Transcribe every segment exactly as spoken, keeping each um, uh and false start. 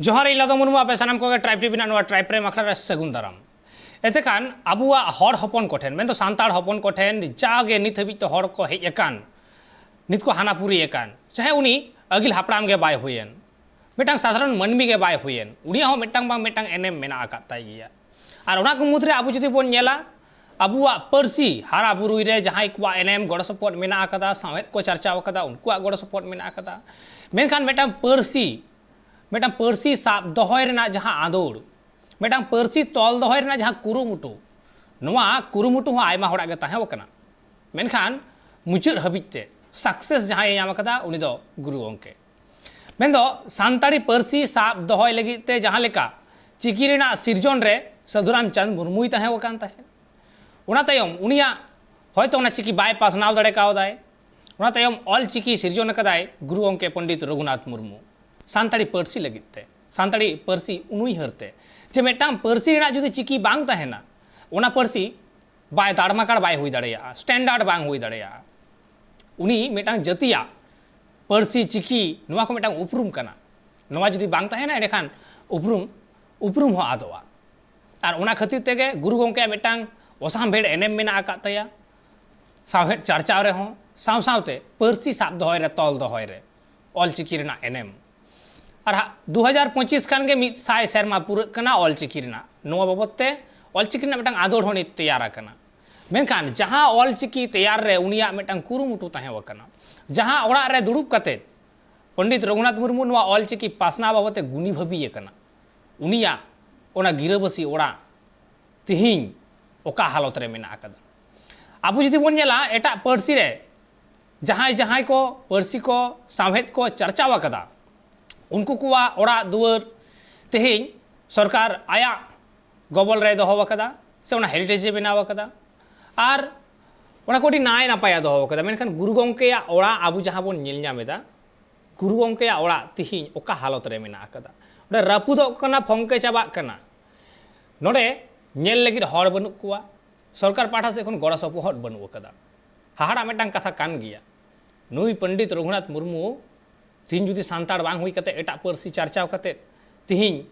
ᱡᱚᱦᱟᱨ, ᱤᱧ ᱞᱟᱫᱚ ᱢᱩᱨᱢᱩ, ᱟᱯᱮ ᱥᱟᱱᱟᱢ ᱠᱚᱜᱮ ᱴᱨᱟᱭᱤᱵᱽ ᱴᱤᱵᱷᱤ ᱨᱮᱱᱟᱜ ᱱᱚᱣᱟ ᱴᱨᱟᱭᱤᱵᱽ ᱯᱨᱮᱢ ᱟᱠᱷᱲᱟ ᱨᱮ ᱥᱟᱹᱜᱩᱱ ᱫᱟᱨᱟᱢ᱾ ᱮᱱᱛᱮ ᱠᱷᱟᱱ ᱟᱵᱚᱣᱟᱜ ᱦᱚᱲ ᱦᱚᱯᱚᱱ ᱠᱚᱴᱷᱮᱱ, ᱢᱮᱱᱫᱚ ᱥᱟᱱᱛᱟᱲ ᱦᱚᱯᱚᱱ ᱠᱚᱴᱷᱮᱱ ᱡᱟᱜᱮ ᱱᱤᱛ ᱦᱟᱹᱵᱤᱡ ᱛᱮ ᱦᱚᱲ ᱠᱚ ᱦᱮᱡ ᱟᱠᱟᱱ, ᱱᱤᱛ ᱠᱚ ᱦᱟᱱᱟᱯᱩᱨᱤ ᱟᱠᱟᱱ, ᱪᱟᱦᱮ ᱩᱱᱤ ᱟᱹᱜᱤᱞ ᱦᱟᱯᱲᱟᱢ ᱜᱮ ᱵᱟᱭ ᱦᱩᱭᱮᱱ, ᱢᱤᱫᱴᱟᱝ ᱥᱟᱫᱷᱟᱨᱚᱱ ᱢᱟᱹᱱᱢᱤ ᱜᱮ ᱵᱟᱭ ᱦᱩᱭᱮᱱ, ᱩᱱᱤᱭᱟᱜ ᱦᱚᱸ ᱢᱤᱫᱴᱟᱝ ᱵᱟᱝ ᱢᱤᱫᱴᱟᱝ ᱮᱱᱮᱢ ᱢᱮᱱᱟᱜ ᱟᱠᱟᱫ ᱛᱟᱭ ᱜᱮᱭᱟ᱾ ᱟᱨ ᱚᱱᱟ ᱠᱚ ᱢᱩᱫᱽᱨᱮ ᱟᱵᱚ ᱡᱩᱫᱤ ᱵᱚᱱ ᱧᱮᱞᱟ, ᱟᱵᱚᱣᱟᱜ ᱯᱟᱹᱨᱥᱤ ᱦᱟᱨᱟ ᱵᱩᱨᱩᱭ ᱨᱮ ᱡᱟᱦᱟᱸᱭ ᱠᱚᱣᱟᱜ ᱮᱱᱮᱢ ᱜᱚᱲᱚ ᱥᱚᱯᱚᱦᱚᱫ ᱢᱮᱱᱟᱜ ᱟᱠᱟᱫᱟ, ᱥᱟᱶᱦᱮᱫ ᱠᱚ ᱪᱟᱨᱪᱟᱣ ᱟᱠᱟᱫᱟ, ᱩᱱᱠᱩᱣᱟᱜ ᱜᱚᱲᱚ ᱥᱚᱯᱚᱦᱚᱫ ᱢᱮᱱᱟᱜ ᱟᱠᱟᱫᱟ᱾ ᱢᱮᱱᱠᱷᱟᱱ ᱢᱤᱫᱴᱟᱝ ᱯᱟᱹᱨᱥᱤ, ᱢᱤᱫᱴᱟᱝ ᱯᱟᱹᱨᱥᱤ ᱥᱟᱵ ᱫᱚᱦᱚᱭ ᱨᱮᱱᱟᱜ ᱡᱟᱦᱟᱸ ᱟᱸᱫᱳᱲ, ᱢᱤᱫᱴᱟᱝ ᱯᱟᱹᱨᱥᱤ ᱛᱚᱞ ᱫᱚᱦᱚᱭ ᱨᱮᱱᱟᱜ ᱡᱟᱦᱟᱸ ᱠᱩᱨᱩᱢᱩᱴᱩ, ᱱᱚᱣᱟ ᱠᱩᱨᱩᱢᱩᱴᱩ ᱦᱚᱸ ᱟᱭᱢᱟ ᱦᱚᱲᱟᱜ ᱜᱮ ᱛᱟᱦᱮᱸ ᱟᱠᱟᱱᱟ᱾ ᱢᱮᱱᱠᱷᱟᱱ ᱢᱩᱪᱟᱹᱫ ᱦᱟᱹᱵᱤᱡ ᱛᱮ ᱥᱟᱠᱥᱮᱥ ᱡᱟᱦᱟᱸᱭᱮ ᱧᱟᱢ ᱟᱠᱟᱫᱟ, ᱩᱱᱤ ᱫᱚ ᱜᱩᱨᱩ ᱜᱚᱢᱠᱮ᱾ ᱢᱮᱱᱫᱚ ᱥᱟᱱᱛᱟᱲᱤ ᱯᱟᱹᱨᱥᱤ ᱥᱟᱵ ᱫᱚᱦᱚᱭ ᱞᱟᱹᱜᱤᱫ ᱛᱮ ᱡᱟᱦᱟᱸ ᱞᱮᱠᱟ ᱪᱤᱠᱤ ᱨᱮᱱᱟᱜ ᱥᱤᱨᱡᱚᱱ ᱨᱮ ᱥᱟᱹᱫᱷᱩ ᱨᱟᱢᱪᱟᱸᱫᱽ ᱢᱩᱨᱢᱩᱭ ᱛᱟᱦᱮᱸ ᱟᱠᱟᱱ ᱛᱟᱦᱮᱸᱫ, ᱚᱱᱟ ᱛᱟᱭᱚᱢ ᱩᱱᱤᱭᱟᱜ ᱦᱚᱭᱛᱳ ᱚᱱᱟ ᱪᱤᱠᱤ ᱵᱟᱭ ᱯᱟᱥᱱᱟᱣ ᱫᱟᱲᱮ ᱠᱟᱣᱫᱟᱭ, ᱚᱱᱟ ᱛᱟᱭᱚᱢ ᱚᱞ ᱪᱤᱠᱤ ᱥᱤᱨᱡᱚᱱ ᱟᱠᱟᱫᱟᱭ ᱜᱩᱨᱩ ᱜᱚᱢᱠᱮ ᱯᱚᱱᱰᱤᱛ ᱨᱚᱜᱷᱩᱱᱟᱛᱷ ᱢᱩᱨᱢᱩ᱾ ᱥᱟᱱᱛᱟᱲᱤ ᱯᱟᱹᱨᱥᱤ ᱞᱟᱹᱜᱤᱫ ᱛᱮ, ᱥᱟᱱᱛᱟᱲᱤ ᱯᱟᱹᱨᱥᱤ ᱩᱱᱩᱭᱦᱟᱹᱨ ᱛᱮ, ᱡᱮ ᱢᱤᱫᱴᱟᱝ ᱯᱟᱹᱨᱥᱤ ᱨᱮᱱᱟᱜ ᱡᱩᱫᱤ ᱪᱤᱠᱤ ᱵᱟᱝ ᱛᱟᱦᱮᱱᱟ, ᱚᱱᱟ ᱯᱟᱹᱨᱥᱤ ᱵᱟᱭ ᱫᱟᱲᱢᱟᱠᱟᱲ ᱵᱟᱭ ᱦᱩᱭ ᱫᱟᱲᱮᱭᱟᱜᱼᱟ, ᱥᱴᱮᱱᱰᱟᱨᱰ ᱵᱟᱝ ᱦᱩᱭ ᱫᱟᱲᱮᱭᱟᱜᱼᱟ᱾ ᱩᱱᱤ ᱢᱤᱫᱴᱟᱝ ᱡᱟᱹᱛᱤᱭᱟᱜ ᱯᱟᱹᱨᱥᱤ ᱪᱤᱠᱤ ᱱᱚᱣᱟ ᱠᱚ ᱢᱤᱫᱴᱟᱝ ᱩᱯᱨᱩᱢ ᱠᱟᱱᱟ᱾ ᱱᱚᱣᱟ ᱡᱩᱫᱤ ᱵᱟᱝ ᱛᱟᱦᱮᱱᱟ, ᱮᱸᱰᱮᱠᱷᱟᱱ ᱩᱯᱨᱩᱢ, ᱩᱯᱨᱩᱢ ᱦᱚᱸ ᱟᱫᱚᱜᱼᱟ᱾ ᱟᱨ ᱚᱱᱟ ᱠᱷᱟᱹᱛᱤᱨ ᱛᱮᱜᱮ ᱜᱩᱨᱩ ᱜᱚᱢᱠᱮᱭᱟᱜ ᱢᱤᱫᱴᱟᱝ ᱚᱥᱟᱢᱵᱷᱮᱲ ᱮᱱᱮᱢ ᱢᱮᱱᱟᱜ ᱟᱠᱟᱫ ᱛᱟᱭᱟ, ᱥᱟᱶᱦᱮᱫ ᱪᱟᱨᱪᱟᱣ ᱨᱮᱦᱚᱸ, ᱥᱟᱶ ᱥᱟᱶᱛᱮ ᱯᱟᱹᱨᱥᱤ ᱥᱟᱵ ᱫᱚᱦᱚᱭ ᱨᱮ, ᱛᱚᱞ ᱫᱚᱦᱚᱭ ᱨᱮ ᱚᱞᱪᱤᱠᱤ ᱨᱮᱱᱟᱜ ᱮᱱᱮᱢ᱾ ᱟᱨ ᱦᱟᱜ ᱫᱩ ᱦᱟᱡᱟᱨ ᱯᱚᱸᱪᱤᱥ ᱠᱷᱟᱱ ᱜᱮ ᱢᱤᱫ ᱥᱟᱭ ᱥᱮᱨᱢᱟ ᱯᱩᱨᱟᱹᱜ ᱠᱟᱱᱟ ᱚᱞᱪᱤᱠᱤ ᱨᱮᱱᱟᱜ᱾ ᱱᱚᱣᱟ ᱵᱟᱵᱚᱛ ᱛᱮ ᱚᱞᱪᱤᱠᱤ ᱨᱮᱱᱟᱜ ᱢᱤᱫᱴᱟᱝ ᱟᱸᱫᱳᱲ ᱦᱚᱸ ᱱᱤᱛ ᱛᱮᱭᱟᱨ ᱟᱠᱟᱱᱟ᱾ ᱢᱮᱱᱠᱷᱟᱱ ᱡᱟᱦᱟᱸ ᱚᱞᱪᱤᱠᱤ ᱛᱮᱭᱟᱨ ᱨᱮ ᱩᱱᱤᱭᱟᱜ ᱢᱤᱫᱴᱟᱝ ᱠᱩᱨᱩᱢᱩᱴᱩ ᱛᱟᱦᱮᱸ ᱟᱠᱟᱱᱟ, ᱡᱟᱦᱟᱸ ᱚᱲᱟᱜ ᱨᱮ ᱫᱩᱲᱩᱵ ᱠᱟᱛᱮ ᱯᱚᱱᱰᱤᱛ ᱨᱚᱜᱷᱩᱱᱟᱛᱷ ᱢᱩᱨᱢᱩ ᱱᱚᱣᱟ ᱚᱞᱪᱤᱠᱤ ᱯᱟᱥᱱᱟᱣ ᱵᱟᱵᱚᱛ ᱛᱮ ᱜᱩᱱᱤ ᱵᱷᱟᱹᱵᱤ ᱟᱠᱟᱱᱟ, ᱩᱱᱤᱭᱟᱜ ᱚᱱᱟ ᱜᱤᱨᱟᱹᱵᱟᱹᱥᱤ ᱚᱲᱟᱜ ᱛᱤᱦᱤᱧ ᱚᱠᱟ ᱦᱟᱞᱚᱛ ᱨᱮ ᱢᱮᱱᱟᱜ ᱟᱠᱟᱫᱟ᱾ ᱟᱵᱚ ᱡᱩᱫᱤ ᱵᱚᱱ ᱧᱮᱞᱟ, ᱮᱴᱟᱜ ᱯᱟᱹᱨᱥᱤ ᱨᱮ ᱡᱟᱦᱟᱸᱭ ᱡᱟᱦᱟᱸᱭ ᱠᱚ ᱯᱟᱹᱨᱥᱤ ᱠᱚ, ᱥᱟᱶᱦᱮᱫ ᱠᱚ ᱪᱟᱨᱪᱟᱣ ᱟᱠᱟᱫᱟ, ᱩᱱᱠᱩ ᱠᱚᱣᱟᱜ ᱚᱲᱟᱜ ᱫᱩᱣᱟᱹᱨ ᱛᱮᱦᱮᱧ ᱥᱚᱨᱠᱟᱨ ᱟᱭᱟᱜ ᱜᱚᱵᱚᱞ ᱨᱮᱭ ᱫᱚᱦᱚ ᱟᱠᱟᱫᱟ, ᱥᱮ ᱚᱱᱟ ᱦᱮᱨᱤᱴᱮᱡᱽ ᱮ ᱵᱮᱱᱟᱣ ᱟᱠᱟᱫᱟ, ᱟᱨ ᱚᱱᱟ ᱠᱚ ᱟᱹᱰᱤ ᱱᱟᱭ ᱱᱟᱯᱟᱭᱮ ᱫᱚᱦᱚ ᱟᱠᱟᱫᱟ᱾ ᱢᱮᱱᱠᱷᱟᱱ ᱜᱩᱨᱩ ᱜᱚᱢᱠᱮᱭᱟᱜ ᱚᱲᱟᱜ ᱟᱵᱚ ᱡᱟᱦᱟᱸ ᱵᱚᱱ ᱧᱮᱞ ᱧᱟᱢ ᱮᱫᱟ, ᱜᱩᱨᱩ ᱜᱚᱢᱠᱮᱭᱟᱜ ᱚᱲᱟᱜ ᱛᱤᱦᱤᱧ ᱚᱠᱟ ᱦᱟᱞᱚᱛ ᱨᱮ ᱢᱮᱱᱟᱜ ᱟᱠᱟᱫᱟ? ᱚᱸᱰᱮ ᱨᱟᱹᱯᱩᱫᱚᱜ ᱠᱟᱱᱟ, ᱯᱷᱚᱝᱠᱮ ᱪᱟᱵᱟᱜ ᱠᱟᱱᱟ᱾ ᱱᱚᱰᱮ ᱧᱮᱞ ᱞᱟᱹᱜᱤᱫ ᱦᱚᱲ ᱵᱟᱹᱱᱩᱜ ᱠᱚᱣᱟ, ᱥᱚᱨᱠᱟᱨ ᱯᱟᱦᱴᱟ ᱥᱮᱫ ᱠᱷᱚᱱ ᱜᱚᱲᱚ ᱥᱚᱯᱚᱦᱚᱫ ᱵᱟᱹᱱᱩᱜ ᱟᱠᱟᱫᱟ᱾ ᱦᱟᱦᱟᱲᱟᱜ ᱢᱤᱫᱴᱟᱝ ᱠᱟᱛᱷᱟ ᱠᱟᱱ ᱜᱮᱭᱟ᱾ ᱱᱩᱭ ᱯᱚᱱᱰᱤᱛ ᱨᱚᱜᱷᱩᱱᱟᱛᱷ ᱢᱩᱨᱢᱩ ᱛᱤᱦᱤᱧ ᱡᱩᱫᱤ ᱥᱟᱱᱛᱟᱲ ᱵᱟᱝ ᱦᱩᱭ ᱠᱟᱛᱮ ᱮᱴᱟᱜ ᱯᱟᱹᱨᱥᱤ ᱪᱟᱨᱪᱟᱣ ᱠᱟᱛᱮ ᱛᱤᱦᱤᱧ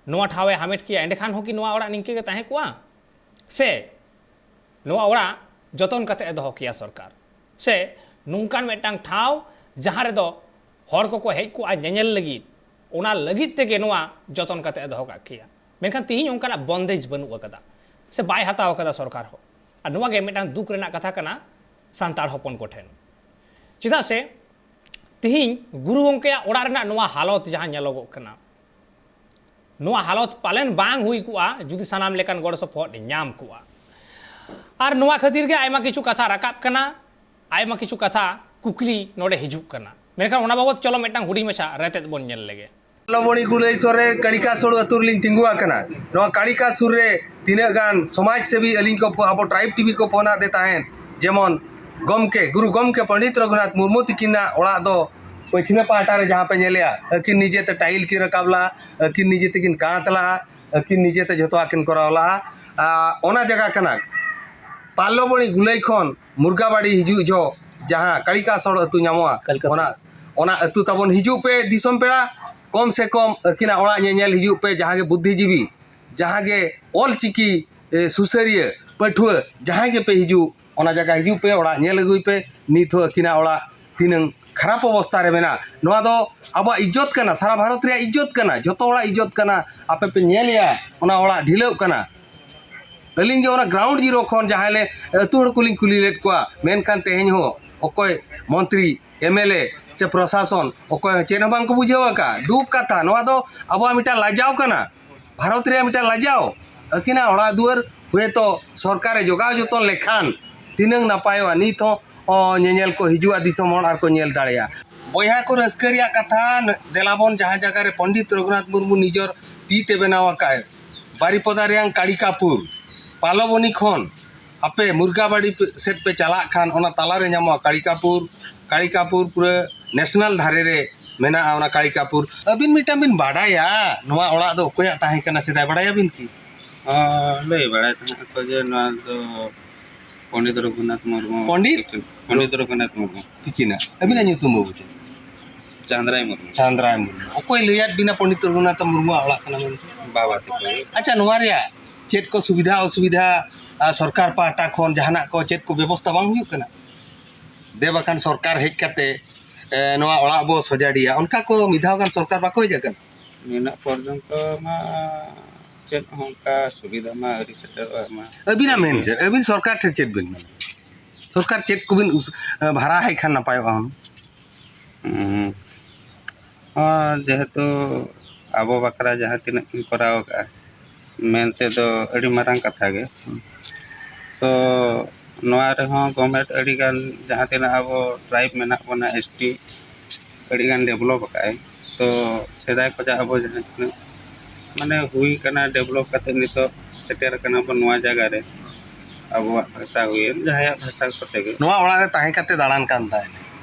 ᱱᱚᱣᱟ ᱴᱷᱟᱶ ᱮ ᱦᱟᱢᱮᱴ ᱠᱮᱭᱟ, ᱮᱸᱰᱮᱠᱷᱟᱱ ᱦᱚᱸ ᱠᱤ ᱱᱚᱣᱟ ᱚᱲᱟᱜ ᱱᱤᱝᱠᱟᱹ ᱜᱮ ᱛᱟᱦᱮᱸ ᱠᱚᱜᱼᱟ? ᱥᱮ ᱱᱚᱣᱟ ᱚᱲᱟᱜ ᱡᱚᱛᱚᱱ ᱠᱟᱛᱮ ᱮ ᱫᱚᱦᱚ ᱠᱮᱭᱟ ᱥᱚᱨᱠᱟᱨ? ᱥᱮ ᱱᱚᱝᱠᱟᱱ ᱢᱤᱫᱴᱟᱝ ᱴᱷᱟᱶ ᱡᱟᱦᱟᱸ ᱨᱮᱫᱚ ᱦᱚᱲ ᱠᱚᱠᱚ ᱦᱮᱡ ᱠᱚᱜᱼᱟ ᱧᱮᱧᱮᱞ ᱞᱟᱹᱜᱤᱫ, ᱚᱱᱟ ᱞᱟᱹᱜᱤᱫ ᱛᱮᱜᱮ ᱱᱚᱣᱟ ᱡᱚᱛᱚᱱ ᱠᱟᱛᱮ ᱮ ᱫᱚᱦᱚ ᱠᱟᱜ ᱠᱮᱭᱟ? ᱢᱮᱱᱠᱷᱟᱱ ᱛᱤᱦᱤᱧ ᱚᱱᱠᱟᱱᱟᱜ ᱵᱚᱱᱫᱮᱡᱽ ᱵᱟᱹᱱᱩᱜ ᱟᱠᱟᱫᱟ, ᱥᱮ ᱵᱟᱭ ᱦᱟᱛᱟᱣ ᱟᱠᱟᱫᱟ ᱥᱚᱨᱠᱟᱨ ᱦᱚᱸ᱾ ᱟᱨ ᱱᱚᱣᱟ ᱜᱮ ᱢᱤᱫᱴᱟᱝ ᱫᱩᱠ ᱨᱮᱱᱟᱜ ᱠᱟᱛᱷᱟ ᱠᱟᱱᱟ ᱥᱟᱱᱛᱟᱲ ᱦᱚᱯᱚᱱ ᱠᱚᱴᱷᱮᱱ᱾ ᱪᱮᱫᱟᱜ ᱥᱮ ᱛᱤᱦᱤᱧ ᱜᱩᱨᱩ ᱜᱚᱢᱠᱮᱭᱟᱜ ᱚᱲᱟᱜ ᱨᱮᱱᱟᱜ ᱱᱚᱣᱟ ᱦᱟᱞᱚᱛ ᱡᱟᱦᱟᱸ ᱧᱮᱞᱚᱜᱚᱜ ᱠᱟᱱᱟ, ᱱᱚᱣᱟ ᱦᱟᱞᱚᱛ ᱯᱟᱞᱮᱱ ᱵᱟᱝ ᱦᱩᱭ ᱠᱚᱜᱼᱟ ᱡᱩᱫᱤ ᱥᱟᱱᱟᱢ ᱞᱮᱠᱟᱱ ᱜᱚᱲᱚ ᱥᱚᱯᱚᱦᱚᱫ ᱧᱟᱢ ᱠᱚᱜᱼᱟ᱾ ᱟᱨ ᱱᱚᱣᱟ ᱠᱷᱟᱹᱛᱤᱨ ᱜᱮ ᱟᱭᱢᱟ ᱠᱤᱪᱷᱩ ᱠᱟᱛᱷᱟ ᱨᱟᱠᱟᱵ ᱠᱟᱱᱟ, ᱟᱭᱢᱟ ᱠᱤᱪᱷᱩ ᱠᱟᱛᱷᱟ ᱠᱩᱠᱞᱤ ᱱᱚᱰᱮ ᱦᱤᱡᱩᱜ ᱠᱟᱱᱟ᱾ ᱢᱮᱱᱠᱷᱟᱱ ᱚᱱᱟ ᱵᱟᱵᱚᱛ ᱪᱚᱞᱚ ᱢᱤᱫᱴᱟᱝ ᱦᱩᱰᱤᱧ ᱢᱟᱪᱷᱟ ᱨᱮᱛᱮᱫ ᱵᱚᱱ ᱧᱮᱞ ᱞᱮᱜᱮ᱾ ᱞᱚᱵᱚᱬᱤ ᱜᱩᱞᱟᱹᱭ ᱥᱩᱨ ᱨᱮ ᱠᱟᱲᱤᱠᱟ ᱥᱳᱲ ᱟᱹᱛᱩ ᱨᱮᱞᱤᱧ ᱛᱤᱸᱜᱩ ᱟᱠᱟᱱᱟ᱾ ᱱᱚᱣᱟ ᱠᱟᱲᱤᱠᱟ ᱥᱩᱨ ᱨᱮ ᱛᱤᱱᱟᱹᱜ ᱜᱟᱱ ᱥᱚᱢᱟᱡᱽ ᱥᱮᱵᱤ ᱟᱹᱞᱤᱧ ᱠᱚ ᱯᱷᱳ-, ᱟᱵᱚ ᱴᱨᱟᱭᱤᱵᱽ ᱴᱤᱵᱷᱤ ᱠᱚ ᱯᱷᱳᱱ ᱟᱫᱮ ᱛᱟᱦᱮᱸᱫ, ᱡᱮᱢᱚᱱ ᱜᱚᱢᱠᱮ, ᱜᱩᱨᱩ ᱜᱚᱢᱠᱮ ᱯᱚᱱᱰᱤᱛ ᱨᱚᱜᱷᱩᱱᱟᱛᱷ ᱢᱩᱨᱢᱩ ᱛᱤᱠᱤᱱᱟᱜ ᱚᱲᱟᱜ ᱫᱚ ᱯᱟᱹᱪᱷᱞᱟᱹ ᱯᱟᱦᱴᱟ ᱨᱮ ᱡᱟᱦᱟᱸ ᱯᱮ ᱧᱮᱞᱮᱜᱼᱟ, ᱟᱹᱠᱤᱱ ᱱᱤᱡᱮᱛᱮ ᱴᱟᱭᱤᱞ ᱠᱤᱱ ᱨᱟᱠᱟᱵ ᱞᱟᱜᱼᱟ, ᱟᱹᱠᱤᱱ ᱱᱤᱡᱮ ᱛᱮᱠᱤᱱ ᱠᱟᱸᱛ ᱞᱟᱜᱼᱟ, ᱟᱹᱠᱤᱱ ᱱᱤᱡᱮᱛᱮ ᱡᱷᱚᱛᱚᱣᱟᱜ ᱠᱤᱱ ᱠᱚᱨᱟᱣ ᱞᱟᱜᱼᱟ᱾ ᱟᱨ ᱚᱱᱟ ᱡᱟᱭᱜᱟ ᱠᱟᱱᱟ ᱯᱟᱞᱞᱚᱵᱚᱬᱤ ᱜᱩᱞᱟᱹᱭ ᱠᱷᱚᱱ ᱢᱩᱨᱜᱟᱵᱟᱲᱤ ᱦᱤᱡᱩᱜ ᱡᱚᱦᱚᱜ ᱡᱟᱦᱟᱸ ᱠᱟᱲᱤᱠᱟ ᱥᱚᱲ ᱟᱹᱛᱩ ᱧᱟᱢᱚᱜᱼᱟ, ᱠᱟᱞᱤᱠᱟ ᱚᱱᱟ, ᱚᱱᱟ ᱟᱹᱛᱩ ᱛᱟᱵᱚᱱ ᱦᱤᱡᱩᱜ ᱯᱮ ᱫᱤᱥᱚᱢ ᱯᱮᱲᱟ, ᱠᱚᱢ ᱥᱮ ᱠᱚᱢ ᱟᱹᱠᱤᱱᱟᱜ ᱚᱲᱟᱜ ᱧᱮᱧᱮᱞ ᱦᱤᱡᱩᱜ ᱯᱮ, ᱡᱟᱦᱟᱸ ᱜᱮ ᱵᱩᱫᱽᱫᱷᱤᱡᱤᱵᱤ, ᱡᱟᱦᱟᱸ ᱜᱮ ᱚᱞ ᱪᱤᱠᱤ, ᱮ, ᱥᱩᱥᱟᱹᱨᱤᱭᱟᱹ, ᱯᱟᱹᱴᱷᱩᱣᱟᱹ, ᱡᱟᱦᱟᱸᱭ ᱜᱮᱯᱮ ᱦᱤᱡᱩᱜ, ᱚᱱᱟ ᱡᱟᱭᱜᱟ ᱦᱤᱡᱩᱜ ᱯᱮ, ᱚᱲᱟᱜ ᱧᱮᱞ ᱟᱹᱜᱩᱭ ᱯᱮ, ᱱᱤᱛ ᱦᱚᱸ ᱟᱹᱠᱤᱱᱟᱜ ᱚᱲᱟᱜ ᱛᱤᱱᱟᱹᱝ ᱠᱷᱟᱨᱟᱯ ᱚᱵᱚᱥᱛᱟ ᱨᱮ ᱢᱮᱱᱟᱜᱼᱟ᱾ ᱱᱚᱣᱟ ᱫᱚ ᱟᱵᱚᱣᱟᱜ ᱤᱡᱽᱡᱚᱛ ᱠᱟᱱᱟ, ᱥᱟᱨᱟ ᱵᱷᱟᱨᱚᱛ ᱨᱮᱭᱟᱜ ᱤᱡᱽᱡᱚᱛ ᱠᱟᱱᱟ, ᱡᱷᱚᱛᱚ ᱦᱚᱲᱟᱜ ᱤᱡᱽᱡᱚᱛ ᱠᱟᱱᱟ᱾ ᱟᱯᱮ ᱯᱮ ᱧᱮᱞᱮᱜᱼᱟ ᱚᱱᱟ ᱚᱲᱟᱜ ᱰᱷᱤᱞᱟᱹᱜ ᱠᱟᱱᱟ᱾ ᱟᱹᱞᱤᱧ ᱜᱮ ᱚᱱᱟ ground zero ᱠᱷᱚᱱ ᱡᱟᱦᱟᱸᱭ ᱞᱮ ᱟᱹᱛᱩ ᱦᱚᱲ ᱠᱚᱞᱤᱧ ᱠᱩᱞᱤ ᱞᱮᱫ ᱠᱚᱣᱟ, ᱢᱮᱱᱠᱷᱟᱱ ᱛᱮᱦᱮᱧ ᱦᱚᱸ ᱚᱠᱚᱭ ᱢᱚᱱᱛᱨᱤ, ᱮᱢ ᱮᱞ ᱮ ᱥᱮ ᱯᱨᱚᱥᱟᱥᱚᱱ ᱚᱠᱚᱭ ᱦᱚᱸ ᱪᱮᱫ ᱦᱚᱸ ᱵᱟᱝ ᱠᱚ ᱵᱩᱡᱷᱟᱹᱣ ᱟᱠᱟᱫᱼᱟ᱾ ᱫᱩᱠ ᱠᱟᱛᱷᱟ, ᱱᱚᱣᱟ ᱫᱚ ᱟᱵᱚᱣᱟᱜ ᱢᱤᱫᱴᱟᱝ ᱞᱟᱡᱟᱣ ᱠᱟᱱᱟ, ᱵᱷᱟᱨᱚᱛ ᱨᱮᱭᱟᱜ ᱢᱤᱫᱴᱟᱝ ᱞᱟᱡᱟᱣ᱾ ᱟᱹᱠᱤᱱᱟᱜ ᱚᱲᱟᱜ ᱫᱩᱣᱟᱹᱨ ᱦᱚᱭᱛᱳ ᱥᱚᱨᱠᱟᱨᱮ ᱡᱚᱜᱟᱣ ᱡᱚᱛᱚᱱ ᱞᱮᱠᱷᱟᱱ ᱛᱤᱱᱟᱹᱝ ᱱᱟᱯᱟᱭᱚᱜᱼᱟ, ᱱᱤᱛ ᱦᱚᱸ, ᱚ, ᱧᱮᱧᱮᱞ ᱠᱚ ᱦᱤᱡᱩᱜᱼᱟ, ᱫᱤᱥᱚᱢ ᱦᱚᱲ ᱟᱨ ᱠᱚ ᱧᱮᱞ ᱫᱟᱲᱮᱭᱟᱜᱼᱟ᱾ ᱵᱚᱭᱦᱟ ᱠᱚ, ᱨᱟᱹᱥᱠᱟᱹ ᱨᱮᱭᱟᱜ ᱠᱟᱛᱷᱟ, ᱫᱮᱞᱟ ᱵᱚᱱ ᱡᱟᱦᱟᱸ ᱡᱟᱭᱜᱟ ᱨᱮ ᱯᱚᱱᱰᱤᱛ ᱨᱚᱜᱷᱩᱱᱟᱛᱷ ᱢᱩᱨᱢᱩ ᱱᱤᱡᱚᱨ ᱛᱤ ᱛᱮ ᱵᱮᱱᱟᱣ ᱟᱠᱟᱫ ᱵᱟᱨᱤᱯᱚᱫᱟ ᱨᱮᱭᱟᱝ ᱠᱟᱲᱤᱠᱟᱯᱩᱨ, ᱯᱟᱞᱚᱵᱚᱱᱤ ᱠᱷᱚᱱ ᱟᱯᱮ ᱢᱩᱨᱜᱟᱵᱟᱲᱤ ᱯᱮ-, ᱥᱮᱫ ᱯᱮ ᱪᱟᱞᱟᱜ ᱠᱷᱟᱱ, ᱚᱱᱟ ᱛᱟᱞᱟᱨᱮ ᱧᱟᱢᱚᱜᱼᱟ ᱠᱟᱲᱤᱠᱟᱯᱩᱨ᱾ ᱠᱟᱲᱤᱠᱟᱯᱩᱨ ᱯᱩᱨᱟᱹ ᱱᱮᱥᱱᱟᱞ ᱫᱷᱟᱨᱮ ᱨᱮ ᱢᱮᱱᱟᱜᱼᱟ ᱚᱱᱟ ᱠᱟᱲᱤᱠᱟᱯᱩᱨ᱾ ᱟᱹᱵᱤᱱ ᱢᱤᱫᱴᱟᱝ ᱵᱤᱱ ᱵᱟᱰᱟᱭᱟ, ᱱᱚᱣᱟ ᱚᱲᱟᱜ ᱫᱚ ᱚᱠᱚᱭᱟᱜ ᱛᱟᱦᱮᱸ ᱠᱟᱱᱟ ᱥᱮᱫᱟᱭ, ᱵᱟᱰᱟᱭᱟᱵᱤᱱ ᱠᱤ? ᱦᱚᱸ, ᱞᱟᱹᱭ ᱵᱟᱲᱟᱭ ᱛᱟᱦᱮᱸᱫ ᱠᱚ ᱡᱮ ᱱᱚᱣᱟ ᱫᱚ ᱯᱚᱱᱰᱤᱛ ᱨᱚᱜᱷᱩᱱᱟᱛᱷ ᱢᱩᱨᱢᱩ ᱯᱚᱱᱰᱤᱛ? ᱛᱤᱠᱤᱱ, ᱯᱚᱱᱰᱤᱛ ᱨᱚᱜᱷᱩᱱᱟᱛᱷ ᱢᱩᱨᱢᱩ᱾ ᱛᱤᱠᱤᱱᱟᱜ᱾ ᱟᱹᱵᱤᱱᱟᱜ ᱧᱩᱛᱩᱢ ᱵᱟᱹᱵᱩ ᱪᱮᱫ? ᱪᱟᱸᱫᱽᱨᱟᱭ ᱢᱩᱨᱢᱩ᱾ ᱪᱟᱸᱫᱽᱨᱟᱭ ᱢᱩᱨᱢᱩ᱾ ᱚᱠᱚᱭ ᱞᱟᱹᱭᱟᱫ ᱵᱤᱱᱟ ᱯᱚᱱᱰᱤᱛ ᱨᱚᱜᱷᱩᱱᱟᱛᱷ ᱢᱩᱨᱢᱩᱣᱟᱜ ᱚᱲᱟᱜ ᱠᱟᱱᱟ ᱢᱮᱱᱛᱮ? ᱵᱟᱵᱟ ᱛᱟᱠᱚ᱾ ᱟᱪᱪᱷᱟ, ᱱᱚᱣᱟ ᱨᱮᱭᱟᱜ ᱪᱮᱫ ᱠᱚ ᱥᱩᱵᱤᱫᱷᱟ ᱚᱥᱩᱵᱤᱫᱷᱟ, ᱟᱨ ᱥᱚᱨᱠᱟᱨ ᱯᱟᱦᱴᱟ ᱠᱷᱚᱱ ᱡᱟᱦᱟᱱᱟᱜ ᱠᱚ ᱪᱮᱫ ᱠᱚ ᱵᱮᱵᱚᱥᱛᱷᱟ ᱵᱟᱝ ᱦᱩᱭᱩᱜ ᱠᱟᱱᱟ? ᱫᱮ ᱵᱟᱠᱷᱟᱱ ᱥᱚᱨᱠᱟᱨ ᱦᱮᱡ ᱠᱟᱛᱮ, ᱮ, ᱱᱚᱣᱟ ᱚᱲᱟᱜ ᱵᱚ ᱥᱚᱡᱟᱲᱤᱭᱟ, ᱚᱱᱠᱟ ᱠᱚ ᱢᱤᱫ ᱫᱷᱟᱣ ᱜᱟᱱ ᱥᱚᱨᱠᱟᱨ ᱵᱟᱠᱚ ᱦᱮᱡ ᱟᱠᱟᱱᱟ? ᱱᱤᱱᱟᱹᱜ ᱯᱚᱨᱡᱚᱱᱛᱚ ᱢᱟ ᱪᱮᱫ ᱦᱚᱸ ᱚᱱᱠᱟ ᱥᱩᱵᱤᱫᱷᱟ ᱢᱟ ᱟᱹᱣᱨᱤ ᱥᱮᱴᱮᱨᱚᱜᱼᱟ ᱢᱟ᱾ ᱟᱹᱵᱤᱱᱟᱜ ᱢᱮᱱ ᱪᱮᱫ? ᱟᱹᱵᱤᱱ ᱥᱚᱨᱠᱟᱨ ᱴᱷᱮᱱ ᱪᱮᱫ ᱵᱤᱱ ᱢᱮᱱᱟ? ᱥᱚᱨᱠᱟᱨ ᱪᱮᱫ ᱠᱚᱵᱤᱱ ᱩᱥ-, ᱵᱷᱟᱨᱟ ᱟᱭ ᱠᱷᱟᱱ ᱱᱟᱯᱟᱭᱚᱜᱼᱟ ᱦᱩᱱᱟᱹᱝ? ᱦᱩᱸ᱾ ᱦᱚᱸ, ᱡᱮᱦᱮᱛᱩ ᱟᱵᱚ ᱵᱟᱠᱷᱨᱟ ᱡᱟᱦᱟᱸ ᱛᱤᱱᱟᱹᱜ ᱠᱤᱱ ᱠᱚᱨᱟᱣ ᱟᱠᱟᱫᱼᱟ, ᱢᱮᱱ ᱛᱮᱫᱚ ᱟᱹᱰᱤ ᱢᱟᱨᱟᱝ ᱠᱟᱛᱷᱟ ᱜᱮ᱾ ᱛᱚ, ᱱᱚᱣᱟ ᱨᱮᱦᱚᱸ ᱜᱚᱵᱷᱢᱮᱱᱴ ᱟᱹᱰᱤᱜᱟᱱ, ᱡᱟᱦᱟᱸ ᱛᱤᱱᱟᱹᱜ ᱟᱵᱚ ᱴᱨᱟᱭᱤᱵᱽ ᱢᱮᱱᱟᱜ ᱵᱚᱱᱟ, ᱮᱥ ᱴᱤ, ᱟᱹᱰᱤᱜᱟᱱ ᱰᱮᱵᱷᱞᱚᱯ ᱟᱠᱟᱫᱼᱟᱭ᱾ ᱛᱚ, ᱥᱮᱫᱟᱭ ᱠᱷᱚᱱᱟᱜ ᱟᱵᱚ ᱡᱟᱦᱟᱸ ᱛᱤᱱᱟᱹᱜ ᱢᱟᱱᱮ ᱦᱩᱭ ᱠᱟᱱᱟ, ᱰᱮᱵᱷᱞᱚᱯ ᱠᱟᱛᱮ ᱱᱤᱛᱚᱜ ᱥᱮᱴᱮᱨ ᱟᱠᱟᱱᱟ ᱵᱚᱱ ᱱᱚᱣᱟ ᱡᱟᱭᱜᱟ ᱨᱮ, ᱟᱵᱚᱣᱟᱜ ᱵᱷᱟᱥᱟ ᱦᱩᱭᱮᱱ, ᱡᱟᱦᱟᱸᱭᱟᱜ ᱵᱷᱟᱥᱟ ᱠᱚᱛᱮ ᱜᱮ᱾ ᱱᱚᱣᱟ ᱚᱲᱟᱜ ᱨᱮ ᱛᱟᱦᱮᱸ ᱠᱟᱛᱮ ᱫᱟᱬᱟᱱ ᱠᱟᱱ ᱛᱟᱦᱮᱸᱫ᱾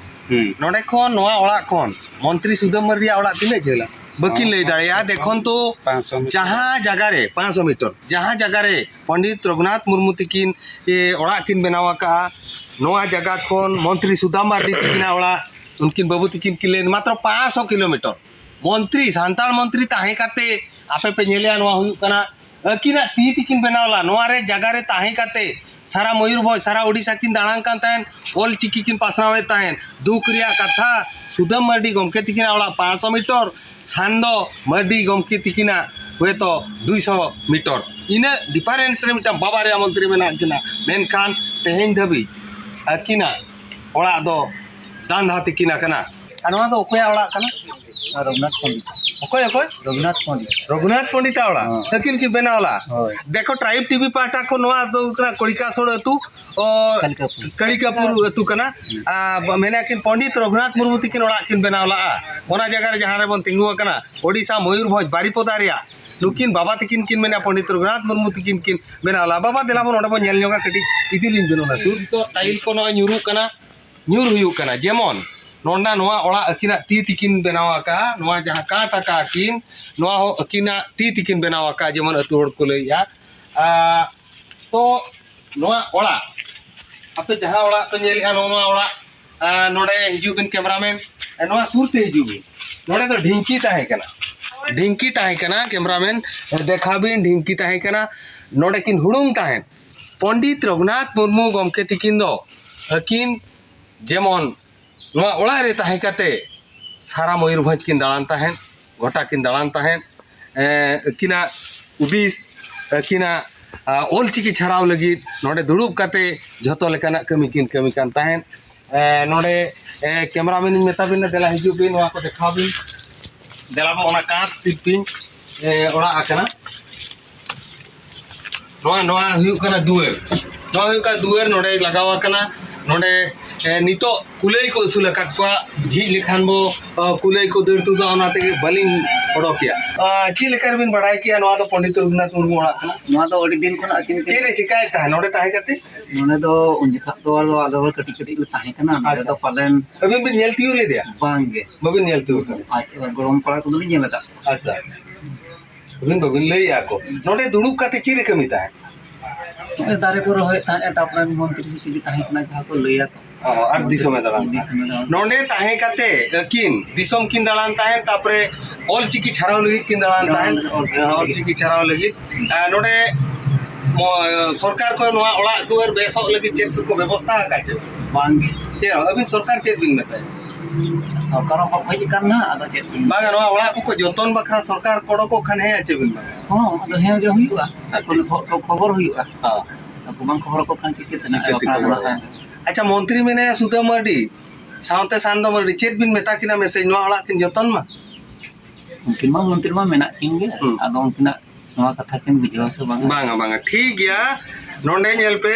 ᱦᱩᱸ᱾ ᱱᱚᱰᱮ ᱠᱷᱚᱱ, ᱱᱚᱣᱟ ᱚᱲᱟᱜ ᱠᱷᱚᱱ ᱢᱚᱱᱛᱨᱤ ᱥᱩᱫᱟᱹᱢ ᱢᱟᱨᱰᱤᱭᱟᱜ ᱚᱲᱟᱜ ᱛᱤᱱᱟᱹᱜ ᱡᱷᱟᱹᱞᱟ? ᱵᱟᱹᱠᱤᱱ ᱞᱟᱹᱭ ᱫᱟᱲᱮᱭᱟᱜᱼᱟ᱾ ᱫᱮᱠᱷᱚᱱ ᱛᱚ, ᱯᱟᱸᱪᱥᱚ ᱢᱤᱴᱟᱨ᱾ ᱡᱟᱦᱟᱸ ᱡᱟᱭᱜᱟ ᱨᱮ, ᱯᱟᱸᱪᱥᱚ ᱢᱤᱴᱟᱨ, ᱡᱟᱦᱟᱸ ᱡᱟᱭᱜᱟ ᱨᱮ ᱯᱚᱱᱰᱤᱛ ᱨᱚᱜᱷᱩᱱᱟᱛᱷ ᱢᱩᱨᱢᱩ ᱛᱤᱠᱤᱱ, ᱮ, ᱚᱲᱟᱜ ᱠᱤᱱ ᱵᱮᱱᱟᱣ ᱟᱠᱟᱫᱼᱟ, ᱱᱚᱣᱟ ᱡᱟᱭᱜᱟ ᱠᱷᱚᱱ ᱢᱚᱱᱛᱨᱤ ᱥᱩᱫᱟᱢ ᱢᱟᱨᱰᱤ ᱛᱤᱠᱤᱱᱟᱜ ᱚᱲᱟᱜ, ᱩᱱᱠᱤᱱ ᱵᱟᱹᱵᱩ ᱛᱤᱠᱤᱱ ᱠᱤᱱ ᱞᱟᱹᱭ ᱢᱟᱛᱨᱚ ᱯᱟᱸᱪᱥᱚ ᱠᱤᱞᱳᱢᱤᱴᱟᱨ᱾ ᱢᱚᱱᱛᱨᱤ, ᱥᱟᱱᱛᱟᱲ ᱢᱚᱱᱛᱨᱤ ᱛᱟᱦᱮᱸ ᱠᱟᱛᱮ ᱟᱯᱮ ᱯᱮ ᱧᱮᱞᱮᱜᱼᱟ, ᱱᱚᱣᱟ ᱦᱩᱭᱩᱜ ᱠᱟᱱᱟ ᱟᱹᱠᱤᱱᱟᱜ ᱛᱤ ᱛᱮᱠᱤᱱ ᱵᱮᱱᱟᱣ ᱞᱟ᱾ ᱱᱚᱣᱟ ᱨᱮ ᱡᱟᱭᱜᱟ ᱨᱮ ᱛᱟᱦᱮᱸ ᱠᱟᱛᱮ ᱥᱟᱨᱟ ᱢᱚᱭᱩᱨᱵᱷᱚᱸᱡᱽ, ᱥᱟᱨᱟ ᱳᱰᱤᱥᱟ ᱠᱤᱱ ᱫᱟᱬᱟᱱ ᱠᱟᱱ ᱛᱟᱦᱮᱸᱱ, ᱚᱞ ᱪᱤᱠᱤ ᱠᱤᱱ ᱯᱟᱥᱱᱟᱣᱮᱫ ᱛᱟᱦᱮᱸᱱ᱾ ᱫᱩᱠ ᱨᱮᱭᱟᱜ ᱠᱟᱛᱷᱟ, ᱥᱩᱫᱟᱹᱢ ᱢᱟᱨᱰᱤ ᱜᱚᱢᱠᱮ ᱛᱤᱠᱤᱱᱟᱜ ᱚᱲᱟᱜ ᱯᱟᱸᱪᱥᱚ ᱢᱤᱴᱟᱨ, ᱥᱟᱱᱫᱚ ᱢᱟᱨᱰᱤ ᱜᱚᱢᱠᱮ ᱛᱤᱠᱤᱱᱟᱜ ᱦᱚᱭᱛᱚ ᱫᱩᱭᱥᱚ ᱢᱤᱴᱟᱨ᱾ ᱤᱱᱟᱹᱜ ᱰᱤᱯᱷᱟᱨᱮᱱᱥ ᱨᱮ ᱢᱤᱫᱴᱟᱝ ᱵᱟᱵᱟ ᱨᱮᱭᱟᱜ ᱢᱚᱱᱛᱨᱤ ᱢᱮᱱᱟᱜ ᱠᱤᱱᱟ, ᱢᱮᱱᱠᱷᱟᱱ ᱛᱮᱦᱮᱧ ᱫᱷᱟᱹᱵᱤᱡ ᱟᱹᱠᱤᱱᱟᱜ ᱚᱲᱟᱜ ᱫᱚ ᱫᱟᱱᱫᱷᱟ ᱛᱤᱠᱤᱱ ᱟᱠᱟᱱᱟ᱾ ᱟᱨ ᱱᱚᱣᱟ ᱫᱚ ᱚᱠᱚᱭᱟᱜ ᱚᱲᱟᱜ ᱠᱟᱱᱟ? ᱨᱚᱜᱷᱩᱱᱟᱛᱷ ᱯᱚᱱᱰᱤᱛ᱾ ᱚᱠᱚᱭ, ᱚᱠᱚᱭ? ᱨᱚᱜᱷᱩᱱᱟᱛᱷ ᱯᱚᱱᱰᱤᱛ᱾ ᱨᱚᱜᱷᱩᱱᱟᱛᱷ ᱯᱚᱱᱰᱤᱛᱟᱜ ᱚᱲᱟᱜ᱾ ᱦᱮᱸ᱾ ᱟᱹᱠᱤᱱ ᱠᱤᱱ ᱵᱮᱱᱟᱣ ᱞᱟ᱾ ᱦᱳᱭ᱾ ᱫᱮᱠᱷᱚ, ᱴᱨᱟᱭᱤᱵᱽ ᱴᱤᱵᱷᱤ ᱯᱟᱦᱴᱟ ᱠᱷᱚᱱ ᱱᱚᱣᱟ ᱫᱚ ᱦᱩᱭᱩᱜ ᱠᱟᱱᱟ ᱠᱚᱲᱤᱠᱟᱥᱳᱲ ᱟᱹᱛᱩ, ᱚ, ᱠᱟᱞᱤᱠᱟᱯᱩᱨ᱾ ᱠᱟᱞᱤᱠᱟᱯᱩᱨ ᱟᱹᱛᱩ ᱠᱟᱱᱟ᱾ ᱦᱩᱸ᱾ ᱟᱨ ᱢᱮᱱᱟ ᱠᱤᱱ ᱯᱚᱱᱰᱤᱛ ᱨᱚᱜᱷᱩᱱᱟᱛᱷ ᱢᱩᱨᱢᱩ ᱛᱤᱠᱤᱱ ᱚᱲᱟᱜ ᱠᱤᱱ ᱵᱮᱱᱟᱣ ᱞᱟᱜᱼᱟ᱾ ᱚᱱᱟ ᱡᱟᱭᱜᱟ ᱨᱮ ᱡᱟᱦᱟᱸ ᱨᱮᱵᱚᱱ ᱛᱤᱸᱜᱩ ᱟᱠᱟᱱᱟ, ᱳᱰᱤᱥᱟ ᱢᱚᱭᱩᱨᱵᱷᱚᱸᱡᱽ ᱵᱟᱨᱤᱯᱚᱫᱟ ᱨᱮᱭᱟᱜ, ᱱᱩᱠᱤᱱ ᱵᱟᱵᱟ ᱛᱤᱠᱤᱱ ᱠᱤᱱ ᱢᱮᱱᱟ ᱯᱚᱱᱰᱤᱛ ᱨᱚᱜᱷᱩᱱᱟᱛᱷ ᱢᱩᱨᱢᱩ ᱛᱤᱠᱤᱱ ᱠᱤᱱ ᱵᱮᱱᱟᱣ ᱞᱟᱜᱼᱟ᱾ ᱵᱟᱵᱟ, ᱫᱮᱞᱟ ᱵᱚᱱ ᱚᱸᱰᱮ ᱵᱚᱱ ᱧᱮᱞ ᱧᱚᱜᱟ ᱠᱟᱹᱴᱤᱡ, ᱤᱫᱤ ᱞᱤᱧ ᱵᱮᱱ ᱚᱱᱟ ᱥᱩᱨ᱾ ᱱᱤᱛᱚᱜ ᱴᱟᱭᱤᱞ ᱠᱚ ᱱᱚᱜᱼᱚᱭ ᱧᱩᱨᱩᱜ ᱠᱟᱱᱟ, ᱧᱩᱨ ᱦᱩᱭᱩᱜ ᱠᱟᱱᱟ᱾ ᱡᱮᱢᱚᱱ ᱱᱚᱰᱮ ᱱᱚᱣᱟ ᱚᱲᱟᱜ ᱟᱹᱠᱤᱱᱟᱜ ᱛᱤ ᱛᱤᱠᱤᱱ ᱵᱮᱱᱟᱣ ᱟᱠᱟᱫᱼᱟ, ᱱᱚᱣᱟ ᱡᱟᱦᱟᱸ ᱠᱟᱸᱛ ᱟᱠᱟᱫ ᱠᱤᱱ, ᱱᱚᱣᱟ ᱦᱚᱸ ᱟᱹᱠᱤᱱᱟᱜ ᱛᱤ ᱛᱤᱠᱤᱱ ᱵᱮᱱᱟᱣ ᱟᱠᱟᱫᱼᱟ, ᱡᱮᱢᱚᱱ ᱟᱹᱛᱩ ᱦᱚᱲ ᱠᱚ ᱞᱟᱹᱭᱮᱫᱼᱟ᱾ ᱟᱨ ᱛᱚ ᱱᱚᱣᱟ ᱚᱲᱟᱜ, ᱟᱯᱮ ᱡᱟᱦᱟᱸ ᱚᱲᱟᱜ ᱯᱮ ᱧᱮᱞᱮᱫᱼᱟ, ᱱᱚᱜᱼᱚ ᱱᱚᱣᱟ ᱚᱲᱟᱜ, ᱟᱨ ᱱᱚᱰᱮ ᱦᱤᱡᱩᱜ ᱵᱤᱱ ᱠᱮᱢᱨᱟᱢᱮᱱ, ᱱᱚᱣᱟ ᱥᱩᱨ ᱛᱮ ᱦᱤᱡᱩᱜ ᱵᱤᱱ᱾ ᱱᱚᱰᱮ ᱫᱚ ᱰᱷᱤᱝᱠᱤ ᱛᱟᱦᱮᱸ ᱠᱟᱱᱟ᱾ ᱰᱷᱤᱝᱠᱤ ᱛᱟᱦᱮᱸ ᱠᱟᱱᱟ, cameraman, ᱫᱮᱠᱷᱟᱣ ᱵᱤᱱ, ᱰᱷᱤᱝᱠᱤ ᱛᱟᱦᱮᱸ ᱠᱟᱱᱟ᱾ ᱱᱚᱰᱮ ᱠᱤᱱ ᱦᱩᱲᱩᱝ ᱛᱟᱦᱮᱸᱫ᱾ ᱯᱚᱱᱰᱤᱛ ᱨᱚᱜᱷᱩᱱᱟᱛᱷ ᱢᱩᱨᱢᱩ ᱜᱚᱢᱠᱮ ᱛᱤᱠᱤᱱ ᱫᱚ ᱟᱹᱠᱤᱱ ᱡᱮᱢᱚᱱ ᱱᱚᱣᱟ ᱚᱲᱟᱜ ᱨᱮ ᱛᱟᱦᱮᱸ ᱠᱟᱛᱮ ᱥᱟᱨᱟ ᱢᱚᱭᱩᱨᱵᱷᱚᱸᱡᱽ ᱠᱤᱱ ᱫᱟᱬᱟᱱ ᱛᱟᱦᱮᱸᱫ, ᱜᱚᱴᱟ ᱠᱤᱱ ᱫᱟᱬᱟᱱ ᱛᱟᱦᱮᱸᱫ᱾ ᱮᱸ, ᱟᱹᱠᱤᱱᱟᱜ ᱦᱩᱫᱤᱥ, ᱟᱹᱠᱤᱱᱟᱜ, ᱟ, ᱚᱞᱪᱤᱠᱤ ᱪᱷᱟᱨᱟᱣ ᱞᱟᱹᱜᱤᱫ ᱱᱚᱰᱮ ᱫᱩᱲᱩᱵ ᱠᱟᱛᱮ ᱡᱷᱚᱛᱚ ᱞᱮᱠᱟᱱᱟᱜ ᱠᱟᱹᱢᱤ ᱠᱤᱱ ᱠᱟᱹᱢᱤ ᱠᱟᱱ ᱛᱟᱦᱮᱸᱫ᱾ ᱮᱸ, ᱱᱚᱰᱮ, ᱮᱸ, cameraman ᱤᱧ ᱢᱮᱛᱟ ᱵᱤᱱᱟ, ᱫᱮᱞᱟ ᱦᱤᱡᱩᱜ ᱵᱤᱱ, ᱱᱚᱣᱟ ᱠᱚ ᱫᱮᱠᱷᱟᱣ ᱵᱤᱱ᱾ ᱫᱮᱞᱟ ᱵᱚ, ᱚᱱᱟ ᱠᱟᱸᱛ ᱥᱤᱞᱯᱤᱧ, ᱮᱸ, ᱚᱲᱟᱜ ᱟᱠᱟᱱᱟ᱾ ᱱᱚᱣᱟ, ᱱᱚᱣᱟ ᱦᱩᱭᱩᱜ ᱠᱟᱱᱟ ᱫᱩᱣᱟᱹᱨ᱾ ᱱᱚᱣᱟ ᱦᱩᱭᱩᱜ ᱠᱟᱱᱟ ᱫᱩᱣᱟᱹᱨ, ᱱᱚᱰᱮ ᱞᱟᱜᱟᱣ ᱟᱠᱟᱱᱟ᱾ ᱱᱚᱰᱮ, ᱮ, ᱱᱤᱛᱚᱜ ᱠᱩᱞᱟᱹᱭ ᱠᱚ ᱟᱹᱥᱩᱞ ᱟᱠᱟᱫ ᱠᱚᱣᱟ᱾ ᱡᱷᱤᱡ ᱞᱮᱠᱷᱟᱱ ᱵᱚ, ᱚ, ᱠᱩᱞᱟᱹᱭ ᱠᱚ ᱫᱟᱹᱲ ᱛᱩᱫᱟ, ᱚᱱᱟᱛᱮ ᱵᱟᱹᱞᱤᱧ ᱚᱰᱚᱠᱮᱭᱟ᱾ ᱟ, ᱪᱮᱫ ᱞᱮᱠᱟ ᱨᱮᱵᱤᱱ ᱵᱟᱲᱟᱭ ᱠᱮᱭᱟ ᱱᱚᱣᱟ ᱫᱚ ᱯᱚᱱᱰᱤᱛ ᱨᱚᱜᱷᱩᱱᱟᱛᱷ ᱢᱩᱨᱢᱩ ᱚᱲᱟᱜ ᱠᱟᱱᱟ? ᱱᱚᱣᱟ ᱫᱚ ᱟᱹᱰᱤ ᱫᱤᱱ ᱠᱷᱚᱱᱟᱜ ᱟᱹᱠᱤᱱ ᱪᱮᱫ ᱮ ᱪᱤᱠᱟᱭᱮᱫ ᱛᱟᱦᱮᱸᱫ ᱱᱚᱰᱮ ᱛᱟᱦᱮᱸ ᱠᱟᱛᱮ? ᱱᱚᱰᱮ ᱫᱚ ᱩᱱ ᱡᱚᱠᱷᱟᱜ ᱫᱚ ᱟᱫᱚ ᱟᱞᱮ ᱦᱚᱸ ᱠᱟᱹᱴᱤᱡ ᱠᱟᱹᱴᱤᱡ ᱞᱮ ᱛᱟᱦᱮᱸ ᱠᱟᱱᱟ᱾ ᱱᱚᱰᱮ ᱟᱪᱪᱷᱟ᱾ ᱫᱚ ᱯᱟᱞᱮᱱ ᱟᱹᱵᱤᱱ ᱵᱤᱱ ᱧᱮᱞ ᱛᱤᱭᱳᱜ ᱞᱮᱫᱮᱭᱟ? ᱵᱟᱝ ᱜᱮ᱾ ᱵᱟᱹᱵᱤᱱ ᱧᱮᱞ ᱛᱤᱭᱳᱜ ᱠᱟᱫᱟ? ᱟᱡ ᱜᱚᱲᱚᱢ ᱠᱚᱲᱟ ᱠᱚᱫᱚᱞᱤᱧ ᱧᱮᱞ ᱟᱠᱟᱫ ᱠᱚᱣᱟ᱾ ᱟᱪᱪᱷᱟ᱾ ᱟᱹᱵᱤᱱ ᱵᱟᱹᱵᱤᱱ ᱞᱟᱹᱭᱮᱫᱼᱟ ᱠᱚ᱾ ᱱᱚᱰᱮ ᱫᱩᱲᱩᱵ ᱠᱟᱛᱮ ᱪᱮᱫ ᱮ ᱠᱟᱹᱢᱤ ᱛᱟᱦᱮᱸᱫ? ᱱᱚᱜᱼᱚᱭ ᱫᱟᱨᱮ ᱠᱚ ᱨᱚᱦᱚᱭᱮᱫ ᱛᱟᱦᱮᱸᱫ, ᱛᱟᱨᱯᱚᱨᱮ ᱢᱚᱱᱛᱨᱤ ᱥᱮ ᱪᱤᱞᱤ ᱛᱟᱦᱮᱸ ᱠᱟᱱᱟ, ᱡᱟᱦᱟᱸ ᱠᱚ ᱞᱟᱹᱭᱟ ᱠᱚ᱾ ᱚ, ᱟᱨ ᱫᱤᱥᱚᱢᱮ ᱫᱟᱬᱟᱱ ᱛᱟᱦᱮᱸᱫ᱾ ᱫᱤᱥᱚᱢᱮ ᱫᱟᱬᱟᱱ᱾ ᱱᱚᱰᱮ ᱛᱟᱦᱮᱸ ᱠᱟᱛᱮ ᱟᱹᱠᱤᱱ ᱫᱤᱥᱚᱢ ᱠᱤᱱ ᱫᱟᱬᱟᱱ ᱛᱟᱦᱮᱸᱫ, ᱛᱟᱨᱯᱚᱨᱮ ᱚᱞ ᱪᱤᱠᱤ ᱪᱷᱟᱨᱟᱣ ᱞᱟᱹᱜᱤᱫ ᱠᱤᱱ ᱫᱟᱬᱟᱱ ᱛᱟᱦᱮᱸᱫ᱾ ᱚᱞ ᱪᱤᱠᱤ᱾ ᱚᱞ ᱪᱤᱠᱤ ᱪᱷᱟᱨᱟᱣ ᱞᱟᱹᱜᱤᱫ᱾ ᱟᱨ ᱱᱚᱰᱮ ᱢᱚ-, ᱥᱚᱨᱠᱟᱨ ᱠᱚ ᱱᱚᱣᱟ ᱚᱲᱟᱜ ᱫᱩᱣᱟᱹᱨ ᱵᱮᱥᱚᱜ ᱞᱟᱹᱜᱤᱫ ᱪᱮᱫ ᱠᱚᱠᱚ ᱵᱮᱵᱚᱥᱛᱷᱟ ᱟᱠᱟᱫ ᱪᱮ? ᱵᱟᱝ ᱜᱮ᱾ ᱪᱮᱫ ᱦᱚᱸ? ᱟᱹᱵᱤᱱ ᱥᱚᱨᱠᱟᱨ ᱪᱮᱫ ᱵᱤᱱ ᱢᱮᱛᱟᱭᱟ? ᱥᱚᱨᱠᱟᱨ ᱦᱚᱸ ᱦᱮᱡ ᱟᱠᱟᱱ ᱱᱟᱦᱟᱜ, ᱟᱫᱚ ᱪᱮᱫ ᱵᱤᱱ ᱵᱟᱝᱟ, ᱱᱚᱣᱟ ᱚᱲᱟᱜ ᱠᱚᱠᱚ ᱡᱚᱛᱚᱱ ᱵᱟᱠᱷᱨᱟ ᱥᱚᱨᱠᱟᱨ ᱠᱚ ᱚᱰᱚᱠᱚᱜ ᱠᱷᱟᱱ ᱦᱮᱸ ᱪᱮ ᱵᱤᱱ ᱵᱟᱝᱟ? ᱦᱚᱸ, ᱟᱫᱚ ᱦᱮᱸ ᱜᱮ ᱦᱩᱭᱩᱜᱼᱟ᱾ ᱟᱠᱚ ᱠᱚ ᱠᱷᱚᱵᱚᱨ ᱦᱩᱭᱩᱜᱼᱟ᱾ ᱦᱚᱸ᱾ ᱟᱠᱚ ᱵᱟᱝ ᱠᱷᱚᱵᱚᱨ ᱟᱠᱚ ᱠᱷᱟᱱ ᱪᱤᱠᱟᱹᱛᱮ ᱱᱟᱜ ᱪᱤᱠᱟᱹᱛᱮ ᱵᱟᱯᱞᱟ ᱠᱚ ᱫᱚ ᱱᱟᱜ ᱵᱟᱲᱟᱭᱟ? ᱦᱮᱸ᱾ ᱟᱪᱪᱷᱟ, ᱢᱚᱱᱛᱨᱤ ᱢᱮᱱᱟᱭᱟ ᱥᱩᱫᱟᱹᱢ ᱢᱟᱨᱰᱤ, ᱥᱟᱶᱛᱮ ᱥᱟᱱᱫᱚ ᱢᱟᱨᱰᱤ, ᱪᱮᱫ ᱵᱤᱱ ᱢᱮᱛᱟ ᱠᱤᱱᱟ ᱢᱮᱥᱮᱡᱽ, ᱱᱚᱣᱟ ᱚᱲᱟᱜ ᱠᱤᱱ ᱡᱚᱛᱚᱱ ᱢᱟ? ᱩᱱᱠᱤᱱ ᱢᱟ ᱢᱚᱱᱛᱨᱤ ᱢᱟ ᱢᱮᱱᱟᱜ ᱠᱤᱱ ᱜᱮ, ᱦᱩᱸ᱾ ᱟᱫᱚ ᱩᱱᱠᱤᱱᱟᱜ ᱱᱚᱣᱟ ᱠᱟᱛᱷᱟ ᱠᱤᱱ ᱵᱩᱡᱷᱟᱹᱣᱟ ᱥᱮ ᱵᱟᱝᱟ? ᱵᱟᱝᱟ, ᱵᱟᱝᱟ, ᱴᱷᱤᱠ ᱜᱮᱭᱟ᱾ ᱱᱚᱰᱮ ᱧᱮᱞ ᱯᱮ,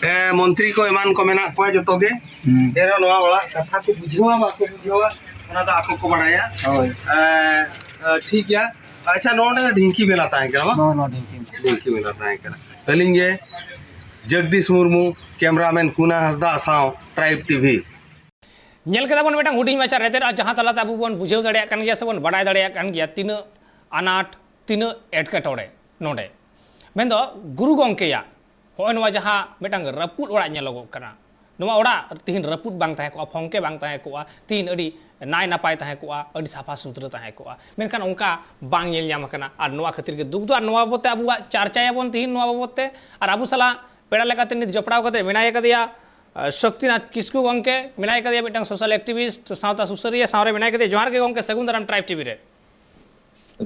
ᱮ, ᱢᱚᱱᱛᱨᱤ ᱠᱚ ᱮᱢᱟᱱ ᱠᱚ ᱢᱮᱱᱟᱜ ᱠᱚᱣᱟ ᱡᱚᱛᱚ ᱜᱮ᱾ ᱦᱩᱸ᱾ ᱮᱱᱨᱮᱦᱚᱸ ᱱᱚᱣᱟ ᱚᱲᱟᱜ ᱠᱟᱛᱷᱟ ᱠᱚ ᱵᱩᱡᱷᱟᱹᱣᱟ ᱵᱟᱠᱚ ᱵᱩᱡᱷᱟᱹᱣᱟ, ᱚᱱᱟ ᱫᱚ ᱟᱠᱚ ᱠᱚ ᱵᱟᱲᱟᱭᱟ᱾ ᱦᱳᱭ᱾ ᱮ, ᱮ, ᱴᱷᱤᱠ ᱜᱮᱭᱟ᱾ ᱟᱪᱪᱷᱟ, ᱱᱚᱰᱮ ᱰᱷᱤᱝᱠᱤ ᱢᱮᱞᱟ ᱛᱟᱦᱮᱸ ᱠᱟᱱᱟ ᱵᱟᱝ? ᱱᱚᱣᱟ, ᱱᱚᱣᱟ ᱰᱷᱤᱝᱠᱤ ᱢᱮᱞᱟ᱾ ᱰᱷᱤᱝᱠᱤ ᱢᱮᱞᱟ ᱛᱟᱦᱮᱸ ᱠᱟᱱᱟ᱾ ᱟᱹᱞᱤᱧ ᱜᱮ ᱡᱚᱜᱽᱫᱤᱥ ᱢᱩᱨᱢᱩ, cameraman ᱠᱩᱱᱟ ᱦᱟᱸᱥᱫᱟ ᱥᱟᱶ Tribe TV᱾ ᱧᱮᱞ ᱠᱮᱫᱟ ᱵᱚᱱ ᱢᱤᱫᱴᱟᱝ ᱦᱩᱰᱤᱧ ᱢᱟᱪᱷᱟ ᱨᱮᱛᱮᱫ, ᱟᱨ ᱡᱟᱦᱟᱸ ᱛᱟᱞᱟᱛᱮ ᱟᱵᱚ ᱵᱚᱱ ᱵᱩᱡᱷᱟᱹᱣ ᱫᱟᱲᱮᱭᱟᱜ ᱠᱟᱱ ᱜᱮᱭᱟ ᱥᱮ ᱵᱚᱱ ᱵᱟᱰᱟᱭ ᱫᱟᱲᱮᱭᱟᱜ ᱠᱟᱱ ᱜᱮᱭᱟ ᱛᱤᱱᱟᱹᱜ ᱟᱱᱟᱴ, ᱛᱤᱱᱟᱹᱜ ᱮᱴᱠᱮᱴᱚᱬᱮ ᱱᱚᱰᱮ᱾ ᱢᱮᱱᱫᱚ ᱜᱩᱨᱩ ᱜᱚᱢᱠᱮᱭᱟᱜ ᱦᱚᱸᱜᱼᱚᱭ ᱱᱚᱣᱟ ᱡᱟᱦᱟᱸ ᱢᱤᱫᱴᱟᱝ ᱨᱟᱹᱯᱩᱫ ᱚᱲᱟᱜ ᱧᱮᱞᱚᱜᱚᱜ ᱠᱟᱱᱟ, ᱱᱚᱣᱟ ᱚᱲᱟᱜ ᱛᱤᱦᱤᱧ ᱨᱟᱹᱯᱩᱫ ᱵᱟᱝ ᱛᱟᱦᱮᱸ ᱠᱚᱜᱼᱟ, ᱯᱷᱚᱝᱠᱮ ᱵᱟᱝ ᱛᱟᱦᱮᱸ ᱠᱚᱜᱼᱟ, ᱛᱤᱦᱤᱧ ᱟᱹᱰᱤ ᱱᱟᱭ ᱱᱟᱯᱟᱭ ᱛᱟᱦᱮᱸ ᱠᱚᱜᱼᱟ, ᱟᱹᱰᱤ ᱥᱟᱯᱷᱟ ᱥᱩᱛᱨᱟᱹ ᱛᱟᱦᱮᱸ ᱠᱚᱜᱼᱟ᱾ ᱢᱮᱱᱠᱷᱟᱱ ᱚᱱᱠᱟ ᱵᱟᱝ ᱧᱮᱞ ᱧᱟᱢ ᱟᱠᱟᱱᱟ᱾ ᱟᱨ ᱱᱚᱣᱟ ᱠᱷᱟᱹᱛᱤᱨ ᱜᱮ ᱫᱩᱠ ᱫᱚ᱾ ᱟᱨ ᱱᱚᱣᱟ ᱵᱟᱵᱚᱛ ᱛᱮ ᱟᱵᱚᱣᱟᱜ ᱪᱟᱨᱪᱟᱭᱟᱵᱚᱱ ᱛᱤᱦᱤᱧ ᱱᱚᱣᱟ ᱵᱟᱵᱚᱛ ᱛᱮ᱾ ᱟᱨ ᱟᱵᱚ ᱥᱟᱞᱟᱜ ᱯᱮᱲᱟ ᱞᱮᱠᱟᱛᱮ ᱱᱤᱛ ᱡᱚᱯᱲᱟᱣ ᱠᱟᱛᱮ ᱢᱮᱱᱟᱭ ᱟᱠᱟᱫᱮᱭᱟ, ᱟᱸ, ᱥᱚᱠᱛᱤᱱᱟᱛᱷ ᱠᱤᱥᱠᱩ ᱜᱚᱢᱠᱮ, ᱢᱮᱱᱟᱭ ᱟᱠᱟᱫᱮᱭᱟ ᱢᱤᱫᱴᱟᱝ social activist, ᱥᱟᱶᱛᱟ ᱥᱩᱥᱟᱹᱨᱤᱭᱟᱹ, ᱥᱟᱶᱨᱮ ᱢᱮᱱᱟᱭ ᱟᱠᱟᱫᱮᱭᱟ᱾ ᱡᱚᱦᱟᱨ ᱜᱮ ᱜᱚᱢᱠᱮ, ᱥᱟᱹᱜᱩᱱ ᱫᱟᱨᱟᱢ Tribe TV ᱨᱮ᱾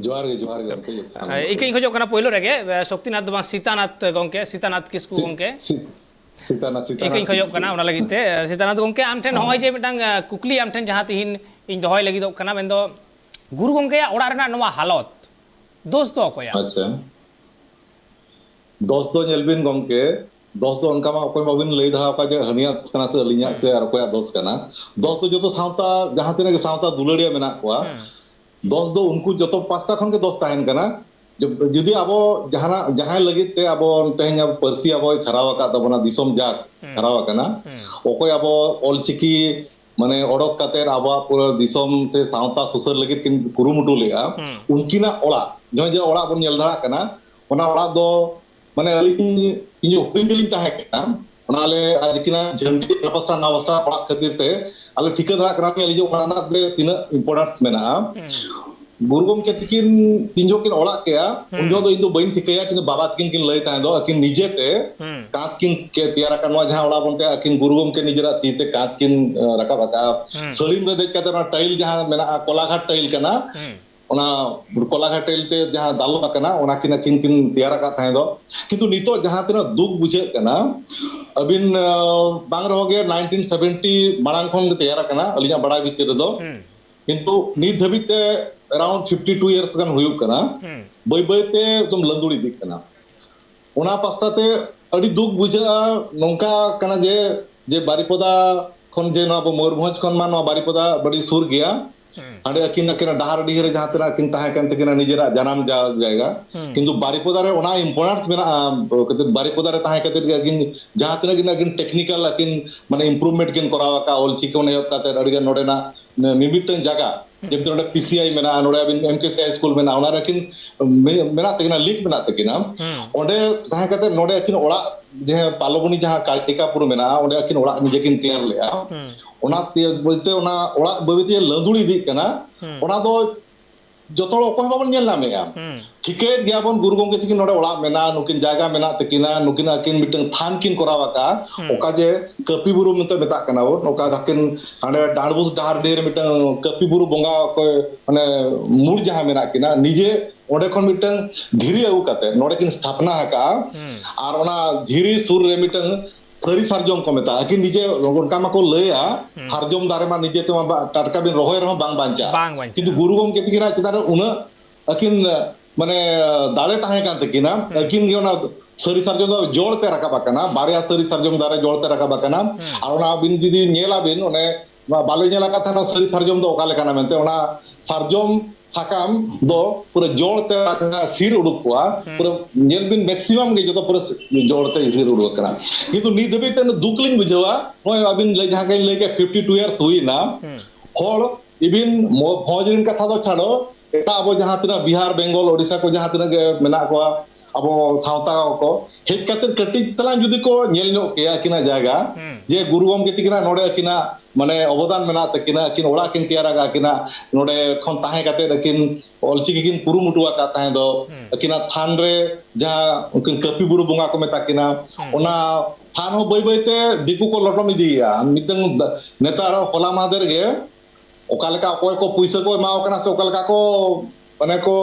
ᱡᱚᱦᱟᱨ ᱜᱮ, ᱡᱚᱦᱟᱨ ᱜᱮ ᱜᱚᱢᱠᱮ᱾ ᱟᱸ, ᱤᱠᱟᱹᱧ ᱠᱷᱚᱡᱚᱜ ᱠᱟᱱᱟ ᱯᱳᱭᱞᱳ ᱨᱮᱜᱮ, ᱟᱸ, ᱥᱚᱠᱛᱤᱱᱟᱛᱷ ᱫᱚ ᱵᱟᱝ, ᱥᱤᱛᱟᱱᱟᱛᱷ ᱜᱚᱢᱠᱮ, ᱥᱤᱛᱟᱱᱟᱛᱷ ᱠᱤᱥᱠᱩ ᱥᱤ-, ᱜᱚᱢᱠᱮ᱾ ᱥᱤ-, ᱥᱤᱛᱟᱱᱟᱛᱷ, ᱥᱤᱛᱟᱱᱟᱛᱷ ᱤᱠᱟᱹᱧ ᱠᱷᱚᱡᱚᱜ ᱠᱤᱥᱠᱩ᱾ ᱠᱟᱱᱟ ᱚᱱᱟ ᱞᱟᱹᱜᱤᱫ ᱛᱮ᱾ ᱥᱤᱛᱟᱱᱟᱛᱷ ᱜᱚᱢᱠᱮ, ᱟᱢ ᱴᱷᱮᱱ ᱦᱮᱸ᱾ ᱱᱚᱜᱼᱚᱭ ᱡᱮ ᱢᱤᱫᱴᱟᱝ, ᱟᱸ, ᱠᱩᱠᱞᱤ ᱟᱢ ᱴᱷᱮᱱ ᱡᱟᱦᱟᱸ ᱛᱤᱦᱤᱧ ᱤᱧ ᱫᱚᱦᱚᱭ ᱞᱟᱹᱜᱤᱫᱚᱜ ᱠᱟᱱᱟ, ᱢᱮᱱᱫᱚ ᱜᱩᱨᱩ ᱜᱚᱢᱠᱮᱭᱟᱜ ᱚᱲᱟᱜ ᱨᱮᱱᱟᱜ ᱱᱚᱣᱟ ᱦᱟᱞᱚᱛ, ᱫᱳᱥ ᱫᱚ ᱚᱠᱚᱭᱟᱜ? ᱟᱪᱪᱷᱟ᱾ ᱫᱳᱥ ᱫᱚ ᱧᱮᱞ ᱵᱤᱱ ᱜᱚᱢᱠᱮ, ᱫᱳᱥ ᱫᱚ ᱚᱱᱠᱟ ᱢᱟ ᱚᱠᱚᱭ ᱵᱟᱵᱤᱱ ᱞᱟᱹᱭ ᱫᱟᱲᱮ ᱟᱠᱚᱣᱟ ᱡᱮ ᱦᱟᱹᱱᱤᱭᱟᱜ ᱫᱳᱥ ᱠᱟᱱᱟ ᱥᱮ ᱟᱹᱞᱤᱧᱟᱜ ᱦᱩᱸ᱾ ᱥᱮ ᱟᱨ ᱚᱠᱚᱭᱟᱜ ᱫᱳᱥ ᱠᱟᱱᱟ᱾ ᱫᱳᱥ ᱫᱚ ᱡᱚᱛᱚ ᱥᱟᱶᱛᱟ, ᱡᱟᱦᱟᱸ ᱛᱤᱱᱟᱹᱜ ᱜᱮ ᱥᱟᱶᱛᱟ ᱫᱩᱞᱟᱹᱲᱤᱭᱟᱹ ᱢᱮᱱᱟᱜ ᱠᱚᱣᱟ, ᱦᱩᱸ᱾ ᱫᱳᱥ ᱫᱚ ᱩᱱᱠᱩ ᱡᱚᱛᱚ ᱯᱟᱥᱴᱟ ᱠᱷᱚᱱ ᱜᱮ ᱫᱳᱥ ᱛᱟᱦᱮᱱ ᱠᱟᱱᱟ᱾ ᱡᱩ-, ᱡᱩᱫᱤ ᱟᱵᱚ ᱡᱟᱦᱟᱱᱟᱜ, ᱡᱟᱦᱟᱸᱭ ᱞᱟᱹᱜᱤᱫ ᱛᱮ ᱟᱵᱚ ᱛᱮᱦᱮᱧ ᱟᱵᱚ ᱯᱟᱹᱨᱥᱤ ᱟᱵᱚᱭ ᱪᱷᱟᱨᱟᱣ ᱟᱠᱟᱫ ᱛᱟᱵᱚᱱᱟ, ᱫᱤᱥᱚᱢ ᱡᱟᱠ ᱦᱩᱸ᱾ ᱪᱷᱟᱨᱟᱣ ᱟᱠᱟᱱᱟ, ᱦᱩᱸ᱾ ᱚᱠᱚᱭ ᱟᱵᱚ ᱚᱞᱪᱤᱠᱤ ᱢᱟᱱᱮ ᱚᱰᱚᱠ ᱠᱟᱛᱮᱫ ᱟᱵᱚᱣᱟᱜ ᱯᱩᱨᱟᱹ ᱫᱤᱥᱚᱢ ᱥᱮ ᱥᱟᱶᱛᱟ ᱥᱩᱥᱟᱹᱨ ᱞᱟᱹᱜᱤᱫ ᱠᱤᱱ ᱠᱩᱨᱩᱢᱩᱴᱩ ᱞᱮᱫᱼᱟ, ᱦᱩᱸ᱾ ᱩᱱᱠᱤᱱᱟᱜ ᱚᱲᱟᱜ, ᱱᱚᱜᱼᱚᱭ ᱡᱮ ᱚᱲᱟᱜ ᱵᱚᱱ ᱧᱮᱞ ᱫᱟᱲᱮᱭᱟᱜ ᱠᱟᱱᱟ, ᱚᱱᱟ ᱚᱲᱟᱜ ᱫᱚ ᱢᱟᱱᱮ ᱟᱹᱞᱤᱧ, ᱤᱧ ᱦᱩᱰᱤᱧ ᱜᱮᱞᱤᱧ ᱛᱟᱦᱮᱸ ᱠᱟᱱᱟ, ᱚᱱᱟ ᱟᱞᱮ ᱟᱨ ᱟᱹᱠᱤᱱᱟᱜ ᱡᱷᱟᱹᱱᱴᱤ ᱱᱟᱣᱟ ᱯᱟᱥᱴᱟ, ᱱᱟᱣᱟ ᱯᱟᱥᱴᱟ ᱚᱲᱟᱜ ᱠᱷᱟᱹᱛᱤᱨ ᱛᱮ ᱟᱞᱮ ᱴᱷᱤᱠᱟᱹ ᱫᱟᱲᱮᱭᱟᱜ ᱠᱟᱱᱟ ᱞᱤᱧ ᱡᱮ ᱚᱱᱟ ᱨᱮᱱᱟᱜ ᱡᱮ ᱛᱤᱱᱟᱹᱜ importance ᱢᱮᱱᱟᱜᱼᱟ᱾ ᱦᱩᱸ᱾ ᱜᱩᱨᱩ ᱜᱚᱢᱠᱮ ᱛᱤᱠᱤᱱ ᱛᱤᱱ ᱡᱚᱦᱚᱜ ᱠᱤᱱ ᱚᱲᱟᱜ ᱠᱮᱜᱼᱟ, ᱩᱱ ᱦᱩᱸ᱾ ᱡᱚᱦᱚᱜ ᱫᱚ ᱤᱧ ᱫᱚ ᱵᱟᱹᱧ ᱴᱷᱤᱠᱟᱹᱭᱟ, ᱠᱤᱱᱛᱩ ᱵᱟᱵᱟ ᱛᱤᱠᱤᱱ ᱠᱤᱱ ᱞᱟᱹᱭ ᱛᱟᱦᱮᱸ ᱫᱚ, ᱟᱹᱠᱤᱱ ᱱᱤᱡᱮᱛᱮ ᱦᱩᱸ᱾ ᱠᱟᱸᱛ ᱠᱤᱱ ᱠᱮ-, ᱛᱮᱭᱟᱨ ᱟᱠᱟᱫ, ᱱᱚᱣᱟ ᱡᱟᱦᱟᱸ ᱚᱲᱟᱜ ᱵᱚᱱ ᱢᱮᱛᱟᱜᱼᱟ, ᱟᱹᱠᱤᱱ ᱜᱩᱨᱩ ᱜᱚᱢᱠᱮ ᱱᱤᱡᱮᱨᱟᱜ ᱛᱤ ᱛᱮ ᱠᱟᱸᱛ ᱠᱤᱱ, ᱮ, ᱨᱟᱠᱟᱵ ᱟᱠᱟᱫᱼᱟ᱾ ᱦᱩᱸ᱾ ᱥᱟᱹᱲᱤᱢ ᱨᱮ ᱫᱮᱡ ᱠᱟᱛᱮ ᱚᱱᱟ ᱴᱟᱭᱤᱞ ᱡᱟᱦᱟᱸ ᱢᱮᱱᱟᱜᱼᱟ, ᱠᱚᱞᱟᱜᱷᱟᱴ ᱴᱟᱭᱤᱞ ᱠᱟᱱᱟ, ᱦᱩᱸ᱾ ᱚᱱᱟ ᱠᱚᱞᱟᱜᱷᱟᱴ ᱴᱟᱭᱤᱞ ᱛᱮ ᱡᱟᱦᱟᱸ ᱫᱟᱞᱚᱵ ᱟᱠᱟᱱᱟ, ᱚᱱᱟ ᱠᱤᱱ ᱟᱹᱠᱤᱱ ᱠᱤᱱ ᱛᱮᱭᱟᱨ ᱟᱠᱟᱫ ᱛᱟᱦᱮᱸ ᱫᱚ᱾ ᱠᱤᱱᱛᱩ ᱱᱤᱛᱚᱜ ᱡᱟᱦᱟᱸ ᱛᱤᱱᱟᱹᱜ ᱫᱩᱠ ᱵᱩᱡᱷᱟᱹᱜ ᱠᱟᱱᱟ, ᱟᱹᱵᱤᱱ, ᱟᱸ, ᱵᱟᱝ ᱨᱮᱦᱚᱸ ᱜᱮ nineteen seventy ᱢᱟᱲᱟᱝ ᱠᱷᱚᱱ ᱜᱮ ᱛᱮᱭᱟᱨ ᱟᱠᱟᱱᱟ, ᱟᱹᱞᱤᱧᱟᱜ ᱵᱟᱲᱟᱭ ᱵᱷᱤᱛᱤᱨ ᱨᱮᱫᱚ᱾ ᱦᱩᱸ᱾ ᱠᱤᱱᱛᱩ ᱱᱤᱛ ᱫᱷᱟᱹᱵᱤᱡ ᱛᱮ around fifty two years ᱜᱟᱱ ᱦᱩᱭᱩᱜ ᱠᱟᱱᱟ᱾ ᱦᱩᱸ᱾ ᱵᱟᱹᱭ ᱵᱟᱹᱭ ᱛᱮ ᱮᱠᱫᱚᱢ ᱞᱟᱹᱸᱫᱩᱲ ᱤᱫᱤᱜ ᱠᱟᱱᱟ᱾ ᱚᱱᱟ ᱯᱟᱥᱴᱟ ᱛᱮ ᱟᱹᱰᱤ ᱫᱩᱠ ᱵᱩᱡᱷᱟᱹᱜᱼᱟ, ᱱᱚᱝᱠᱟ ᱠᱟᱱᱟ ᱡᱮ, ᱡᱮ ᱵᱟᱨᱤᱯᱚᱫᱟ ᱠᱷᱚᱱ ᱡᱮ ᱱᱚᱣᱟ ᱟᱵᱚ ᱢᱚᱭᱩᱨᱵᱷᱚᱸᱡᱽ ᱠᱷᱚᱱ ᱢᱟ ᱱᱚᱣᱟ ᱵᱟᱨᱤᱯᱚᱫᱟ ᱟᱹᱰᱤ ᱥᱩᱨ ᱜᱮᱭᱟ᱾ ᱦᱩᱸ᱾ ᱦᱟᱸᱰᱮ ᱟᱹᱠᱤᱱ, ᱟᱹᱠᱤᱱᱟᱜ ᱰᱟᱦᱟᱨ ᱰᱤᱦᱤ ᱨᱮ ᱡᱟᱦᱟᱸ ᱛᱤᱱᱟᱹᱜ ᱟᱹᱠᱤᱱ ᱛᱟᱦᱮᱸ ᱠᱟᱱ ᱛᱟᱹᱠᱤᱱᱟ ᱱᱤᱡᱮᱨᱟᱜ ᱡᱟᱱᱟᱢ ᱡᱟ-, ᱡᱟᱭᱜᱟ᱾ ᱦᱩᱸ᱾ ᱠᱤᱱᱛᱩ ᱵᱟᱨᱤᱯᱚᱫᱟ ᱨᱮ ᱚᱱᱟ importance ᱢᱮᱱᱟᱜᱼᱟ, ᱵᱟᱨᱤᱯᱚᱫᱟ ᱨᱮ ᱛᱟᱦᱮᱸ ᱠᱟᱛᱮ ᱜᱮ ᱟᱹᱠᱤᱱ ᱡᱟᱦᱟᱸ ᱛᱤᱱᱟᱹᱜ ᱜᱮ ᱟᱹᱠᱤᱱ technical ᱟᱹᱠᱤᱱ ᱢᱟᱱᱮ improvement ᱠᱤᱱ ᱠᱚᱨᱟᱣ ᱟᱠᱟᱫᱼᱟ, ᱚᱞᱪᱤᱠᱤ ᱠᱷᱚᱱ ᱮᱦᱚᱵ ᱠᱟᱛᱮ ᱟᱹᱰᱤ ᱜᱟᱱ ᱱᱚᱰᱮᱱᱟᱜ ᱢᱤ-, ᱢᱤᱢᱤᱫᱴᱟᱝ ᱡᱟᱭᱜᱟ, ᱦᱩᱸ᱾ ᱡᱮᱢᱛᱤ ᱱᱚᱰᱮ P C I ᱢᱮᱱᱟᱜᱼᱟ, ᱱᱚᱰᱮ ᱟᱹᱵᱤᱱ M K C high school ᱢᱮᱱᱟᱜᱼᱟ, ᱚᱱᱟ ᱨᱮ ᱟᱹᱠᱤᱱ ᱢᱮ-, ᱢᱮᱱᱟᱜ ᱛᱟᱹᱠᱤᱱᱟ, link ᱢᱮᱱᱟᱜ ᱛᱟᱹᱠᱤᱱᱟ᱾ ᱦᱩᱸ᱾ ᱚᱸᱰᱮ ᱛᱟᱦᱮᱸ ᱠᱟᱛᱮ ᱱᱚᱰᱮ ᱟᱹᱠᱤᱱ ᱚᱲᱟᱜ ᱡᱟᱦᱟᱸ ᱯᱟᱞᱚᱵᱚᱱᱤ ᱡᱟᱦᱟᱸ ᱠᱟᱞᱤᱠᱟᱯᱩᱨ ᱢᱮᱱᱟᱜᱼᱟ, ᱚᱸᱰᱮ ᱟᱹᱠᱤᱱ ᱚᱲᱟᱜ ᱱᱤᱡᱮ ᱠᱤᱱ ᱛᱮᱭᱟᱨ ᱞᱮᱫᱼᱟ᱾ ᱦᱩᱸ᱾ ᱚᱱᱟ ᱛᱮ ᱵᱚᱞᱛᱮ ᱚᱱᱟ ᱚᱲᱟᱜ ᱵᱟᱹᱭ ᱵᱟᱹᱭ ᱛᱮ ᱞᱟᱹᱸᱫᱩᱲ ᱤᱫᱤᱜ ᱠᱟᱱᱟ᱾ ᱦᱩᱸ᱾ ᱚᱱᱟ ᱫᱚ ᱡᱚᱛᱚ ᱦᱚᱲ ᱚᱠᱚᱭ ᱦᱚᱸ ᱵᱟᱵᱚᱱ ᱧᱮᱞ ᱧᱟᱢᱮᱫᱼᱟ᱾ ᱦᱩᱸ᱾ ᱴᱷᱤᱠᱟᱹᱭᱮᱫ ᱜᱮᱭᱟᱵᱚᱱ ᱜᱩᱨᱩ ᱜᱚᱢᱠᱮ ᱛᱟᱹᱠᱤᱱ ᱱᱚᱰᱮ ᱚᱲᱟᱜ ᱢᱮᱱᱟᱜᱼᱟ, ᱱᱩᱠᱤᱱ ᱡᱟᱭᱜᱟ ᱢᱮᱱᱟᱜ ᱛᱟᱹᱠᱤᱱᱟ, ᱱᱩᱠᱤᱱ ᱟᱹᱠᱤᱱ ᱢᱤᱫᱴᱟᱝ ᱛᱷᱟᱱ ᱠᱤᱱ ᱠᱚᱨᱟᱣ ᱟᱠᱟᱫᱼᱟ᱾ ᱦᱩᱸ᱾ ᱚᱠᱟ ᱡᱮ ᱠᱟᱹᱯᱤ ᱵᱩᱨᱩ ᱢᱮᱱᱛᱮ ᱢᱮᱛᱟᱜ ᱠᱟᱱᱟ ᱵᱚᱱ, ᱚᱠᱟ ᱟᱹᱠᱤᱱ ᱦᱟᱸᱰᱮ ᱰᱟᱸᱰᱵᱩᱥ ᱰᱟᱦᱟᱨᱰᱤ ᱨᱮ ᱢᱤᱫᱴᱟᱝ ᱠᱟᱹᱯᱤ ᱵᱩᱨᱩ ᱵᱚᱸᱜᱟ ᱚᱠᱚᱭ ᱢᱟᱱᱮ ᱢᱩᱲ ᱡᱟᱦᱟᱸ ᱢᱮᱱᱟᱜ ᱠᱤᱱᱟ, ᱱᱤᱡᱮ ᱚᱸᱰᱮ ᱠᱷᱚᱱ ᱢᱤᱫᱴᱟᱝ ᱫᱷᱤᱨᱤ ᱟᱹᱜᱩ ᱠᱟᱛᱮ ᱱᱚᱰᱮ ᱠᱤᱱ ᱥᱛᱷᱟᱯᱱᱟ ᱟᱠᱟᱫᱼᱟ᱾ ᱦᱩᱸ᱾ ᱟᱨ ᱚᱱᱟ ᱫᱷᱤᱨᱤ ᱥᱩᱨ ᱨᱮ ᱢᱤᱫᱴᱟᱝ ᱥᱟᱹᱨᱤ ᱥᱟᱨᱡᱚᱢ ᱠᱚ ᱢᱮᱛᱟᱜᱼᱟ᱾ ᱟᱹᱠᱤᱱ ᱱᱤᱡᱮ ᱚᱱᱠᱟ ᱢᱟᱠᱚ ᱞᱟᱹᱭᱟ, ᱦᱩᱸ᱾ ᱥᱟᱨᱡᱚᱢ ᱫᱟᱨᱮ ᱢᱟ ᱱᱤᱡᱮ ᱛᱮᱢᱟ ᱵᱟ-, ᱴᱟᱴᱠᱟ ᱵᱤᱱ ᱨᱚᱦᱚᱭ ᱨᱮᱦᱚᱸ ᱵᱟᱝ ᱵᱟᱧᱪᱟᱜᱼᱟ᱾ ᱵᱟᱝ ᱵᱟᱧᱪᱟᱜᱼᱟ᱾ ᱠᱤᱱᱛᱩ ᱜᱩᱨᱩ ᱜᱚᱢᱠᱮ ᱛᱟᱹᱠᱤᱱᱟᱜ ᱪᱮᱛᱟᱱ ᱨᱮ ᱩᱱᱟᱹᱜ ᱟᱹᱠᱤᱱ ᱢᱟᱱᱮ ᱫᱟᱲᱮ ᱛᱟᱦᱮᱸ ᱠᱟᱱ ᱛᱟᱹᱠᱤᱱᱟ, ᱦᱩᱸ᱾ ᱟᱹᱠᱤᱱ ᱜᱮ ᱚᱱᱟ ᱥᱟᱹᱨᱤ ᱥᱟᱨᱡᱚᱢ ᱫᱚ ᱡᱚᱲ ᱛᱮ ᱨᱟᱠᱟᱵ ᱟᱠᱟᱱᱟ, ᱵᱟᱨᱭᱟ ᱥᱟᱹᱨᱤ ᱥᱟᱨᱡᱚᱢ ᱫᱟᱨᱮ ᱡᱚᱲ ᱛᱮ ᱨᱟᱠᱟᱵ ᱟᱠᱟᱱᱟ᱾ ᱦᱩᱸ᱾ ᱟᱨ ᱚᱱᱟ ᱟᱹᱵᱤᱱ ᱡᱩᱫᱤ ᱧᱮᱞᱟᱵᱤᱱ, ᱚᱱᱮ ᱵᱟᱞᱮ ᱧᱮᱞ ᱟᱠᱟᱫ ᱛᱟᱦᱮᱱᱟ ᱥᱟᱹᱨᱤ ᱥᱟᱨᱡᱚᱢ ᱫᱚ ᱚᱠᱟ ᱞᱮᱠᱟᱱᱟ ᱢᱮᱱᱛᱮ, ᱚᱱᱟ ᱥᱟᱨᱡᱚᱢ ᱥᱟᱠᱟᱢ ᱫᱚ ᱯᱩᱨᱟᱹ ᱡᱚᱲ ᱛᱮ ᱥᱤᱨ ᱩᱰᱩᱠ ᱠᱚᱜᱼᱟ᱾ ᱦᱩᱸ᱾ ᱯᱩᱨᱟᱹ ᱧᱮᱞ ᱵᱤᱱ, ᱢᱮᱠᱥᱤᱢᱟᱢ ᱜᱮ ᱡᱚᱛᱚ ᱯᱩᱨᱟᱹ ᱡᱚᱲ ᱛᱮ ᱥᱤᱨ ᱩᱰᱩᱠ ᱟᱠᱟᱱᱟ᱾ ᱠᱤᱱᱛᱩ ᱱᱤᱛ ᱫᱷᱟᱹᱵᱤᱡ ᱛᱮ ᱫᱩᱠ ᱞᱤᱧ ᱵᱩᱡᱷᱟᱹᱣᱟ, ᱱᱚᱜᱼᱚᱭ ᱟᱹᱵᱤᱱ ᱞᱟᱹᱭ, ᱡᱟᱦᱟᱸ ᱞᱤᱧ ᱞᱟᱹᱭ ᱠᱮᱫ, ᱯᱷᱤᱯᱴᱤ ᱴᱩ ᱤᱭᱟᱨᱥ ᱦᱩᱭᱱᱟ, ᱦᱩᱸ᱾ ᱦᱚᱲ ᱤᱵᱷᱤᱱ ᱵᱷᱚᱸᱡᱽ ᱨᱮᱱ ᱠᱟᱛᱷᱟ ᱫᱚ ᱪᱷᱟᱲᱚ, ᱮᱴᱟᱜ ᱟᱵᱚ ᱡᱟᱦᱟᱸ ᱛᱤᱱᱟᱹᱜ ᱵᱤᱦᱟᱨ, ᱵᱮᱝᱜᱚᱞ, ᱳᱰᱤᱥᱟ ᱠᱚ ᱡᱟᱦᱟᱸ ᱛᱤᱱᱟᱹᱜ ᱜᱮ ᱢᱮᱱᱟᱜ ᱠᱚᱣᱟ, ᱟᱵᱚ ᱥᱟᱶᱛᱟ ᱠᱚ ᱦᱮᱡ ᱠᱟᱛᱮ ᱠᱟᱹᱴᱤᱡ ᱛᱟᱞᱟᱝ ᱡᱩᱫᱤ ᱠᱚ ᱧᱮᱞ ᱧᱚᱜ ᱠᱮᱭᱟ ᱟᱹᱠᱤᱱᱟᱜ ᱡᱟᱭᱜᱟ, ᱦᱩᱸ᱾ ᱡᱮ ᱜᱩᱨᱩ ᱜᱚᱢᱠᱮ ᱛᱤᱠᱤᱱᱟᱜ ᱱᱚᱰᱮ ᱟᱹᱠᱤᱱᱟᱜ ᱢᱟᱱᱮ ᱚᱵᱚᱫᱟᱱ ᱢᱮᱱᱟᱜ ᱛᱟᱹᱠᱤᱱᱟ, ᱟᱹᱠᱤᱱ ᱚᱲᱟᱜ ᱠᱤᱱ ᱛᱮᱭᱟᱨ ᱟᱠᱟᱫ ᱟᱹᱠᱤᱱᱟᱜ, ᱱᱚᱰᱮ ᱠᱷᱚᱱ ᱛᱟᱦᱮᱸ ᱠᱟᱛᱮ ᱟᱹᱠᱤᱱ ᱚᱞᱪᱤᱠᱤ ᱠᱤᱱ ᱠᱩᱨᱩᱢᱩᱴᱩ ᱟᱠᱟᱫ ᱛᱟᱦᱮᱸ ᱫᱚ, ᱦᱩᱸ᱾ ᱟᱹᱠᱤᱱᱟᱜ ᱛᱷᱟᱱ ᱨᱮ ᱡᱟᱦᱟᱸ ᱩᱱᱠᱤᱱ ᱠᱟᱹᱯᱤ ᱵᱩᱨᱩ ᱵᱚᱸᱜᱟ ᱠᱚ ᱢᱮᱛᱟ ᱠᱤᱱᱟ, ᱦᱩᱸ᱾ ᱚᱱᱟ ᱛᱷᱟᱱ ᱦᱚᱸ ᱵᱟᱹᱭ ᱵᱟᱹᱭ ᱛᱮ ᱫᱤᱠᱩ ᱠᱚ ᱞᱚᱴᱚᱢ ᱤᱫᱤᱭᱮᱫᱼᱟ᱾ ᱢᱤᱫᱴᱟᱝ ᱫ-, ᱱᱮᱛᱟᱨ ᱦᱚᱞᱟ ᱢᱟᱦᱫᱮᱨ ᱜᱮ ᱚᱠᱟ ᱞᱮᱠᱟ ᱚᱠᱚᱭ ᱠᱚ ᱯᱩᱭᱥᱟᱹ ᱠᱚ ᱮᱢᱟᱣ ᱠᱟᱱᱟ ᱥᱮ ᱚᱠᱟ ᱞᱮᱠᱟ ᱠᱚ ᱢᱟᱱᱮ ᱠᱚ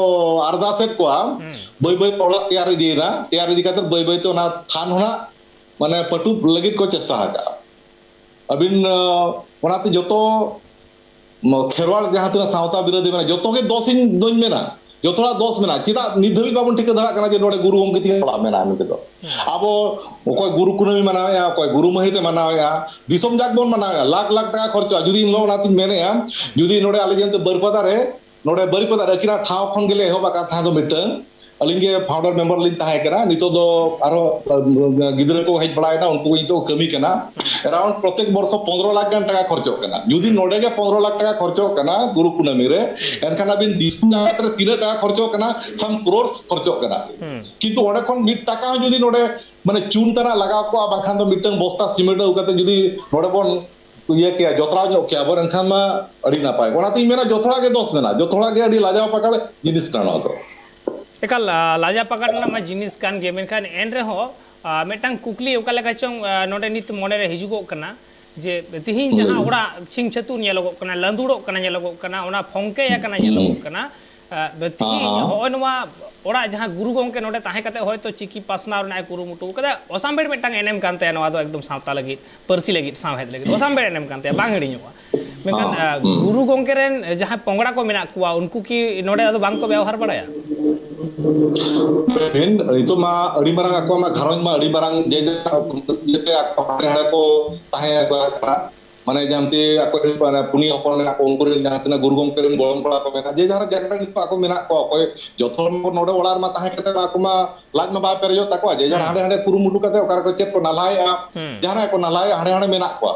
ᱟᱨᱫᱟᱥᱮᱫ ᱠᱚᱣᱟ, ᱦᱩᱸ᱾ ᱵᱟᱹᱭ ᱵᱟᱹᱭ ᱛᱮ ᱚᱲᱟᱜ ᱛᱮᱭᱟᱨ ᱤᱫᱤᱭᱮᱱᱟ, ᱛᱮᱭᱟᱨ ᱤᱫᱤ ᱠᱟᱛᱮ ᱵᱟᱹᱭ ᱵᱟᱹᱭ ᱛᱮ ᱚᱱᱟ ᱛᱷᱟᱱ ᱦᱚᱸ ᱱᱟᱜ ᱢᱟᱱᱮ ᱯᱟᱹᱴᱩᱵ ᱞᱟᱹᱜᱤᱫ ᱠᱚ ᱪᱮᱥᱴᱟ ᱟᱠᱟᱫᱼᱟ᱾ ᱟᱹᱵᱤᱱ, ᱟᱸ, ᱚᱱᱟᱛᱮ ᱡᱚᱛᱚ ᱠᱷᱮᱨᱣᱟᱲ ᱡᱟᱦᱟᱸ ᱛᱤᱱᱟᱹᱜ ᱥᱟᱶᱛᱟ ᱵᱤᱨᱳᱫᱷᱤ ᱢᱮᱱᱟᱜᱼᱟ, ᱡᱚᱛᱚ ᱜᱮ ᱫᱚᱥ ᱤᱧ ᱫᱚᱧ ᱢᱮᱱᱟ, ᱡᱚᱛᱚ ᱦᱚᱲᱟᱜ ᱫᱚᱥ ᱢᱮᱱᱟᱜᱼᱟ᱾ ᱪᱮᱫᱟᱜ ᱱᱤᱛ ᱫᱷᱟᱹᱵᱤᱡ ᱵᱟᱵᱚᱱ ᱴᱷᱤᱠᱟᱹ ᱫᱟᱲᱮᱭᱟᱜ ᱠᱟᱱᱟ ᱡᱮ ᱱᱚᱰᱮ ᱜᱩᱨᱩ ᱜᱚᱢᱠᱮ ᱛᱤᱠᱤᱱ ᱚᱲᱟᱜ ᱢᱮᱱᱟᱜᱼᱟ ᱢᱮᱱᱛᱮ ᱫᱚ? ᱦᱩᱸ᱾ ᱟᱵᱚ ᱚᱠᱚᱭ ᱜᱩᱨᱩ ᱠᱩᱱᱟᱹᱢᱤ ᱢᱟᱱᱟᱣᱮᱫᱼᱟ, ᱚᱠᱚᱭ ᱜᱩᱨᱩ ᱢᱟᱹᱦᱤᱛ ᱮ ᱢᱟᱱᱟᱣᱮᱫᱼᱟ, ᱫᱤᱥᱚᱢ ᱡᱟᱠ ᱵᱚᱱ ᱢᱟᱱᱟᱣᱮᱫᱼᱟ, ᱞᱟᱠᱷ ᱞᱟᱠᱷ ᱴᱟᱠᱟ ᱠᱷᱚᱨᱪᱚᱜᱼᱟ᱾ ᱡᱩᱫᱤ ᱤᱱ ᱦᱤᱞᱳᱜ ᱚᱱᱟᱛᱤᱧ ᱢᱮᱱᱮᱫᱼᱟ, ᱡᱩᱫᱤ ᱱᱚᱰᱮ ᱟᱞᱮ ᱡᱮᱦᱮᱛᱩ ᱵᱟᱹᱨᱤᱯᱟᱫᱟ ᱨᱮ, ᱱᱚᱰᱮ ᱵᱟᱹᱨᱤᱯᱟᱫᱟ ᱨᱮ ᱟᱹᱠᱤᱱᱟᱜ ᱴᱷᱟᱶ ᱠᱷᱚᱱ ᱜᱮᱞᱮ ᱮᱦᱚᱵ ᱟᱠᱟᱫ ᱛᱟᱦᱮᱸ ᱫᱚ ᱢᱤᱫᱴᱟᱝ, ᱟᱹᱞᱤᱧ ᱜᱮ ᱯᱷᱟᱣᱩᱱᱰᱟᱨ ᱢᱮᱢᱵᱟᱨ ᱞᱤᱧ ᱛᱟᱦᱮᱸ ᱠᱟᱱᱟ᱾ ᱱᱤᱛᱚᱜ ᱫᱚ ᱟᱨᱦᱚᱸ, ᱟᱸ, ᱜᱤᱫᱽᱨᱟᱹ ᱠᱚ ᱦᱮᱡ ᱵᱟᱲᱟᱭᱮᱱᱟ, ᱩᱱᱠᱩ ᱠᱚ ᱱᱤᱛᱚᱜ ᱠᱚ ᱠᱟᱹᱢᱤ ᱠᱟᱱᱟ᱾ ᱮᱨᱟᱣᱩᱱᱰ ᱯᱨᱚᱛᱮᱠ ᱵᱚᱨᱥᱚ ᱯᱚᱱᱫᱽᱨᱚ ᱞᱟᱠᱷ ᱜᱟᱱ ᱴᱟᱠᱟ ᱠᱷᱚᱨᱪᱚᱜ ᱠᱟᱱᱟ᱾ ᱡᱩᱫᱤ ᱱᱚᱰᱮ ᱜᱮ ᱯᱚᱱᱫᱽᱨᱚ ᱞᱟᱠᱷ ᱴᱟᱠᱟ ᱠᱷᱚᱨᱪᱚᱜ ᱠᱟᱱᱟ ᱜᱩᱨᱩ ᱠᱩᱱᱟᱹᱢᱤ ᱨᱮ, ᱮᱱᱠᱷᱟᱱ ᱟᱹᱵᱤᱱ ᱫᱤᱥᱚᱢ ᱡᱟᱠᱟᱛ ᱨᱮ ᱛᱤᱱᱟᱹᱜ ᱴᱟᱠᱟ ᱠᱷᱚᱨᱪᱚᱜ ᱠᱟᱱᱟ? ᱥᱟᱢ ᱠᱨᱳᱨᱥ ᱠᱷᱚᱨᱪᱚᱜ ᱠᱟᱱᱟ᱾ ᱦᱩᱸ᱾ ᱠᱤᱱᱛᱩ ᱚᱸᱰᱮ ᱠᱷᱚᱱ ᱢᱤᱫ ᱴᱟᱠᱟ ᱦᱚᱸ ᱡᱩᱫᱤ ᱱᱚᱰᱮ ᱢᱟᱱᱮ ᱪᱩᱱ ᱛᱟᱱᱟᱜ ᱞᱟᱜᱟᱣ ᱠᱚᱜᱼᱟ, ᱵᱟᱝᱠᱷᱟᱱ ᱫᱚ ᱢᱤᱫᱴᱟᱝ ᱵᱚᱥᱛᱟ ᱥᱤᱢᱮᱱᱴ ᱟᱹᱜᱩ ᱠᱟᱛᱮ ᱡᱩᱫᱤ ᱱᱚᱰᱮ ᱵᱚᱱ ᱤᱭᱟᱹ ᱠᱮᱭᱟ, ᱡᱚᱛᱨᱟᱣ ᱧᱚᱜ ᱠᱮᱭᱟ ᱵᱚᱱ, ᱮᱱᱠᱷᱟᱱ ᱢᱟ ᱟᱹᱰᱤ ᱱᱟᱯᱟᱭ᱾ ᱚᱱᱟᱛᱤᱧ ᱢᱮᱱᱟ, ᱡᱚᱛᱚ ᱦᱚᱲᱟᱜ ᱜᱮ ᱫᱚᱥ ᱢᱮᱱᱟᱜᱼᱟ, ᱡᱚᱛᱚ ᱦᱚᱲᱟᱜ ᱜᱮ ᱟᱹᱰᱤ ᱞᱟᱡᱟᱣ ᱯᱟᱠᱟᱲ ᱡᱤᱱᱤᱥ ᱠᱟᱱᱟ ᱱᱚᱣᱟ ᱫᱚ᱾ ᱮᱠᱟᱞ, ᱟ, ᱞᱟᱡᱟ ᱯᱟᱠᱟᱲ ᱨᱮᱱᱟᱜ ᱢᱟ ᱡᱤᱱᱤᱥ ᱠᱟᱱ ᱜᱮ, ᱢᱮᱱᱠᱷᱟᱱ ᱮᱱ ᱨᱮᱦᱚᱸ, ᱟ, ᱢᱤᱫᱴᱟᱝ ᱠᱩᱠᱞᱤ ᱚᱠᱟ ᱞᱮᱠᱟ ᱪᱚᱝ, ᱟ, ᱱᱚᱰᱮ ᱱᱤᱛ ᱢᱚᱱᱮᱨᱮ ᱦᱤᱡᱩᱜᱚᱜ ᱠᱟᱱᱟ ᱡᱮ ᱛᱤᱦᱤᱧ ᱡᱟᱦᱟᱸ ᱚᱲᱟᱜ ᱪᱷᱤᱝ ᱪᱷᱟᱹᱛᱩᱨ ᱧᱮᱞᱚᱜᱚᱜ ᱠᱟᱱᱟ, ᱞᱟᱸᱫᱩᱲᱚᱜ ᱠᱟᱱᱟ, ᱧᱮᱞᱚᱜᱚᱜ ᱠᱟᱱᱟ, ᱚᱱᱟ ᱯᱷᱚᱝᱠᱮ ᱟᱠᱟᱱᱟ ᱧᱮᱞᱚᱜᱚᱜ ᱠᱟᱱᱟ, ᱟ, ᱛᱤᱦᱤᱧ ᱦᱚᱸᱜᱼᱚᱭ ᱱᱚᱣᱟ ᱚᱲᱟᱜ ᱡᱟᱦᱟᱸ ᱜᱩᱨᱩ ᱜᱚᱢᱠᱮ ᱱᱚᱰᱮ ᱛᱟᱦᱮᱸ ᱠᱟᱛᱮ ᱦᱚᱭᱛᱳ ᱪᱤᱠᱤ ᱯᱟᱥᱱᱟᱣ ᱨᱮᱱᱟᱜ ᱮ ᱠᱩᱨᱩᱢᱩᱴᱩ ᱠᱟᱫᱟ, ᱚᱥᱟᱢᱵᱷᱮᱲ ᱢᱤᱫᱴᱟᱝ ᱮᱱᱮᱢ ᱠᱟᱱ ᱛᱟᱭᱟ ᱱᱚᱣᱟ ᱫᱚ, ᱮᱠᱫᱚᱢ ᱥᱟᱶᱛᱟ ᱞᱟᱹᱜᱤᱫ, ᱯᱟᱹᱨᱥᱤ ᱞᱟᱹᱜᱤᱫ, ᱥᱟᱶᱦᱮᱫ ᱞᱟᱹᱜᱤᱫ ᱚᱥᱟᱢᱵᱷᱮᱲ ᱮᱱᱮᱢ ᱠᱟᱱ ᱛᱟᱭᱟ, ᱵᱟᱝ ᱦᱤᱲᱤᱧᱚᱜᱼᱟ᱾ ᱢᱮᱱᱠᱷᱟᱱ, ᱟ, ᱜᱩᱨᱩ ᱜᱚᱢᱠᱮ ᱨᱮᱱ ᱡᱟᱦᱟᱸᱭ ᱯᱚᱝᱲᱟ ᱠᱚ ᱢᱮᱱᱟᱜ ᱠᱚᱣᱟ, ᱩᱱᱠᱩ ᱠᱤ ᱱᱚᱰᱮ ᱟᱫᱚ ᱵᱟᱝ ᱠᱚ ᱵᱮᱣᱦᱟᱨ ᱵᱟᱲᱟᱭᱟ? ᱱᱤᱛᱚᱜ ᱢᱟ ᱟᱹᱰᱤ ᱢᱟᱨᱟᱝ ᱟᱠᱚᱣᱟᱜ ᱢᱟ ᱜᱷᱟᱨᱚᱸᱡᱽ ᱢᱟ ᱟᱹᱰᱤ ᱢᱟᱨᱟᱝ, ᱡᱮ ᱡᱟᱦᱟᱸ ᱟᱠᱚ ᱦᱟᱸᱰᱮ ᱦᱟᱸᱰᱮ ᱠᱚ ᱛᱟᱦᱮᱸ ᱟᱠᱟᱫ, ᱢᱟᱱᱮ ᱡᱟᱦᱟᱸᱛᱮ ᱟᱠᱚ ᱨᱮᱱ ᱯᱩᱱᱭᱟᱹ ᱦᱚᱯᱚᱱ ᱢᱮᱱᱟᱜ ᱠᱚ, ᱩᱱᱠᱩ ᱨᱮᱱ ᱡᱟᱦᱟᱸ ᱛᱤᱱᱟᱹᱜ ᱜᱩᱨᱩ ᱜᱚᱢᱠᱮ ᱨᱮᱱ ᱜᱚᱲᱚᱢ ᱠᱚᱲᱟ ᱠᱚ ᱢᱮᱱᱟᱜ, ᱡᱮ ᱡᱟᱦᱟᱸ ᱡᱟᱭᱜᱟ ᱨᱮ ᱱᱤᱛᱚᱜ ᱟᱠᱚ ᱢᱮᱱᱟᱜ ᱠᱚᱣᱟ, ᱚᱠᱚᱭ ᱡᱚᱛᱚ ᱦᱚᱲ ᱱᱚᱰᱮ ᱚᱲᱟᱜ ᱨᱮᱢᱟ ᱛᱟᱦᱮᱸ ᱠᱟᱛᱮ ᱢᱟ ᱟᱠᱚ ᱢᱟ ᱞᱟᱡ ᱢᱟ ᱵᱟᱭ ᱯᱮᱨᱮᱡᱚᱜ ᱛᱟᱠᱚᱣᱟ, ᱡᱮ ᱡᱟᱦᱟᱸ ᱦᱟᱸᱰᱮ ᱦᱟᱸᱰᱮ ᱠᱩᱨᱩᱢᱩᱴᱩ ᱠᱟᱛᱮ ᱚᱠᱟ ᱨᱮᱠᱚ ᱪᱮᱫ ᱠᱚ ᱱᱟᱞᱦᱟᱭᱮᱫᱼᱟ, ᱡᱟᱦᱟᱸ ᱨᱮ ᱠᱚ ᱱᱟᱞᱦᱟᱭᱮᱫᱼᱟ, ᱦᱟᱸᱰᱮ ᱦᱟᱸᱰᱮ ᱢᱮᱱᱟᱜ ᱠᱚᱣᱟ᱾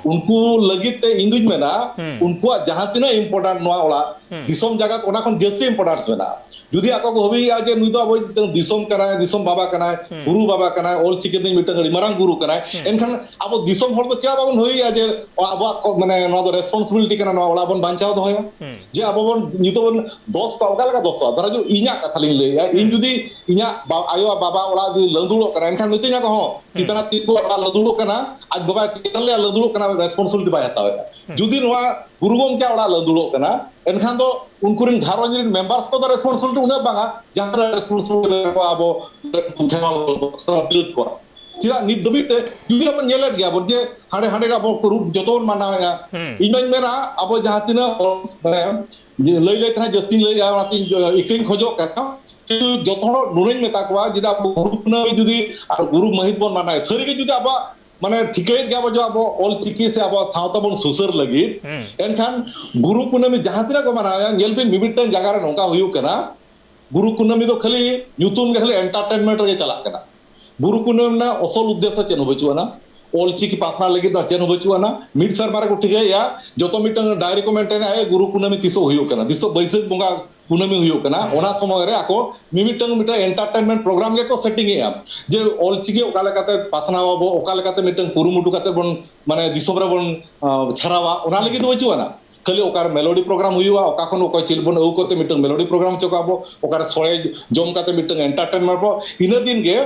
ᱩᱱᱠᱩ ᱞᱟᱹᱜᱤᱫ ᱛᱮ ᱤᱧ ᱫᱩᱧ ᱢᱮᱱᱟ, ᱩᱱᱠᱩᱣᱟᱜ ᱡᱟᱦᱟᱸ ᱛᱤᱱᱟᱹᱜ important ᱱᱚᱣᱟ ᱚᱲᱟᱜ, ᱫᱤᱥᱚᱢ ᱡᱟᱠᱟᱛ ᱚᱱᱟ ᱠᱷᱚᱱ ᱡᱟᱹᱥᱛᱤ importance ᱢᱮᱱᱟᱜᱼᱟ᱾ ᱡᱩᱫᱤ ᱟᱠᱚ ᱠᱚ ᱵᱷᱟᱹᱵᱤᱭᱮᱫᱼᱟ ᱡᱮ ᱱᱩᱭ ᱫᱚ ᱟᱵᱚ ᱢᱤᱫᱴᱟᱝ ᱫᱤᱥᱚᱢ ᱠᱟᱱᱟᱭ, ᱫᱤᱥᱚᱢ ᱵᱟᱵᱟ ᱠᱟᱱᱟᱭ, ᱜᱩᱨᱩ ᱵᱟᱵᱟ ᱠᱟᱱᱟᱭ, ᱚᱞ ᱪᱤᱠᱤ ᱨᱤᱱᱤᱡ ᱢᱤᱫᱴᱟᱝ ᱟᱹᱰᱤ ᱢᱟᱨᱟᱝ ᱜᱩᱨᱩ ᱠᱟᱱᱟᱭ, ᱮᱱᱠᱷᱟᱱ ᱟᱵᱚ ᱫᱤᱥᱚᱢ ᱦᱚᱲ ᱫᱚ ᱪᱮᱫᱟᱜ ᱵᱟᱵᱚᱱ ᱵᱷᱟᱹᱵᱤᱭᱮᱫᱼᱟ ᱡᱮ ᱟᱵᱚᱣᱟᱜ ᱠᱚ, ᱢᱟᱱᱮ, ᱱᱚᱣᱟ ᱫᱚ responsibility ᱠᱟᱱᱟ ᱱᱚᱣᱟ ᱚᱲᱟᱜ ᱵᱚᱱ ᱵᱟᱧᱪᱟᱣ ᱫᱚᱦᱚᱭᱟ? ᱡᱮ ᱟᱵᱚ ᱵᱚᱱ ᱱᱤᱛᱚᱜ ᱵᱚᱱ ᱫᱚᱥ ᱠᱚᱣᱟ, ᱚᱠᱟ ᱞᱮᱠᱟ ᱫᱚᱥ ᱠᱚᱣᱟ? ᱫᱷᱚᱨᱚ ᱡᱩ-, ᱤᱧᱟᱹᱜ ᱠᱟᱛᱷᱟ ᱞᱤᱧ ᱞᱟᱹᱭᱮᱫᱼᱟ, ᱤᱧ ᱡᱩᱫᱤ ᱤᱧᱟᱹᱜ ᱵᱟ-, ᱟᱭᱳ ᱟᱨ ᱵᱟᱵᱟ ᱚᱲᱟᱜ ᱡᱩᱫᱤ ᱞᱟᱹᱫᱩᱲᱚᱜ ᱠᱟᱱᱟ, ᱮᱱᱠᱷᱟᱱ ᱢᱤᱛᱟᱹᱧᱟ ᱠᱚ, "ᱦᱚᱸ, ᱥᱤᱛᱟᱱᱟ ᱛᱤᱥ ᱠᱚ ᱚᱲᱟᱜ ᱞᱟᱹᱫᱩᱲᱚᱜ ᱠᱟᱱᱟ, ᱟᱡ ᱵᱟᱵᱟᱭ ᱛᱤᱭᱟᱹᱨ ᱞᱮᱭᱟ, ᱞᱟᱹᱫᱩᱲᱚᱜ ᱠᱟᱱᱟ", responsibility ᱵᱟᱭ ᱦᱟᱛᱟᱣᱮᱫᱼᱟ᱾ ᱡᱩᱫᱤ ᱱᱚᱣᱟ ᱜᱩᱨᱩ ᱜᱚᱢᱠᱮᱭᱟᱜ ᱚᱲᱟᱜ ᱞᱟᱹᱫᱩᱲᱚᱜ ᱠᱟᱱᱟ, ᱮᱱᱠᱷᱟᱱ ᱫᱚ ᱩᱱᱠᱩ ᱨᱮᱱ ᱜᱷᱟᱨᱚᱸᱡᱽ ᱨᱮᱱ members ᱠᱚᱫᱚ responsibility ᱩᱱᱟᱹᱜ ᱵᱟᱝᱟ, ᱡᱟᱦᱟᱸ ᱨᱮ responsibility ᱟᱵᱚ ᱠᱷᱮᱨᱣᱟᱞ ᱵᱤᱨᱳᱫ ᱠᱚᱣᱟ᱾ ᱪᱮᱫᱟᱜ ᱱᱤᱛ ᱫᱷᱟᱹᱵᱤᱡ ᱛᱮ ᱡᱩᱫᱤ ᱟᱵᱚ ᱧᱮᱞᱮᱫ ᱜᱮᱭᱟ ᱵᱚᱱ ᱡᱮ ᱦᱟᱸᱰᱮ ᱦᱟᱸᱰᱮ ᱟᱵᱚ ᱠᱚ ᱨᱩᱯ ᱡᱚᱛᱚ ᱵᱚᱱ ᱢᱟᱱᱟᱣᱮᱫᱼᱟ᱾ ᱤᱧ ᱢᱟᱧ ᱢᱮᱱᱟ ᱟᱵᱚ ᱡᱟᱦᱟᱸ ᱛᱤᱱᱟᱹᱜ ᱦᱚᱲ, ᱢᱟᱱᱮ, ᱡᱮ ᱞᱟᱹᱭ ᱞᱟᱹᱭ ᱛᱮᱦᱟᱸᱜ ᱡᱟᱹᱥᱛᱤᱧ ᱞᱟᱹᱭᱮᱫᱼᱟ, ᱚᱱᱟᱛᱮ ᱤᱧ ᱤᱠᱟᱹᱧ ᱠᱷᱚᱡᱚᱜ ᱠᱟᱱᱟ᱾ ᱠᱤᱱᱛᱩ ᱡᱚᱛᱚ ᱦᱚᱲ ᱱᱩᱱᱟᱹᱧ ᱢᱮᱛᱟ ᱠᱚᱣᱟ, ᱡᱩᱫᱤ ᱟᱵᱚ ᱜᱩᱨᱩ ᱠᱩᱱᱟᱹᱢᱤ ᱡᱩᱫᱤ ᱟᱨ ᱜᱩᱨᱩ ᱢᱟᱹᱦᱤᱛ ᱵᱚᱱ ᱢᱟᱱᱟᱣᱟ, ᱥᱟᱹᱨᱤᱜᱮ ᱡᱩᱫᱤ ᱟᱵᱚᱣᱟᱜ, ᱢᱟᱱᱮ, ᱴᱷᱤᱠᱟᱹᱭᱮᱫ ᱜᱮᱭᱟ ᱵᱚ ᱡᱮ ᱟᱵᱚ ᱚᱞ ᱪᱤᱠᱤ ᱥᱮ ᱟᱵᱚᱣᱟᱜ ᱥᱟᱶᱛᱟ ᱵᱚᱱ ᱥᱩᱥᱟᱹᱨ ᱞᱟᱹᱜᱤᱫ, ᱮᱱᱠᱷᱟᱱ ᱜᱩᱨᱩ ᱠᱩᱱᱟᱹᱢᱤ ᱡᱟᱦᱟᱸ ᱛᱤᱱᱟᱹᱜ ᱠᱚ ᱢᱟᱱᱟᱣᱮᱫᱼᱟ, ᱧᱮᱞ ᱵᱤᱱ ᱢᱤᱢᱤᱫᱴᱟᱝ ᱡᱟᱭᱜᱟ ᱨᱮ ᱱᱚᱝᱠᱟ ᱦᱩᱭᱩᱜ ᱠᱟᱱᱟ, ᱜᱩᱨᱩ ᱠᱩᱱᱟᱹᱢᱤ ᱫᱚ ᱠᱷᱟᱹᱞᱤ ᱧᱩᱛᱩᱢ ᱜᱮ, ᱠᱷᱟᱹᱞᱤ entertainment ᱨᱮᱜᱮ ᱪᱟᱞᱟᱜ ᱠᱟᱱᱟ᱾ ᱜᱩᱨᱩ ᱠᱩᱱᱟᱹᱢᱤ ᱨᱮᱱᱟᱜ ᱚᱥᱚᱞ ᱩᱫᱽᱫᱮᱥᱥᱚ ᱪᱮᱫ ᱦᱚᱸ ᱵᱟᱹᱪᱩᱜ ᱟᱱᱟ᱾ ᱚᱞᱪᱤᱠᱤ ᱯᱟᱥᱱᱟᱣ ᱞᱟᱹᱜᱤᱫ ᱫᱚ ᱪᱮᱫ ᱦᱚᱸ ᱵᱟᱹᱪᱩᱜ ᱟᱱᱟ᱾ ᱢᱤᱫ ᱥᱮᱨᱢᱟ ᱨᱮᱠᱚ ᱴᱷᱤᱠᱟᱹᱭᱮᱫᱼᱟ, ᱡᱚᱛᱚ ᱢᱤᱫᱴᱟᱝ ᱰᱟᱭᱨᱤ ᱠᱚ ᱢᱮᱱᱴᱮᱱᱟ, ᱮ, ᱜᱩᱨᱩ ᱠᱩᱱᱟᱹᱢᱤ ᱛᱤᱥᱚᱜ ᱦᱩᱭᱩᱜ ᱠᱟᱱᱟ, ᱛᱤᱥᱚᱜ ᱵᱟᱹᱭᱥᱟᱹᱠᱷ ᱵᱚᱸᱜᱟ ᱠᱩᱱᱟᱹᱢᱤ ᱦᱩᱭᱩᱜ ᱠᱟᱱᱟ, ᱚᱱᱟ ᱥᱚᱢᱚᱭ ᱨᱮ ᱟᱠᱚ ᱢᱤᱢᱤᱫᱴᱟᱝ, ᱢᱤᱫᱴᱟᱝ ᱮᱱᱴᱟᱨᱴᱮᱱᱢᱮᱱᱴ ᱯᱨᱳᱜᱨᱟᱢ ᱜᱮᱠᱚ ᱥᱮᱴᱤᱝ ᱮᱫᱼᱟ, ᱡᱮ ᱚᱞᱪᱤᱠᱤ ᱚᱠᱟ ᱞᱮᱠᱟᱛᱮ ᱯᱟᱥᱱᱟᱣ ᱟᱵᱚ, ᱚᱠᱟ ᱞᱮᱠᱟᱛᱮ ᱢᱤᱫᱴᱟᱝ ᱠᱩᱨᱩᱢᱩᱴᱩ ᱠᱟᱛᱮ ᱵᱚᱱ, ᱢᱟᱱᱮ, ᱫᱤᱥᱚᱢ ᱨᱮᱵᱚᱱ, ᱟ, ᱪᱷᱟᱨᱟᱣᱟ, ᱚᱱᱟ ᱞᱟᱹᱜᱤᱫ ᱫᱚ ᱵᱟᱹᱪᱩᱜ ᱟᱱᱟ᱾ ᱠᱷᱟᱹᱞᱤ ᱚᱠᱟᱨᱮ ᱢᱮᱞᱳᱰᱤ ᱯᱨᱳᱜᱨᱟᱢ ᱦᱩᱭᱩᱜᱼᱟ, ᱚᱠᱟ ᱠᱷᱚᱱ ᱚᱠᱚᱭ ᱪᱮᱫ ᱵᱚᱱ ᱟᱹᱜᱩ ᱠᱟᱛᱮ ᱢᱤᱫᱴᱟᱝ ᱢᱮᱞᱳᱰᱤ ᱯᱨᱳᱜᱨᱟᱢ ᱦᱚᱪᱚ ᱠᱟᱜᱼᱟ ᱵᱚ, ᱚᱠᱟᱨᱮ ᱥᱚᱲᱮ ᱡᱚᱢ ᱠᱟᱛᱮ ᱢᱤᱫᱴᱟᱝ ᱮᱱᱴᱟᱨᱴᱮᱱᱢᱮᱱᱴ ᱵᱚ, ᱤᱱᱟᱹ ᱫᱤᱱ ᱜᱮ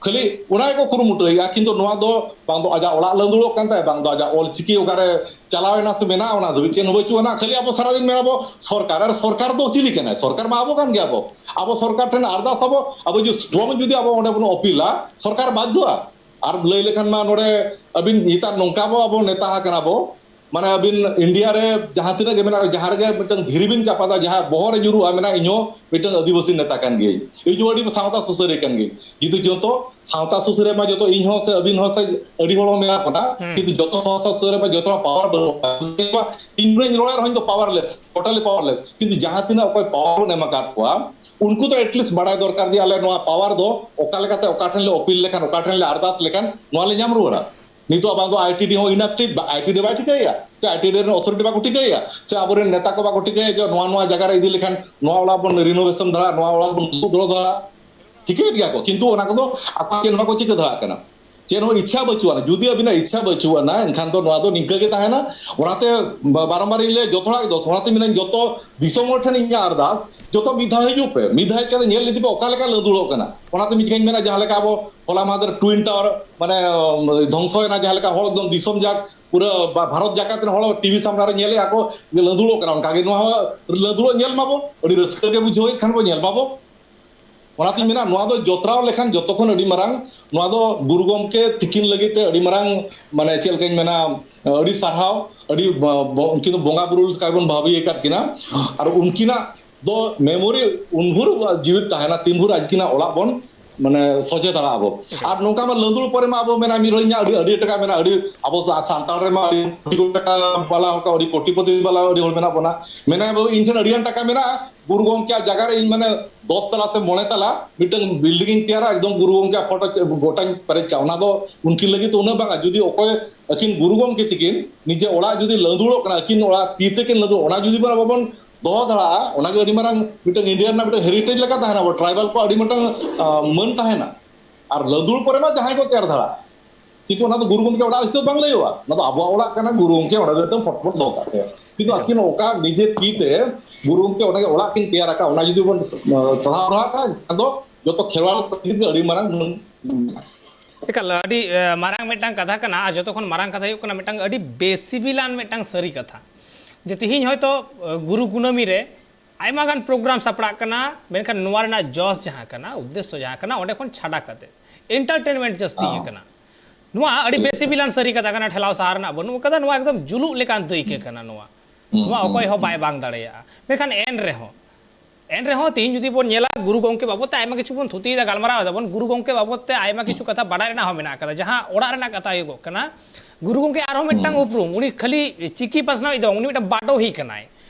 ᱠᱷᱟᱹᱞᱤ ᱚᱱᱟ ᱜᱮᱠᱚ ᱠᱩᱨᱩᱢᱩᱴᱩᱭᱮᱫᱼᱟ᱾ ᱠᱤᱱᱛᱩ ᱱᱚᱣᱟ ᱫᱚ ᱵᱟᱝ ᱫᱚ ᱟᱡᱟᱜ ᱚᱲᱟᱜ ᱞᱟᱹᱸᱫᱩᱲᱚᱜ ᱠᱟᱱ ᱛᱟᱭᱟ, ᱵᱟᱝ ᱫᱚ ᱟᱡᱟᱜ ᱚᱞ ᱪᱤᱠᱤ ᱚᱠᱟᱨᱮ ᱪᱟᱞᱟᱣ ᱮᱱᱟ ᱥᱮ ᱢᱮᱱᱟᱜᱼᱟ, ᱚᱱᱟ ᱫᱷᱟᱹᱵᱤᱡ ᱪᱮᱫ ᱦᱚᱸ ᱵᱟᱹᱪᱩᱜ ᱟᱱᱟ᱾ ᱠᱷᱟᱹᱞᱤ ᱟᱵᱚ ᱥᱟᱨᱟᱫᱤᱱ ᱢᱮᱱᱟ ᱵᱚ ᱥᱚᱨᱠᱟᱨ, ᱟᱨ ᱥᱚᱨᱠᱟᱨ ᱫᱚ ᱪᱤᱞᱤ ᱠᱟᱱᱟᱭ? ᱥᱚᱨᱠᱟᱨ ᱢᱟ ᱟᱵᱚ ᱠᱟᱱ ᱜᱮᱭᱟ ᱵᱚ᱾ ᱟᱵᱚ ᱥᱚᱨᱠᱟᱨ ᱴᱷᱮᱱ ᱟᱨᱫᱟᱥ ᱟᱵᱚ, ᱟᱵᱚ ᱡᱩᱫᱤ ᱥᱴᱨᱚᱝ ᱡᱩᱫᱤ ᱟᱵᱚ ᱚᱸᱰᱮ ᱵᱚᱱ ᱚᱯᱤᱞᱟ, ᱥᱚᱨᱠᱟᱨ ᱵᱟᱫᱽᱫᱷᱚᱜᱼᱟ᱾ ᱟᱨ ᱞᱟᱹᱭ ᱞᱮᱠᱷᱟᱱ ᱢᱟ ᱱᱚᱰᱮ ᱟᱹᱵᱤᱱ ᱱᱮᱛᱟᱨ ᱱᱚᱝᱠᱟ ᱵᱚ ᱟᱵᱚ ᱱᱮᱛᱟ ᱟᱠᱟᱱᱟ ᱵᱚ, ᱢᱟᱱᱮ ᱟᱹᱵᱤᱱ ᱤᱱᱰᱤᱭᱟ ᱨᱮ ᱡᱟᱦᱟᱸ ᱛᱤᱱᱟᱹᱜ ᱜᱮ ᱢᱮᱱᱟᱜ, ᱡᱟᱦᱟᱸ ᱨᱮᱜᱮ ᱢᱤᱫᱴᱟᱝ ᱫᱷᱤᱨᱤ ᱵᱤᱱ ᱪᱟᱯᱟᱫᱟ, ᱡᱟᱦᱟᱸ ᱵᱚᱦᱚᱜ ᱨᱮ ᱧᱩᱨᱩᱜᱼᱟ, ᱢᱮᱱᱟ, "ᱤᱧ ᱦᱚᱸ ᱢᱤᱫᱴᱟᱝ ᱟᱹᱫᱤᱵᱟᱹᱥᱤ ᱱᱮᱛᱟ ᱠᱟᱱ ᱜᱤᱭᱟᱹᱧ, ᱤᱧ ᱦᱚᱸ ᱟᱹᱰᱤ ᱥᱟᱶᱛᱟ ᱥᱩᱥᱟᱹᱨᱤᱭᱟᱹ ᱠᱟᱱ ᱜᱤᱭᱟᱹᱧ᱾" ᱡᱩᱫᱤ ᱡᱚᱛᱚ ᱥᱟᱶᱛᱟ ᱥᱩᱥᱟᱹᱨᱤᱭᱟᱹ ᱢᱟ ᱡᱚᱛᱚ ᱤᱧ ᱦᱚᱸ ᱥᱮ ᱟᱹᱵᱤᱱ ᱦᱚᱸ ᱥᱮ ᱟᱹᱰᱤ ᱦᱚᱲ ᱦᱚᱸ ᱢᱮᱱᱟᱜ ᱵᱚᱱᱟ, ᱦᱩᱸ᱾ ᱠᱤᱱᱛᱩ ᱡᱚᱛᱚ ᱥᱟᱶᱛᱟ ᱥᱩᱥᱟᱹᱨᱤᱭᱟᱹ ᱢᱟ ᱡᱚᱛᱚ ᱯᱟᱣᱟᱨ ᱵᱟᱹᱱᱩᱜᱼᱟ᱾ ᱤᱧ ᱨᱚᱲ ᱨᱮᱦᱚᱸ ᱤᱧ ᱫᱚ ᱯᱟᱣᱟᱨᱞᱮᱥ, ᱴᱳᱴᱟᱞᱤ ᱯᱟᱣᱟᱨᱞᱮᱥ᱾ ᱠᱤᱱᱛᱩ ᱡᱟᱦᱟᱸ ᱛᱤᱱᱟᱹᱜ ᱚᱠᱚᱭ ᱯᱟᱣᱟᱨ ᱵᱚᱱ ᱮᱢ ᱟᱠᱟᱫ ᱠᱚᱣᱟ, ᱩᱱᱠᱩ ᱫᱚ ᱮᱴᱞᱤᱥᱴ ᱵᱟᱲᱟᱭ ᱫᱚᱨᱠᱟᱨ ᱡᱮ ᱟᱞᱮ ᱱᱚᱣᱟ ᱯᱟᱣᱟᱨ ᱫᱚ ᱚᱠᱟ ᱞᱮᱠᱟᱛᱮ ᱚᱠᱟ ᱴᱷᱮᱱ ᱞᱮ ᱚᱯᱤᱞ ᱞᱮᱠᱷᱟᱱ, ᱚᱠᱟ ᱴᱷᱮᱱ ᱞᱮ ᱟᱨᱫᱟᱥ ᱞᱮᱠᱷᱟᱱ ᱱᱚᱣᱟ ᱞᱮ ᱧᱟᱢ ᱨᱩᱣᱟᱹᱲᱟ᱾ ᱱᱤᱛᱚᱜ ᱵᱟᱝ ᱫᱚ ᱟᱭᱴᱤᱰᱤ ᱦᱚᱸ ᱤᱱᱟᱠᱴᱤᱵᱷ, ᱟᱭᱴᱤᱰᱤ ᱵᱟᱭ ᱴᱷᱤᱠᱟᱹᱭᱟ, ᱥᱮ ᱟᱭᱴᱤᱰᱤ ᱨᱮᱱ ᱚᱛᱷᱚᱨᱤᱴᱤ ᱵᱟᱠᱚ ᱴᱷᱤᱠᱟᱹᱭᱟ, ᱥᱮ ᱟᱵᱚᱨᱮᱱ ᱱᱮᱛᱟ ᱠᱚ ᱵᱟᱠᱚ ᱴᱷᱤᱠᱟᱹᱭᱟ ᱡᱮ ᱱᱚᱣᱟ, ᱱᱚᱣᱟ ᱡᱟᱭᱜᱟ ᱨᱮ ᱤᱫᱤ ᱞᱮᱠᱷᱟᱱ ᱱᱚᱣᱟ ᱚᱲᱟᱜ ᱵᱚᱱ ᱨᱤᱱᱳᱵᱷᱮᱥᱚᱱ ᱫᱟᱲᱮᱭᱟᱜᱼᱟ, ᱱᱚᱣᱟ ᱚᱲᱟᱜ ᱵᱚᱱ ᱫᱩᱲᱩᱵ ᱫᱚᱦᱚ ᱫᱟᱲᱮᱭᱟᱜᱼᱟ᱾ ᱴᱷᱤᱠᱟᱹᱭᱮᱫ ᱜᱮᱭᱟ ᱠᱚ, ᱠᱤᱱᱛᱩ ᱚᱱᱟ ᱠᱚᱫᱚ ᱟᱠᱚ ᱪᱮᱫ ᱦᱚᱸ ᱵᱟᱠᱚ ᱪᱤᱠᱟᱹ ᱫᱟᱲᱮᱭᱟᱜ ᱠᱟᱱᱟ᱾ ᱪᱮᱫ ᱦᱚᱸ ᱤᱪᱪᱷᱟ ᱵᱟᱹᱪᱩᱜ ᱟᱱᱟ᱾ ᱡᱩᱫᱤ ᱟᱹᱵᱤᱱᱟᱜ ᱤᱪᱪᱷᱟ ᱵᱟᱹᱪᱩᱜ ᱟᱱᱟ, ᱮᱱᱠᱷᱟᱱ ᱫᱚ ᱱᱚᱣᱟ ᱫᱚ ᱱᱤᱝᱠᱟᱹ ᱜᱮ ᱛᱟᱦᱮᱱᱟ᱾ ᱚᱱᱟᱛᱮ ᱵᱟ-, ᱵᱟᱨᱚᱢᱵᱟᱨ ᱤᱧ ᱞᱟᱹᱭᱟ, ᱡᱚᱛᱚ ᱦᱚᱲᱟᱜ ᱜᱮ ᱫᱚᱥ᱾ ᱚᱱᱟᱛᱮ ᱢᱮᱱᱟᱹᱧ, ᱡᱚᱛᱚ ᱫᱤᱥᱚᱢ ᱦᱚᱲ ᱴᱷᱮᱱ ᱤᱧᱟᱹᱜ ᱟᱨᱫᱟᱥ, ᱡᱚᱛᱚ ᱢᱤᱫ ᱫᱷᱟᱣ ᱦᱤᱡᱩᱜ ᱯᱮ, ᱢᱤᱫ ᱫᱷᱟᱣ ᱦᱮᱡ ᱠᱟᱛᱮ ᱧᱮᱞ ᱤᱫᱤ ᱯᱮ ᱚᱠᱟ ᱞᱮᱠᱟ ᱞᱟᱹᱸᱫᱩᱲᱚᱜ ᱠᱟᱱᱟ᱾ ᱚᱱᱟᱛᱮ ᱢᱤᱫ ᱡᱚᱠᱷᱚᱱ ᱢᱮᱱᱟ, ᱡᱟᱦᱟᱸ ᱞᱮᱠᱟ ᱟᱵᱚ ᱦᱚᱞᱟ ᱢᱟᱦᱫᱮᱨ ᱴᱩᱭᱤᱱ ᱴᱟᱣᱟᱨ, ᱢᱟᱱᱮ, ᱫᱷᱚᱝᱥᱚᱭᱮᱱᱟ, ᱡᱟᱦᱟᱸ ᱞᱮᱠᱟ ᱦᱚᱲ ᱮᱠᱫᱚᱢ ᱫᱤᱥᱚᱢ ᱡᱟᱠ, ᱯᱩᱨᱟᱹ ᱵᱟ-, ᱵᱷᱟᱨᱚᱛ ᱡᱟᱠᱟᱛ ᱨᱮᱱ ᱦᱚᱲ ᱴᱤᱵᱷᱤ ᱥᱟᱢᱱᱟ ᱨᱮ ᱧᱮᱞᱮᱫᱼᱟ ᱠᱚ ᱡᱮ ᱞᱟᱹᱸᱫᱩᱲᱚᱜ ᱠᱟᱱᱟ, ᱚᱱᱠᱟ ᱜᱮ ᱱᱚᱣᱟ ᱦᱚᱸ ᱞᱟᱹᱸᱫᱩᱲᱚᱜ ᱧᱮᱞ ᱢᱟᱵᱚ, ᱟᱹᱰᱤ ᱨᱟᱹᱥᱠᱟᱹ ᱜᱮ ᱵᱩᱡᱷᱟᱹᱣᱮᱫ ᱠᱷᱟᱱ ᱵᱚ ᱧᱮᱞ ᱢᱟᱵᱚ᱾ ᱚᱱᱟᱛᱤᱧ ᱢᱮᱱᱟ, ᱱᱚᱣᱟ ᱫᱚ ᱡᱚᱛᱨᱟᱣ ᱞᱮᱠᱷᱟᱱ ᱡᱚᱛᱚ ᱠᱷᱚᱱ ᱟᱹᱰᱤ ᱢᱟᱨᱟᱝ, ᱱᱚᱣᱟ ᱫᱚ ᱜᱩᱨᱩ ᱜᱚᱢᱠᱮ ᱛᱤᱠᱤᱱ ᱞᱟᱹᱜᱤᱫ ᱛᱮ ᱟᱹᱰᱤ ᱢᱟᱨᱟᱝ, ᱢᱟᱱᱮ, ᱪᱮᱫ ᱞᱮᱠᱟᱧ ᱢᱮᱱᱟ, ᱟᱹᱰᱤ ᱥᱟᱨᱦᱟᱣ, ᱟᱹᱰᱤ ᱵᱚ-, ᱵᱚ-, ᱩᱱᱠᱤᱱ ᱫᱚ ᱵᱚᱸᱜᱟ ᱵᱩᱨᱩ ᱞᱮᱠᱟ ᱵᱚᱱ ᱵᱷᱟᱹᱵᱤ ᱟᱠᱟᱫ ᱠᱤᱱᱟ᱾ ᱟᱨ ᱩᱱᱠᱤᱱᱟᱜ ᱫᱚ ᱢᱮᱢᱳᱨᱤ ᱩᱱ ᱵᱷᱳᱨ ᱡᱤᱣᱤᱫ ᱛᱟᱦᱮᱱᱟ, ᱛᱤᱱ ᱵᱷᱳᱨ ᱟᱹᱠᱤᱱᱟᱜ ᱚᱲᱟᱜ ᱵᱚᱱ, ᱢᱟᱱᱮ, ᱥᱚᱡᱷᱮ ᱫᱟᱲᱮᱭᱟᱜᱼᱟ ᱵᱚ᱾ ᱟᱨ ᱱᱚᱝᱠᱟ ᱢᱟ ᱞᱟᱹᱸᱫᱩᱲ ᱯᱚᱨᱮ ᱢᱟ ᱟᱵᱚ ᱢᱮᱱᱟ, ᱢᱤᱫ ᱦᱚᱲ ᱤᱧᱟᱹᱜ ᱟᱹᱰᱤ, ᱟᱹᱰᱤ ᱴᱟᱠᱟ ᱢᱮᱱᱟᱜᱼᱟ, ᱟᱹᱰᱤ, ᱟᱵᱚ ᱥᱟ-, ᱥᱟᱱᱛᱟᱲ ᱨᱮᱢᱟ ᱟᱹᱰᱤ ᱠᱳᱴᱤ ᱠᱳᱴᱤ ᱴᱟᱠᱟ ᱵᱟᱞᱟ ᱦᱚᱲ ᱠᱚ, ᱟᱹᱰᱤ ᱠᱳᱴᱤᱯᱚᱛᱤ ᱵᱟᱞᱟ ᱟᱹᱰᱤ ᱦᱚᱲ ᱢᱮᱱᱟᱜ ᱵᱚᱱᱟ᱾ ᱢᱮᱱᱟ, "ᱵᱟᱹᱵᱩ, ᱤᱧ ᱴᱷᱮᱱ ᱟᱹᱰᱤ ᱜᱟᱱ ᱴᱟᱠᱟ ᱢᱮᱱᱟᱜᱼᱟ, ᱜᱩᱨᱩ ᱜᱚᱢᱠᱮᱭᱟᱜ ᱡᱟᱭᱜᱟ ᱨᱮ ᱤᱧ ᱢᱟᱱᱮ ᱫᱚᱥ ᱛᱟᱞᱟ ᱥᱮ ᱢᱚᱬᱮ ᱛᱟᱞᱟ ᱢᱤᱫᱴᱟᱝ ᱵᱤᱞᱰᱤᱝ ᱤᱧ ᱛᱮᱭᱟᱨᱟ, ᱮᱠᱫᱚᱢ ᱜᱩᱨᱩ ᱜᱚᱢᱠᱮᱭᱟᱜ ᱯᱷᱳᱴᱳ ᱜᱚᱴᱟᱧ ᱯᱮᱨᱮᱡ ᱠᱟᱜᱼᱟ, ᱚᱱᱟ ᱫᱚ ᱩᱱᱠᱤᱱ ᱞᱟᱹᱜᱤᱫ ᱫᱚ ᱩᱱᱟᱹᱜ ᱵᱟᱝᱟ᱾ ᱡᱩᱫᱤ ᱚᱠᱚᱭ ᱟᱹᱠᱤᱱ ᱜᱩᱨᱩ ᱜᱚᱢᱠᱮ ᱛᱤᱠᱤᱱ ᱱᱤᱡᱮ ᱚᱲᱟᱜ ᱡᱩᱫᱤ ᱞᱟᱹᱫᱩᱲᱚᱜ ᱠᱟᱱᱟ, ᱟᱹᱠᱤᱱ ᱚᱲᱟᱜ ᱛᱤ ᱛᱮᱠᱤᱱ ᱞᱟᱹᱫᱩᱲᱚᱜ, ᱚᱱᱟ ᱡᱩᱫᱤ ᱵᱚᱱ ᱟᱵᱚ ᱵᱚᱱ ᱫᱚᱦᱚ ᱫᱟᱲᱮᱭᱟᱜᱼᱟ, ᱚᱱᱟᱜᱮ ᱟᱹᱰᱤ ᱢᱟᱨᱟᱝ ᱢᱤᱫᱴᱟᱝ ᱤᱱᱰᱤᱭᱟ ᱨᱮᱱᱟᱜ ᱢᱤᱫᱴᱟᱝ ᱦᱮᱨᱤᱴᱮᱡᱽ ᱞᱮᱠᱟ ᱛᱟᱦᱮᱱᱟ, ᱟᱵᱚ ᱴᱨᱟᱭᱵᱟᱞ ᱠᱚ ᱟᱹᱰᱤ ᱢᱤᱫᱴᱟᱝ ᱟᱸ, ᱢᱟᱹᱱ ᱛᱟᱦᱮᱱᱟ᱾ ᱟᱨ ᱞᱟᱹᱫᱩᱲ ᱯᱚᱨᱮ ᱢᱟ ᱡᱟᱦᱟᱸᱭ ᱠᱚ ᱛᱮᱭᱟᱨ ᱫᱟᱲᱮᱭᱟᱜᱼᱟ, ᱠᱤᱱᱛᱩ ᱚᱱᱟ ᱫᱚ ᱜᱩᱨᱩ ᱜᱚᱢᱠᱮ ᱚᱲᱟᱜ ᱦᱤᱥᱟᱹᱵ ᱵᱟᱝ ᱞᱟᱹᱭᱚᱜᱼᱟ, ᱚᱱᱟ ᱫᱚ ᱟᱵᱚᱣᱟᱜ ᱚᱲᱟᱜ ᱠᱟᱱᱟ, ᱜᱩᱨᱩ ᱜᱚᱢᱠᱮ ᱚᱸᱰᱮ ᱫᱚ ᱢᱤᱫᱴᱟᱝ ᱯᱷᱚᱴ ᱯᱷᱚᱴ ᱫᱚᱦᱚ ᱠᱟᱜ ᱛᱟᱭᱟ᱾ ᱠᱤᱱᱛᱩ ᱟᱹᱠᱤᱱ ᱚᱠᱟ ᱱᱤᱡᱮ ᱛᱤ ᱛᱮ ᱜᱩᱨᱩ ᱜᱚᱢᱠᱮ ᱚᱸᱰᱮ ᱜᱮ ᱚᱲᱟᱜ ᱠᱤᱱ ᱛᱮᱭᱟᱨ ᱟᱠᱟᱫ, ᱚᱱᱟ ᱡᱩᱫᱤ ᱵᱚᱱ ᱟᱸ, ᱴᱚᱲᱟᱣ ᱴᱚᱲᱟᱣ ᱠᱟᱜᱼᱟ, ᱮᱱᱠᱷᱟᱱ ᱫᱚ ᱡᱚᱛᱚ ᱠᱷᱮᱨᱣᱟᱲ ᱠᱚ ᱞᱟᱹᱜᱤᱫ ᱜᱮ ᱟᱹᱰᱤ ᱢᱟᱨᱟᱝ ᱢᱟᱹᱱ ᱢᱮᱱᱟᱜᱼᱟ᱾ ᱮᱠᱟᱞ ᱟᱹᱰᱤ ᱮ, ᱢᱟᱨᱟᱝ ᱢᱤᱫᱴᱟᱝ ᱠᱟᱛᱷᱟ ᱠᱟᱱᱟ, ᱟᱨ ᱡᱚᱛᱚ ᱠᱷᱚᱱ ᱢᱟᱨᱟᱝ ᱠᱟᱛᱷᱟ ᱦᱩᱭᱩᱜ ᱠᱟᱱᱟ ᱢᱤᱫᱴᱟᱝ ᱟᱹᱰᱤ ᱵᱮᱥᱤᱵᱤᱞᱟᱱ ᱢᱤᱫᱴᱟᱝ ᱥᱟᱹᱨᱤ ᱠᱟᱛᱷᱟ, ᱡᱮ ᱛᱤᱦᱤᱧ ᱦᱚᱭᱛᱳ ᱮ, ᱜᱩᱨᱩ ᱠᱩᱱᱟᱹᱢᱤ ᱨᱮ ᱟᱭᱢᱟ ᱜᱟᱱ ᱯᱨᱳᱜᱨᱟᱢ ᱥᱟᱯᱲᱟᱜ ᱠᱟᱱᱟ, ᱢᱮᱱᱠᱷᱟᱱ ᱱᱚᱣᱟ ᱨᱮᱱᱟᱜ ᱡᱚᱥ ᱡᱟᱦᱟᱸ ᱠᱟᱱᱟ, ᱩᱫᱽᱫᱮᱥᱥᱚ ᱡᱟᱦᱟᱸ ᱠᱟᱱᱟ, ᱚᱸᱰᱮ ᱠᱷᱚᱱ ᱪᱷᱟᱰᱟ ᱠᱟᱛᱮ ᱮᱱᱴᱟᱨᱴᱮᱱᱢᱮᱱᱴ ᱡᱟᱹᱥᱛᱤ ᱜᱮ ᱠᱟᱱᱟ᱾ ᱱᱚᱣᱟ ᱟᱹᱰᱤ ᱵᱮᱥᱤᱵᱤᱞᱟᱱ ᱥᱟᱹᱨᱤ ᱠᱟᱛᱷᱟ ᱠᱟᱱᱟ, ᱴᱷᱮᱞᱟᱣ ᱥᱟᱦᱟ ᱨᱮᱱᱟᱜ ᱵᱟᱹᱱᱩᱜ ᱟᱠᱟᱫᱟ, ᱱᱚᱣᱟ ᱮᱠᱫᱚᱢ ᱡᱩᱞᱩᱜ ᱞᱮᱠᱟᱱ ᱫᱟᱹᱭᱠᱟᱹ ᱠᱟᱱᱟ᱾ ᱱᱚᱣᱟ ᱱᱚᱣᱟ ᱚᱠᱚᱭ ᱦᱚᱸ ᱵᱟᱭ ᱵᱟᱝ ᱫᱟᱲᱮᱭᱟᱜᱼᱟ᱾ ᱢᱮᱱᱠᱷᱟᱱ ᱮᱱ ᱨᱮᱦᱚᱸ ᱮᱱ ᱨᱮᱦᱚᱸ ᱛᱤᱦᱤᱧ ᱡᱩᱫᱤ ᱵᱚᱱ ᱧᱮᱞᱟ, ᱜᱩᱨᱩ ᱜᱚᱢᱠᱮ ᱵᱟᱵᱚᱫ ᱛᱮ ᱟᱭᱢᱟ ᱠᱤᱪᱷᱩ ᱵᱚᱱ ᱛᱷᱩᱛᱤᱭᱮᱫᱟ, ᱜᱟᱞᱢᱟᱨᱟᱣ ᱮᱫᱟ ᱵᱚᱱ, ᱜᱩᱨᱩ ᱜᱚᱢᱠᱮ ᱵᱟᱵᱚᱫ ᱛᱮ ᱟᱭᱢᱟ ᱠᱤᱪᱷᱩ ᱠᱟᱛᱷᱟ ᱵᱟᱰᱟᱭ ᱨᱮᱱᱟᱜ ᱦᱚᱸ ᱢᱮᱱᱟᱜ ᱟᱠᱟᱫᱟ᱾ ᱡᱟᱦᱟᱸ ᱚᱲᱟᱜ ᱨᱮᱱᱟᱜ ᱠᱟᱛᱷᱟ ᱦᱩᱭᱩᱜᱚᱜ ᱠᱟᱱᱟ, ᱜᱩᱨᱩ ᱜᱚᱢᱠᱮ ᱟᱨᱦᱚᱸ ᱢᱤᱫᱴᱟᱝ ᱩᱯᱨᱩᱢ, ᱩᱱᱤ ᱠᱷᱟᱹᱞᱤ ᱪᱤᱠᱤ ᱯᱟᱥᱱᱟᱣᱤᱡ ᱫᱚ ᱵᱟᱝ, ᱩᱱᱤ ᱢᱤᱫᱴᱟᱝ ᱵᱟᱰᱚᱦᱤ ᱠᱟᱱᱟᱭ᱾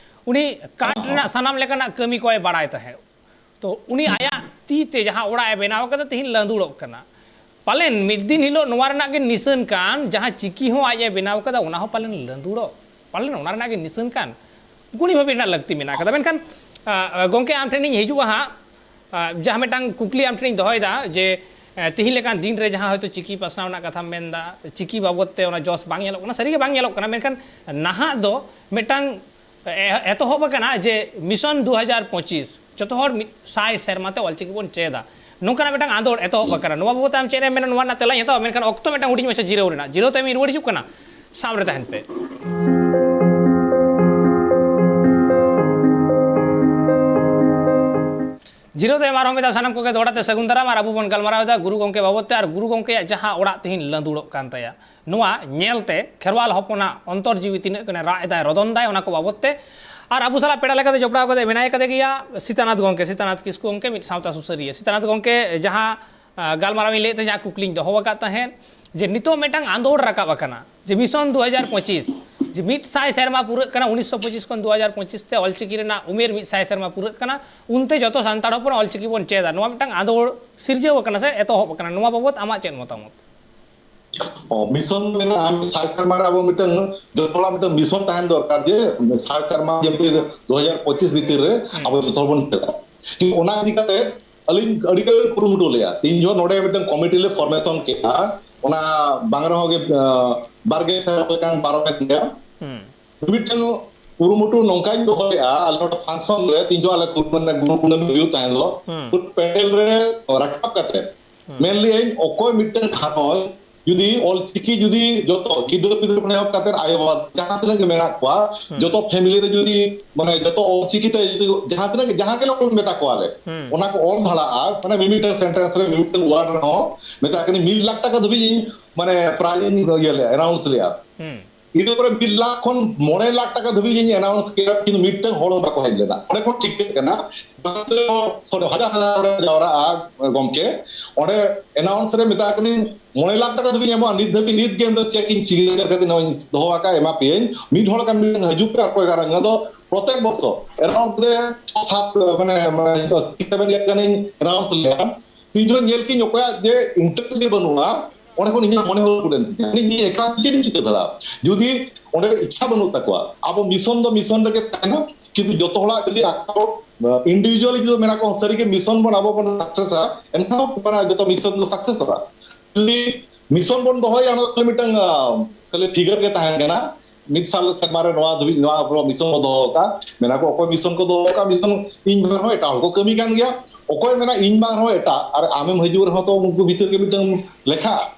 ᱩᱱᱤ ᱠᱟᱴ ᱨᱮᱱᱟᱜ ᱥᱟᱱᱟᱢ ᱞᱮᱠᱟᱱᱟᱜ ᱠᱟᱹᱢᱤ ᱠᱚᱭ ᱵᱟᱲᱟᱭ ᱛᱟᱦᱮᱸᱫ᱾ ᱛᱚ ᱩᱱᱤ ᱟᱭᱟᱜ ᱛᱤ ᱛᱮ ᱡᱟᱦᱟᱸ ᱚᱲᱟᱜ ᱮ ᱵᱮᱱᱟᱣ ᱠᱟᱫᱟ, ᱛᱮᱦᱮᱧ ᱞᱟᱸᱫᱩᱲᱚᱜ ᱠᱟᱱᱟ᱾ ᱯᱟᱞᱮᱱ ᱢᱤᱫ ᱫᱤᱱ ᱦᱤᱞᱳᱜ ᱱᱚᱣᱟ ᱨᱮᱱᱟᱜ ᱜᱮ ᱱᱤᱥᱟᱹᱱ ᱠᱟᱱ, ᱡᱟᱦᱟᱸ ᱪᱤᱠᱤ ᱦᱚᱸ ᱟᱡ ᱮ ᱵᱮᱱᱟᱣ ᱠᱟᱫᱟ, ᱚᱱᱟ ᱦᱚᱸ ᱯᱟᱞᱮᱱ ᱞᱟᱸᱫᱩᱲᱚᱜ, ᱯᱟᱞᱮᱱ ᱚᱱᱟ ᱨᱮᱱᱟᱜ ᱜᱮ ᱱᱤᱥᱟᱹᱱ ᱠᱟᱱ᱾ ᱜᱩᱱᱤ ᱵᱷᱟᱹᱵᱤ ᱨᱮᱱᱟᱜ ᱞᱟᱹᱠᱛᱤ ᱢᱮᱱᱟᱜ ᱠᱟᱫᱟ᱾ ᱢᱮᱱᱠᱷᱟᱱ ᱟ, ᱟ, ᱜᱚᱢᱠᱮ, ᱟᱢ ᱴᱷᱮᱱᱤᱧ ᱦᱤᱡᱩᱜᱼᱟ ᱦᱟᱸᱜ᱾ ᱟ, ᱡᱟᱦᱟᱸ ᱢᱤᱫᱴᱟᱝ ᱠᱩᱠᱞᱤ ᱟᱢ ᱴᱷᱮᱱᱤᱧ ᱫᱚᱦᱚᱭᱮᱫᱟ ᱡᱮ ᱮ, ᱛᱤᱦᱤᱧ ᱞᱮᱠᱟᱱ ᱫᱤᱱ ᱨᱮ ᱡᱟᱦᱟᱸ ᱦᱚᱭᱛᱳ ᱪᱤᱠᱤ ᱯᱟᱥᱱᱟᱣ ᱨᱮᱱᱟᱜ ᱠᱟᱛᱷᱟᱢ ᱢᱮᱱᱫᱟ, ᱪᱤᱠᱤ ᱵᱟᱵᱚᱫ ᱛᱮ ᱚᱱᱟ ᱡᱚᱥ ᱵᱟᱝ ᱧᱮᱞᱚᱜ ᱠᱟᱱᱟ, ᱥᱟᱹᱨᱤᱜᱮ ᱵᱟᱝ ᱧᱮᱞᱚᱜ ᱠᱟᱱᱟ, ᱢᱮᱱᱠᱷᱟᱱ ᱱᱟᱦᱟᱜ ᱫᱚ ᱢᱤᱫᱴᱟᱝ ᱮ-, ᱮᱛᱚᱦᱚᱵ ᱟᱠᱟᱱᱟ ᱡᱮ ᱢᱤᱥᱚᱱ ᱫᱩ ᱦᱟᱡᱟᱨ ᱯᱚᱸᱪᱤᱥ, ᱡᱚᱛᱚ ᱦᱚᱲ ᱢᱤᱫ ᱥᱟᱭ ᱥᱮᱨᱢᱟ ᱛᱮ ᱚᱞᱪᱤᱠᱤ ᱵᱚᱱ ᱪᱮᱫᱟ, ᱱᱚᱝᱠᱟᱱᱟᱜ ᱢᱤᱫᱴᱟᱝ ᱟᱸᱫᱳᱲ ᱮᱛᱚᱦᱚᱵ ᱟᱠᱟᱱᱟ᱾ ᱱᱚᱣᱟ ᱵᱟᱵᱚᱫ ᱛᱮ ᱟᱢ ᱪᱮᱫ ᱮᱢ ᱢᱮᱱᱟ, ᱱᱚᱣᱟ ᱨᱮᱱᱟᱜ ᱛᱮᱞᱟᱧ ᱦᱟᱛᱟᱣᱟ, ᱢᱮᱱᱠᱷᱟᱱ ᱚᱠᱛᱚ ᱢᱤᱫᱴᱟᱝ ᱦᱩᱰᱤᱧ ᱢᱟᱪᱷᱟ ᱡᱤᱨᱟᱹᱣ ᱨᱮᱱᱟᱜ, ᱡᱤᱨᱟᱹᱣ ᱛᱟᱭᱚᱢ ᱤᱧ ᱨᱩᱣᱟᱹᱲ ᱦᱤᱡᱩᱜ ᱠᱟᱱᱟ᱾ ᱥᱟᱶ ᱨᱮ ᱛᱟᱦᱮᱱ ᱯᱮ᱾ ᱡᱤᱨᱟᱹᱣ ᱛᱟᱭᱚᱢ ᱟᱨᱦᱚᱸ ᱢᱤᱫ ᱫᱷᱟᱣ ᱥᱟᱱᱟᱢ ᱠᱚᱜᱮ ᱫᱚᱦᱲᱟ ᱛᱮ ᱥᱟᱹᱜᱩᱱ ᱫᱟᱨᱟᱢ᱾ ᱟᱨ ᱟᱵᱚ ᱵᱚᱱ ᱜᱟᱞᱢᱟᱨᱟᱣ ᱮᱫᱟ ᱜᱩᱨᱩ ᱜᱚᱢᱠᱮ ᱵᱟᱵᱚᱫ ᱛᱮ, ᱟᱨ ᱜᱩᱨᱩ ᱜᱚᱢᱠᱮᱭᱟᱜ ᱡᱟᱦᱟᱸ ᱚᱲᱟᱜ ᱛᱮᱦᱮᱧ ᱞᱟᱸᱫᱩᱲᱚᱜ ᱠᱟᱱ ᱛᱟᱭᱟ, ᱱᱚᱣᱟ ᱧᱮᱞᱛᱮ ᱠᱷᱮᱨᱣᱟᱞ ᱦᱚᱯᱚᱱᱟᱜ ᱚᱱᱛᱚᱨ ᱡᱤᱣᱤ ᱛᱤᱱᱟᱹᱜ ᱜᱟᱱᱮ ᱨᱟᱜ ᱮᱫᱟᱭ, ᱨᱚᱫᱚᱱ ᱫᱟᱭ, ᱚᱱᱟ ᱠᱚ ᱵᱟᱵᱚᱫ ᱛᱮ᱾ ᱟᱨ ᱟᱵᱚ ᱥᱟᱞᱟᱜ ᱯᱮᱲᱟ ᱞᱮᱠᱟᱛᱮ ᱡᱚᱯᱲᱟᱣ ᱠᱟᱛᱮ ᱢᱮᱱᱟᱭ ᱠᱟᱫᱮ ᱜᱮᱭᱟ ᱥᱤᱛᱟᱱᱟᱛᱷ ᱜᱚᱢᱠᱮ, ᱥᱤᱛᱟᱱᱟᱛᱷ ᱠᱤᱥᱠᱩ ᱜᱚᱢᱠᱮ, ᱢᱤᱫ ᱥᱟᱶᱛᱟ ᱥᱩᱥᱟᱹᱨᱤᱭᱟᱹ᱾ ᱥᱤᱛᱟᱱᱟᱛᱷ ᱜᱚᱢᱠᱮ, ᱡᱟᱦᱟᱸ ᱟ, ᱜᱟᱞᱢᱟᱨᱟᱣ ᱤᱧ ᱞᱟᱹᱭᱮᱫ ᱛᱟᱦᱮᱸᱫ, ᱡᱟᱦᱟᱸ ᱠᱩᱠᱞᱤᱧ ᱫᱚᱦᱚ ᱟᱠᱟᱫ ᱛᱟᱦᱮᱸᱫ, ᱡᱮ ᱱᱤᱛᱚᱜ ᱢᱤᱫᱴᱟᱝ ᱟᱸᱫᱳᱲ ᱨᱟᱠᱟᱵ ᱟᱠᱟᱱᱟ ᱡᱮ ᱢᱤᱥᱚᱱ ᱫᱩ ᱦᱟᱡᱟᱨ ᱯᱚᱸᱪᱤᱥ, ᱢᱤᱫ ᱥᱟᱭ ᱥᱮᱨᱢᱟ ᱯᱩᱨᱟᱹᱜ ᱠᱟᱱᱟ, ᱩᱱᱤᱥᱥᱚ ᱯᱚᱸᱪᱤᱥ ᱠᱷᱚᱱ ᱫᱩ ᱦᱟᱡᱟᱨ ᱯᱚᱸᱪᱤᱥ ᱛᱮ ᱚᱞᱪᱤᱠᱤ ᱨᱮᱱᱟᱜ ᱩᱢᱮᱨ ᱢᱤᱫ ᱥᱟᱭ ᱥᱮᱨᱢᱟ ᱯᱩᱨᱟᱹᱜ ᱠᱟᱱᱟ, ᱩᱱᱛᱮ ᱡᱚᱛᱚ ᱥᱟᱱᱛᱟᱲ ᱦᱚᱯᱚᱱ ᱚᱞᱪᱤᱠᱤ ᱵᱚᱱ ᱪᱮᱫᱟ, ᱱᱚᱣᱟ ᱢᱤᱫᱴᱟᱝ ᱟᱸᱫᱳᱲ ᱥᱤᱨᱡᱟᱹᱣ ᱟᱠᱟᱱᱟ ᱥᱮ ᱮᱛᱚᱦᱚᱵ ᱟᱠᱟᱱᱟ, ᱱᱚᱣᱟ ᱵᱟᱵᱚᱛ ᱟᱢᱟᱜ ᱪᱮᱫ ᱢᱚᱛᱟᱢᱚᱛ? ᱚ, ᱢᱤᱥᱚᱱ ᱢᱮᱱᱟᱜᱼᱟ, ᱥᱟᱭ ᱥᱮᱨᱢᱟ ᱨᱮ ᱟᱵᱚ ᱢᱤᱫᱴᱟᱝ, ᱡᱚᱛᱚ ᱦᱚᱲᱟᱜ ᱢᱤᱫᱴᱟᱝ ᱢᱤᱥᱚᱱ ᱛᱟᱦᱮᱱ ᱫᱚᱨᱠᱟᱨ ᱡᱮ ᱥᱟᱭ ᱥᱮᱨᱢᱟ ᱡᱮᱢᱛᱤ ᱫᱩ ᱦᱟᱡᱟᱨ ᱯᱚᱸᱪᱤᱥ ᱵᱷᱤᱛᱤᱨ ᱨᱮ ᱟᱵᱚ ᱡᱚᱛᱚ ᱦᱚᱲ ᱵᱚᱱ ᱪᱮᱫᱟ᱾ ᱴᱷᱤᱠ ᱚᱱᱟ ᱤᱫᱤ ᱠᱟᱛᱮ ᱟᱹᱞᱤᱧ ᱟᱹᱰᱤ ᱜᱟᱱ ᱠᱩᱨᱩᱢᱩᱴᱩ ᱞᱮᱫᱼᱟ᱾ ᱛᱤᱱ ᱡᱚᱦᱚᱜ ᱱᱚᱰᱮ ᱢᱤᱫᱴᱟᱝ ᱠᱚᱢᱤᱴᱤ ᱞᱮ ᱯᱷᱚᱨᱢᱮᱥᱚᱱ ᱠᱮᱫᱼᱟ, ᱚᱱᱟ ᱵᱟᱝ ᱨᱮᱦᱚᱸ ᱜᱮ, ᱟᱸ, ᱵᱟᱨ ᱜᱮᱞ ᱥᱮᱨᱢᱟ ᱞᱮᱠᱟᱱ ᱯᱟᱨᱚᱢᱮᱱ ᱜᱮᱭᱟ᱾ ᱢᱤᱫᱴᱟᱝ ᱠᱩᱨᱩᱢᱩᱴᱩ ᱱᱚᱝᱠᱟᱧ ᱫᱚᱦᱚ ᱞᱮᱫᱼᱟ, ᱟᱞᱮ ᱱᱚᱰᱮ ᱯᱷᱟᱝᱥᱚᱱ ᱨᱮ ᱛᱤᱱ ᱡᱚᱦᱚᱜ ᱟᱞᱮ ᱠᱩᱨᱩ-, ᱢᱟᱱᱮ ᱜᱩᱨᱩ ᱠᱩᱱᱟᱹᱢᱤ ᱦᱩᱭᱩᱜ ᱛᱟᱦᱮᱸ ᱫᱚ, ᱯᱮᱱᱰᱮᱞ ᱨᱮ ᱨᱟᱠᱟᱵ ᱠᱟᱛᱮ ᱢᱮᱱ ᱞᱮᱫᱼᱟᱹᱧ, ᱚᱠᱚᱭ ᱢᱤᱫᱴᱟᱝ ᱜᱷᱟᱨᱚᱸᱡᱽ ᱡᱩᱫᱤ ᱚᱞᱪᱤᱠᱤ ᱡᱩᱫᱤ ᱡᱚᱛᱚ ᱜᱤᱫᱽᱨᱟᱹ ᱯᱤᱫᱽᱨᱟᱹ ᱠᱷᱚᱱ ᱮᱦᱚᱵ ᱠᱟᱛᱮ ᱟᱭᱳ ᱵᱟᱵᱟ ᱡᱟᱦᱟᱸ ᱛᱤᱱᱟᱹᱜ ᱜᱮ ᱢᱮᱱᱟᱜ ᱠᱚᱣᱟ, ᱡᱚᱛᱚ ᱯᱷᱮᱢᱤᱞᱤ ᱨᱮ ᱡᱩᱫᱤ, ᱢᱟᱱᱮ, ᱡᱚᱛᱚ ᱚᱞᱪᱤᱠᱤ ᱛᱮ ᱡᱩᱫᱤ ᱡᱟᱦᱟᱸ ᱛᱤᱱᱟᱹᱜ ᱜᱮ, ᱡᱟᱦᱟᱸ ᱜᱮᱞᱮ ᱚᱞ ᱢᱮᱛᱟ ᱠᱚᱣᱟᱞᱮ, ᱚᱱᱟ ᱠᱚ ᱚᱞ ᱫᱷᱟᱲᱟᱜᱼᱟ, ᱢᱟᱱᱮ, ᱢᱤᱢᱤᱫᱴᱟᱝ ᱥᱮᱱᱴᱮᱱᱥ ᱨᱮ ᱢᱤᱢᱤᱫᱴᱟᱝ ᱣᱟᱨᱰ ᱨᱮᱦᱚᱸ ᱢᱮᱛᱟ ᱠᱚ ᱠᱟᱹᱱᱟᱹᱧ ᱢᱤᱫ ᱞᱟᱠᱷ ᱴᱟᱠᱟ ᱫᱷᱟᱹᱵᱤᱡ ᱤᱧ, ᱢᱟᱱᱮ, ᱯᱨᱟᱭᱤᱡᱽ ᱤᱧ ᱤᱭᱟᱹ ᱞᱮᱫᱼᱟ, ᱮᱱᱟᱣᱩᱱᱥ ᱞᱮᱫᱼᱟ᱾ ᱤᱱᱟᱹ ᱯᱚᱨᱮ ᱢᱤᱫ ᱞᱟᱠᱷ ᱠᱷᱚᱱ ᱢᱚᱬᱮ ᱞᱟᱠᱷ ᱴᱟᱠᱟ ᱫᱷᱟᱹᱵᱤᱡ ᱤᱧ ᱮᱱᱟᱣᱩᱱᱥ ᱠᱮᱫᱟ, ᱠᱤᱱᱛᱩ ᱢᱤᱫᱴᱟᱝ ᱦᱚᱲ ᱦᱚᱸ ᱵᱟᱠᱚ ᱦᱮᱡ ᱞᱮᱱᱟ᱾ ᱚᱸᱰᱮ ᱠᱷᱚᱱ ᱴᱷᱤᱠᱟᱹᱜ ᱠᱟᱱᱟ, ᱥᱚᱨᱮ ᱦᱟᱡᱟᱨ ᱦᱟᱡᱟᱨ ᱦᱚᱲ ᱡᱟᱣᱨᱟᱜᱼᱟ ᱜᱚᱢᱠᱮ, ᱚᱸᱰᱮ ᱮᱱᱟᱣᱩᱱᱥ ᱨᱮ ᱢᱮᱛᱟ ᱠᱟᱹᱫᱤᱧ ᱢᱚᱬᱮ ᱞᱟᱠᱷ ᱴᱟᱠᱟ ᱫᱷᱟᱹᱵᱤᱡ ᱧᱟᱢᱚᱜᱼᱟ, ᱱᱤᱛ ᱫᱷᱟᱹᱵᱤᱡ, ᱱᱤᱛ ᱜᱮ ᱪᱮᱠ ᱤᱧ ᱥᱤᱜᱽᱱᱮᱪᱟᱨ ᱠᱟᱛᱮ ᱱᱚᱣᱟᱧ ᱫᱚᱦᱚ ᱟᱠᱟᱫ, ᱮᱢᱟ ᱯᱮᱭᱟᱹᱧ, ᱢᱤᱫ ᱦᱚᱲ ᱜᱟᱱ ᱢᱤᱫᱴᱟᱝ ᱦᱤᱡᱩᱜ ᱯᱮ, ᱚᱠᱚᱭ ᱜᱟᱱ᱾ ᱚᱱᱟ ᱫᱚ ᱯᱨᱚᱛᱮᱠ ᱵᱚᱪᱷᱚᱨ ᱮᱱᱟᱣᱩᱱᱥ ᱨᱮ ᱪᱷᱚ ᱥᱟᱛ, ᱢᱟᱱᱮ, ᱢᱟᱱᱮ, ᱥᱤᱠᱥ ᱥᱮᱵᱷᱮᱱ ᱤᱭᱟᱨᱥ ᱜᱟᱱᱤᱧ ᱮᱱᱟᱣᱩᱱᱥ ᱞᱮᱫᱟ᱾ ᱛᱤᱱ ᱡᱚᱠᱷᱚᱱ ᱧᱮᱞ ᱠᱤᱧ ᱚᱠᱚᱭᱟᱜ ᱡᱮ ᱤᱱᱴᱟᱨᱮᱥᱴ ᱜᱮ ᱵᱟᱹᱱᱩᱜᱼᱟ, ᱚᱸᱰᱮ ᱠᱷᱚᱱ ᱤᱧᱟᱹᱜ ᱢᱚᱱᱮ ᱦᱩᱭ ᱩᱰᱩᱠ ᱮᱱ ᱛᱤᱧᱟ, ᱤᱧ ᱮᱠᱞᱟ ᱪᱮᱫ ᱤᱧ ᱪᱤᱠᱟᱹ ᱫᱟᱲᱮᱭᱟᱜᱼᱟ? ᱡᱩᱫᱤ ᱚᱸᱰᱮ ᱤᱪᱪᱷᱟ ᱵᱟᱹᱱᱩᱜ ᱛᱟᱠᱚᱣᱟ, ᱟᱵᱚ ᱢᱤᱥᱚᱱ ᱫᱚ ᱢᱤᱥᱚᱱ ᱨᱮᱜᱮ ᱛᱟᱦᱮᱱᱟ, ᱠᱤᱱᱛᱩ ᱡᱚᱛᱚ ᱦᱚᱲᱟᱜ ᱡᱩᱫᱤ ᱟᱠᱚ ᱤᱱᱰᱤᱵᱷᱤᱡᱩᱣᱟᱞᱤ ᱡᱩᱫᱤ ᱢᱮᱱᱟ ᱠᱚ ᱥᱟᱹᱨᱤᱜᱮ ᱢᱤᱥᱚᱱ ᱵᱚᱱ ᱟᱵᱚ ᱵᱚᱱ ᱥᱟᱠᱥᱮᱥᱟ, ᱮᱱᱠᱷᱟᱱ ᱚᱱᱟ ᱡᱚᱛᱚ ᱢᱤᱥᱚᱱ ᱫᱚ ᱥᱟᱠᱥᱮᱥᱚᱜᱼᱟ᱾ ᱡᱩᱫᱤ ᱢᱤᱥᱚᱱ ᱵᱚᱱ ᱫᱚᱦᱚᱭᱟ, ᱚᱱᱟ ᱫᱚ ᱠᱷᱟᱹᱞᱤ ᱢᱤᱫᱴᱟᱝ, ᱟᱸ, ᱠᱷᱟᱹᱞᱤ ᱯᱷᱤᱜᱟᱨ ᱜᱮ ᱛᱟᱦᱮᱱ ᱠᱟᱱᱟ᱾ ᱢᱤᱫ ᱥᱟᱞ ᱥᱮᱨᱢᱟ ᱨᱮ ᱱᱚᱣᱟ ᱫᱷᱟᱹᱵᱤᱡ ᱱᱚᱣᱟ ᱟᱵᱚ ᱢᱤᱥᱚᱱ ᱠᱚ ᱫᱚᱦᱚ ᱟᱠᱟᱫᱼᱟ, ᱢᱮᱱᱟ ᱠᱚ ᱚᱠᱚᱭ ᱢᱤᱥᱚᱱ ᱠᱚ ᱫᱚᱦᱚ ᱟᱠᱟᱫᱼᱟ, ᱢᱤᱥᱚᱱ ᱤᱧ ᱵᱟᱝ ᱨᱮᱦᱚᱸ ᱮᱴᱟᱜ ᱦᱚᱲ ᱠᱚ ᱠᱟᱹᱢᱤ ᱠᱟᱱ ᱜᱮᱭᱟ᱾ ᱚᱠᱚᱭ ᱢᱮᱱᱟ ᱤᱧ ᱵᱟᱝ ᱨᱮᱦᱚᱸ ᱮᱴᱟᱜ, ᱟᱨ ᱟᱢᱮᱢ ᱦᱤᱡᱩᱜ ᱨᱮᱦᱚᱸ ᱛᱚ ᱩᱱᱠᱩ ᱵᱷᱤᱛᱤᱨ ᱜᱮ ᱢᱤᱫᱴᱟᱝ ᱞᱮᱠᱷᱟᱜᱼᱟ᱾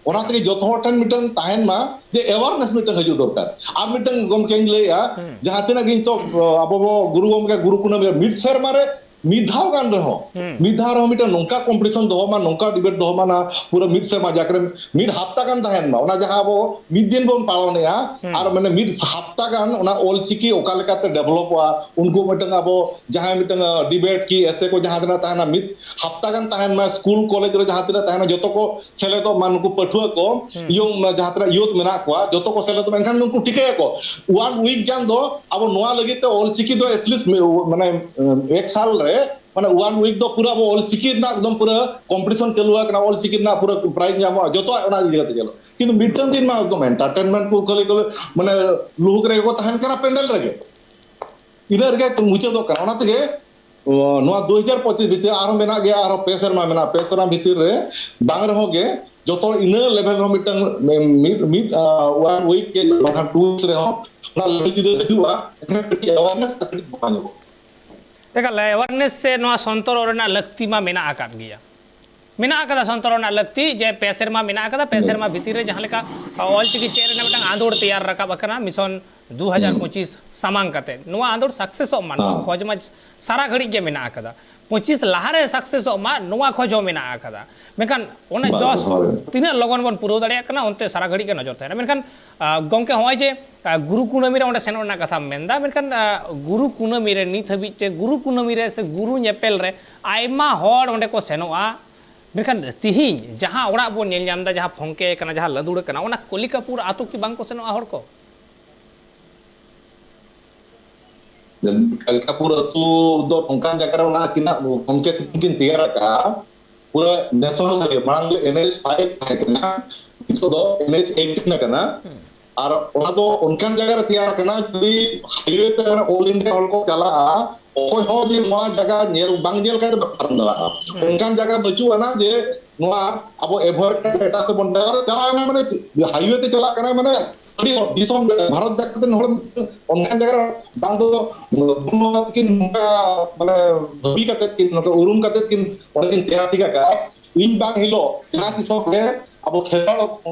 ᱚᱱᱟ ᱛᱮᱜᱮ ᱡᱚᱛᱚ ᱦᱚᱲ ᱴᱷᱮᱱ ᱢᱤᱫᱴᱟᱝ ᱛᱟᱦᱮᱱ ᱢᱟ ᱡᱮ ᱮᱣᱟᱨᱱᱮᱥ ᱢᱤᱫᱴᱟᱝ ᱦᱤᱡᱩᱜ ᱫᱚᱨᱠᱟᱨ᱾ ᱟᱨ ᱢᱤᱫᱴᱟᱝ ᱜᱚᱢᱠᱮᱧ ᱞᱟᱹᱭᱮᱜᱼᱟ, ᱡᱟᱦᱟᱸ ᱛᱤᱱᱟᱹᱜ ᱜᱮ ᱱᱤᱛᱚᱜ ᱟᱵᱚ ᱵᱚ ᱜᱩᱨᱩ ᱜᱚᱢᱠᱮ ᱜᱩᱨᱩ ᱠᱩᱱᱟᱹᱢᱤ ᱨᱮ ᱢᱤᱫ ᱥᱮᱨᱢᱟ ᱨᱮ ᱢᱤᱫ ᱫᱷᱟᱣ ᱜᱟᱱ ᱨᱮᱦᱚᱸ, ᱦᱩᱸ᱾ ᱢᱤᱫ ᱫᱷᱟᱣ ᱨᱮᱦᱚᱸ ᱢᱤᱫᱴᱟᱝ ᱱᱚᱝᱠᱟ ᱠᱚᱢᱯᱤᱴᱤᱥᱚᱱ ᱫᱚᱦᱚ ᱢᱟ, ᱱᱚᱝᱠᱟ ᱰᱤᱵᱮᱴ ᱫᱚᱦᱚ ᱢᱟ, ᱚᱱᱟ ᱯᱩᱨᱟᱹ ᱢᱤᱫ ᱥᱮᱨᱢᱟ ᱡᱟᱠ ᱨᱮ ᱢᱤᱫ ᱦᱟᱯᱛᱟ ᱜᱟᱱ ᱛᱟᱦᱮᱱ ᱢᱟ, ᱚᱱᱟ ᱡᱟᱦᱟᱸ ᱟᱵᱚ ᱢᱤᱫ ᱫᱤᱱ ᱵᱚᱱ ᱯᱟᱞᱚᱱᱮᱜᱼᱟ᱾ ᱦᱩᱸ᱾ ᱟᱨ ᱢᱟᱱᱮ ᱢᱤᱫ ᱦᱟᱯᱛᱟ ᱜᱟᱱ ᱚᱱᱟ ᱚᱞ ᱪᱤᱠᱤ ᱚᱠᱟ ᱞᱮᱠᱟᱛᱮ ᱰᱮᱵᱷᱞᱚᱯᱚᱜᱼᱟ, ᱩᱱᱠᱩ ᱢᱤᱫᱴᱟᱝ ᱟᱵᱚ ᱡᱟᱦᱟᱸᱭ ᱢᱤᱫᱴᱟᱝ, ᱟ, ᱰᱤᱵᱮᱴ ᱠᱤ ᱮᱥᱮ ᱠᱚ ᱡᱟᱦᱟᱸ ᱛᱤᱱᱟᱹᱜ ᱛᱟᱦᱮᱱᱟ, ᱢᱤᱫ ᱦᱟᱯᱛᱟ ᱜᱟᱱ ᱛᱟᱦᱮᱱ ᱢᱟ, ᱥᱠᱩᱞ ᱠᱚᱞᱮᱡᱽ ᱨᱮ ᱡᱟᱦᱟᱸ ᱛᱤᱱᱟᱹᱜ ᱛᱟᱦᱮᱱᱟ, ᱡᱚᱛᱚ ᱠᱚ ᱥᱮᱞᱮᱫᱚᱜ ᱢᱟ, ᱱᱩᱠᱩ ᱯᱟᱹᱴᱷᱩᱣᱟᱹ ᱠᱚ, ᱦᱩᱸ᱾ ᱤᱭᱚᱝ ᱡᱟᱦᱟᱸ ᱛᱤᱱᱟᱹᱜ ᱭᱩᱛᱷ ᱢᱮᱱᱟᱜ ᱠᱚᱣᱟ, ᱡᱚᱛᱚ ᱠᱚ ᱥᱮᱞᱮᱫᱚᱜ ᱢᱟ, ᱮᱱᱠᱷᱟᱱ ᱱᱩᱠᱩ ᱴᱷᱤᱠᱟᱹᱭᱟᱠᱚ ᱚᱣᱟᱱ ᱩᱭᱤᱠ ᱜᱟᱱ ᱫᱚ ᱟᱵᱚ ᱱᱚᱣᱟ ᱞᱟᱹᱜᱤᱫ ᱛᱮ ᱚᱞ ᱪᱤᱠᱤ ᱫᱚ ᱮᱴᱞᱤᱥᱴ ᱢᱟᱱᱮ ᱮᱠ ᱥᱟᱞ ᱨᱮ ᱢᱟᱱᱮ ᱚᱣᱟᱱ ᱩᱭᱤᱠ ᱫᱚ ᱯᱩᱨᱟᱹ ᱟᱵᱚ ᱚᱞ ᱪᱤᱠᱤ ᱨᱮᱱᱟᱜ ᱮᱠᱫᱚᱢ ᱯᱩᱨᱟᱹ ᱠᱚᱢᱯᱤᱴᱤᱥᱚᱱ ᱪᱟᱹᱞᱩ ᱟᱠᱟᱱᱟ, ᱚᱞ ᱪᱤᱠᱤ ᱨᱮᱱᱟᱜ ᱯᱩᱨᱟᱹ ᱯᱨᱟᱭᱤᱡᱽ ᱧᱟᱢᱚᱜᱼᱟ, ᱡᱚᱛᱚᱣᱟᱜ ᱚᱱᱟ ᱤᱫᱤ ᱠᱟᱛᱮ ᱪᱟᱹᱞᱩ᱾ ᱠᱤᱱᱛᱩ ᱢᱤᱫᱴᱟᱝ ᱫᱤᱱ ᱢᱟ ᱮᱠᱫᱚᱢ ᱮᱱᱴᱟᱨᱴᱮᱱᱢᱮᱱᱴ ᱠᱚ ᱠᱷᱟᱹᱞᱤ ᱠᱚ ᱢᱟᱱᱮ ᱞᱩᱦᱩᱠ ᱨᱮᱜᱮ ᱠᱚ ᱛᱟᱦᱮᱱ ᱠᱟᱱᱟ ᱯᱮᱱᱰᱮᱞ ᱨᱮᱜᱮ, ᱤᱱᱟᱹ ᱨᱮᱜᱮ ᱢᱩᱪᱟᱹᱫᱚᱜ ᱠᱟᱱᱟ᱾ ᱚᱱᱟ ᱛᱮᱜᱮ ᱚ, ᱱᱚᱣᱟ ᱫᱩ ᱦᱟᱡᱟᱨ ᱯᱚᱸᱪᱤᱥ ᱵᱷᱤᱛᱤᱨ ᱟᱨᱦᱚᱸ ᱢᱮᱱᱟᱜ ᱜᱮᱭᱟ, ᱟᱨᱦᱚᱸ ᱯᱮ ᱥᱮᱨᱢᱟ ᱢᱮᱱᱟᱜᱼᱟ᱾ ᱯᱮ ᱥᱮᱨᱢᱟ ᱵᱷᱤᱛᱤᱨ ᱨᱮ ᱵᱟᱝ ᱨᱮᱦᱚᱸ ᱜᱮ ᱡᱚᱛᱚ ᱤᱱᱟᱹ ᱞᱮᱵᱮᱞ ᱨᱮᱦᱚᱸ ᱢᱤᱫᱴᱟᱝ ᱢᱤᱫ, ᱢᱤᱫ, ᱟ, ᱚᱣᱟᱱ ᱩᱭᱤᱠ ᱜᱮ ᱵᱟᱝᱠᱷᱟᱱ ᱴᱩ ᱩᱭᱤᱠᱥ ᱨᱮᱦᱚᱸ ᱚᱱᱟ ᱞᱮᱵᱮᱞ ᱡᱩᱫᱤ ᱦᱤᱡᱩᱜᱼᱟ, ᱮᱱᱠᱷᱟᱱ ᱠᱟᱹᱴᱤᱡ ᱮᱣᱟᱨᱱᱮᱥ ᱟᱨ ᱠᱟᱹᱴᱤᱡ ᱵᱟᱝ ᱧᱚᱜᱚᱜᱼᱟ᱾ ᱮᱠᱟᱞ, ᱮᱣᱟᱨᱱᱮᱥ ᱥᱮ ᱱᱚᱣᱟ ᱥᱚᱱᱛᱚᱨᱚᱜ ᱨᱮᱱᱟᱜ ᱞᱟᱹᱠᱛᱤ ᱢᱟ ᱢᱮᱱᱟᱜ ᱟᱠᱟᱫ ᱜᱮᱭᱟ᱾ ᱢᱮᱱᱟᱜ ᱟᱠᱟᱫᱟ ᱥᱚᱱᱛᱚᱨ ᱨᱮᱱᱟᱜ ᱞᱟᱹᱠᱛᱤ, ᱡᱮ ᱯᱮ ᱥᱮᱨᱢᱟ ᱢᱮᱱᱟᱜ ᱟᱠᱟᱫᱟ, ᱯᱮ ᱥᱮᱨᱢᱟ ᱵᱷᱤᱛᱤᱨ ᱨᱮ ᱡᱟᱦᱟᱸ ᱞᱮᱠᱟ, ᱟ, ᱚᱞᱪᱤᱠᱤ ᱪᱮᱫ ᱨᱮᱱᱟᱜ ᱢᱤᱫᱴᱟᱝ ᱟᱸᱫᱳᱲ ᱛᱮᱭᱟᱨ ᱨᱟᱠᱟᱵ ᱟᱠᱟᱱᱟ ᱢᱤᱥᱚᱱ ᱫᱩ ᱦᱟᱡᱟᱨ ᱯᱚᱸᱪᱤᱥ ᱥᱟᱢᱟᱝ ᱠᱟᱛᱮ, ᱱᱚᱣᱟ ᱟᱸᱫᱳᱲ ᱥᱟᱠᱥᱮᱥᱚᱜ ᱢᱟ, ᱱᱚᱣᱟ ᱦᱮᱸ᱾ ᱠᱷᱚᱡᱽ ᱢᱟ ᱥᱟᱨᱟ ᱜᱷᱟᱹᱲᱤᱡ ᱜᱮ ᱢᱮᱱᱟᱜ ᱟᱠᱟᱫᱟ᱾ ᱯᱚᱸᱪᱤᱥ ᱞᱟᱦᱟᱨᱮ ᱥᱟᱠᱥᱮᱥᱚᱜ ᱢᱟ, ᱱᱚᱣᱟ ᱠᱷᱚᱡᱽ ᱦᱚᱸ ᱢᱮᱱᱟᱜ ᱟᱠᱟᱫᱟ᱾ ᱢᱮᱱᱠᱷᱟᱱ ᱚᱱᱟ ᱵᱟᱝ, ᱡᱚᱥ ᱦᱳᱭ᱾ ᱛᱤᱱᱟᱹᱜ ᱞᱚᱜᱚᱱ ᱵᱚᱱ ᱯᱩᱨᱟᱹᱣ ᱫᱟᱲᱮᱭᱟᱜ ᱠᱟᱱᱟ, ᱚᱱᱛᱮ ᱥᱟᱨᱟ ᱜᱷᱟᱹᱲᱤᱡ ᱜᱮ ᱱᱚᱡᱚᱨ ᱛᱟᱦᱮᱱᱟ᱾ ᱢᱮᱱᱠᱷᱟᱱ, ᱟ, ᱜᱚᱢᱠᱮ, ᱦᱚᱸᱜᱼᱚᱭ ᱡᱮ, ᱟ, ᱜᱩᱨᱩ ᱠᱩᱱᱟᱹᱢᱤ ᱨᱮ ᱚᱸᱰᱮ ᱥᱮᱱᱚᱜ ᱨᱮᱱᱟᱜ ᱠᱟᱛᱷᱟᱢ ᱢᱮᱱᱫᱟ, ᱢᱮᱱᱠᱷᱟᱱ, ᱟ, ᱜᱩᱨᱩ ᱠᱩᱱᱟᱹᱢᱤ ᱨᱮ ᱱᱤᱛ ᱦᱟᱹᱵᱤᱡ ᱛᱮ ᱜᱩᱨᱩ ᱠᱩᱱᱟᱹᱢᱤ ᱨᱮ ᱥᱮ ᱜᱩᱨᱩ ᱧᱮᱯᱮᱞ ᱨᱮ ᱟᱭᱢᱟ ᱦᱚᱲ ᱚᱸᱰᱮ ᱠᱚ ᱥᱮᱱᱚᱜᱼᱟ᱾ ᱢᱮᱱᱠᱷᱟᱱ ᱛᱤᱦᱤᱧ ᱡᱟᱦᱟᱸ ᱚᱲᱟᱜ ᱵᱚᱱ ᱧᱮᱞ ᱧᱟᱢ ᱮᱫᱟ, ᱡᱟᱦᱟᱸ ᱯᱷᱚᱝᱠᱮ ᱠᱟᱱᱟ, ᱡᱟᱦᱟᱸ ᱞᱟᱹᱫᱩᱲ ᱠᱟᱱᱟ, ᱚᱱᱟ ᱠᱚᱞᱤᱠᱟᱯᱩᱨ ᱟᱛᱳ ᱠᱤ ᱵᱟᱝ ᱠᱚ ᱥᱮᱱᱚᱜᱼᱟ ᱦᱚᱲ ᱠᱚ? ᱠᱟᱞᱤᱠᱟᱯᱩᱨ ᱟᱹᱛᱩ ᱫᱚ ᱱᱚᱝᱠᱟᱱ ᱡᱟᱭᱜᱟ ᱨᱮ ᱚᱱᱟ ᱛᱤᱱᱟᱹᱜ ᱜᱚᱢᱠᱮ ᱛᱤᱠᱤᱱ ᱠᱤᱱ ᱛᱮᱭᱟᱨ ᱟᱠᱟᱫᱼᱟ, ᱯᱩᱨᱟᱹ ᱱᱮᱥᱚᱱᱟᱞ ᱦᱟᱭᱣᱮ, ᱢᱟᱲᱟᱝ ᱫᱚ ᱮᱱ ᱮᱭᱤᱪ ᱯᱷᱟᱭᱤᱵᱷ ᱛᱟᱦᱮᱸ ᱠᱟᱱᱟ, ᱱᱤᱛᱚᱜ ᱫᱚ ᱮᱱ ᱮᱭᱤᱪ ᱮᱭᱤᱴᱤᱱ ᱟᱠᱟᱱᱟ᱾ ᱟᱨ ᱚᱱᱟ ᱫᱚ ᱚᱱᱠᱟᱱ ᱡᱟᱭᱜᱟ ᱨᱮ ᱛᱮᱭᱟᱨ ᱟᱠᱟᱱᱟ, ᱡᱩᱫᱤ ᱦᱟᱭᱣᱮ ᱛᱮ ᱚᱞ ᱤᱱᱰᱤᱭᱟ ᱦᱚᱲ ᱠᱚ ᱪᱟᱞᱟᱜᱼᱟ, ᱚᱠᱚᱭ ᱦᱚᱸ ᱡᱮ ᱱᱚᱣᱟ ᱡᱟᱭᱜᱟ ᱧᱮᱞ, ᱵᱟᱝ ᱧᱮᱞ ᱠᱟᱛᱮ ᱵᱟᱝ ᱯᱟᱨᱚᱢ ᱫᱟᱲᱮᱭᱟᱜᱼᱟ᱾ ᱦᱩᱸ᱾ ᱚᱱᱠᱟᱱ ᱡᱟᱭᱜᱟ ᱵᱟᱹᱪᱩᱜ ᱟᱱᱟ ᱡᱮ ᱱᱚᱣᱟ ᱟᱵᱚ ᱮᱵᱷᱚᱭᱮᱰ ᱠᱟᱛᱮ ᱮᱴᱟᱜ ᱥᱮᱫ ᱵᱚᱱ ᱪᱟᱞᱟᱣ, ᱪᱟᱞᱟᱣ ᱮᱱᱟ, ᱢᱟᱱᱮ ᱪᱮᱫ? ᱦᱟᱭᱣᱮ ᱛᱮ ᱪᱟᱞᱟᱜ ᱠᱟᱱᱟᱭ, ᱢᱟᱱᱮ ᱟᱹᱰᱤ ᱦᱚᱲ, ᱫᱤᱥᱚᱢ ᱨᱮ, ᱵᱷᱟᱨᱚᱛ ᱡᱟᱠᱟᱛ ᱨᱮᱱ ᱦᱚᱲ ᱚᱱᱠᱟᱱ ᱡᱟᱭᱜᱟ ᱨᱮ ᱵᱟᱝ ᱫᱚ ᱜᱩᱨᱩ ᱵᱟᱵᱟ ᱛᱟᱹᱠᱤᱱ ᱱᱚᱝᱠᱟ, ᱢᱟᱱᱮ ᱫᱟᱹᱵᱤ ᱠᱟᱛᱮ ᱠᱤᱱ, ᱱᱚᱝᱠᱟ ᱩᱨᱩᱢ ᱠᱟᱛᱮ ᱠᱤᱱ ᱚᱸᱰᱮ ᱠᱤᱱ ᱛᱮᱭᱟᱨ ᱴᱷᱤᱠ ᱟᱠᱟᱫᱼᱟ᱾ ᱤᱧ ᱵᱟᱝ ᱦᱤᱞᱳᱜ ᱡᱟᱦᱟᱸ ᱛᱤᱥ ᱦᱚᱸ ᱜᱮ ᱟᱵᱚ ᱠᱷᱮᱨᱣᱟᱲ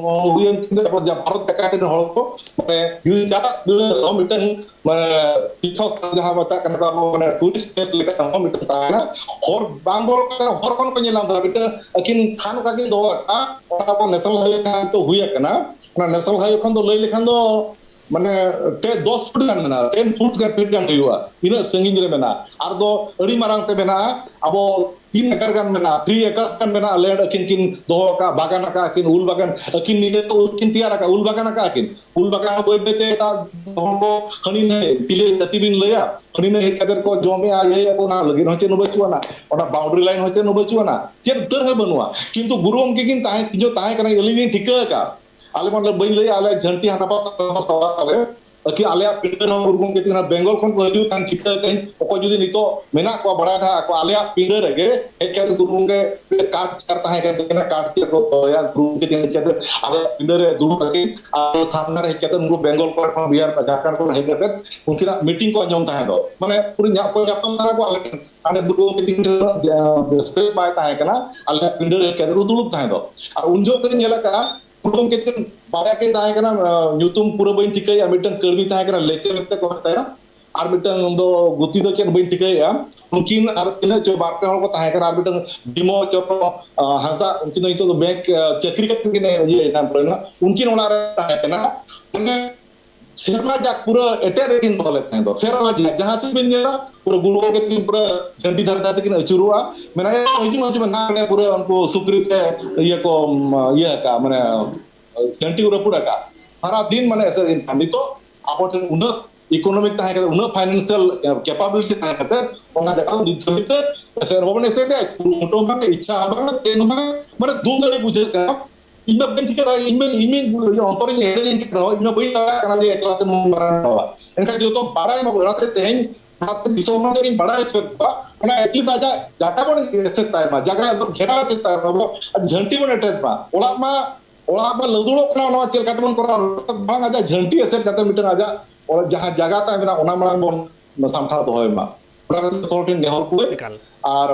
ᱦᱩᱭᱮᱱ ᱠᱷᱟᱱ ᱟᱵᱚ ᱡᱟ ᱵᱷᱟᱨᱚᱛ ᱡᱟᱠᱟᱛ ᱨᱮᱱ ᱦᱚᱲ ᱠᱚ ᱢᱟᱱᱮ ᱡᱩᱫᱤ ᱪᱟᱞᱟᱜ ᱵᱮᱲᱟ ᱨᱮᱦᱚᱸ ᱢᱤᱫᱴᱟᱝ ᱢᱟᱱᱮ ᱛᱤᱨᱛᱷᱚ ᱥᱛᱷᱟᱱ ᱡᱟᱦᱟᱸ ᱢᱮᱛᱟᱜ ᱠᱟᱱᱟ ᱠᱚ ᱟᱵᱚ ᱢᱟᱱᱮ ᱴᱩᱨᱤᱥᱴ ᱯᱞᱮᱥ ᱞᱮᱠᱟ ᱦᱚᱸ ᱢᱤᱫᱴᱟᱝ ᱛᱟᱦᱮᱱᱟ᱾ ᱦᱚᱨ ᱵᱟᱝ ᱵᱚᱞᱚ ᱠᱟᱛᱮ ᱦᱚᱨ ᱠᱷᱚᱱ ᱠᱚ ᱧᱮᱞ ᱧᱟᱢ ᱫᱟ ᱢᱤᱫᱴᱟᱝ ᱟᱹᱠᱤᱱ ᱛᱷᱟᱱ ᱚᱠᱟ ᱠᱤᱱ ᱫᱚᱦᱚ ᱟᱠᱟᱫᱼᱟ, ᱚᱱᱟ ᱠᱚ ᱱᱮᱥᱱᱟᱞ ᱦᱟᱭᱣᱮ ᱡᱟᱦᱟᱸ ᱱᱤᱛᱚᱜ ᱦᱩᱭ ᱟᱠᱟᱱᱟ, ᱚᱱᱟ ᱱᱮᱥᱱᱟᱞ ᱦᱟᱭᱣᱮ ᱠᱷᱚᱱ ᱫᱚ ᱞᱟᱹᱭ ᱞᱮᱠᱷᱟᱱ ᱫᱚ ᱢᱟᱱᱮ ᱴᱮ ᱫᱚᱥ ᱯᱷᱩᱴ ᱜᱟᱱ ᱢᱮᱱᱟᱜᱼᱟ, ᱴᱮᱱ ᱯᱷᱩᱴ ᱜᱟᱱ ᱯᱷᱤᱴ ᱜᱟᱱ ᱦᱩᱭᱩᱜᱼᱟ, ᱤᱱᱟᱹᱜ ᱥᱟᱺᱜᱤᱧ ᱨᱮ ᱢᱮᱱᱟᱜᱼᱟ᱾ ᱟᱨ ᱫᱚ ᱟᱹᱰᱤ ᱢᱟᱨᱟᱝ ᱛᱮ ᱢᱮᱱᱟᱜᱼᱟ, ᱟᱵᱚ ᱛᱤᱱ ᱮᱠᱟᱨ ᱜᱟᱱ ᱢᱮᱱᱟᱜᱼᱟ, ᱛᱷᱨᱤ ᱮᱠᱟᱨᱥ ᱜᱟᱱ ᱢᱮᱱᱟᱜᱼᱟ, ᱞᱮᱱᱰ ᱟᱹᱠᱤᱱ ᱠᱤᱱ ᱫᱚᱦᱚ ᱟᱠᱟᱫᱼᱟ, ᱵᱟᱜᱟᱱ ᱟᱠᱟᱫᱼᱟ ᱠᱤᱱ, ᱩᱞ ᱵᱟᱜᱟᱱ ᱟᱹᱠᱤᱱ ᱱᱤᱡᱮ ᱛᱮ ᱩᱞ ᱠᱤᱱ ᱛᱮᱭᱟᱨ ᱟᱠᱟᱫᱼᱟ, ᱩᱞ ᱵᱟᱜᱟᱱ ᱟᱠᱟᱫᱼᱟ ᱠᱤᱱ᱾ ᱩᱞ ᱵᱟᱜᱟᱱ ᱦᱚᱸ ᱵᱟᱹᱭ ᱵᱟᱹᱭ ᱛᱮ ᱮᱴᱟᱜ ᱦᱚᱲ ᱠᱚ ᱦᱟᱹᱱᱤ ᱱᱟᱹᱭ ᱪᱤᱞᱤ ᱡᱟᱹᱛᱤ ᱵᱤᱱ ᱞᱟᱹᱭᱟ, ᱦᱟᱹᱱᱤ ᱱᱟᱹᱭ ᱦᱮᱡ ᱠᱟᱛᱮ ᱠᱚ ᱡᱚᱢᱮᱜᱼᱟ, ᱤᱭᱟᱹᱭᱮᱜᱼᱟ ᱠᱚ, ᱚᱱᱟ ᱞᱟᱹᱜᱤᱫ ᱦᱚᱸ ᱪᱮᱫ ᱦᱚᱸ ᱵᱟᱹᱪᱩᱜ ᱟᱱᱟ, ᱚᱱᱟ ᱵᱟᱣᱩᱱᱰᱟᱨᱤ ᱞᱟᱭᱤᱱ ᱦᱚᱸ ᱪᱮᱫ ᱦᱚᱸ ᱵᱟᱹᱪᱩᱜ ᱟᱱᱟ, ᱪᱮᱫ ᱩᱛᱟᱹᱨ ᱦᱚᱸ ᱵᱟᱹᱱᱩᱜᱼᱟ᱾ ᱠᱤᱱᱛᱩ ᱜᱩᱨᱩ ᱜᱚᱢᱠᱮ ᱠᱤᱱ ᱛᱟᱦᱮᱸ, ᱛᱤᱧ ᱛᱟᱦᱮᱸ ᱠᱟᱱᱟ, ᱟᱹᱞᱤᱧ ᱞᱤᱧ ᱴᱷᱤᱠᱟᱹ ᱟᱠᱟᱫᱼᱟ᱾ ᱟᱞᱮ ᱢᱟ ᱵᱟᱹᱧ ᱞᱟᱹᱭᱟ, ᱟᱞᱮ ᱡᱷᱟᱹᱱᱴᱤ ᱦᱟᱱᱟ ᱯᱟᱥ ᱱᱟᱣᱟ ᱯᱟᱥ ᱛᱟᱞᱟ ᱨᱮ, ᱟᱨᱠᱤ ᱟᱞᱮᱭᱟᱜ ᱯᱤᱸᱰᱟᱹ ᱨᱮᱦᱚᱸ ᱜᱩᱨᱩ ᱜᱚᱢᱠᱮ ᱛᱤᱠᱤᱱ ᱵᱮᱝᱜᱚᱞ ᱠᱷᱚᱱ ᱠᱚ ᱦᱤᱡᱩᱜ ᱠᱟᱱ ᱴᱷᱤᱠᱟᱹ ᱟᱠᱟᱫᱟᱹᱧ᱾ ᱚᱠᱚᱭ ᱡᱩᱫᱤ ᱱᱤᱛᱚᱜ ᱢᱮᱱᱟᱜ ᱠᱚᱣᱟ ᱵᱟᱲᱟᱭ ᱫᱷᱟᱨᱟ ᱟᱠᱚ, ᱟᱞᱮᱭᱟᱜ ᱯᱤᱸᱰᱟᱹ ᱨᱮᱜᱮ ᱦᱮᱡ ᱠᱟᱛᱮ ᱜᱩᱨᱩ ᱜᱚᱢᱠᱮ ᱠᱟᱴ ᱪᱮᱭᱟᱨ ᱛᱟᱦᱮᱸ ᱠᱟᱱ ᱛᱟᱹᱠᱤᱱᱟ, ᱠᱟᱴ ᱪᱮᱭᱟᱨ ᱠᱚ ᱫᱚᱦᱚᱭᱟ, ᱜᱩᱨᱩ ᱜᱚᱢᱠᱮ ᱛᱤᱠᱤᱱ ᱦᱮᱡ ᱠᱟᱛᱮ ᱟᱞᱮᱭᱟᱜ ᱯᱤᱸᱰᱟᱹ ᱨᱮ ᱫᱩᱲᱩᱵ ᱟᱹᱠᱤᱱ, ᱟᱨ ᱥᱟᱢᱱᱟ ᱨᱮ ᱦᱮᱡ ᱠᱟᱛᱮ ᱩᱱᱠᱩ ᱵᱮᱝᱜᱚᱞ ᱠᱚᱨᱮ ᱠᱷᱚᱱ, ᱵᱤᱦᱟᱨ, ᱡᱷᱟᱲᱠᱷᱚᱸᱰ ᱠᱚᱨᱮ ᱦᱮᱡ ᱠᱟᱛᱮ ᱩᱱᱠᱤᱱᱟᱜ ᱢᱤᱴᱤᱝ ᱠᱚ ᱟᱸᱡᱚᱢ ᱛᱟᱦᱮᱸ ᱫᱚ᱾ ᱢᱟᱱᱮ ᱯᱩᱨᱟᱹ ᱧᱟᱯᱟᱢ ᱧᱟᱯᱟᱢ ᱥᱟᱱᱟ ᱠᱚᱣᱟ ᱟᱞᱮ ᱴᱷᱮᱱ᱾ ᱦᱟᱸᱰᱮ ᱜᱩᱨᱩ ᱜᱚᱢᱠᱮ ᱛᱤᱠᱤᱱ ᱴᱷᱮᱱ ᱥᱯᱮᱥ ᱵᱟᱭ ᱛᱟᱦᱮᱸ ᱠᱟᱱᱟ, ᱟᱞᱮᱭᱟᱜ ᱯᱤᱸᱰᱟᱹ ᱨᱮ ᱦᱮᱡ ᱠᱟᱛᱮ ᱠᱚ ᱫᱩᱲᱩᱵ ᱛᱟᱦᱮᱸ ᱫᱚ᱾ ᱟᱨ ᱩᱱ ᱡᱚᱠᱷᱚᱱ ᱜᱮᱞᱤᱧ ᱧᱮᱞ ᱟᱠᱟᱫᱼᱟ, ᱜᱩᱨᱩ ᱜᱚᱢᱠᱮ ᱛᱤᱠᱤᱱ ᱵᱟᱨᱭᱟ ᱠᱤᱱ ᱛᱟᱦᱮᱸ ᱠᱟᱱᱟ, ᱟᱸ, ᱧᱩᱛᱩᱢ ᱯᱩᱨᱟᱹ ᱵᱟᱹᱧ ᱴᱷᱤᱠᱟᱹᱭᱟ, ᱢᱤᱫᱴᱟᱝ ᱠᱟᱹᱲᱢᱤ ᱛᱟᱦᱮᱸ ᱠᱟᱱᱟ, ᱞᱮᱪᱮ ᱢᱮᱱᱛᱮ ᱠᱚ ᱢᱮᱛᱟᱭᱟ, ᱟᱨ ᱢᱤᱫᱴᱟᱝ ᱫᱚ ᱜᱩᱛᱤ ᱫᱚ ᱪᱮᱫ ᱵᱟᱹᱧ ᱴᱷᱤᱠᱟᱹᱭᱮᱫᱼᱟ᱾ ᱩᱱᱠᱤᱱ ᱟᱨ ᱛᱤᱱᱟᱹᱜ ᱪᱚ ᱵᱟᱨ ᱯᱮ ᱦᱚᱲ ᱠᱚ ᱛᱟᱦᱮᱸ ᱠᱟᱱᱟ, ᱟᱨ ᱢᱤᱫᱴᱟᱝ ᱵᱤᱢᱚᱞ ᱪᱚᱨᱚᱱ, ᱟᱸ, ᱦᱟᱸᱥᱫᱟ, ᱩᱱᱠᱤᱱ ᱫᱚ ᱱᱤᱛᱚᱜ ᱫᱚ ᱵᱮᱝᱠ, ᱟᱸ, ᱪᱟᱹᱠᱨᱤ ᱠᱟᱛᱮ ᱠᱤᱱ ᱤᱭᱟᱹᱭᱮᱱᱟ, ᱩᱱᱠᱤᱱ ᱚᱲᱟᱜ ᱨᱮ ᱛᱟᱦᱮᱸ ᱠᱟᱱᱟ᱾ ᱢᱟᱱᱮ ᱥᱮᱨᱢᱟ ᱡᱟᱠ ᱯᱩᱨᱟᱹ ᱮᱴᱮᱫ ᱨᱮᱠᱤᱱ ᱫᱚᱦᱚ ᱞᱮᱫ ᱛᱟᱦᱮᱸ ᱫᱚ, ᱥᱮᱨᱢᱟ ᱡᱟᱠ ᱡᱟᱦᱟᱸ ᱛᱤᱱ ᱵᱤᱱ ᱧᱮᱞᱟ, ᱯᱩᱨᱟᱹ ᱜᱩᱨᱩ ᱜᱚᱢᱠᱮ ᱛᱤᱠᱤᱱ ᱯᱩᱨᱟᱹ ᱡᱷᱟᱹᱱᱴᱤ ᱫᱷᱟᱨᱮ ᱫᱷᱟᱨᱮ ᱛᱮᱠᱤᱱ ᱟᱹᱪᱩᱨᱚᱜᱼᱟ, ᱢᱮᱱᱟ, "ᱮ, ᱦᱤᱡᱩᱜ ᱢᱮ, ᱦᱤᱡᱩᱜ ᱢᱮ, ᱱᱟ ᱢᱮ ᱯᱩᱨᱟᱹ ᱩᱱᱠᱩ ᱥᱩᱠᱨᱤ ᱥᱮ ᱤᱭᱟᱹ ᱠᱚ, ᱩᱢ, ᱤᱭᱟᱹ ᱟᱠᱟᱫ, ᱢᱟᱱᱮ ᱡᱷᱟᱹᱱᱴᱤ ᱠᱚ ᱨᱟᱹᱯᱩᱫ ᱟᱠᱟᱫ, ᱥᱟᱨᱟ ᱫᱤᱱ ᱢᱟᱱᱮ ᱮᱥᱮᱫ ᱫᱤᱱ ᱠᱷᱟᱱ ᱱᱤᱛᱚᱜ ᱟᱵᱚ ᱴᱷᱮᱱ ᱩᱱᱟᱹᱜ ᱤᱠᱳᱱᱚᱢᱤᱠ ᱛᱟᱦᱮᱸ ᱠᱟᱛᱮ, ᱩᱱᱟᱹᱜ ᱯᱷᱟᱭᱱᱟᱱᱥᱤᱭᱟᱞ ᱠᱮᱯᱟᱵᱤᱞᱤᱴᱤ ᱛᱟᱦᱮᱸ ᱠᱟᱛᱮ, ᱚᱱᱟ ᱡᱟᱭᱜᱟ ᱫᱚ ᱱᱤᱛ ᱫᱷᱟᱹᱵᱤᱡ ᱛᱮ ᱮᱥᱮᱫ ᱵᱟᱵᱚᱱ ᱮᱥᱮᱫ ᱮᱫᱟ, ᱠᱩᱨᱩᱢᱩᱴᱩ ᱦᱚᱸ ᱵᱟᱝ, ᱤᱪᱪᱷᱟ ᱦᱚᱸ ᱵᱟᱝ, ᱪᱮᱫ ᱦᱚᱸ ᱵᱟᱝ, ᱢᱟᱱᱮ ᱫᱩᱠ ᱟᱹᱰᱤ ᱵᱩᱡᱷᱟᱹᱜ ᱠᱟᱱᱟ᱾ ᱤᱧ ᱢᱟ ᱵᱟᱹᱧ ᱴᱷᱤᱠᱟᱹ ᱫᱟᱲᱮᱭᱟᱜ, ᱤᱧ ᱢᱟ, ᱤᱧ ᱢᱟ ᱚᱱᱛᱚᱨᱤᱧ ᱮᱲᱮᱧ ᱠᱟᱱ ᱨᱮᱦᱚᱸ, ᱤᱧ ᱢᱟ ᱵᱟᱹᱧ ᱫᱟᱲᱮᱭᱟᱜ ᱠᱟᱱᱟ ᱡᱮ ᱮᱠᱞᱟ ᱛᱮ ᱱᱩᱱ ᱢᱟᱨᱟᱝ ᱦᱚᱲ᱾ ᱮᱱᱠᱷᱟᱱ ᱡᱚᱛᱚ ᱵᱟᱲᱟᱭ ᱢᱟ, ᱚᱱᱟᱛᱮ ᱛᱮᱦᱮᱧ ᱚᱱᱟᱛᱮ ᱫᱤᱥᱚᱢ ᱦᱚᱲ ᱴᱷᱮᱱ ᱤᱧ ᱵᱟᱲᱟᱭ ᱦᱚᱪᱚᱭᱮᱫ ᱠᱚᱣᱟ, ᱚᱱᱟ ᱮᱴᱞᱤᱥᱴ ᱟᱡᱟᱜ ᱡᱟᱭᱜᱟ ᱵᱚᱱ ᱮᱥᱮᱫ ᱛᱟᱭ ᱢᱟ, ᱡᱟᱭᱜᱟ ᱮᱠᱫᱚᱢ ᱜᱷᱮᱨᱟ ᱮᱥᱮᱫ ᱛᱟᱭ ᱢᱟ, ᱟᱵᱚ ᱟᱨ ᱡᱷᱟᱹᱱᱴᱤ ᱵᱚᱱ ᱮᱴᱮᱫ ᱢᱟ᱾ ᱚᱲᱟᱜ ᱢᱟ, ᱚᱲᱟᱜ ᱢᱟ ᱞᱟᱹᱫᱩᱲᱚᱜ ᱠᱟᱱᱟ, ᱚᱱᱟ ᱢᱟ ᱪᱮᱫ ᱞᱮᱠᱟ ᱛᱮᱵᱚᱱ ᱠᱚᱨᱟᱣᱟ? ᱵᱟᱝ, ᱟᱡᱟᱜ ᱡᱷᱟᱹᱱᱴᱤ ᱮᱥᱮᱫ ᱠᱟᱛᱮ ᱢᱤᱫᱴᱟᱝ ᱟᱡᱟᱜ ᱚᱲᱟᱜ ᱡᱟᱦᱟᱸ ᱡᱟᱭᱜᱟ ᱛᱟᱭ ᱢᱮᱱᱟᱜᱼᱟ, ᱚᱱᱟ ᱢᱟᱲᱟᱝ ᱵᱚᱱ ᱥᱟᱢᱴᱷᱟᱣ ᱫᱚᱦᱚᱭ ᱢᱟ᱾ ᱚᱱᱟ ᱠᱷᱟᱹᱛᱤᱨ ᱡᱚᱛᱚ ᱦᱚᱲ ᱴᱷᱮᱱ ᱱᱮᱦᱚᱨ ᱠᱚ᱾ ᱮᱠᱟᱞ᱾ ᱟᱨ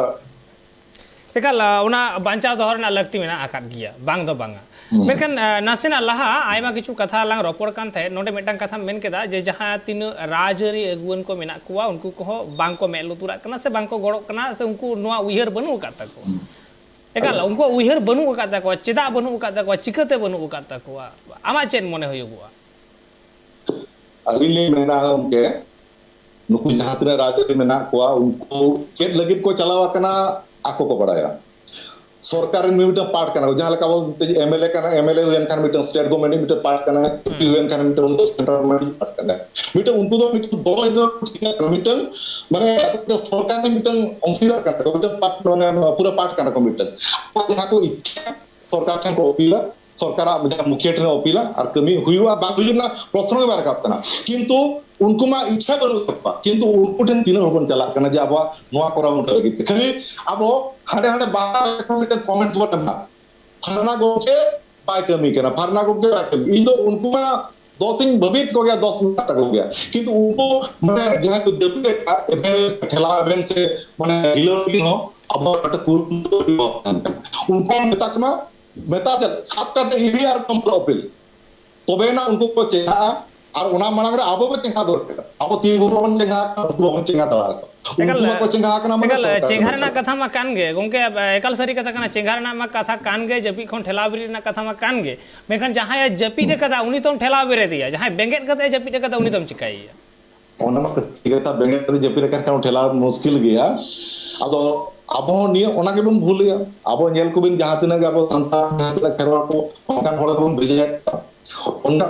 ᱮᱠᱟᱞ, ᱟ, ᱚᱱᱟ ᱵᱟᱧᱪᱟᱣ ᱫᱚᱦᱚ ᱨᱮᱱᱟᱜ ᱞᱟᱹᱠᱛᱤ ᱢᱮᱱᱟᱜ ᱟᱠᱟᱫ ᱜᱮᱭᱟ, ᱵᱟᱝ ᱫᱚ ᱵᱟᱝᱟ᱾ ᱢᱮᱱᱠᱷᱟᱱ ᱱᱟᱥᱮᱱᱟᱜ ᱞᱟᱦᱟ ᱟᱭᱢᱟ ᱠᱤᱪᱷᱩ ᱠᱟᱛᱷᱟ ᱞᱟᱝ ᱨᱚᱯᱚᱲ ᱠᱟᱱ ᱛᱟᱦᱮᱸᱫ᱾ ᱱᱚᱰᱮ ᱢᱤᱫᱴᱟᱝ ᱠᱟᱛᱷᱟᱢ ᱢᱮᱱ ᱠᱮᱫᱟ ᱡᱮ ᱡᱟᱦᱟᱸ ᱛᱤᱱᱟᱹᱜ ᱨᱟᱡᱽᱟᱹᱨᱤ ᱟᱹᱜᱩᱣᱟᱹᱱ ᱠᱚ ᱢᱮᱱᱟᱜ ᱠᱚᱣᱟ, ᱩᱱᱠᱩ ᱠᱚᱦᱚᱸ ᱵᱟᱝ ᱠᱚ ᱢᱮᱫ ᱞᱩᱛᱩᱨᱟᱜ ᱠᱟᱱᱟ ᱥᱮ ᱵᱟᱝ ᱠᱚ ᱜᱚᱲᱚᱜ ᱠᱟᱱᱟ ᱥᱮ ᱩᱱᱠᱩ ᱱᱚᱣᱟ ᱩᱭᱦᱟᱹᱨ ᱵᱟᱹᱱᱩᱜ ᱟᱠᱟᱫ ᱛᱟᱠᱚᱣᱟ᱾ ᱮᱠᱟᱞ, ᱩᱱᱠᱩᱣᱟᱜ ᱩᱭᱦᱟᱹᱨ ᱵᱟᱹᱱᱩᱜ ᱟᱠᱟᱫ ᱛᱟᱠᱚᱣᱟ᱾ ᱪᱮᱫᱟᱜ ᱵᱟᱹᱱᱩᱜ ᱟᱠᱟᱫ ᱛᱟᱠᱚᱣᱟ? ᱪᱤᱠᱟᱹᱛᱮ ᱵᱟᱹᱱᱩᱜ ᱟᱠᱟᱫ ᱛᱟᱠᱚᱣᱟ? ᱟᱢᱟᱜ ᱪᱮᱫ ᱢᱚᱱᱮ ᱦᱩᱭᱩᱜᱚᱜᱼᱟ? ᱟᱹᱞᱤᱧ ᱞᱤᱧ ᱢᱮᱱᱟ ᱜᱚᱢᱠᱮ, ᱱᱩᱠᱩ ᱡᱟᱦᱟᱸ ᱛᱤᱱᱟᱹᱜ ᱨᱟᱡᱽᱟᱹᱨᱤ ᱢᱮᱱᱟᱜ ᱠᱚᱣᱟ, ᱩᱱᱠᱩ ᱪᱮᱫ ᱞᱟᱹᱜᱤᱫ ᱠᱚ ᱪᱟᱞᱟᱣ ᱟᱠᱟᱱᱟ, ᱟᱠᱚ ᱠᱚ ᱵᱟᱲᱟᱭᱟ᱾ ᱥᱚᱨᱠᱟᱨ ᱨᱮᱱ ᱢᱤᱫᱴᱟᱝ ᱯᱟᱨᱴ ᱠᱟᱱᱟ ᱠᱚ, ᱡᱟᱦᱟᱸ ᱞᱮᱠᱟ ᱟᱵᱚ ᱢᱤᱫᱴᱟᱝ ᱮᱢ ᱮᱞ ᱮ ᱠᱟᱱᱟ, ᱮᱢ ᱮᱞ ᱮ ᱦᱩᱭᱮᱱ ᱠᱷᱟᱱ ᱢᱤᱫᱴᱟᱝ ᱥᱴᱮᱴ ᱜᱚᱵᱷᱚᱨᱱᱢᱮᱱᱴ ᱢᱤᱫᱴᱟᱝ ᱯᱟᱨᱴ ᱠᱟᱱᱟ, ᱮᱢ ᱯᱤ ᱦᱩᱭᱮᱱ ᱠᱷᱟᱱ ᱢᱤᱫᱴᱟᱝ ᱩᱱᱤ ᱫᱚ ᱥᱮᱱᱴᱨᱟᱞ ᱜᱚᱵᱷᱚᱨᱱᱢᱮᱱᱴ ᱯᱟᱨᱴ ᱠᱟᱱᱟ᱾ ᱢᱤᱫᱴᱟᱝ ᱩᱱᱠᱩ ᱫᱚ ᱢᱤᱫᱴᱟᱝ ᱫᱚᱞ ᱦᱤᱥᱟᱹᱵ ᱴᱷᱤᱠ ᱠᱟᱱᱟ, ᱢᱤᱫᱴᱟᱝ ᱢᱟᱱᱮ ᱥᱚᱨᱠᱟᱨ ᱨᱮᱱ ᱢᱤᱫᱴᱟᱝ ᱚᱝᱥᱤᱫᱟᱨ ᱠᱟᱱᱟ ᱠᱚ, ᱢᱤᱫᱴᱟᱝ ᱯᱟᱨᱴ, ᱢᱟᱱᱮ ᱯᱩᱨᱟᱹ ᱯᱟᱨᱴ ᱠᱟᱱᱟ ᱠᱚ ᱢᱤᱫᱴᱟᱝ᱾ ᱟᱠᱚ ᱡᱟᱦᱟᱸ ᱠᱚ ᱤᱪᱪᱷᱟ ᱥᱚᱨᱠᱟᱨ ᱴᱷᱮᱱ ᱠᱚ ᱚᱯᱤᱞᱟ, ᱥᱚᱨᱠᱟᱨᱟᱜ ᱡᱟᱦᱟᱸ ᱢᱩᱠᱷᱤᱭᱟᱹ ᱴᱷᱮᱱ ᱚᱯᱤᱞᱟ, ᱟᱨ ᱠᱟᱹᱢᱤ ᱦᱩᱭᱩᱜᱼᱟ ᱵᱟᱝ ᱦᱩᱭᱩᱜ ᱨᱮᱱᱟᱜ ᱯᱨᱚᱥᱱᱚ ᱜᱮ ᱵᱟᱭ ᱨᱟᱠᱟᱵ ᱠᱟᱱᱟ᱾ ᱠᱤᱱᱛᱩ ᱩᱱᱠᱩ ᱢᱟ ᱤᱪᱪᱷᱟ ᱵᱟᱹᱱᱩᱜ ᱛᱟᱠᱚᱣᱟ, ᱠᱤᱱᱛᱩ ᱩᱱᱠᱩ ᱴᱷᱮᱱ ᱛᱤᱱᱟᱹᱜ ᱦᱚᱲ ᱵᱚᱱ ᱪᱟᱞᱟᱜ ᱠᱟᱱᱟ ᱡᱮ ᱟᱵᱚᱣᱟᱜ ᱱᱚᱣᱟ ᱠᱚᱨᱟᱣ ᱢᱩᱴᱟᱹ ᱞᱟᱹᱜᱤᱫ ᱛᱮ? ᱠᱷᱟᱹᱞᱤ ᱟᱵᱚ ᱦᱟᱸᱰᱮ ᱦᱟᱸᱰᱮ ᱵᱟᱦᱟ ᱢᱤᱫᱴᱮᱱ ᱠᱚᱢᱮᱱᱴᱥ ᱵᱚᱱ ᱮᱢᱟ, ᱯᱷᱟᱞᱱᱟ ᱜᱚᱢᱠᱮ ᱵᱟᱭ ᱠᱟᱹᱢᱤ ᱠᱟᱱᱟ, ᱯᱷᱟᱞᱱᱟ ᱜᱚᱢᱠᱮ ᱵᱟᱭ ᱠᱟᱹᱢᱤ᱾ ᱤᱧ ᱫᱚ ᱩᱱᱠᱩ ᱢᱟ ᱫᱚᱥ ᱤᱧ ᱵᱷᱟᱹᱵᱤᱛ ᱠᱚᱜᱮᱭᱟ, ᱫᱚᱥ ᱢᱮᱱᱟᱜ ᱛᱟᱠᱚ ᱜᱮᱭᱟ, ᱠᱤᱱᱛᱩ ᱩᱱᱠᱩ ᱢᱟᱱᱮ ᱡᱟᱦᱟᱸᱭ ᱠᱚ ᱫᱟᱹᱵᱤ ᱞᱮᱫᱟ ᱮᱵᱷᱮᱱ ᱥᱮ ᱴᱷᱮᱞᱟᱣ ᱮᱵᱷᱮᱱ ᱥᱮ ᱢᱟᱱᱮ ᱰᱷᱤᱞᱟᱹᱣ ᱞᱟᱹᱜᱤᱫ ᱦᱚᱸ ᱟᱵᱚᱣᱟᱜ ᱢᱤᱫᱴᱮᱱ ᱠᱩᱨᱩᱢᱩᱴᱩ ᱦᱩᱭᱩᱜ ᱠᱟᱱ ᱛᱟᱦᱮᱸᱱᱟ᱾ ᱩᱱᱠᱩ ᱢᱮᱛᱟ ᱠᱚᱢᱟ, ᱢᱮᱛᱟ ᱪᱮᱫ, ᱥᱟᱵ ᱠᱟᱛᱮ ᱤᱫᱤ ᱟᱨ ᱠᱚᱢ ᱯᱨᱚᱯᱷᱤᱞ, ᱛᱚᱵᱮ ᱮᱱᱟ ᱩᱱᱠᱩ ᱠᱚ ᱪᱮᱸᱜᱷᱟᱜᱼᱟ᱾ ᱟᱨ ᱚᱱᱟ ᱢᱟᱲᱟᱝ ᱨᱮ ᱟᱵᱚ ᱵᱚ ᱪᱮᱸᱜᱷᱟ ᱫᱚᱨᱠᱟᱨ᱾ ᱟᱵᱚ ᱛᱤ ᱵᱷᱳᱨ ᱵᱟᱵᱚᱱ ᱪᱮᱸᱜᱷᱟ ᱟᱠᱟᱱᱟ, ᱩᱱᱠᱩ ᱵᱟᱵᱚᱱ ᱪᱮᱸᱜᱷᱟ ᱫᱟᱲᱮ ᱟᱠᱚ᱾ ᱩᱱᱠᱩ ᱮᱠᱟᱞ, ᱢᱟᱠᱚ ᱪᱮᱸᱜᱷᱟ ᱟᱠᱟᱱᱟ, ᱢᱟᱱᱮ ᱮᱠᱟᱞ, ᱥᱚᱨᱠᱟᱨ ᱪᱮᱸᱜᱷᱟ ᱠᱟᱱᱟ, ᱨᱮᱱᱟᱜ ᱪᱟᱞᱟᱜ᱾ ᱠᱟᱛᱷᱟ ᱢᱟ ᱠᱟᱱ ᱜᱮ ᱜᱚᱝᱠᱮ, ᱮᱠᱟᱞ ᱥᱟᱹᱨᱤ ᱠᱟᱛᱷᱟ ᱠᱟᱱᱟ᱾ ᱪᱮᱸᱜᱷᱟ ᱨᱮᱱᱟᱜ ᱢᱟ ᱠᱟᱛᱷᱟ ᱠᱟᱱ ᱜᱮ, ᱡᱟᱹᱯᱤᱫ ᱠᱷᱚᱱ ᱴᱷᱮᱞᱟᱣ ᱵᱮᱨᱮᱫ ᱨᱮᱱᱟᱜ ᱠᱟᱛᱷᱟ ᱢᱟ ᱠᱟᱱ ᱜᱮ, ᱢᱮᱱᱠᱷᱟᱱ ᱡᱟᱦᱟᱸᱭ ᱡᱟᱹᱯᱤᱫ ᱟᱠᱟᱫᱟ ᱩᱱᱤ ᱛᱚᱢ ᱴᱷᱮᱞᱟᱣ ᱵᱮᱨᱮᱫᱮᱭᱟ, ᱡᱟᱦᱟᱸᱭ ᱵᱮᱸᱜᱮᱫ ᱠᱟᱛᱮ ᱡᱟᱹᱯᱤᱫ ᱟᱠᱟᱫᱟ ᱩᱱᱤ ᱫᱚᱢ ᱪᱤᱠᱟᱹᱭᱮᱭᱟ? ᱚᱱᱟ ᱢᱟ ᱥᱟᱹᱨᱤ ᱠᱟᱛᱷᱟ, ᱵᱮᱸᱜᱮᱫ ᱠᱟᱛᱮ ᱡᱟᱹᱯᱤᱫ ᱟᱠᱟᱫ ᱠᱷᱟᱱ ᱴᱷᱮᱞᱟᱣ ᱢᱩᱥᱠᱤᱞ ᱜᱮᱭᱟ᱾ ᱟᱫᱚ ᱟᱵᱚ ᱦᱚᱸ ᱱᱤᱭᱟᱹ ᱚᱱᱟ ᱜᱮᱵᱚᱱ ᱵᱷᱩᱞᱮᱜᱼᱟ᱾ ᱟᱵᱚ ᱧᱮᱞ ᱠᱚᱵᱤᱱ, ᱡᱟᱦᱟᱸ ᱛᱤᱱᱟᱹᱜ ᱜᱮ ᱟᱵᱚ ᱥᱟᱱᱛᱟᱲ, ᱡᱟᱦᱟᱸ ᱛᱤᱱᱟᱹᱜ ᱠᱷᱮᱨᱣᱟᱲ ᱠᱚ, ᱚᱱᱠᱟᱱ ᱦᱚᱲ ᱜᱮᱵᱚᱱ ᱵᱷᱮᱡᱟᱭᱮᱫ ᱠᱚᱣᱟ᱾ ᱚᱱᱠᱟ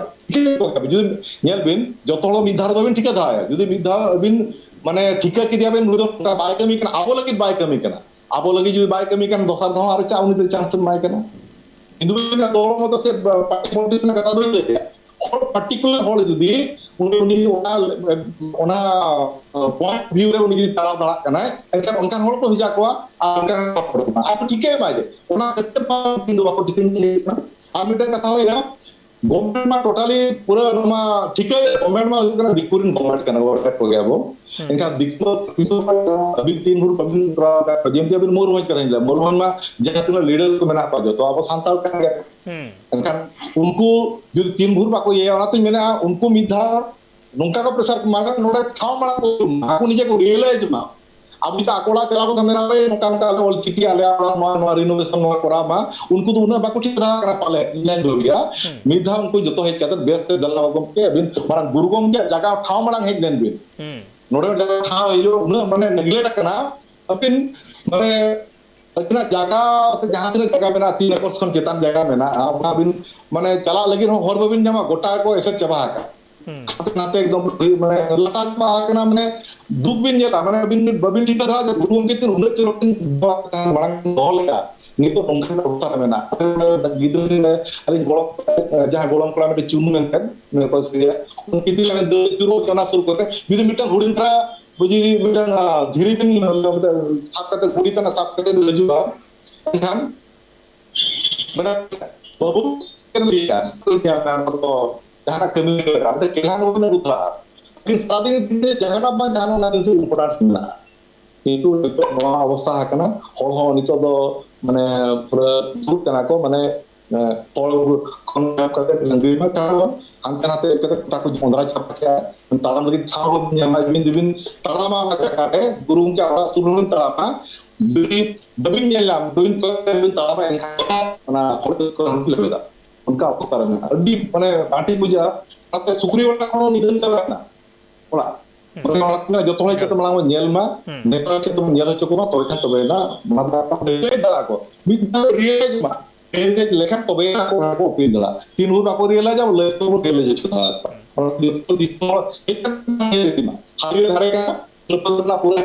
ᱡᱩᱫᱤ ᱧᱮᱞ ᱵᱤᱱ, ᱡᱚᱛᱚ ᱦᱚᱲ ᱢᱤᱫ ᱫᱷᱟᱣ ᱨᱮ ᱵᱟᱵᱤᱱ ᱴᱷᱤᱠᱟᱹ ᱫᱟᱲᱮᱭᱟᱜᱼᱟ᱾ ᱡᱩᱫᱤ ᱢᱤᱫ ᱫᱷᱟᱣ ᱟᱹᱵᱤᱱ ᱢᱟᱱᱮ ᱴᱷᱤᱠᱟᱹ ᱠᱮᱫᱮᱭᱟ ᱵᱤᱱ, ᱱᱩᱭ ᱫᱚ ᱱᱚᱝᱠᱟ ᱵᱟᱭ ᱠᱟᱹᱢᱤ ᱠᱟᱱᱟ, ᱟᱵᱚ ᱞᱟᱹᱜᱤᱫ ᱵᱟᱭ ᱠᱟᱹᱢᱤ ᱠᱟᱱᱟ, ᱟᱵᱚ ᱞᱟᱹᱜᱤᱫ ᱡᱩᱫᱤ ᱵᱟᱭ ᱠᱟᱹᱢᱤ ᱠᱟᱱᱟ, ᱫᱚᱥᱟᱨ ᱫᱷᱟᱣ ᱟᱨ ᱪᱟᱜ ᱩᱱᱤ ᱫᱚ ᱪᱟᱱᱥ ᱮᱢ ᱮᱢᱟᱭ ᱠᱟᱱᱟ᱾ ᱦᱤᱱᱫᱩ ᱫᱚ ᱫᱚᱞ ᱢᱚᱛᱚ ᱥᱮ ᱯᱟᱨᱴᱤ ᱯᱚᱞᱤᱴᱤᱠᱥ ᱨᱮᱱᱟᱜ ᱠᱟᱛᱷᱟ ᱵᱟᱹᱧ ᱞᱟᱹᱭᱟ, ᱦᱚᱲ ᱯᱟᱨᱴᱤᱠᱩᱞᱟᱨ ᱦᱚᱲ ᱡᱩᱫᱤ ᱩᱱᱤ, ᱩᱱᱤ ᱚᱱᱟ, ᱚᱱᱟ ᱯᱚᱭᱮᱱᱴ ᱵᱷᱤᱭᱩ ᱨᱮ ᱩᱱᱤ ᱡᱩᱫᱤ ᱪᱟᱞᱟᱣ ᱫᱟᱲᱮᱭᱟᱜ ᱠᱟᱱᱟᱭ, ᱮᱱᱠᱷᱟᱱ ᱚᱱᱠᱟᱱ ᱦᱚᱲ ᱠᱚ ᱵᱷᱮᱡᱟ ᱠᱚᱣᱟ ᱟᱨ ᱚᱱᱠᱟᱱ ᱦᱚᱲ ᱠᱚ ᱵᱷᱮᱡᱟ ᱠᱚᱣᱟ᱾ ᱟᱨ ᱴᱷᱤᱠᱟᱹᱭ ᱢᱟ ᱡᱮ ᱚᱱᱟ ᱠᱷᱟᱹᱛᱤᱨ ᱵᱟᱠᱚ ᱴᱷᱤᱠᱟᱹ ᱠᱟᱱᱟ᱾ ᱟᱨ ᱢᱤᱫᱴᱮᱱ ᱠᱟᱛᱷᱟ ᱦᱩᱭᱱᱟ, ᱜᱚᱵᱷᱚᱨᱱᱢᱮᱱᱴ ᱢᱟ ᱴᱳᱴᱟᱞᱤ ᱯᱩᱨᱟᱹ ᱱᱚᱣᱟ ᱢᱟ ᱴᱷᱤᱠᱟᱹ ᱜᱚᱵᱷᱚᱨᱱᱢᱮᱱᱴ ᱢᱟ ᱦᱩᱭᱩᱜ ᱠᱟᱱᱟ, ᱫᱤᱠᱩ ᱨᱮᱱ ᱜᱚᱵᱷᱚᱨᱱᱢᱮᱱᱴ ᱠᱟᱱᱟ, ᱜᱚᱵᱷᱚᱨᱱᱢᱮᱱᱴ ᱠᱚᱜᱮ ᱟᱵᱚ᱾ ᱮᱱᱠᱷᱟᱱ ᱫᱤᱠᱩ ᱫᱚ ᱛᱤᱥ ᱦᱚᱸ ᱵᱟᱝ, ᱟᱹᱵᱤᱱ ᱛᱤᱱ ᱵᱷᱳᱨ ᱵᱟᱹᱵᱤᱱ ᱠᱚᱨᱟᱣ ᱟᱠᱟᱫ, ᱡᱮᱢᱛᱤ ᱟᱹᱵᱤᱱ ᱢᱚᱭᱩᱨᱵᱷᱚᱸᱡᱽ ᱠᱟᱛᱷᱟᱧ ᱞᱟᱹᱭᱟ, ᱢᱚᱭᱩᱨᱵᱷᱚᱸᱡᱽ ᱢᱟ ᱡᱟᱦᱟᱸ ᱛᱤᱱᱟᱹᱜ ᱞᱤᱰᱟᱨ ᱠᱚ ᱢᱮᱱᱟᱜ ᱠᱚᱣᱟ ᱡᱚᱛᱚ ᱟᱵᱚ ᱥᱟᱱᱛᱟᱲ ᱠᱟᱱ ᱜᱮᱭᱟ᱾ ᱮᱱᱠᱷᱟᱱ ᱩᱱᱠᱩ ᱡᱩᱫᱤ ᱛᱤᱱ ᱵᱷᱳᱨ ᱵᱟᱠᱚ ᱤᱭᱟᱹᱭᱟ, ᱚᱱᱟᱛᱤᱧ ᱢᱮᱱᱟ ᱩᱱᱠᱩ ᱢᱤᱫ ᱫᱷᱟᱣ ᱱᱚᱝᱠᱟ ᱠᱚ ᱯᱨᱮᱥᱟᱨ ᱠᱚ ᱮᱢᱟ ᱠᱟᱱᱟ, ᱱᱚᱰᱮ ᱴᱷᱟᱶ ᱢᱟᱲᱟᱝ ᱠᱚ ᱮᱢᱟ, ᱟᱠᱚ ᱱᱤᱡᱮ ᱠᱚ ᱨᱤᱭᱮᱞᱟᱭᱤᱡᱽ ᱢᱟ᱾ ᱟᱵᱚ ᱡᱩᱫᱤ ᱟᱠᱚ ᱚᱲᱟᱜ ᱪᱟᱞᱟᱣ ᱠᱟᱛᱮ ᱢᱮᱱᱟ, "ᱵᱷᱟᱹᱭ, ᱱᱚᱝᱠᱟ ᱱᱚᱝᱠᱟ ᱟᱞᱮ ᱚᱞ ᱪᱤᱠᱤ ᱟᱞᱮ ᱚᱲᱟᱜ ᱱᱚᱣᱟ, ᱱᱚᱣᱟ ᱨᱤᱱᱳᱵᱷᱮᱥᱚᱱ ᱱᱚᱣᱟ ᱠᱚᱨᱟᱣ ᱢᱟ", ᱩᱱᱠᱩ ᱫᱚ ᱩᱱᱟᱹᱜ ᱵᱟᱠᱚ ᱴᱷᱤᱠᱟᱹ ᱫᱟᱲᱮᱭᱟᱜ ᱠᱟᱱᱟ ᱯᱟᱞᱮ, ᱤᱧ ᱞᱟᱹᱭ ᱵᱷᱟᱹᱵᱤᱭᱟ᱾ ᱢᱤᱫ ᱫᱷᱟᱣ ᱩᱱᱠᱩ ᱡᱚᱛᱚ ᱦᱮᱡ ᱠᱟᱛᱮ ᱵᱮᱥ ᱛᱮ ᱫᱮᱞᱟ ᱜᱚᱢᱠᱮ, ᱟᱹᱵᱤᱱ ᱢᱟᱨᱟᱝ ᱜᱩᱨᱩ ᱜᱚᱢᱠᱮᱭᱟᱜ ᱡᱟᱭᱜᱟ ᱴᱷᱟᱶ ᱢᱟᱲᱟᱝ ᱦᱮᱡ ᱞᱮᱱ ᱵᱤᱱ᱾ ᱱᱚᱰᱮ ᱡᱟᱭᱜᱟ ᱴᱷᱟᱶ ᱦᱩᱭᱩᱜ ᱩᱱᱟᱹᱜ ᱢᱟᱱᱮ ᱱᱮᱜᱞᱮᱠᱴ ᱟᱠᱟᱱᱟ, ᱟᱹᱵᱤᱱ ᱢᱟᱱᱮ ᱟᱹᱵᱤᱱᱟᱜ ᱡᱟᱭᱜᱟ ᱥᱮ ᱡᱟᱦᱟᱸ ᱛᱤᱱᱟᱹᱜ ᱡᱟᱭᱜᱟ ᱢᱮᱱᱟᱜᱼᱟ, ᱛᱤᱱ ᱮᱠᱚᱨ ᱠᱷᱚᱱ ᱪᱮᱛᱟᱱ ᱡᱟᱭᱜᱟ ᱢᱮᱱᱟᱜᱼᱟ, ᱚᱱᱟ ᱟᱹᱵᱤᱱ ᱢᱟᱱᱮ ᱪᱟᱞᱟᱜ ᱞᱟᱹᱜᱤᱫ ᱦᱚᱸ ᱦᱚᱨ ᱵᱟᱹᱵᱤᱱ ᱧᱟᱢᱟ, ᱜᱚᱴᱟ ᱠᱚ ᱮᱥᱮᱫ ᱪᱟᱵᱟ ᱟᱠᱟᱫ᱾ ᱦᱟᱱᱛᱮ ᱱᱟᱛᱮ ᱮᱠᱫᱚᱢ ᱢᱟᱱᱮ ᱞᱟᱴᱟ ᱪᱟᱵᱟ ᱟᱠᱟᱱᱟ, ᱢᱟᱱᱮ ᱫᱩᱠ ᱵᱤᱱ ᱧᱮᱞᱟ, ᱢᱟᱱᱮ ᱟᱹᱵᱤᱱ ᱵᱟᱹᱵᱤᱱ ᱴᱷᱤᱠᱟᱹ ᱫᱟᱲᱮᱭᱟᱜᱼᱟ ᱡᱮ ᱜᱩᱨᱩ ᱜᱚᱢᱠᱮ ᱛᱤᱱ ᱩᱱᱟᱹᱜ ᱪᱚᱨᱚᱠ ᱠᱤᱱ ᱫᱚᱦᱚ ᱟᱠᱟᱫ ᱛᱟᱦᱮᱸᱫ, ᱢᱟᱲᱟᱝ ᱠᱤᱱ ᱫᱚᱦᱚ ᱞᱮᱫᱟ, ᱱᱤᱛᱚᱜ ᱱᱚᱝᱠᱟᱱ ᱚᱵᱚᱥᱛᱟ ᱨᱮ ᱢᱮᱱᱟᱜᱼᱟ᱾ ᱜᱤᱫᱽᱨᱟᱹ ᱨᱮ ᱟᱹᱞᱤᱧ ᱜᱚᱲᱚᱢ, ᱡᱟᱦᱟᱸᱭ ᱜᱚᱲᱚᱢ ᱠᱚᱲᱟ ᱢᱤᱫᱴᱮᱱ ᱪᱩᱱᱩ ᱢᱮᱱᱛᱮ, ᱢᱮᱱ ᱠᱚ ᱥᱮ ᱩᱱᱠᱤᱱ ᱞᱟᱹᱜᱤᱫ ᱫᱟᱹᱲ ᱟᱹᱪᱩᱨᱚᱜ ᱠᱟᱱᱟ ᱥᱩᱨ ᱠᱚᱨᱮ, ᱡᱩᱫᱤ ᱢᱤᱫᱴᱟᱝ ᱦᱩᱰᱤᱧ ᱫᱷᱟᱨᱟ ᱡᱩᱫᱤ ᱢᱤᱫᱴᱟᱝ, ᱟᱸ, ᱫᱷᱤᱨᱤ ᱵᱤᱱ, ᱢᱤᱫᱴᱟᱝ ᱥᱟᱵ ᱠᱟᱛᱮ, ᱜᱷᱩᱲᱤ ᱛᱟᱱᱟ ᱥᱟᱵ ᱠᱟᱛᱮ ᱵᱤᱱ ᱦᱤᱡᱩᱜᱼᱟ, ᱮᱱᱠᱷᱟᱱ ᱢᱟᱱᱮ ᱵᱟᱹᱵᱩ ᱪᱮᱫ ᱮᱢ ᱞᱟᱹᱭᱟ? ᱚᱱᱟ ᱫᱚ ᱡᱟᱦᱟᱱᱟᱜ ᱠᱟᱹᱢᱤ ᱞᱮᱠᱟ, ᱢᱤᱫᱴᱟᱝ ᱠᱮᱞᱦᱟᱱ ᱵᱟᱵᱤᱱ ᱟᱹᱜᱩ ᱫᱟᱲᱮᱭᱟᱜᱼᱟ᱾ ᱞᱮᱠᱤᱱ ᱥᱟᱨᱟᱫᱤᱱ ᱫᱤᱱ ᱡᱟᱦᱟᱱᱟᱜ ᱵᱟᱝ ᱡᱟᱦᱟᱱᱟᱜ ᱚᱱᱟ ᱡᱤᱱᱤᱥ ᱤᱢᱯᱚᱨᱴᱮᱱᱥ ᱢᱮᱱᱟᱜᱼᱟ᱾ ᱠᱤᱱᱛᱩ ᱱᱤᱛᱚᱜ ᱱᱚᱣᱟ ᱚᱵᱚᱥᱛᱷᱟ ᱟᱠᱟᱱᱟ, ᱦᱚᱲ ᱦᱚᱸ ᱱᱤᱛᱚᱜ ᱫᱚ ᱢᱟᱱᱮ ᱯᱩᱨᱟᱹ ᱫᱩᱲᱩᱵ ᱠᱟᱱᱟ ᱠᱚ, ᱢᱟᱱᱮ, ᱮ, ᱦᱚᱲ ᱠᱷᱚᱱ ᱮᱦᱚᱵ ᱠᱟᱛᱮ ᱰᱟᱹᱝᱨᱤ ᱢᱟ ᱠᱟᱲᱟ, ᱦᱟᱱᱛᱮ ᱱᱟᱛᱮ ᱠᱟᱛᱮ ᱜᱚᱴᱟ ᱠᱚ ᱚᱸᱫᱽᱨᱟ ᱪᱟᱵᱟ ᱠᱮᱜᱼᱟ᱾ ᱛᱟᱲᱟᱢ ᱞᱟᱹᱜᱤᱫ ᱴᱷᱟᱶ ᱵᱟᱵᱤᱱ ᱧᱟᱢᱟ, ᱡᱩᱫᱤ ᱵᱤᱱ ᱛᱟᱲᱟᱢᱟ ᱚᱱᱟ ᱡᱟᱭᱜᱟ ᱨᱮ, ᱜᱩᱨᱩ ᱜᱚᱢᱠᱮ ᱚᱲᱟᱜ ᱥᱩᱨ ᱨᱮᱵᱤᱱ ᱛᱟᱲᱟᱢᱟ, ᱵᱤᱱ, ᱵᱟᱵᱤᱱ ᱧᱮᱞ ᱧᱟᱢ, ᱵᱟᱵᱤᱱ ᱠᱚᱭᱚᱜ ᱵᱤᱱ ᱛᱟᱲᱟᱢᱟ, ᱮᱱᱠᱷᱟᱱ ᱚᱱᱟ ᱦᱚᱲ ᱠᱚ ᱞᱮᱵᱮᱫᱟ᱾ ᱚᱱᱠᱟ ᱚᱵᱚᱥᱛᱟ ᱨᱮ ᱢᱮᱱᱟᱜᱼᱟ᱾ ᱟᱹᱰᱤ ᱢᱟᱱᱮ ᱟᱹᱰᱤ ᱵᱩᱡᱷᱟᱹᱜᱼᱟ᱾ ᱚᱱᱟᱛᱮ ᱥᱩᱠᱨᱤ ᱚᱲᱟᱜ ᱠᱷᱚᱱ ᱱᱤᱫᱷᱟᱹᱱ ᱪᱟᱵᱟᱭᱮᱱᱟ᱾ ᱚᱲᱟᱜ᱾ ᱦᱩᱸ᱾ ᱚᱱᱟ ᱚᱲᱟᱜ ᱨᱮᱱᱟᱜ ᱡᱚᱛᱚ ᱦᱚᱲ ᱧᱮᱞ᱾ ᱠᱟᱛᱮ ᱢᱟᱲᱟᱝ ᱵᱚᱱ ᱧᱮᱞ ᱢᱟ, ᱦᱩᱸ᱾ ᱱᱮᱛᱟ ᱠᱟᱛᱮ ᱵᱚᱱ ᱧᱮᱞ ᱦᱚᱪᱚ ᱠᱚᱢᱟ, ᱛᱚᱵᱮ ᱠᱷᱟᱱ ᱛᱚᱵᱮᱭᱮᱱᱟ, ᱚᱱᱟ ᱫᱚ ᱟᱠᱚ ᱨᱤᱭᱟᱞᱟᱭᱤᱡᱽ ᱫᱟᱲᱮᱭᱟᱜᱼᱟ ᱠᱚ᱾ ᱢᱤᱫ ᱫᱷᱟᱣ ᱨᱤᱭᱟᱞᱟᱭᱤᱡᱽ ᱢᱟ, ᱨᱤᱭᱟᱞᱟᱭᱤᱡᱽ ᱞᱮᱠᱷᱟᱱ ᱛᱚᱵᱮ ᱟᱠᱚ ᱦᱚᱸᱠᱚ ᱟᱹᱯᱤᱞ ᱫᱟᱲᱮᱭᱟᱜᱼᱟ᱾ ᱛᱤᱱ ᱵᱷᱳᱨ ᱵᱟᱠᱚ ᱨᱤᱭᱟᱞᱟᱭᱤᱡᱟ, ᱞᱟᱹᱭ ᱠᱚ ᱵᱚᱱ ᱨᱤᱭᱟᱞᱟᱭᱤᱡᱽ ᱦᱚᱪᱚ ᱫᱟᱲᱮᱭᱟ ᱠᱚᱣᱟ᱾ ᱚᱱᱟ ᱡᱚᱛᱚ ᱫᱤᱥᱚᱢ ᱦᱚᱲ ᱦᱮᱡ ᱠᱟᱛᱮ ᱧᱮᱞ ᱤᱫᱤ ᱢᱟ᱾ ᱦᱟᱣᱮ ᱫᱷᱟᱨᱮ ᱠᱟᱱᱟ, ᱛᱤᱨᱯᱚᱞ ᱨᱮᱱᱟᱜ ᱯᱩᱨᱟᱹ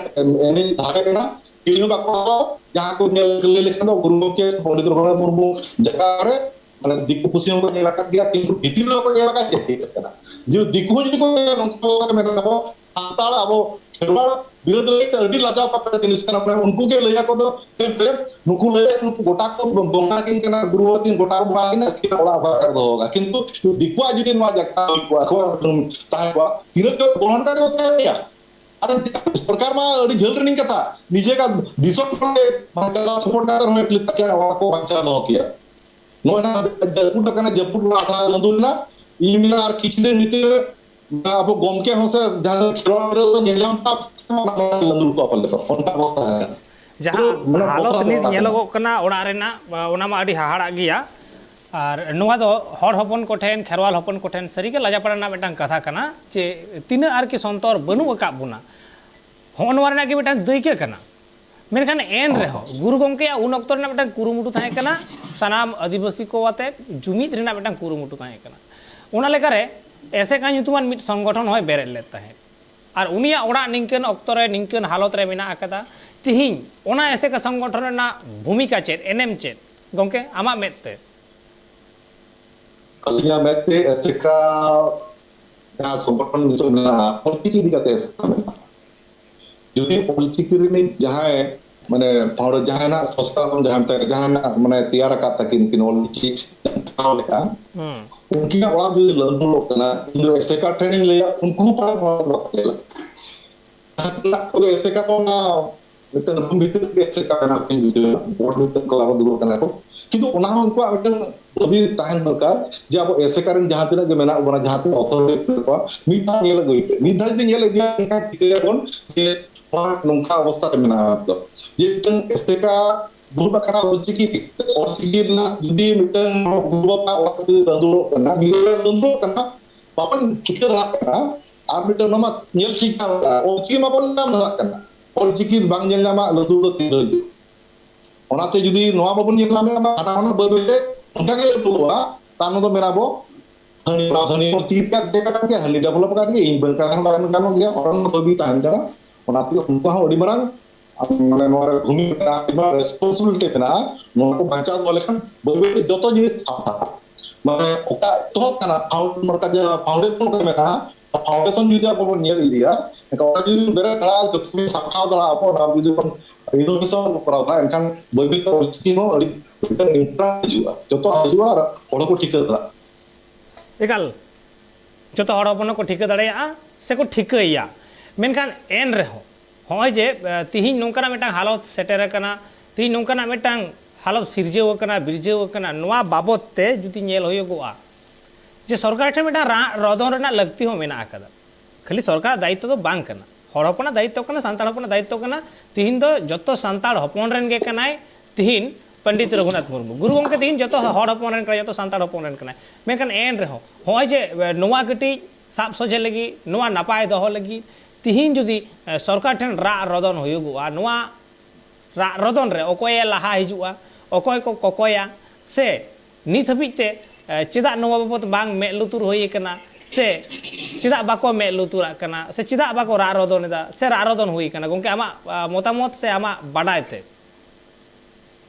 ᱮᱱᱮᱡ ᱫᱷᱟᱨᱮ ᱠᱟᱱᱟ, ᱪᱤᱞᱤ ᱦᱚᱸ ᱵᱟᱠᱚ ᱦᱟᱛᱟᱣᱟ᱾ ᱡᱟᱦᱟᱸ ᱠᱚ ᱧᱮᱞ ᱞᱟᱹᱭ ᱞᱮᱠᱷᱟᱱ ᱫᱚ ᱜᱩᱨᱩ ᱜᱚᱢᱠᱮ ᱯᱚᱱᱰᱤᱛ ᱨᱚᱜᱷᱩᱱᱟᱛᱷ ᱢᱩᱨᱢᱩ ᱡᱟᱭᱜᱟ ᱨᱮ ᱢᱟᱱᱮ ᱫᱤᱠᱩ ᱯᱩᱥᱤ ᱦᱚᱸᱠᱚ ᱧᱮᱞ ᱟᱠᱟᱫ ᱜᱮᱭᱟ, ᱠᱤᱱᱛᱩ ᱵᱷᱤᱛᱤᱨ ᱨᱮ ᱵᱟᱠᱚ ᱧᱮᱞ ᱟᱠᱟᱫ ᱪᱮᱫ ᱪᱤᱠᱟᱹᱜ ᱠᱟᱱᱟ᱾ ᱡᱩᱫᱤ ᱫᱤᱠᱩ ᱦᱚᱸ ᱡᱩᱫᱤ ᱠᱚ ᱧᱮᱞᱟ, ᱱᱚᱝᱠᱟ ᱚᱵᱚᱥᱛᱟ ᱨᱮ ᱢᱮᱱᱟᱜ ᱛᱟᱵᱚ, ᱥᱟᱱᱛᱟᱲ ᱟᱵᱚ ᱠᱷᱮᱨᱣᱟᱲ ᱵᱤᱨᱳᱫᱷ ᱞᱟᱹᱜᱤᱫ ᱛᱮ ᱟᱹᱰᱤ ᱞᱟᱡᱟᱣ ᱯᱟᱛᱟ ᱡᱤᱱᱤᱥ ᱠᱟᱱᱟ᱾ ᱢᱟᱱᱮ ᱩᱱᱠᱩ ᱜᱮ ᱞᱟᱹᱭ ᱟᱠᱚ ᱫᱚ, "ᱧᱮᱞ ᱯᱮ, ᱱᱩᱠᱩ ᱞᱟᱹᱭ ᱱᱩᱠᱩ ᱜᱚᱴᱟ ᱠᱚ ᱵᱚᱸᱜᱟ ᱟᱹᱠᱤᱱ ᱠᱟᱱᱟ, ᱜᱩᱨᱩ ᱟᱹᱠᱤᱱ ᱜᱚᱴᱟ ᱠᱚ ᱵᱚᱸᱜᱟ ᱟᱹᱠᱤᱱᱟ, ᱟᱹᱠᱤᱱᱟᱜ ᱚᱲᱟᱜ ᱚᱠᱟ ᱨᱮ ᱫᱚᱦᱚ ᱠᱟᱜᱼᱟ?" ᱠᱤᱱᱛᱩ ᱫᱤᱠᱩᱣᱟᱜ ᱡᱩᱫᱤ ᱱᱚᱣᱟ ᱡᱟᱭᱜᱟ ᱦᱩᱭ ᱠᱚᱜᱼᱟ, ᱟᱠᱚᱣᱟᱜ ᱛᱟᱦᱮᱸ ᱠᱚᱜᱼᱟ, ᱛᱤᱱᱟᱹᱜ ᱡᱳᱨ ᱜᱚᱲᱦᱚᱱ ᱠᱟᱛᱮ ᱠᱚ ᱛᱟᱦᱮᱸ ᱠᱚᱜᱼᱟ᱾ ᱟᱨ ᱥᱚᱨᱠᱟᱨ ᱢᱟ ᱟᱹᱰᱤ ᱡᱷᱟᱹᱞ ᱨᱮᱱᱤᱧ ᱠᱟᱛᱷᱟ, ᱱᱤᱡᱮ ᱠᱟ ᱫᱤᱥᱚᱢ ᱠᱷᱚᱱ ᱜᱮ ᱢᱟᱱᱮ ᱜᱟᱫᱟ ᱥᱟᱯᱳᱨᱴ ᱠᱟᱛᱮ ᱨᱮᱦᱚᱸ ᱮᱴᱞᱤᱥᱴ ᱟᱠᱚᱣᱟᱜ ᱚᱲᱟᱜ ᱠᱚ ᱵᱟᱧᱪᱟᱣ ᱫᱚᱦᱚ ᱠᱮᱭᱟ᱾ ᱱᱚᱜᱼᱚᱭ ᱱᱟ ᱡᱟᱹᱯᱩᱫ ᱟᱠᱟᱱᱟ, ᱡᱟᱹᱯᱩᱫ ᱨᱮᱱᱟᱜ ᱟᱥᱟ ᱞᱟᱹᱫᱩ ᱞᱮᱱᱟ᱾ ᱤᱧ ᱢᱮᱱᱟ ᱟᱨ ᱠᱤᱪᱷᱩ ᱫᱤᱱ ᱵᱷᱤᱛᱤᱨ ᱨᱮ ᱟᱵᱚ ᱜᱚᱢᱠᱮ ᱦᱚᱸ ᱥᱮ ᱡᱟᱦᱟᱸ ᱫᱚ ᱠᱷᱮᱞᱣᱟᱲ ᱨᱮ ᱧᱮᱞ ᱧᱟᱢ ᱛᱟᱵ ᱞᱟᱹᱫᱩ ᱠᱚ ᱯᱟᱞᱮ ᱛᱚ ᱚᱱᱠᱟ ᱚᱵᱚᱥᱛᱟ ᱦᱮᱱᱟᱜᱼᱟ᱾ ᱡᱟᱦᱟᱸ ᱯᱩᱨᱟᱹ ᱢᱟᱱᱮ ᱦᱟᱞᱚᱛ ᱵᱚᱥᱚᱨ ᱱᱤᱛ ᱦᱟᱞᱚᱛ ᱧᱮᱞᱚᱜᱚᱜ ᱠᱟᱱᱟ ᱚᱲᱟᱜ ᱨᱮᱱᱟᱜ, ᱚᱱᱟ ᱢᱟ ᱟᱹᱰᱤ ᱦᱟᱦᱟᱲᱟᱜ ᱜᱮᱭᱟ᱾ ᱟᱨ ᱱᱚᱣᱟ ᱫᱚ ᱦᱚᱲ ᱦᱚᱯᱚᱱ ᱠᱚᱴᱷᱮᱱ, ᱠᱷᱮᱨᱣᱟᱞ ᱦᱚᱯᱚᱱ ᱠᱚᱴᱷᱮᱱ ᱥᱟᱹᱨᱤᱜᱮ ᱞᱟᱡᱟᱯᱟᱲᱟ ᱨᱮᱱᱟᱜ ᱢᱤᱫᱴᱟᱝ ᱠᱟᱛᱷᱟ ᱠᱟᱱᱟ ᱡᱮ ᱛᱤᱱᱟᱹᱜ ᱟᱨᱠᱤ ᱥᱚᱱᱛᱚᱨ ᱵᱟᱹᱱᱩᱜ ᱟᱠᱟᱫ ᱵᱚᱱᱟ᱾ ᱦᱚᱸᱜᱼᱚ ᱱᱚᱣᱟ ᱨᱮᱱᱟᱜ ᱜᱮ ᱢᱤᱫᱴᱟᱝ ᱫᱟᱹᱭᱠᱟᱹ ᱠᱟᱱᱟ᱾ ᱢᱮᱱᱠᱷᱟᱱ ᱮᱱ ᱨᱮᱦᱚᱸ ᱜᱩᱨᱩ ᱜᱚᱢᱠᱮᱭᱟᱜ ᱩᱱ ᱚᱠᱛᱚ ᱨᱮᱱᱟᱜ ᱢᱤᱫᱴᱟᱝ ᱠᱩᱨᱩᱢᱩᱴᱩ ᱛᱟᱦᱮᱸ ᱠᱟᱱᱟ, ᱥᱟᱱᱟᱢ ᱟᱹᱫᱤᱵᱟᱹᱥᱤ ᱠᱚ ᱟᱛᱮ ᱡᱩᱢᱤᱫ ᱨᱮᱱᱟᱜ ᱢᱤᱫᱴᱟᱝ ᱠᱩᱨᱩᱢᱩᱴᱩ ᱛᱟᱦᱮᱸ ᱠᱟᱱᱟ᱾ ᱚᱱᱟ ᱞᱮᱠᱟᱨᱮ ᱮᱥᱮᱠᱟ ᱧᱩᱛᱩᱢᱟᱱ ᱢᱤᱫ ᱥᱚᱝᱜᱚᱴᱷᱚᱱ ᱦᱚᱸᱭ ᱵᱮᱨᱮᱫ ᱞᱮᱫ ᱛᱟᱦᱮᱸᱫ᱾ ᱟᱨ ᱩᱱᱤᱭᱟᱜ ᱚᱲᱟᱜ ᱱᱤᱝᱠᱟᱹᱱ ᱚᱠᱛᱚ ᱨᱮ ᱱᱤᱝᱠᱟᱹᱱ ᱦᱟᱞᱚᱛ ᱨᱮ ᱢᱮᱱᱟᱜ ᱟᱠᱟᱫᱟ᱾ ᱛᱤᱦᱤᱧ ᱚᱱᱟ ᱮᱥᱮᱠᱟ ᱥᱚᱝᱜᱚᱴᱷᱚᱱ ᱨᱮᱱᱟᱜ ᱵᱷᱩᱢᱤᱠᱟ ᱪᱮᱫ, ᱮᱱᱮᱢ ᱪᱮᱫ, ᱜᱚᱢᱠᱮ, ᱟᱢᱟᱜ ᱢᱮᱫ ᱛᱮ? ᱟᱹᱞᱤᱧᱟᱜ ᱢᱮᱫ ᱛᱮ ᱮᱥᱮᱠᱟ ᱡᱟᱦᱟᱸ ᱥᱚᱝᱜᱚᱴᱷᱚᱱ ᱱᱤᱛᱚᱜ ᱢᱮᱱᱟᱜᱼᱟ, ᱚᱞᱪᱤᱠᱤ ᱤᱫᱤ ᱠᱟᱛᱮ ᱮᱥᱮᱠᱟ ᱢᱮᱱᱟᱜᱼᱟ᱾ ᱡᱩᱫᱤ ᱚᱞᱪᱤᱠᱤ ᱨᱤᱱᱤᱡ ᱡᱟᱦᱟᱸᱭ, ᱢᱟᱱᱮ, founder, ᱡᱟᱦᱟᱸᱭ ᱱᱟᱜ ᱥᱚᱝᱥᱛᱷᱟ ᱵᱚᱱ ᱡᱟᱦᱟᱸ ᱢᱮᱛᱟᱭ, ᱡᱟᱦᱟᱸᱭ ᱱᱟᱜ, ᱢᱟᱱᱮ, ᱛᱮᱭᱟᱨ ᱟᱠᱟᱫ ᱛᱟᱹᱠᱤᱱ, ᱠᱤᱱ ᱚᱞᱪᱤᱠᱤ ᱴᱷᱟᱶ ᱞᱮᱠᱟ, ᱦᱩᱸ᱾ ᱩᱱᱠᱤᱱᱟᱜ ᱚᱲᱟᱜ ᱡᱩᱫᱤ ᱞᱟᱹᱰᱩ ᱞᱚᱜ ᱠᱟᱱᱟ, ᱤᱧ ᱫᱚ ᱮᱥᱮᱠᱟ ᱴᱷᱮᱱᱤᱧ ᱞᱟᱹᱭᱟ, ᱩᱱᱠᱩ ᱦᱚᱸ ᱯᱟᱞᱮ ᱱᱚᱣᱟ ᱫᱚ ᱵᱟᱠᱚ ᱧᱮᱞᱟ᱾ ᱡᱟᱦᱟᱸ ᱛᱤᱱᱟᱹᱜ ᱠᱚᱫᱚ ᱮᱥᱮᱠᱟ ᱠᱚ ᱚᱱᱟ ᱢᱤᱫᱴᱟᱝ ᱨᱩᱢ ᱵᱷᱤᱛᱤᱨ ᱨᱮᱜᱮ ᱮᱥᱮᱠᱟ ᱵᱮᱱᱟᱣ ᱠᱤᱱ ᱵᱩᱡᱷᱟᱹᱣᱟ, ᱵᱳᱨᱰ ᱢᱤᱫᱴᱟᱝ ᱠᱚ ᱞᱟᱜᱟᱣ ᱫᱩᱲᱩᱵ ᱠᱟᱱᱟ ᱠᱚ, ᱠᱤᱱᱛᱩ ᱚᱱᱟ ᱦᱚᱸ ᱩᱱᱠᱩᱣᱟᱜ ᱢᱤᱫᱴᱟᱝ ᱫᱟᱹᱵᱤ ᱛᱟᱦᱮᱱ ᱫᱚᱨᱠᱟᱨ ᱡᱮ ᱟᱵᱚ ᱮᱥᱮᱠᱟ ᱨᱮᱱ ᱡᱟᱦᱟᱸ ᱛᱤᱱᱟᱹᱜ ᱜᱮ ᱢᱮᱱᱟᱜ ᱵᱚᱱᱟ, ᱡᱟᱦᱟᱸ ᱛᱤᱱᱟᱹᱜ authority ᱢᱮᱱᱟᱜ ᱠᱚᱣᱟ, ᱢᱤᱫ ᱫᱷᱟᱣ ᱧᱮᱞ ᱟᱹᱜᱩᱭ ᱯᱮ, ᱢᱤᱫ ᱫᱷᱟᱣ ᱡᱩᱫᱤ ᱧᱮᱞ ᱤᱫᱤᱭᱟ, ᱮᱱᱠᱷᱟᱱ ᱴᱷᱤᱠᱟᱹᱭᱟᱵᱚᱱ ᱡᱮ ᱱᱚᱣᱟ ᱱᱚᱝᱠᱟ ᱚᱵᱚᱥᱛᱟ ᱨᱮ ᱢᱮᱱᱟᱜᱼᱟ᱾ ᱡᱮ ᱢᱤᱫᱴᱟᱝ ᱮᱥᱮᱠᱟ ᱫᱩᱲᱩᱵ ᱟᱠᱟᱱᱟ ᱚᱞᱪᱤᱠᱤ, ᱚᱞᱪᱤᱠᱤ ᱨᱮᱱᱟᱜ ᱡᱩᱫᱤ ᱢᱤᱫᱴᱟᱝ ᱜᱩᱨᱩ ᱵᱟᱵᱟ ᱚᱲᱟᱜ ᱨᱮ ᱨᱟᱹᱫᱩᱲᱚᱜ ᱠᱟᱱᱟ, ᱜᱤᱫᱽᱨᱟᱹ ᱨᱟᱹᱫᱩᱲᱚᱜ ᱠᱟᱱᱟ, ᱵᱟᱵᱚᱱ ᱴᱷᱤᱠᱟᱹ ᱫᱟᱲᱮᱭᱟᱜ ᱠᱟᱱᱟ᱾ ᱟᱨ ᱢᱤᱫᱴᱟᱝ ᱱᱚᱣᱟ ᱢᱟ ᱧᱮᱞ ᱴᱷᱤᱠ ᱠᱟᱱ ᱜᱮᱭᱟ, ᱚᱞᱪᱤᱠᱤ ᱢᱟᱵᱚᱱ ᱧᱟᱢ ᱫᱟᱲᱮᱭᱟᱜ ᱠᱟᱱᱟ, ᱚᱞᱪᱤᱠᱤ ᱵᱟᱝ ᱧᱮᱞ ᱧᱟᱢᱟ ᱞᱟᱹᱫᱩ ᱫᱚ ᱛᱤᱱ ᱨᱮ ᱦᱤᱡᱩᱜ᱾ ᱚᱱᱟᱛᱮ ᱡᱩᱫᱤ ᱱᱚᱣᱟ ᱵᱟᱵᱚᱱ ᱧᱮᱞ ᱧᱟᱢ ᱞᱮᱠᱷᱟᱱ ᱦᱟᱱᱟ ᱦᱚᱸ ᱵᱟᱹᱭ ᱵᱟᱹᱭᱛᱮ ᱚᱱᱠᱟ ᱜᱮ ᱞᱟᱹᱫᱩᱜᱼᱟ, ᱛᱟᱨ ᱢᱚᱫᱽᱫᱷᱮ ᱢᱮᱱᱟ ᱵᱚ ᱦᱟᱹᱱᱤ ᱦᱟᱹᱱᱤ ᱚᱞᱪᱤᱠᱤ ᱛᱮ ᱟᱨ ᱰᱮᱴᱟ ᱠᱟᱱ ᱜᱮᱭᱟ, ᱦᱟᱹᱱᱤ ᱰᱮᱵᱷᱞᱚᱯ ᱟᱠᱟᱫ ᱜᱮᱭᱟ, ᱤᱧ ᱵᱟᱹᱧ ᱠᱟᱱ ᱨᱮᱦᱚᱸ ᱵᱟᱝ ᱜᱟᱱᱚᱜ ᱜᱮᱭᱟ, ᱚᱱᱟ ᱫᱚ ᱵᱟᱹᱜᱤ ᱛᱟᱦᱮᱱ ᱠᱟᱱᱟ᱾ ᱚᱱᱟᱛᱮ ᱩᱱᱠᱩ ᱦᱚᱸ ᱟᱹᱰᱤ ᱢᱟᱨᱟᱝ ᱢᱟᱱᱮ ᱱᱚᱣᱟ ᱨᱮ ᱵᱷᱩᱢᱤᱠᱟ ᱢᱮᱱᱟᱜᱼᱟ, ᱟᱹᱰᱤ ᱢᱟᱨᱟᱝ ᱨᱮᱥᱯᱚᱱᱥᱤᱵᱤᱞᱤᱴᱤ ᱢᱮᱱᱟᱜᱼᱟ᱾ ᱱᱚᱣᱟ ᱠᱚ ᱵᱟᱧᱪᱟᱣ ᱫᱚᱦᱚ ᱞᱮᱠᱷᱟᱱ ᱵᱟᱹᱭ ᱵᱟᱹᱭ ᱛᱮ ᱡᱚᱛᱚ ᱡᱤᱱᱤᱥ ᱥᱟᱯᱷᱟᱜᱼᱟ᱾ ᱢᱟᱱᱮ ᱚᱠᱟ ᱮᱛᱚᱦᱚᱵ ᱠᱟᱱᱟ, ᱯᱷᱟᱣᱩᱱᱰ-, ᱚᱱᱠᱟ ᱡᱟᱦᱟᱸ ᱯᱷᱟᱣᱩᱱᱰᱮᱥᱚᱱ ᱠᱚ ᱢᱮᱱᱟᱜᱼᱟ, foundation ᱡᱩᱫᱤ ᱟᱵᱚ ᱵᱚᱱ ᱧᱮᱞ ᱤᱫᱤᱭᱟ, ᱮᱱᱠᱷᱟᱱ ᱚᱱᱟ ᱡᱩᱫᱤ ᱵᱚᱱ ᱵᱮᱨᱮᱫ ᱫᱟᱲᱮᱭᱟᱜᱼᱟ, ᱡᱚᱛᱚ ᱵᱚᱱ ᱥᱟᱢᱴᱟᱣ ᱫᱟᱲᱮᱭᱟᱜᱼᱟ, ᱟᱵᱚ ᱚᱱᱟ ᱡᱩᱫᱤ ᱵᱚᱱ innovation ᱵᱚᱱ ᱠᱚᱨᱟᱣ ᱠᱷᱟᱱ, ᱮᱱᱠᱷᱟᱱ ᱵᱟᱹᱭ ᱵᱟᱹᱭ ᱛᱮ ᱚᱞᱪᱤᱠᱤ ᱦᱚᱸ ᱟᱹᱰᱤ ᱢᱤᱫᱴᱟᱝ infra ᱦᱤᱡᱩᱜᱼᱟ, ᱡᱚᱛᱚ ᱦᱤᱡᱩᱜᱼᱟ ᱟᱨ ᱦᱚᱲ ᱦᱚᱸᱠᱚ ᱴᱷᱤᱠᱟᱹ ᱫᱟᱲᱮᱭᱟᱜᱼᱟ᱾ ᱮᱠᱟᱞ, ᱡᱚᱛᱚ ᱦᱚᱲ ᱦᱚᱯᱚᱱ ᱦᱚᱸᱠᱚ ᱴᱷᱤᱠᱟᱹ ᱫᱟᱲᱮᱭᱟᱜᱼᱟ ᱥᱮᱠᱚ ᱴᱷᱤᱠᱟᱹᱭᱟ᱾ ᱢᱮᱱᱠᱷᱟᱱ ᱮᱱ ᱨᱮᱦᱚᱸ ᱱᱚᱜᱼᱚᱭ ᱡᱮ ᱮ, ᱛᱤᱦᱤᱧ ᱱᱚᱝᱠᱟᱱᱟᱜ ᱢᱤᱫᱴᱟᱝ ᱦᱟᱞᱚᱛ ᱥᱮᱴᱮᱨ ᱟᱠᱟᱱᱟ, ᱛᱤᱦᱤᱧ ᱱᱚᱝᱠᱟᱱᱟᱜ ᱢᱤᱫᱴᱟᱝ ᱦᱟᱞᱚᱛ ᱥᱤᱨᱡᱟᱹᱣ ᱟᱠᱟᱱᱟ, ᱵᱤᱨᱡᱟᱹᱣ ᱟᱠᱟᱱᱟ, ᱱᱚᱣᱟ ᱵᱟᱵᱚᱛ ᱛᱮ ᱡᱩᱫᱤ ᱧᱮᱞ ᱦᱩᱭᱩᱜᱚᱜᱼᱟ ᱡᱮ ᱥᱚᱨᱠᱟᱨ ᱴᱷᱮᱱ ᱢᱤᱫᱴᱟᱝ ᱨᱟᱜ ᱨᱚᱫᱚᱱ ᱨᱮᱱᱟᱜ ᱞᱟᱹᱠᱛᱤ ᱦᱚᱸ ᱢᱮᱱᱟᱜ ᱟᱠᱟᱫᱟ᱾ ᱠᱷᱟᱹᱞᱤ ᱥᱚᱨᱠᱟᱨᱟᱜ ᱫᱟᱭᱤᱛᱛᱚ ᱫᱚ ᱵᱟᱝ ᱠᱟᱱᱟ, ᱦᱚᱲ ᱦᱚᱯᱚᱱᱟᱜ ᱫᱟᱭᱤᱛᱛᱚ ᱠᱟᱱᱟ, ᱥᱟᱱᱛᱟᱲ ᱦᱚᱯᱚᱱᱟᱜ ᱫᱟᱭᱤᱛᱛᱚ ᱠᱟᱱᱟ᱾ ᱛᱤᱦᱤᱧ ᱫᱚ ᱡᱚᱛᱚ ᱥᱟᱱᱛᱟᱲ ᱦᱚᱯᱚᱱ ᱨᱮᱱ ᱜᱮ ᱠᱟᱱᱟᱭ ᱛᱤᱦᱤᱧ ᱯᱚᱱᱰᱤᱛ ᱨᱚᱜᱷᱩᱱᱟᱛᱷ ᱢᱩᱨᱢᱩ᱾ ᱜᱩᱨᱩ ᱜᱚᱢᱠᱮ ᱛᱤᱦᱤᱧ ᱡᱚᱛᱚ ᱦᱚᱲ ᱦᱚᱯᱚᱱ ᱨᱮᱱ ᱠᱟᱱᱟᱭ, ᱡᱚᱛᱚ ᱥᱟᱱᱛᱟᱲ ᱦᱚᱯᱚᱱ ᱨᱮᱱ ᱠᱟᱱᱟᱭ᱾ ᱢᱮᱱᱠᱷᱟᱱ ᱮᱱ ᱨᱮᱦᱚᱸ ᱱᱚᱜᱼᱚᱭ ᱡᱮ ᱮ, ᱱᱚᱣᱟ ᱠᱟᱹᱴᱤᱡ ᱥᱟᱵ ᱥᱚᱡᱷᱮ ᱞᱟᱹᱜᱤᱫ, ᱱᱚᱣᱟ ᱱᱟᱯᱟᱭ ᱫᱚᱦᱚ ᱞᱟᱹᱜᱤᱫ ᱛᱤᱦᱤᱧ ᱡᱩᱫᱤ ᱮ, ᱥᱚᱨᱠᱟᱨ ᱴᱷᱮᱱ ᱨᱟᱜ ᱨᱚᱫᱚᱱ ᱦᱩᱭᱩᱜᱚᱜᱼᱟ, ᱱᱚᱣᱟ ᱨᱟᱜ ᱨᱚᱫᱚᱱ ᱨᱮ ᱚᱠᱚᱭᱮ ᱞᱟᱦᱟ ᱦᱤᱡᱩᱜᱼᱟ, ᱚᱠᱚᱭ ᱠᱚ ᱠᱚᱠᱚᱭᱟ, ᱥᱮ ᱱᱤᱛ ᱦᱟᱹᱵᱤᱡ ᱛᱮ ᱮ, ᱪᱮᱫᱟᱜ ᱱᱚᱣᱟ ᱵᱟᱵᱚᱛ ᱵᱟᱝ ᱢᱮᱫ ᱞᱩᱛᱩᱨ ᱦᱩᱭ ᱟᱠᱟᱱᱟ, ᱥᱮ ᱪᱮᱫᱟᱜ ᱵᱟᱠᱚ ᱢᱮᱫ ᱞᱩᱛᱩᱨᱟᱜ ᱠᱟᱱᱟ, ᱥᱮ ᱪᱮᱫᱟᱜ ᱵᱟᱠᱚ ᱨᱟᱜ ᱨᱚᱫᱚᱱ ᱮᱫᱟ, ᱥᱮ ᱨᱟᱜ ᱨᱚᱫᱚᱱ ᱦᱩᱭ ᱟᱠᱟᱱᱟ? ᱜᱚᱢᱠᱮ, ᱟᱢᱟᱜ ᱟ, ᱢᱚᱛᱟᱢᱚᱛ ᱥᱮ ᱟᱢᱟᱜ ᱵᱟᱰᱟᱭ ᱛᱮ᱾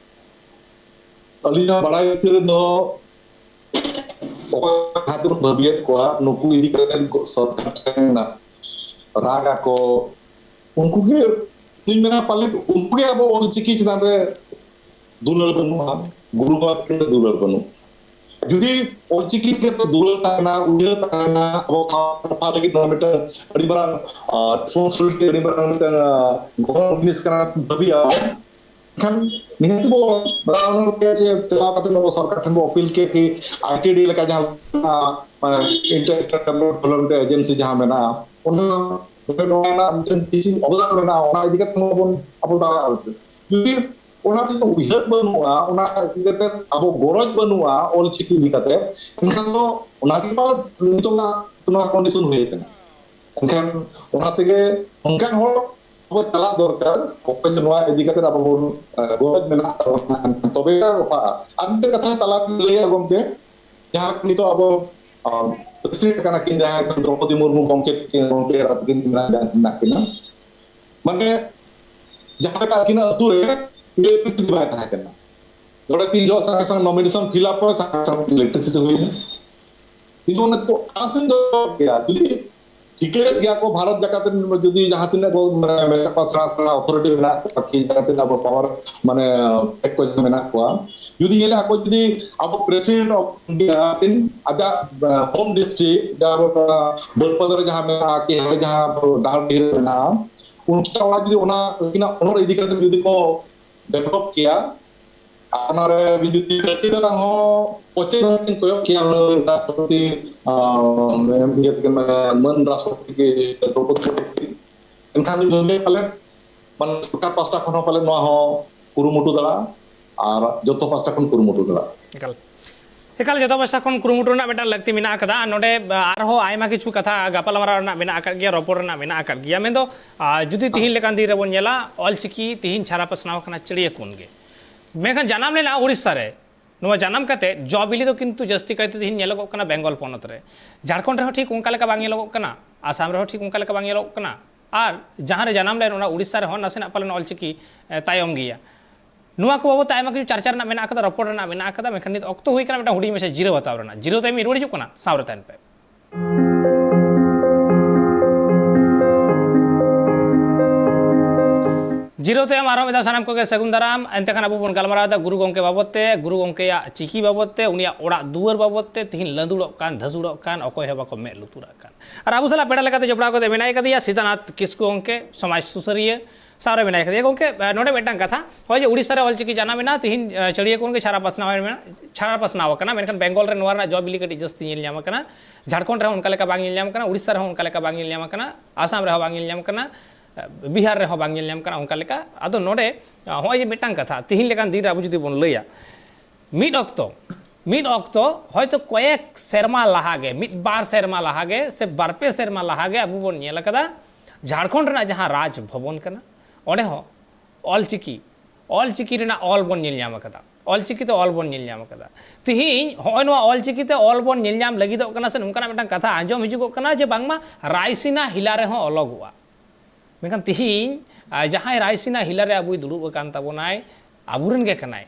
ᱟᱹᱞᱤᱧᱟᱜ ᱵᱟᱲᱟᱭ ᱵᱷᱤᱛᱤᱨ ᱨᱮᱫᱚ ᱚᱠᱚᱭ ᱠᱷᱟᱹᱛᱤᱨ ᱵᱷᱟᱹᱵᱤᱭᱮᱫ ᱠᱚᱣᱟ, ᱱᱩᱠᱩ ᱤᱫᱤ ᱠᱟᱛᱮ ᱥᱚᱨᱠᱟᱨ ᱴᱷᱮᱱ ᱨᱟᱜ ᱟᱠᱚ, ᱩᱱᱠᱩ ᱜᱮ ᱤᱧ ᱢᱮᱱᱟ ᱯᱟᱞᱮᱫ ᱩᱱᱠᱩ ᱜᱮ ᱟᱵᱚ ᱚᱞᱪᱤᱠᱤ ᱪᱮᱛᱟᱱ ᱨᱮ ᱫᱩᱞᱟᱹᱲ ᱵᱟᱹᱱᱩᱜᱼᱟ, ᱜᱩᱨᱩ ᱵᱟᱵᱟ ᱛᱟᱹᱠᱤᱱ ᱨᱮ ᱫᱩᱞᱟᱹᱲ ᱵᱟᱹᱱᱩᱜ᱾ ᱡᱩᱫᱤ ᱚᱞᱪᱤᱠᱤ ᱤᱫᱤ ᱠᱟᱛᱮ ᱫᱩᱞᱟᱹᱲ ᱛᱟᱦᱮᱱᱟ, ᱩᱭᱦᱟᱹᱨ ᱛᱟᱦᱮᱱᱟ, ᱟᱵᱚ ᱥᱟᱶᱛᱟ ᱞᱟᱹᱜᱤᱫ ᱱᱚᱣᱟ ᱢᱤᱫᱴᱟᱝ ᱟᱹᱰᱤ ᱢᱟᱨᱟᱝ ᱨᱮᱥᱯᱚᱱᱥᱤᱵᱤᱞᱤᱴᱤ, ᱟᱹᱰᱤ ᱢᱟᱨᱟᱝ ᱢᱤᱫᱴᱟᱝ ᱜᱚᱲᱚ ᱡᱤᱱᱤᱥ ᱠᱟᱱᱟ ᱵᱷᱟᱹᱵᱤᱭᱟ, ᱮᱱᱠᱷᱟᱱ ᱱᱤᱦᱟᱹᱛ ᱵᱚ ᱵᱟᱲᱟᱭ ᱚᱱᱟ ᱜᱮ ᱡᱮ ᱪᱟᱞᱟᱣ ᱠᱟᱛᱮ ᱟᱵᱚ ᱥᱚᱨᱠᱟᱨ ᱴᱷᱮᱱ ᱵᱚ ᱟᱯᱤᱞ ᱠᱮ ᱠᱤ ᱟᱭᱴᱤᱰᱤ ᱞᱮᱠᱟ ᱡᱟᱦᱟᱸ ᱢᱮᱱᱟᱜᱼᱟ, ᱢᱟᱱᱮ ᱤᱱᱴᱟᱨ ᱰᱮᱵᱷᱞᱚᱯᱢᱮᱱᱴ ᱮᱡᱮᱱᱥᱤ ᱡᱟᱦᱟᱸ ᱢᱮᱱᱟᱜᱼᱟ, ᱚᱱᱟ ᱱᱚᱣᱟ ᱨᱮᱱᱟᱜ ᱢᱤᱫᱴᱮᱱ ᱠᱤᱪᱷᱩ ᱚᱵᱚᱫᱟᱱ ᱢᱮᱱᱟᱜᱼᱟ, ᱚᱱᱟ ᱤᱫᱤ ᱠᱟᱛᱮ ᱦᱚᱸ ᱵᱚᱱ ᱟᱵᱚ ᱫᱟᱲᱮᱭᱟᱜᱼᱟ᱾ ᱡᱩᱫᱤ ᱚᱱᱟ ᱨᱮᱱᱟᱜ ᱩᱭᱦᱟᱹᱨ ᱵᱟᱹᱱᱩᱜᱼᱟ, ᱚᱱᱟ ᱤᱫᱤ ᱠᱟᱛᱮ ᱟᱵᱚ ᱜᱚᱨᱚᱡᱽ ᱵᱟᱹᱱᱩᱜᱼᱟ ᱚᱞᱪᱤᱠᱤ ᱤᱫᱤ ᱠᱟᱛᱮ, ᱮᱱᱠᱷᱟᱱ ᱫᱚ ᱚᱱᱟ ᱜᱮ ᱢᱟ ᱱᱤᱛᱚᱜ ᱢᱟ ᱱᱚᱣᱟ ᱠᱚᱱᱰᱤᱥᱚᱱ ᱦᱩᱭ ᱟᱠᱟᱱᱟ᱾ ᱮᱱᱠᱷᱟᱱ ᱚᱱᱟ ᱛᱮᱜᱮ ᱚᱱᱠᱟᱱ ᱦᱚᱲ ᱟᱵᱚ ᱪᱟᱞᱟᱜ ᱫᱚᱨᱠᱟᱨ, ᱚᱠᱚᱭ ᱡᱮ ᱱᱚᱣᱟ ᱤᱫᱤ ᱠᱟᱛᱮ ᱟᱵᱚ ᱵᱚᱱ ᱜᱚᱨᱚᱡᱽ ᱢᱮᱱᱟᱜ ᱛᱟᱵᱚᱱᱟ, ᱮᱱᱠᱷᱟᱱ ᱛᱚᱵᱮ ᱜᱮ ᱨᱚᱯᱷᱟᱜᱼᱟ᱾ ᱟᱨ ᱢᱤᱫᱴᱮᱱ ᱠᱟᱛᱷᱟ ᱛᱟᱞᱟ ᱨᱮ ᱞᱟᱹᱭᱟ ᱜᱚᱢᱠᱮ, ᱡᱟᱦᱟᱸ ᱱᱤᱛᱚᱜ ᱟᱵᱚ ᱯᱨᱮᱥᱤᱰᱮᱱᱴ ᱠᱟᱱᱟ ᱠᱤᱱ, ᱡᱟᱦᱟᱸᱭ ᱫᱨᱚᱯᱚᱫᱤ ᱢᱩᱨᱢᱩ ᱜᱚᱢᱠᱮ ᱛᱟᱹᱠᱤᱱ, ᱜᱚᱢᱠᱮ ᱟᱨ ᱛᱟᱹᱠᱤᱱ ᱢᱮᱱᱟᱜ ᱠᱤᱱᱟ, ᱢᱟᱱᱮ ᱡᱟᱦᱟᱸ ᱞᱮᱠᱟ ᱟᱹᱠᱤᱱᱟᱜ ᱟᱹᱛᱩ ᱨᱮ ᱤᱞᱮᱠᱴᱨᱤᱥᱤᱴᱤ ᱵᱟᱭ ᱛᱟᱦᱮᱸ ᱠᱟᱱᱟ, ᱱᱚᱰᱮ ᱛᱤᱱ ᱡᱚᱦᱚᱜ ᱥᱟᱸᱜᱮ ᱥᱟᱝ ᱱᱚᱢᱤᱱᱮᱥᱚᱱ ᱯᱷᱤᱞ ᱟᱯ ᱯᱚᱨᱮ ᱥᱟᱸᱜᱮ ᱥᱟᱝ ᱤᱞᱮᱠᱴᱨᱤᱥᱤᱴᱤ ᱦᱩᱭᱱᱟ᱾ ᱠᱤᱱᱛᱩ ᱚᱱᱟ ᱠᱚ ᱟᱥ ᱤᱧ ᱫᱚᱦᱚ ᱠᱮᱭᱟ, ᱡᱩᱫᱤ ᱴᱷᱤᱠᱟᱹᱭᱮᱫ ᱜᱮᱭᱟ ᱠᱚ, ᱵᱷᱟᱨᱚᱛ ᱡᱟᱠᱟᱛ ᱨᱮᱱ ᱡᱩᱫᱤ ᱡᱟᱦᱟᱸ ᱛᱤᱱᱟᱹᱜ ᱠᱚ, ᱢᱟᱱᱮ, ᱢᱮᱱᱟᱜ ᱠᱚᱣᱟ, ᱥᱮᱬᱟ ᱥᱮᱬᱟ ᱚᱛᱷᱚᱨᱤᱴᱤ ᱢᱮᱱᱟᱜ ᱠᱚᱣᱟ, ᱠᱤ ᱡᱟᱦᱟᱸ ᱛᱤᱱᱟᱹᱜ ᱟᱵᱚ ᱯᱟᱣᱟᱨ, ᱢᱟᱱᱮ, ᱴᱮᱠ ᱠᱚ ᱡᱟᱦᱟᱸ ᱢᱮᱱᱟᱜ ᱠᱚᱣᱟ, ᱡᱩᱫᱤ ᱧᱮᱞᱟ ᱠᱚ, ᱡᱩᱫᱤ ᱟᱵᱚ ᱯᱨᱮᱥᱤᱰᱮᱱᱴ ᱚᱯᱷ ᱤᱱᱰᱤᱭᱟ ᱟᱡᱟᱜ ᱦᱳᱢ ᱰᱤᱥᱴᱨᱤᱠᱴ, ᱡᱟᱦᱟᱸ ᱵᱟᱹᱨᱯᱟᱫᱟ ᱨᱮ ᱡᱟᱦᱟᱸ ᱢᱮᱱᱟᱜᱼᱟ, ᱠᱤ ᱦᱟᱸᱰᱮ ᱡᱟᱦᱟᱸ ᱰᱟᱦᱟᱨᱰᱤᱦᱤ ᱨᱮ ᱢᱮᱱᱟᱜᱼᱟ, ᱩᱱᱠᱤᱱᱟᱜ ᱚᱲᱟᱜ ᱡᱩᱫᱤ ᱚᱱᱟ, ᱩᱱᱠᱤᱱᱟᱜ ᱦᱚᱱᱚᱨ ᱤᱫᱤ ᱠᱟᱛᱮ ᱡᱩᱫᱤ ᱠᱚ ᱰᱮᱵᱷᱞᱚᱯ ᱠᱮᱭᱟ, ᱚᱱᱟᱨᱮ ᱡᱩᱫᱤ ᱠᱟᱹᱴᱤᱡ ᱫᱚ ᱦᱚᱸ ᱯᱚᱪᱮ ᱠᱤᱱ ᱠᱚᱭᱚᱜ ᱠᱮᱭᱟ ᱨᱟᱥᱴᱨᱚᱯᱚᱛᱤ, ᱟᱸ, ᱮᱢ ᱤᱭᱟᱹ ᱛᱟᱹᱠᱤᱱ, ᱢᱟᱱᱮ, ᱢᱟᱹᱱ ᱨᱟᱥᱴᱨᱚᱯᱚᱛᱤ ᱜᱮ ᱫᱨᱚᱯᱚᱫᱤ ᱢᱩᱨᱢᱩ ᱛᱟᱹᱠᱤᱱ᱾ ᱮᱱᱠᱷᱟᱱ ᱫᱚ ᱱᱚᱰᱮ ᱯᱟᱞᱮᱫ, ᱢᱟᱱᱮ, ᱥᱚᱨᱠᱟᱨ ᱯᱟᱥᱴᱟ ᱠᱷᱚᱱ ᱦᱚᱸ ᱯᱟᱞᱮᱫ ᱱᱚᱣᱟ ᱦᱚᱸ ᱠᱩᱨᱩᱢᱩᱴᱩ ᱫᱟᱲᱮᱭᱟᱜᱼᱟ ᱟᱨ ᱡᱚᱛᱚ ᱯᱟᱥᱴᱟ ᱠᱷᱚᱱ ᱠᱩᱨᱩᱢᱩᱴᱩ ᱫᱟᱲᱮᱭᱟᱜᱼᱟ᱾ ᱮᱠᱟᱞ᱾ ᱮᱠᱟᱞ, ᱡᱚᱛᱚ ᱯᱟᱥᱴᱟ ᱠᱷᱚᱱ ᱠᱩᱨᱩᱢᱩᱴᱩ ᱨᱮᱱᱟᱜ ᱢᱤᱫᱴᱟᱝ ᱞᱟᱹᱠᱛᱤ ᱢᱮᱱᱟᱜ ᱟᱠᱟᱫᱟ᱾ ᱟᱨ ᱱᱚᱰᱮ, ᱟ, ᱟᱨᱦᱚᱸ ᱟᱭᱢᱟ ᱠᱤᱪᱷᱩ ᱠᱟᱛᱷᱟ ᱜᱟᱯᱟᱞᱢᱟᱨᱟᱣ ᱨᱮᱱᱟᱜ ᱢᱮᱱᱟᱜ ᱟᱠᱟᱫ ᱜᱮᱭᱟ, ᱨᱚᱯᱚᱲ ᱨᱮᱱᱟᱜ ᱢᱮᱱᱟᱜ ᱟᱠᱟᱫ ᱜᱮᱭᱟ᱾ ᱢᱮᱱᱫᱚ, ᱟ, ᱡᱩᱫᱤ ᱛᱤᱦᱤᱧ ᱞᱮᱠᱟᱱ ᱫᱤᱱ ᱨᱮᱵᱚᱱ ᱧᱮᱞᱟ, ᱚᱞᱪᱤᱠᱤ ᱛᱤᱦᱤᱧ ᱪᱷᱟᱨᱟ ᱯᱟᱥᱱᱟᱣ ᱟᱠᱟᱱᱟ ᱪᱤᱲᱤᱭᱟᱹ ᱠᱩᱱ ᱜᱮ, ᱢᱮᱱᱠᱷᱟᱱ ᱡᱟᱱᱟᱢ ᱞᱮᱱᱟ ᱩᱲᱤᱥᱥᱟ ᱨᱮ᱾ ᱱᱚᱣᱟ ᱡᱟᱱᱟᱢ ᱠᱟᱛᱮ ᱡᱚ ᱵᱤᱞᱤ ᱫᱚ ᱠᱤᱱᱛᱩ ᱡᱟᱹᱥᱛᱤ ᱠᱟᱭᱛᱮ ᱛᱤᱦᱤᱧ ᱧᱮᱞᱚᱜᱚᱜ ᱠᱟᱱᱟ ᱵᱮᱝᱜᱚᱞ ᱯᱚᱱᱚᱛ ᱨᱮ᱾ ᱡᱷᱟᱲᱠᱷᱚᱸᱰ ᱨᱮᱦᱚᱸ ᱴᱷᱤᱠ ᱚᱱᱠᱟ ᱞᱮᱠᱟ ᱵᱟᱝ ᱧᱮᱞᱚᱜᱚᱜ ᱠᱟᱱᱟ, ᱟᱥᱟᱢ ᱨᱮᱦᱚᱸ ᱴᱷᱤᱠ ᱚᱱᱠᱟ ᱞᱮᱠᱟ ᱵᱟᱝ ᱧᱮᱞᱚᱜᱚᱜ ᱠᱟᱱᱟ, ᱟᱨ ᱡᱟᱦᱟᱸ ᱨᱮ ᱡᱟᱱᱟᱢ ᱞᱮᱱ ᱚᱱᱟ ᱩᱲᱤᱥᱥᱟ ᱨᱮᱦᱚᱸ ᱱᱟᱥᱮᱱᱟᱜ ᱯᱟᱞᱮᱱ ᱚᱞᱪᱤᱠᱤ, ᱮ, ᱛᱟᱭᱚᱢ ᱜᱮᱭᱟ᱾ ᱱᱚᱣᱟ ᱠᱚ ᱵᱟᱵᱚᱛ ᱛᱮ ᱟᱭᱢᱟ ᱠᱤᱪᱷᱩ ᱪᱟᱨᱪᱟ ᱨᱮᱱᱟᱜ ᱢᱮᱱᱟᱜ ᱟᱠᱟᱫᱟ, ᱨᱚᱯᱚᱲ ᱨᱮᱱᱟᱜ ᱢᱮᱱᱟᱜ ᱟᱠᱟᱫᱟ, ᱢᱮᱱᱠᱷᱟᱱ ᱱᱤᱛ ᱚᱠᱛᱚ ᱦᱩᱭ ᱠᱟᱱᱟ ᱢᱤᱫᱴᱟᱝ ᱦᱩᱰᱤᱧ ᱢᱟᱪᱷᱟ ᱡᱤᱨᱟᱹᱣ ᱦᱟᱛᱟᱣ ᱨᱮᱱᱟᱜ᱾ ᱡᱤᱨᱟᱹᱣ ᱛᱟᱭᱚᱢ ᱤᱧ ᱨᱩᱣᱟᱹᱲ ᱦᱤᱡᱩᱜ ᱠᱟᱱᱟ, ᱥᱟᱶ ᱨᱮ ᱛᱟᱦᱮᱱ ᱯᱮ᱾ ᱡᱤᱨᱟᱹᱣ ᱛᱟᱭᱚᱢ ᱟᱨᱦᱚᱸ ᱢᱤᱫ ᱫᱷᱟᱣ ᱥᱟᱱᱟᱢ ᱠᱚᱜᱮ ᱥᱟᱹᱜᱩᱱ ᱫᱟᱨᱟᱢ᱾ ᱮᱱᱛᱮ ᱠᱷᱟᱱ ᱟᱵᱚ ᱵᱚᱱ ᱜᱟᱞᱢᱟᱨᱟᱣ ᱮᱫᱟ ᱜᱩᱨᱩ ᱜᱚᱢᱠᱮ ᱵᱟᱵᱚᱛ ᱛᱮ, ᱜᱩᱨᱩ ᱜᱚᱢᱠᱮᱭᱟᱜ ᱪᱤᱠᱤ ᱵᱟᱵᱚᱛ ᱛᱮ, ᱩᱱᱤᱭᱟᱜ ᱚᱲᱟᱜ ᱫᱩᱣᱟᱹᱨ ᱵᱟᱵᱚᱛ ᱛᱮ, ᱛᱤᱦᱤᱧ ᱞᱟᱹᱫᱩᱲᱚᱜ ᱠᱟᱱ, ᱫᱷᱟᱹᱥᱩᱲᱚᱜ ᱠᱟᱱ, ᱚᱠᱚᱭ ᱦᱚᱸ ᱵᱟᱠᱚ ᱢᱮᱫ ᱞᱩᱛᱩᱨᱟᱜ ᱠᱟᱱ᱾ ᱟᱨ ᱟᱵᱚ ᱥᱟᱞᱟᱜ ᱯᱮᱲᱟ ᱞᱮᱠᱟᱛᱮ ᱡᱚᱯᱲᱟᱣ ᱠᱟᱛᱮ ᱢᱮᱱᱟᱭ ᱠᱟᱫᱮᱭᱟ ᱥᱤᱛᱟᱱᱟᱛᱷ ᱠᱤᱥᱠᱩ ᱜᱚᱢᱠᱮ, ᱥᱚᱢᱟᱡᱽ ᱥᱩᱥᱟᱹᱨᱤᱭᱟᱹ, ᱥᱟᱶ ᱨᱮ ᱢᱮᱱᱟᱭ ᱠᱟᱫᱮᱭᱟ᱾ ᱜᱚᱢᱠᱮ, ᱱᱚᱰᱮ ᱢᱤᱫᱴᱟᱝ ᱠᱟᱛᱷᱟ, ᱱᱚᱜᱼᱚᱭ ᱡᱮ ᱩᱲᱤᱥᱥᱟ ᱨᱮ ᱚᱞᱪᱤᱠᱤ ᱡᱟᱱᱟᱢ ᱮᱱᱟ, ᱛᱤᱦᱤᱧ, ᱮ, ᱪᱟᱹᱲᱤᱭᱟᱹ ᱠᱩᱱ ᱜᱮ ᱪᱷᱟᱨᱟ ᱯᱟᱥᱱᱟᱣ ᱮᱱᱟ, ᱪᱷᱟᱨᱟ ᱯᱟᱥᱱᱟᱣ ᱟᱠᱟᱱᱟ, ᱢᱮᱱᱠᱷᱟᱱ ᱵᱮᱝᱜᱚᱞ ᱨᱮ ᱱᱚᱣᱟ ᱨᱮᱱᱟᱜ ᱡᱚ ᱵᱤᱞᱤ ᱠᱟᱹᱴᱤᱡ ᱡᱟᱹᱥᱛᱤ ᱧᱮᱞ ᱧᱟᱢ ᱟᱠᱟᱱᱟ, ᱡᱷᱟᱲᱠᱷᱚᱸᱰ ᱨᱮᱦᱚᱸ ᱚᱱᱠᱟ ᱞᱮᱠᱟ ᱵᱟᱝ ᱧᱮᱞ ᱧᱟᱢ ᱟᱠᱟᱱᱟ, ᱩᱲᱤᱥᱥᱟ ᱨᱮᱦᱚᱸ ᱚᱱᱠᱟ ᱞᱮᱠᱟ ᱵᱟᱝ ᱧᱮᱞ ᱧᱟᱢ ᱟᱠᱟᱱᱟ, ᱟᱥᱟᱢ ᱨᱮᱦᱚᱸ ᱵᱟᱝ ᱧᱮᱞ ᱧᱟᱢ ᱠᱟᱱᱟ, ᱚᱱᱠᱟ ᱞᱮᱠᱟ᱾ ᱟᱫᱚ ᱱᱚᱰᱮ, ᱟ, ᱦᱚᱸᱜᱼᱚᱭ ᱡᱮ ᱢᱤᱫᱴᱟᱝ ᱠᱟᱛᱷᱟ, ᱛᱤᱦᱤᱧ ᱞᱮᱠᱟᱱ ᱫᱤᱱ ᱨᱮ ᱟᱵᱚ ᱡᱩᱫᱤ ᱵᱚᱱ ᱞᱟᱹᱭᱟ, ᱢᱤᱫ ᱚᱠᱛᱚ, ᱢᱤᱫ ᱚᱠᱛᱚ ᱦᱚᱭᱛᱳ ᱠᱚᱭᱮᱠ ᱥᱮᱨᱢᱟ ᱞᱟᱦᱟ ᱜᱮ, ᱢᱤᱫ ᱵᱟᱨ ᱥᱮᱨᱢᱟ ᱞᱟᱦᱟ ᱜᱮ ᱥᱮ ᱵᱟᱨ ᱯᱮ ᱥᱮᱨᱢᱟ ᱞᱟᱦᱟ ᱜᱮ ᱟᱵᱚ ᱵᱚᱱ ᱧᱮᱞ ᱟᱠᱟᱫᱟ, ᱡᱷᱟᱲᱠᱷᱚᱸᱰ ᱨᱮᱱᱟᱜ ᱡᱟᱦᱟᱸ ᱨᱟᱡᱽ ᱵᱷᱚᱵᱚᱱ ᱠᱟᱱᱟ, ᱚᱸᱰᱮ ᱦᱚᱸ ᱚᱞᱪᱤᱠᱤ, ᱚᱞᱪᱤᱠᱤ ᱨᱮᱱᱟᱜ ᱚᱞ ᱵᱚᱱ ᱧᱮᱞ ᱧᱟᱢ ᱟᱠᱟᱫᱟ, ᱚᱞᱪᱤᱠᱤ ᱛᱮ ᱚᱞ ᱵᱚᱱ ᱧᱮᱞ ᱧᱟᱢ ᱟᱠᱟᱫᱟ᱾ ᱛᱤᱦᱤᱧ ᱦᱚᱸᱜᱼᱚᱭ ᱱᱚᱣᱟ ᱚᱞᱪᱤᱠᱤ ᱛᱮ ᱚᱞ ᱵᱚᱱ ᱧᱮᱞ ᱧᱟᱢ ᱞᱟᱹᱜᱤᱫᱚᱜ ᱠᱟᱱᱟ ᱥᱮ ᱱᱚᱝᱠᱟᱱᱟᱜ ᱢᱤᱫᱴᱟᱝ ᱠᱟᱛᱷᱟ ᱟᱸᱡᱚᱢ ᱦᱤᱡᱩᱜᱚᱜ ᱠᱟᱱᱟ ᱡᱮ ᱵᱟᱝᱢᱟ ᱨᱟᱭᱥᱤᱱᱟ ᱦᱤᱞᱟ ᱨᱮᱦᱚᱸ ᱚᱞᱚᱜᱚᱜᱼᱟ᱾ ᱢᱮᱱᱠᱷᱟᱱ ᱛᱤᱦᱤᱧ, ᱟ, ᱡᱟᱦᱟᱸᱭ ᱨᱟᱭᱥᱤᱱᱟ ᱦᱤᱞᱟ ᱨᱮ ᱟᱵᱚᱭ ᱫᱩᱲᱩᱵ ᱟᱠᱟᱱ ᱛᱟᱵᱚᱱᱟᱭ, ᱟᱵᱚᱨᱮᱱ ᱜᱮ ᱠᱟᱱᱟᱭ,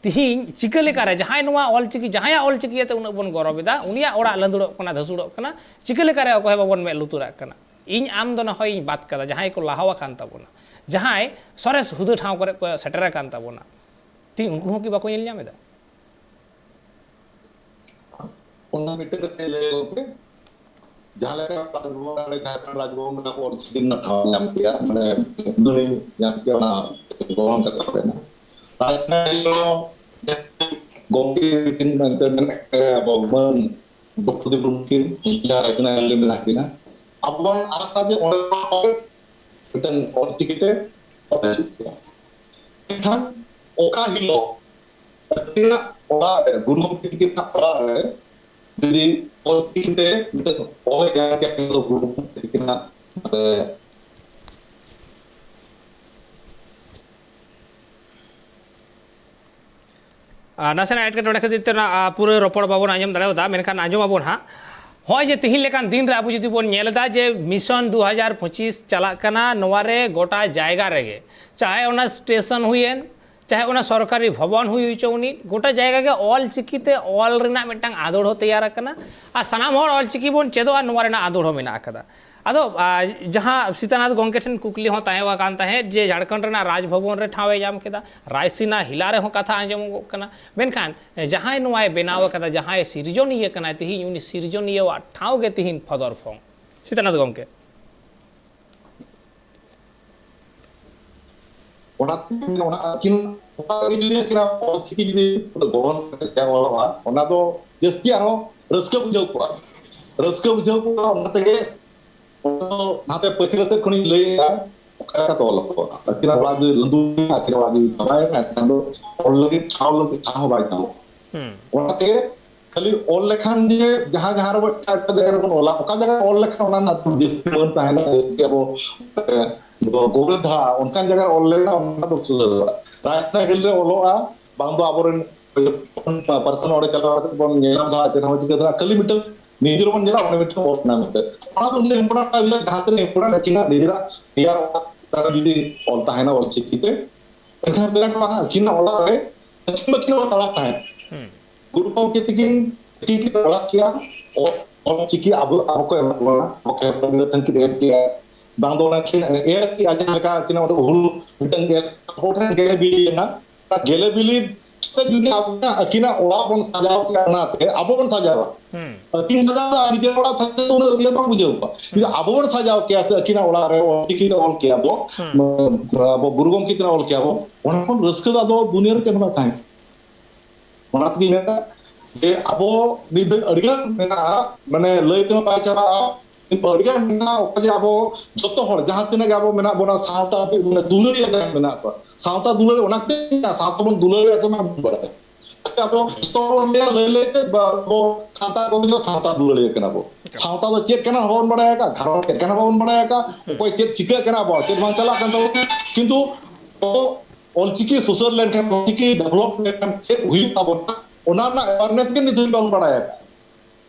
ᱛᱤᱦᱤᱧ ᱪᱤᱠᱟᱹ ᱞᱮᱠᱟᱨᱮ ᱡᱟᱦᱟᱸᱭ ᱱᱚᱣᱟ ᱚᱞᱪᱤᱠᱤ, ᱡᱟᱦᱟᱸᱭᱟᱜ ᱚᱞᱪᱤᱠᱤ ᱤᱭᱟᱹᱛᱮ ᱩᱱᱟᱹᱜ ᱵᱚᱱ ᱜᱚᱨᱚᱵ ᱮᱫᱟ, ᱩᱱᱤᱭᱟᱜ ᱚᱲᱟᱜ ᱞᱟᱸᱫᱩᱲᱚᱜ ᱠᱟᱱᱟ, ᱫᱷᱟᱹᱥᱩᱲᱚᱜ ᱠᱟᱱᱟ, ᱪᱤᱠᱟᱹ ᱞᱮᱠᱟᱨᱮ ᱚᱠᱚᱭ ᱦᱚᱸ ᱵᱟᱵᱚᱱ ᱢᱮᱫ ᱞᱩᱛᱩᱨᱟᱜ ᱠᱟᱱᱟ? ᱤᱧ ᱟᱢ ᱫᱚ ᱱᱟ ᱦᱚᱭ ᱤᱧ ᱵᱟᱫ ᱠᱟᱫᱟ, ᱡᱟᱦᱟᱸᱭ ᱠᱚ ᱞᱟᱦᱟ ᱟᱠᱟᱱ ᱛᱟᱵᱚᱱᱟ, ᱡᱟᱦᱟᱸᱭ ᱥᱚᱨᱮᱥ ᱦᱩᱫᱟᱹ ᱴᱷᱟᱶ ᱠᱚᱨᱮ ᱠᱚ ᱥᱮᱴᱮᱨ ᱟᱠᱟᱱ ᱛᱟᱵᱚᱱᱟ, ᱛᱤᱦᱤᱧ ᱩᱱᱠᱩ ᱦᱚᱸ ᱠᱤ ᱵᱟᱠᱚ ᱧᱮᱞ ᱧᱟᱢ ᱮᱫᱟ? ᱚᱱᱟ ᱢᱤᱫᱴᱮᱱ ᱠᱟᱛᱷᱟᱧ ᱞᱟᱹᱭᱟ ᱜᱚᱢᱠᱮ, ᱡᱟᱦᱟᱸ ᱞᱮᱠᱟ ᱨᱟᱡᱽᱵᱷᱚᱵᱚᱱ ᱨᱮ, ᱡᱷᱟᱲᱠᱷᱚᱸᱰ ᱨᱟᱡᱽᱵᱷᱚᱵᱚᱱ ᱨᱮ ᱟᱵᱚ ᱚᱞᱪᱤᱠᱤ ᱨᱮᱱᱟᱜ ᱴᱷᱟᱶ ᱧᱟᱢ ᱠᱮᱜᱼᱟ, ᱢᱟᱱᱮ ᱩᱛᱱᱟᱹᱣ ᱧᱟᱢ ᱠᱮᱜᱼᱟ, ᱚᱱᱟ ᱜᱚᱲᱦᱚᱱ ᱠᱟᱛᱮ ᱦᱩᱭᱱᱟ᱾ ᱨᱟᱡᱽᱱᱟᱜᱟᱨᱤ ᱦᱚᱸ ᱜᱚᱢᱠᱮ ᱛᱤᱠᱤᱱ ᱢᱮᱱᱛᱮ ᱢᱮᱱᱟᱜ ᱠᱚᱣᱟ, ᱟᱵᱚ ᱢᱟᱹᱱ ᱫᱨᱚᱯᱚᱫᱤ ᱢᱩᱨᱢᱩ ᱛᱤᱠᱤᱱ, ᱩᱱᱠᱤᱱ ᱨᱟᱡᱽᱱᱟᱜᱟᱨᱤ ᱨᱮ ᱢᱮᱱᱟᱜ ᱠᱤᱱᱟ᱾ ᱟᱵᱚ ᱵᱚᱱ ᱟᱥᱟ ᱡᱮ ᱚᱸᱰᱮ ᱦᱚᱸ ᱢᱤᱫᱴᱟᱝ ᱚᱞᱪᱤᱠᱤ ᱛᱮ ᱚᱞ ᱦᱤᱡᱩᱜ ᱜᱮᱭᱟ᱾ ᱢᱮᱱᱠᱷᱟᱱ ᱚᱠᱟ ᱦᱤᱞᱳᱜ ᱟᱹᱠᱤᱱᱟᱜ ᱚᱲᱟᱜ ᱨᱮ, ᱜᱩᱨᱩ ᱜᱚᱢᱠᱮ ᱛᱤᱠᱤᱱᱟᱜ ᱚᱲᱟᱜ ᱨᱮ ᱡᱩᱫᱤ ᱚᱞᱪᱤᱠᱤ ᱛᱮ ᱢᱤᱫᱴᱟᱝ ᱚᱞ ᱮ ᱜᱟᱱ ᱠᱮᱭᱟ, ᱩᱱᱤ ᱫᱚ ᱜᱩᱨᱩ ᱜᱚᱢᱠᱮ ᱛᱤᱠᱤᱱᱟᱜ, ᱢᱟᱱᱮ, ᱟᱨ ᱱᱟᱥᱮᱱᱟᱜ ᱮᱴᱠᱮᱴᱚᱬᱮ ᱠᱷᱟᱹᱛᱤᱨ ᱛᱮ ᱚᱱᱟ, ᱟ, ᱯᱩᱨᱟᱹ ᱨᱚᱯᱚᱲ ᱵᱟᱵᱚᱱ ᱟᱸᱡᱚᱢ ᱫᱟᱲᱮᱭᱟᱫᱟ, ᱢᱮᱱᱠᱷᱟᱱ ᱟᱸᱡᱚᱢ ᱟᱵᱚᱱ ᱦᱟᱸᱜ᱾ ᱦᱚᱸᱜᱼᱚᱭ ᱡᱮ ᱛᱤᱦᱤᱧ ᱞᱮᱠᱟᱱ ᱫᱤᱱ ᱨᱮ ᱟᱵᱚ ᱡᱩᱫᱤ ᱵᱚᱱ ᱧᱮᱞ ᱮᱫᱟ ᱡᱮ mission ᱫᱩ ᱦᱟᱡᱟᱨ ᱯᱚᱸᱪᱤᱥ ᱪᱟᱞᱟᱜ ᱠᱟᱱᱟ, ᱱᱚᱣᱟ ᱨᱮ ᱜᱚᱴᱟ ᱡᱟᱭᱜᱟ ᱨᱮᱜᱮ, ᱪᱟᱦᱮ ᱚᱱᱟ station ᱦᱩᱭᱮᱱ, ᱪᱟᱦᱮ ᱚᱱᱟ ᱥᱚᱨᱠᱟᱨᱤ ᱵᱷᱚᱵᱚᱱ ᱦᱩᱭ ᱦᱚᱪᱚ ᱩᱱᱤ, ᱜᱚᱴᱟ ᱡᱟᱭᱜᱟ ᱜᱮ ᱚᱞ ᱪᱤᱠᱤ ᱛᱮ ᱚᱞ ᱨᱮᱱᱟᱜ ᱢᱤᱫᱴᱟᱝ ᱟᱸᱫᱳᱲ ᱦᱚᱸ ᱛᱮᱭᱟᱨ ᱟᱠᱟᱱᱟ᱾ ᱟᱨ ᱥᱟᱱᱟᱢ ᱦᱚᱲ ᱚᱞ ᱪᱤᱠᱤ ᱵᱚᱱ ᱪᱮᱫᱚᱜᱼᱟ, ᱱᱚᱣᱟ ᱨᱮᱱᱟᱜ ᱟᱸᱫᱳᱲ ᱦᱚᱸ ᱢᱮᱱᱟᱜ ᱟᱠᱟᱫᱟ᱾ ᱟᱫᱚ, ᱟ, ᱡᱟᱦᱟᱸ ᱥᱤᱛᱟᱱᱟᱛᱷ ᱜᱚᱢᱠᱮ ᱴᱷᱮᱱ ᱠᱩᱠᱞᱤ ᱦᱚᱸ ᱛᱟᱦᱮᱸ ᱟᱠᱟᱱ ᱛᱟᱦᱮᱸᱫ ᱡᱮ ᱡᱷᱟᱲᱠᱷᱚᱸᱰ ᱨᱮᱱᱟᱜ ᱨᱟᱡᱽ ᱵᱷᱚᱵᱚᱱ ᱨᱮ ᱴᱷᱟᱶ ᱮ ᱧᱟᱢ ᱠᱮᱫᱟ, ᱨᱟᱭᱥᱤᱱᱟ ᱦᱤᱞᱟ ᱨᱮᱦᱚᱸ ᱠᱟᱛᱷᱟ ᱟᱸᱡᱚᱢᱚᱜᱚᱜ ᱠᱟᱱᱟ, ᱢᱮᱱᱠᱷᱟᱱ ᱡᱟᱦᱟᱸᱭ ᱱᱚᱣᱟᱭ ᱵᱮᱱᱟᱣ ᱟᱠᱟᱫᱟ, ᱡᱟᱦᱟᱸᱭ ᱥᱤᱨᱡᱚᱱᱤᱭᱟᱹ ᱠᱟᱱᱟᱭ, ᱛᱤᱦᱤᱧ ᱩᱱᱤ ᱥᱤᱨᱡᱚᱱᱤᱭᱟᱹᱣᱟᱜ ᱴᱷᱟᱶ ᱜᱮ ᱛᱤᱦᱤᱧ ᱯᱷᱚᱫᱚᱨ ᱯᱷᱚᱝ᱾ ᱥᱤᱛᱟᱱᱟᱛᱷ ᱜᱚᱢᱠᱮ᱾ ᱚᱱᱟᱛᱮ ᱚᱱᱟ ᱟᱹᱠᱤᱱ, ᱚᱱᱟ ᱨᱮᱜᱮ ᱡᱩᱫᱤ ᱟᱹᱠᱤᱱᱟᱜ ᱚᱞᱪᱤᱠᱤ ᱡᱩᱫᱤ ᱜᱚᱲᱦᱚᱱ ᱠᱟᱛᱮ ᱡᱟᱦᱟᱸ ᱚᱞᱚᱜᱼᱟ, ᱚᱱᱟ ᱫᱚ ᱡᱟᱹᱥᱛᱤ ᱟᱨᱦᱚᱸ ᱨᱟᱹᱥᱠᱟᱹ ᱵᱩᱡᱷᱟᱹᱣ ᱠᱚᱜᱼᱟ᱾ ᱨᱟᱹᱥᱠᱟᱹ ᱵᱩᱡᱷᱟᱹᱣ ᱠᱚᱜᱼᱟ, ᱚᱱᱟ ᱛᱮᱜᱮ ᱚᱱᱟ ᱫᱚ ᱱᱟᱛᱮ ᱯᱟᱹᱪᱷᱞᱟᱹ ᱥᱮᱫ ᱠᱷᱚᱱᱤᱧ ᱞᱟᱹᱭᱮᱫᱼᱟ, ᱚᱠᱟ ᱞᱮᱠᱟᱛᱮ ᱚᱞᱚᱜ ᱠᱚᱜᱼᱟ᱾ ᱟᱹᱠᱤᱱᱟᱜ ᱚᱲᱟᱜ ᱡᱩᱫᱤ ᱞᱟᱹᱫᱩ ᱮᱱᱟ, ᱟᱹᱠᱤᱱᱟᱜ ᱚᱲᱟᱜ ᱡᱩᱫᱤ ᱪᱟᱵᱟᱭᱮᱱᱟ, ᱮᱱᱠᱷᱟᱱ ᱫᱚ ᱚᱞ ᱞᱟᱹᱜᱤᱫ ᱴᱷᱟᱶ ᱞᱟᱹᱜᱤᱫ ᱴᱷᱟᱶ ᱦᱚᱸ ᱵᱟᱭ ᱧᱟᱢᱚᱜᱼᱟ᱾ ᱦᱩᱸ᱾ ᱚᱱᱟ ᱛᱮᱜᱮ ᱠᱷᱟᱹᱞᱤ ᱚᱞ ᱞᱮᱠᱷᱟᱱ ᱡᱮ ᱡᱟᱦᱟᱸ, ᱡᱟᱦᱟᱸ ᱨᱮᱵᱚ ᱮᱴᱟᱜ, ᱮᱴᱟᱜ ᱡᱟᱭᱜᱟ ᱨᱮᱵᱚᱱ ᱚᱞᱟ, ᱚᱠᱟ ᱡᱟᱭᱜᱟ ᱨᱮ ᱚᱞ ᱞᱮᱠᱷᱟᱱ ᱚᱱᱟ ᱨᱮᱱᱟᱜ ᱡᱟᱹᱥᱛᱤ ᱢᱟᱹᱱ ᱛᱟᱦᱮᱱᱟ, ᱡᱟᱹᱥᱛᱤ ᱟᱵᱚ, ᱮ, ᱜᱚ-, ᱜᱚᱨᱚᱵᱽ ᱫᱷᱟᱨᱟ, ᱚᱱᱠᱟᱱ ᱡᱟᱭᱜᱟ ᱨᱮ ᱚᱞ ᱞᱮᱱᱟ, ᱚᱱᱟ ᱫᱚ ᱥᱩᱫᱷᱟᱹᱨᱚᱜᱼᱟ᱾ ᱨᱟᱭᱥᱤᱱᱟ ᱦᱤᱞ ᱨᱮ ᱚᱞᱚᱜᱼᱟ, ᱵᱟᱝ ᱫᱚ ᱟᱵᱚᱨᱮᱱ ᱯᱟᱨᱥᱚᱱ ᱚᱸᱰᱮ ᱪᱟᱞᱟᱣ ᱠᱟᱛᱮ ᱵᱚᱱ ᱧᱮᱞ ᱧᱟᱢ ᱫᱟ, ᱪᱮᱫ ᱦᱚᱸ ᱪᱤᱠᱟᱹ ᱫᱷᱟᱨᱟ, ᱠᱷᱟᱹᱞᱤ ᱢᱤᱫᱴᱟᱝ ᱱᱤᱡᱮ ᱵᱚᱱ ᱧᱮᱞᱟ, ᱚᱸᱰᱮ ᱢᱤᱫᱴᱟᱝ ᱚᱞ ᱢᱮᱱᱟᱜᱼᱟ ᱢᱮᱱᱛᱮ᱾ ᱚᱱᱟ ᱫᱚ ᱩᱱᱟᱹᱜ important ᱡᱟᱦᱟᱸ ᱛᱤᱱᱟᱹᱜ important ᱟᱹᱠᱤᱱᱟᱜ ᱱᱤᱡᱮᱨᱟᱜ ᱛᱮᱭᱟᱨ ᱚᱲᱟᱜ ᱪᱮᱛᱟᱱ ᱨᱮ ᱡᱩᱫᱤ ᱚᱞ ᱛᱟᱦᱮᱱᱟ ᱚᱞ ᱪᱤᱠᱤ ᱛᱮ, ᱮᱱᱠᱷᱟᱱ ᱢᱮᱱᱟ ᱠᱚ, ᱵᱟᱝᱟ, ᱟᱹᱠᱤᱱᱟᱜ ᱚᱲᱟᱜ ᱨᱮ ᱟᱹᱠᱤᱱ ᱵᱟᱹᱠᱤᱱ ᱚᱞ ᱫᱟᱲᱮᱭᱟᱜ ᱛᱟᱦᱮᱸᱫ᱾ ᱜᱩᱨᱩ ᱜᱚᱢᱠᱮ ᱛᱤᱠᱤᱱ ᱛᱤᱠᱤᱱ ᱠᱤᱱ ᱚᱞ ᱠᱮᱭᱟ, ᱚᱞ ᱪᱤᱠᱤ ᱟᱵᱚ ᱟᱵᱚ ᱠᱚ ᱮᱢᱟ ᱵᱚᱱᱟ, ᱟᱵᱚ ᱠᱚ ᱮᱢᱟ ᱵᱚᱱᱟ, ᱴᱷᱮᱱ ᱠᱤᱱ ᱮᱢ ᱠᱮᱭᱟ᱾ ᱵᱟᱝ ᱫᱚ ᱚᱱᱟ ᱠᱤᱱ ᱮᱨ ᱠᱮᱭᱟ, ᱡᱟᱦᱟᱸ ᱞᱮᱠᱟ ᱟᱹᱠᱤᱱᱟᱜ ᱚᱸᱰᱮ ᱦᱩᱲᱩ ᱢᱤᱫᱴᱟᱝ ᱮᱨ ᱟᱵᱚ ᱴᱷᱮᱱ ᱜᱮᱞᱮ ᱵᱤᱞᱤ ᱞᱮᱱᱟ, ᱚᱱᱟ ᱜᱮᱞᱮ ᱵᱤᱞᱤ ᱛᱮ ᱡᱩᱫᱤ ᱟᱵᱚ ᱟᱹᱠᱤᱱᱟᱜ ᱚᱲᱟᱜ ᱵᱚᱱ ᱥᱟᱡᱟᱣ ᱠᱮᱭᱟ, ᱚᱱᱟᱛᱮ ᱟᱵᱚ ᱵᱚᱱ ᱥᱟᱡᱟᱣᱟ᱾ ᱟᱹᱠᱤᱱ ᱥᱟᱡᱟᱣ ᱫᱚ ᱟᱨ ᱱᱤᱡᱮᱨ ᱚᱲᱟᱜ ᱛᱷᱟᱠ ᱛᱮ ᱩᱱᱟᱹᱜ ᱤᱭᱟᱹ ᱵᱟᱝ ᱵᱩᱡᱷᱟᱹᱣ ᱠᱚᱜᱼᱟ᱾ ᱡᱩᱫᱤ ᱟᱵᱚ ᱵᱚᱱ ᱥᱟᱡᱟᱣ ᱠᱮᱭᱟ ᱥᱮ ᱟᱹᱠᱤᱱᱟᱜ ᱚᱲᱟᱜ ᱨᱮ ᱚᱞ ᱪᱤᱠᱤ ᱛᱮ ᱚᱞ ᱠᱮᱭᱟ ᱵᱚ, ᱟᱵᱚ ᱜᱩᱨᱩ ᱜᱚᱢᱠᱮ ᱛᱤᱠᱤᱱᱟᱜ ᱚᱞ ᱠᱮᱭᱟ ᱵᱚ, ᱚᱱᱟ ᱠᱷᱚᱱ ᱨᱟᱹᱥᱠᱟᱹ ᱫᱚ ᱟᱫᱚ ᱫᱩᱱᱤᱭᱟᱹ ᱨᱮ ᱪᱮᱫ ᱦᱚᱸ ᱵᱟᱝ ᱛᱟᱦᱮᱸ᱾ ᱚᱱᱟ ᱛᱮᱜᱮᱧ ᱢᱮᱱᱟ ᱡᱮ ᱟᱵᱚ ᱱᱤᱛ ᱫᱷᱟᱹᱵᱤᱡ ᱟᱹᱰᱤᱜᱟᱱ ᱢᱮᱱᱟᱜᱼᱟ, ᱢᱟᱱᱮ ᱞᱟᱹᱭ ᱛᱮᱦᱚᱸ ᱵᱟᱭ ᱪᱟᱵᱟᱜᱼᱟ᱾ ᱟᱹᱰᱤᱜᱟᱱ ᱢᱮᱱᱟᱜᱼᱟ, ᱚᱠᱟ ᱡᱮ ᱟᱵᱚ ᱡᱚᱛᱚ ᱦᱚᱲ ᱡᱟᱦᱟᱸ ᱛᱤᱱᱟᱹᱜ ᱜᱮ ᱟᱵᱚ ᱢᱮᱱᱟᱜ ᱵᱚᱱᱟ, ᱥᱟᱶᱛᱟ ᱢᱟᱱᱮ ᱫᱩᱞᱟᱹᱲᱤᱭᱟᱹ ᱡᱟᱦᱟᱸᱭ ᱢᱮᱱᱟᱜ ᱠᱚᱣᱟ, ᱥᱟᱶᱛᱟ ᱫᱩᱞᱟᱹᱲᱤᱭᱟᱹ, ᱚᱱᱟ ᱛᱮ ᱥᱟᱶᱛᱟ ᱵᱚᱱ ᱫᱩᱞᱟᱹᱲᱤᱭᱟ ᱥᱮ ᱵᱟᱝ ᱵᱟᱲᱟᱭᱟ᱾ ᱟᱵᱚ ᱡᱚᱛᱚ ᱦᱚᱲ ᱵᱚᱱ ᱞᱟᱹᱭᱟ, ᱞᱟᱹᱭ ᱞᱟᱹᱭ ᱛᱮ ᱵᱟ-, ᱟᱵᱚ ᱥᱟᱱᱛᱟᱲ ᱠᱚᱫᱚ ᱥᱟᱶᱛᱟ ᱫᱩᱞᱟᱹᱲᱤᱭᱟᱹ ᱠᱟᱱᱟ ᱵᱚ᱾ ᱥᱟᱶᱛᱟ ᱫᱚ ᱪᱮᱫ ᱠᱟᱱᱟ ᱵᱟᱵᱚᱱ ᱵᱟᱲᱟᱭ ᱟᱠᱟᱫ, ᱜᱷᱟᱨᱚᱸᱡᱽ ᱪᱮᱫ ᱠᱟᱱᱟ ᱵᱟᱵᱚᱱ ᱵᱟᱲᱟᱭ ᱟᱠᱟᱫ, ᱚᱠᱚᱭ ᱪᱮᱫ ᱪᱤᱠᱟᱹᱜ ᱠᱟᱱᱟ, ᱟᱵᱚ ᱪᱮᱫ ᱵᱟᱝ ᱪᱟᱞᱟᱜ ᱠᱟᱱ ᱛᱟᱵᱚᱱᱟ᱾ ᱠᱤᱱᱛᱩ ᱟᱵᱚ ᱚᱞᱪᱤᱠᱤ ᱥᱩᱥᱟᱹᱨ ᱞᱮᱱᱠᱷᱟᱱ, ᱚᱞᱪᱤᱠᱤ ᱰᱮᱵᱷᱞᱚᱯ ᱞᱮᱱᱠᱷᱟᱱ ᱪᱮᱫ ᱦᱩᱭᱩᱜ ᱛᱟᱵᱚᱱᱟ, ᱚᱱᱟ ᱨᱮᱱᱟᱜ ᱮᱣᱟᱨᱱᱮᱥ ᱜᱮ ᱱᱤᱛ ᱫᱷᱟᱹᱵᱤᱡ ᱵᱟᱵᱚᱱ ᱵᱟᱲᱟᱭ ᱟᱠᱟᱫ᱾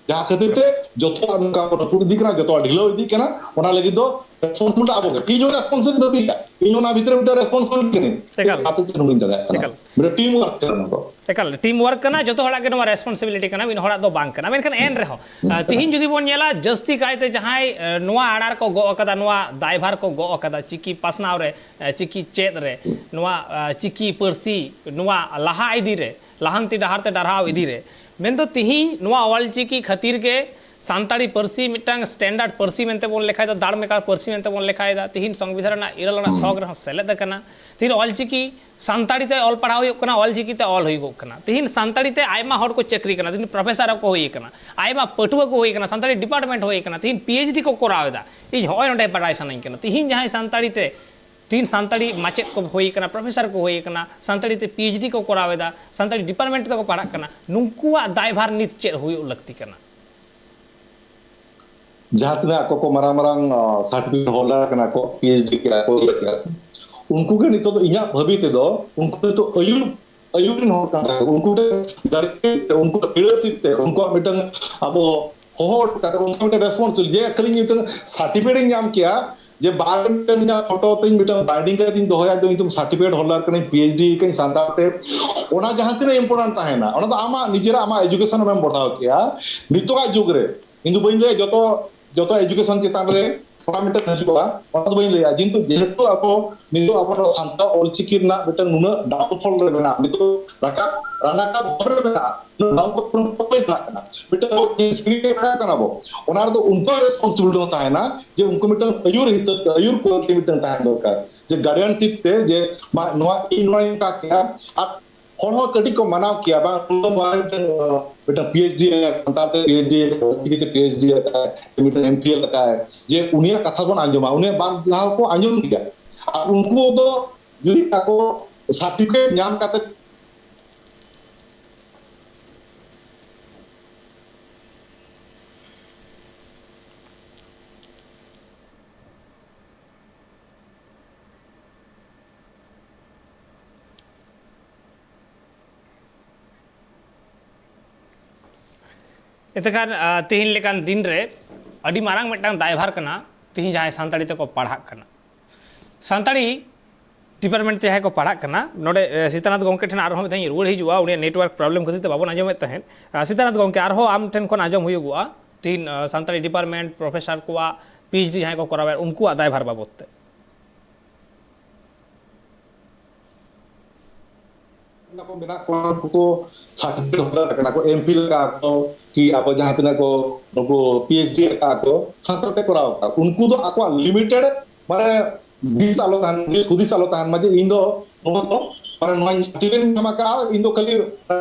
ᱡᱟᱦᱟᱸ ᱠᱷᱟᱹᱛᱤᱨ ᱛᱮ ᱡᱚᱛᱚᱣᱟᱜ ᱱᱚᱝᱠᱟ ᱵᱚᱱ ᱨᱟᱹᱯᱩᱫ ᱤᱫᱤᱜ ᱠᱟᱱᱟ, ᱡᱚᱛᱚᱣᱟᱜ ᱰᱷᱤᱞᱟᱹᱣ ᱤᱫᱤᱜ ᱠᱟᱱᱟ᱾ ᱚᱱᱟ ᱞᱟᱹᱜᱤᱫ ᱫᱚ ᱨᱮᱥᱯᱚᱱᱥᱤᱵᱤᱞ ᱟᱵᱚ ᱜᱮ, ᱤᱧ ᱦᱚᱸ ᱨᱮᱥᱯᱚᱱᱥᱤᱵᱤᱞ ᱵᱷᱟᱹᱵᱤᱭᱟ, ᱤᱧ ᱚᱱᱟ ᱵᱷᱤᱛᱨᱤ ᱨᱮ ᱢᱤᱫᱴᱟᱝ ᱨᱮᱥᱯᱚᱱᱥᱤᱵᱤᱞ ᱠᱟᱹᱱᱟᱹᱧ᱾ ᱮᱠᱟᱞ᱾ ᱟᱯᱮ ᱪᱮᱫ ᱦᱚᱸ ᱵᱟᱹᱧ ᱫᱟᱲᱮᱭᱟᱜ ᱠᱟᱱᱟ᱾ ᱮᱠᱟᱞ᱾ ᱢᱤᱫᱴᱟᱝ ᱴᱤᱢ ᱳᱣᱟᱨᱠ ᱠᱟᱱᱟ ᱱᱚᱣᱟ ᱫᱚ᱾ ᱮᱠᱟᱞ, ᱴᱤᱢ ᱳᱣᱟᱨᱠ ᱠᱟᱱᱟ, ᱡᱚᱛᱚ ᱦᱚᱲᱟᱜ ᱜᱮ ᱱᱚᱣᱟ ᱨᱮᱥᱯᱚᱱᱥᱤᱵᱤᱞᱤᱴᱤ ᱠᱟᱱᱟ, ᱢᱤᱫ ᱦᱚᱲᱟᱜ ᱫᱚ ᱵᱟᱝ ᱠᱟᱱᱟ᱾ ᱢᱮᱱᱠᱷᱟᱱ ᱮᱱ ᱨᱮᱦᱚᱸ, ᱟᱸ, ᱛᱤᱦᱤᱧ ᱡᱩᱫᱤ ᱵᱚᱱ ᱧᱮᱞᱟ, ᱡᱟᱹᱥᱛᱤ ᱠᱟᱭᱛᱮ ᱡᱟᱦᱟᱸᱭ, ᱟᱸ, ᱱᱚᱣᱟ ᱟᱲᱟ ᱨᱮᱠᱚ ᱜᱚᱜ ᱟᱠᱟᱫᱟ, ᱱᱚᱣᱟ ᱫᱟᱭᱵᱷᱟᱨ ᱠᱚ ᱜᱚᱜ ᱟᱠᱟᱫᱟ, ᱪᱤᱠᱤ ᱯᱟᱥᱱᱟᱣ ᱨᱮ, ᱟᱸ, ᱪᱤᱠᱤ ᱪᱮᱫ ᱨᱮ, ᱱᱚᱣᱟ, ᱟᱸ, ᱪᱤᱠᱤ ᱯᱟᱹᱨᱥᱤ ᱱᱚᱣᱟ ᱞᱟᱦᱟ ᱤᱫᱤ ᱨᱮ, ᱞᱟᱦᱟᱱᱛᱤ ᱰᱟᱦᱟᱨ ᱛᱮ ᱰᱟᱨᱦᱟᱣ ᱤᱫᱤ ᱨᱮ, ᱢᱮᱱᱫᱚ ᱛᱤᱦᱤᱧ ᱱᱚᱣᱟ ᱚᱞᱪᱤᱠᱤ ᱠᱷᱟᱹᱛᱤᱨ ᱜᱮ ᱥᱟᱱᱛᱟᱲᱤ ᱯᱟᱹᱨᱥᱤ ᱢᱤᱫᱴᱟᱝ ᱥᱴᱮᱱᱰᱟᱨᱰ ᱯᱟᱹᱨᱥᱤ ᱢᱮᱱᱛᱮ ᱵᱚᱱ ᱞᱮᱠᱷᱟᱭᱮᱫᱟ, ᱫᱟᱲ ᱢᱮᱠᱟᱲ ᱯᱟᱹᱨᱥᱤ ᱢᱮᱱᱛᱮ ᱵᱚᱱ ᱞᱮᱠᱷᱟᱭᱮᱫᱟ᱾ ᱛᱤᱦᱤᱧ ᱥᱚᱝᱵᱤᱫᱷᱟᱱ ᱨᱮᱱᱟᱜ ᱤᱨᱟᱹᱞ ᱟᱱᱟᱜ ᱛᱷᱚᱠ ᱨᱮᱦᱚᱸ ᱥᱮᱞᱮᱫ ᱟᱠᱟᱱᱟ᱾ ᱛᱤᱦᱤᱧ ᱚᱞᱪᱤᱠᱤ ᱥᱟᱱᱛᱟᱲᱤ ᱛᱮ ᱚᱞ ᱯᱟᱲᱦᱟᱣ ᱦᱩᱭᱩᱜ ᱠᱟᱱᱟ, ᱚᱞᱪᱤᱠᱤ ᱛᱮ ᱚᱞ ᱦᱩᱭᱩᱜᱚᱜ ᱠᱟᱱᱟ᱾ ᱛᱤᱦᱤᱧ ᱥᱟᱱᱛᱟᱲᱤ ᱛᱮ ᱟᱭᱢᱟ ᱦᱚᱲ ᱠᱚ ᱪᱟᱹᱠᱨᱤ ᱠᱟᱱᱟ, ᱛᱤᱦᱤᱧ ᱯᱨᱚᱯᱷᱮᱥᱟᱨ ᱠᱚ ᱦᱩᱭ ᱟᱠᱟᱱᱟ, ᱟᱭᱢᱟ ᱯᱟᱹᱴᱷᱩᱣᱟᱹ ᱠᱚ ᱦᱩᱭ ᱟᱠᱟᱱᱟ, ᱥᱟᱱᱛᱟᱲᱤ ᱰᱤᱯᱟᱨᱴᱢᱮᱱᱴ ᱦᱩᱭ ᱟᱠᱟᱱᱟ, ᱛᱤᱦᱤᱧ ᱯᱤ ᱮᱭᱤᱪ ᱰᱤ ᱠᱚ ᱠᱚᱨᱟᱣ ᱮᱫᱟ᱾ ᱤᱧ ᱦᱚᱸᱜᱼᱚᱭ ᱱᱚᱰᱮ ᱵᱟᱰᱟᱭ ᱥᱟᱱᱟᱧ ᱠᱟᱱᱟ, ᱛᱤᱦᱤᱧ ᱡᱟᱦᱟᱸᱭ ᱥᱟᱱᱛᱟᱲᱤ ᱛᱮ ᱛᱤᱦᱤᱧ ᱥᱟᱱᱛᱟᱲᱤ ᱢᱟᱪᱮᱫ ᱠᱚ ᱦᱩᱭ ᱟᱠᱟᱱᱟ, ᱯᱨᱚᱯᱷᱮᱥᱚᱨ ᱠᱚ ᱦᱩᱭ ᱟᱠᱟᱱᱟ, ᱥᱟᱱᱛᱟᱲᱤ ᱛᱮ ᱯᱤ ᱮᱭᱤᱪ ᱰᱤ ᱠᱚ ᱠᱚᱨᱟᱣ ᱮᱫᱟ, ᱥᱟᱱᱛᱟᱲᱤ ᱰᱤᱯᱟᱨᱴᱢᱮᱱᱴ ᱛᱮᱠᱚ ᱯᱟᱲᱦᱟᱜ ᱠᱟᱱᱟ, ᱱᱩᱠᱩᱣᱟᱜ ᱫᱟᱭᱵᱷᱟᱨ ᱱᱤᱛ ᱪᱮᱫ ᱦᱩᱭᱩᱜ ᱞᱟᱹᱠᱛᱤ ᱠᱟᱱᱟ? ᱡᱟᱦᱟᱸ ᱛᱤᱱᱟᱹᱜ ᱟᱠᱚ ᱠᱚ ᱢᱟᱨᱟᱝ ᱢᱟᱨᱟᱝ, ᱟᱸ, ᱥᱟᱨᱴᱤᱯᱷᱤᱠᱮᱴ ᱦᱳᱞᱰᱟᱨ ᱠᱟᱱᱟ ᱠᱚ, ᱯᱤ ᱮᱭᱤᱪ ᱰᱤ ᱠᱮᱫᱟ ᱠᱚ, ᱤᱭᱟᱹ ᱠᱮᱫᱟ ᱠᱚ, ᱩᱱᱠᱩ ᱜᱮ ᱱᱤᱛᱚᱜ ᱫᱚ ᱤᱧᱟᱹᱜ ᱵᱷᱟᱹᱵᱤ ᱛᱮᱫᱚ ᱩᱱᱠᱩ ᱱᱤᱛᱚᱜ ᱟᱹᱭᱩᱨ, ᱟᱹᱭᱩᱨ ᱨᱮᱱ ᱦᱚᱲ ᱠᱟᱱ ᱛᱟᱠᱚ, ᱩᱱᱠᱩ ᱴᱷᱮᱱ ᱜᱟᱹᱲᱤ ᱛᱮ, ᱩᱱᱠᱩᱣᱟᱜ leadership ᱛᱮ, ᱩᱱᱠᱩᱣᱟᱜ ᱢᱤᱫᱴᱟᱝ ᱟᱵᱚ ᱦᱚᱦᱚ ᱦᱚᱴᱚ ᱠᱟᱛᱮ, ᱩᱱᱠᱩ ᱢᱤᱫᱴᱟᱝ ᱨᱮᱥᱯᱚᱱᱥᱤᱵᱤᱞ ᱡᱮ ᱠᱷᱟᱹᱞᱤ ᱢᱤᱫᱴᱟᱝ ᱥᱟᱨᱴᱤᱯᱷᱤᱠᱮᱴ ᱤᱧ ᱧᱟᱢ ᱠᱮᱭᱟ, ᱡᱮ ᱵᱟᱨ ᱢᱤᱫᱴᱮᱱ ᱤᱧᱟᱹᱜ ᱯᱷᱳᱴᱳ ᱛᱮᱧ ᱢᱤᱫᱴᱟᱝ ᱵᱟᱭᱤᱱᱰᱤᱝ ᱠᱟᱛᱮᱧ ᱫᱚᱦᱚᱭᱟ, ᱡᱮ ᱤᱧ ᱫᱚ ᱥᱟᱨᱴᱤᱯᱷᱤᱠᱮᱴ ᱦᱳᱞᱰᱟᱨ ᱠᱟᱹᱱᱟᱹᱧ, ᱯᱤ ᱮᱭᱤᱪ ᱰᱤ ᱠᱟᱹᱧ ᱥᱟᱱᱛᱟᱲ ᱛᱮ, ᱚᱱᱟ ᱡᱟᱦᱟᱸ ᱛᱤᱱᱟᱹᱜ ᱤᱢᱯᱚᱨᱴᱮᱱᱴ ᱛᱟᱦᱮᱱᱟ, ᱚᱱᱟ ᱫᱚ ᱟᱢᱟᱜ ᱱᱤᱡᱮᱨᱟᱜ ᱟᱢᱟᱜ ᱮᱡᱩᱠᱮᱥᱚᱱ ᱮᱢ ᱵᱚᱲᱦᱟᱣ ᱠᱮᱜᱼᱟ᱾ ᱱᱤᱛᱚᱜᱟᱜ ᱡᱩᱜᱽ ᱨᱮ ᱤᱧ ᱫᱚ ᱵᱟᱹᱧ ᱞᱟᱹᱭᱟ ᱡᱚᱛᱚ, ᱡᱚᱛᱚ ᱮᱡᱩᱠᱮᱥᱚᱱ ᱪᱮᱛᱟᱱ ᱨᱮ ᱚᱱᱟ ᱢᱤᱫᱴᱟᱝ ᱦᱤᱡᱩᱜᱼᱟ, ᱚᱱᱟ ᱫᱚ ᱵᱟᱹᱧ ᱞᱟᱹᱭᱟ, ᱠᱤᱱᱛᱩ ᱡᱮᱦᱮᱛᱩ ᱟᱵᱚ ᱱᱤᱛᱚᱜ ᱟᱵᱚ ᱱᱚᱣᱟ ᱥᱟᱱᱛᱟᱲ ᱚᱞᱪᱤᱠᱤ ᱨᱮᱱᱟᱜ ᱢᱤᱫᱴᱟᱝ ᱱᱩᱱᱟᱹᱜ ᱰᱟᱣᱩᱱᱯᱷᱚᱞ ᱨᱮ ᱢᱮᱱᱟᱜᱼᱟ, ᱱᱤᱛᱚᱜ ᱨᱟᱠᱟᱵ ᱨᱟᱱᱟᱠᱟᱵ ᱦᱚᱨ ᱨᱮ ᱢᱮᱱᱟᱜᱼᱟ, ᱱᱩᱱᱟᱹᱜ ᱰᱟᱣᱩᱱᱯᱷᱚᱞ ᱨᱮ ᱢᱮᱱᱟᱜ ᱠᱟᱱᱟ, ᱢᱤᱫᱴᱟᱝ ᱟᱵᱚ ᱥᱤᱲᱤ ᱨᱮ ᱢᱮᱱᱟᱜ ᱠᱟᱱᱟ ᱵᱚ, ᱚᱱᱟ ᱨᱮᱫᱚ ᱩᱱᱠᱩᱣᱟᱜ ᱨᱮᱥᱯᱚᱱᱥᱤᱵᱤᱞᱤᱴᱤ ᱦᱚᱸ ᱛᱟᱦᱮᱱᱟ ᱡᱮ ᱩᱱᱠᱩ ᱢᱤᱫᱴᱟᱝ ᱟᱹᱭᱩᱨ ᱦᱤᱥᱟᱹᱵ ᱛᱮ, ᱟᱹᱭᱩᱨ ᱠᱚᱣᱟᱞᱤᱴᱤ ᱢᱤᱫᱴᱟᱝ ᱛᱟᱦᱮᱱ ᱫᱚᱨᱠᱟᱨ, ᱡᱮ ᱜᱟᱨᱰᱤᱭᱟᱱᱥᱤᱯ ᱛᱮ, ᱡᱮ ᱢᱟ ᱱᱚᱣᱟ ᱤᱧ ᱱᱚᱣᱟᱧ ᱚᱱᱠᱟ ᱠᱮᱜᱼᱟ, ᱟᱨ ᱦᱚᱲ ᱦᱚᱸ ᱠᱟᱹᱴᱤᱡ ᱠᱚ ᱢᱟᱱᱟᱣ ᱠᱮᱭᱟ, ᱵᱟᱝ ᱱᱩᱭ ᱫᱚ ᱱᱚᱣᱟ ᱨᱮ ᱢᱤᱫᱴᱟᱝ, ᱢᱤᱫᱴᱟᱝ ᱯᱤ ᱮᱭᱤᱪ ᱰᱤ ᱥᱟᱱᱛᱟᱲ ᱛᱮ ᱯᱤ ᱮᱭᱤᱪ ᱰᱤ, ᱚᱞᱪᱤᱠᱤ ᱛᱮ ᱯᱤ ᱮᱭᱤᱪ ᱰᱤ ᱟᱠᱟᱫ, ᱢᱤᱫᱴᱟᱝ ᱮᱢ ᱯᱷᱤᱞ ᱟᱠᱟᱫ, ᱡᱮ ᱩᱱᱤᱭᱟᱜ ᱠᱟᱛᱷᱟ ᱵᱚᱱ ᱟᱸᱡᱚᱢᱟ, ᱩᱱᱤᱭᱟᱜ ᱵᱟᱨ ᱫᱷᱟᱣ ᱠᱚ ᱟᱸᱡᱚᱢ ᱜᱮᱭᱟ᱾ ᱟᱨ ᱩᱱᱠᱩ ᱫᱚ ᱡᱩᱫᱤ ᱟᱠᱚ ᱥᱟᱨᱴᱤᱯᱷᱤᱠᱮᱴ ᱧᱟᱢ ᱠᱟᱛᱮ ᱮᱱᱛᱮᱠᱷᱟᱱ ᱛᱮᱦᱮᱧ ᱞᱮᱠᱟᱱ ᱫᱤᱱ ᱨᱮ ᱟᱹᱰᱤ ᱢᱟᱨᱟᱝ ᱢᱤᱫᱴᱟᱝ ᱫᱟᱭᱵᱷᱟᱨ ᱠᱟᱱᱟ ᱛᱮᱦᱮᱧ ᱡᱟᱦᱟᱸᱭ ᱥᱟᱱᱛᱟᱲᱤ ᱛᱮᱠᱚ ᱯᱟᱲᱦᱟᱜ ᱠᱟᱱᱟ, ᱥᱟᱱᱛᱟᱲᱤ ᱰᱤᱯᱟᱨᱴᱢᱮᱱᱴ ᱛᱮ ᱡᱟᱦᱟᱸᱭ ᱠᱚ ᱯᱟᱲᱦᱟᱜ ᱠᱟᱱᱟ᱾ ᱱᱚᱰᱮ ᱥᱤᱛᱟᱱᱟᱛᱷ ᱜᱚᱢᱠᱮ ᱴᱷᱮᱱ ᱟᱨᱦᱚᱸ ᱢᱤᱫ ᱫᱷᱟᱣ ᱤᱧ ᱨᱩᱣᱟᱹᱲ ᱦᱤᱡᱩᱜᱼᱟ, ᱩᱱᱤᱭᱟᱜ ᱱᱮᱴᱣᱟᱨᱠ ᱯᱨᱚᱵᱞᱮᱢ ᱠᱷᱟᱹᱛᱤᱨ ᱛᱮ ᱵᱟᱵᱚᱱ ᱟᱸᱡᱚᱢᱮᱫ ᱛᱟᱦᱮᱸᱫ᱾ ᱥᱤᱛᱟᱱᱟᱛᱷ ᱜᱚᱢᱠᱮ, ᱟᱨᱦᱚᱸ ᱟᱢ ᱴᱷᱮᱱ ᱠᱷᱚᱱ ᱟᱸᱡᱚᱢ ᱦᱩᱭᱩᱜᱚᱜᱼᱟ ᱛᱮᱦᱮᱧ ᱥᱟᱱᱛᱟᱲᱤ ᱰᱤᱯᱟᱨᱴᱢᱮᱱᱴ ᱯᱨᱚᱯᱷᱮᱥᱚᱨ ᱠᱚᱣᱟᱜ ᱯᱤ ᱮᱭᱤᱪ ᱰᱤ ᱡᱟᱦᱟᱸᱭ ᱠᱚ ᱠᱚᱨᱟᱣᱮᱫ ᱩᱱᱠᱩᱣᱟᱜ ᱫᱟᱭᱵᱷᱟᱨ ᱵᱟᱵᱚᱫ ᱛᱮ᱾ ᱠᱚ ᱢᱮᱱᱟᱜ ᱠᱚᱣᱟ, ᱩᱱᱠᱩ ᱠᱚ ᱥᱟᱨᱴᱤᱯᱷᱤᱠᱮᱴ ᱦᱳᱞᱰᱟᱨ ᱠᱟᱱᱟ ᱠᱚ, ᱮᱢ ᱯᱷᱤᱞ ᱟᱠᱟᱫ ᱠᱚ, ᱠᱤ ᱟᱵᱚ ᱡᱟᱦᱟᱸ ᱛᱤᱱᱟᱹᱜ ᱠᱚ ᱱᱩᱠᱩ ᱯᱤ ᱮᱭᱤᱪ ᱰᱤ ᱟᱠᱟᱫ ᱠᱚ ᱥᱟᱱᱛᱟᱲ ᱛᱮ ᱠᱚᱨᱟᱣ ᱟᱠᱟᱫ, ᱩᱱᱠᱩ ᱫᱚ ᱟᱠᱚᱣᱟᱜ ᱞᱤᱢᱤᱴᱮᱰ ᱢᱟᱱᱮ ᱫᱤᱥ ᱟᱞᱚ ᱛᱟᱦᱮᱱ, ᱫᱤᱥ ᱦᱩᱫᱤᱥ ᱟᱞᱚ ᱛᱟᱦᱮᱱ ᱢᱟ ᱡᱮ ᱤᱧ ᱫᱚ ᱱᱚᱣᱟ ᱫᱚ ᱢᱟᱱᱮ ᱱᱚᱣᱟ ᱥᱟᱨᱴᱤᱯᱷᱤᱠᱮᱴ ᱤᱧ ᱧᱟᱢ ᱟᱠᱟᱫᱼᱟ, ᱤᱧ ᱫᱚ ᱠᱷᱟᱹᱞᱤ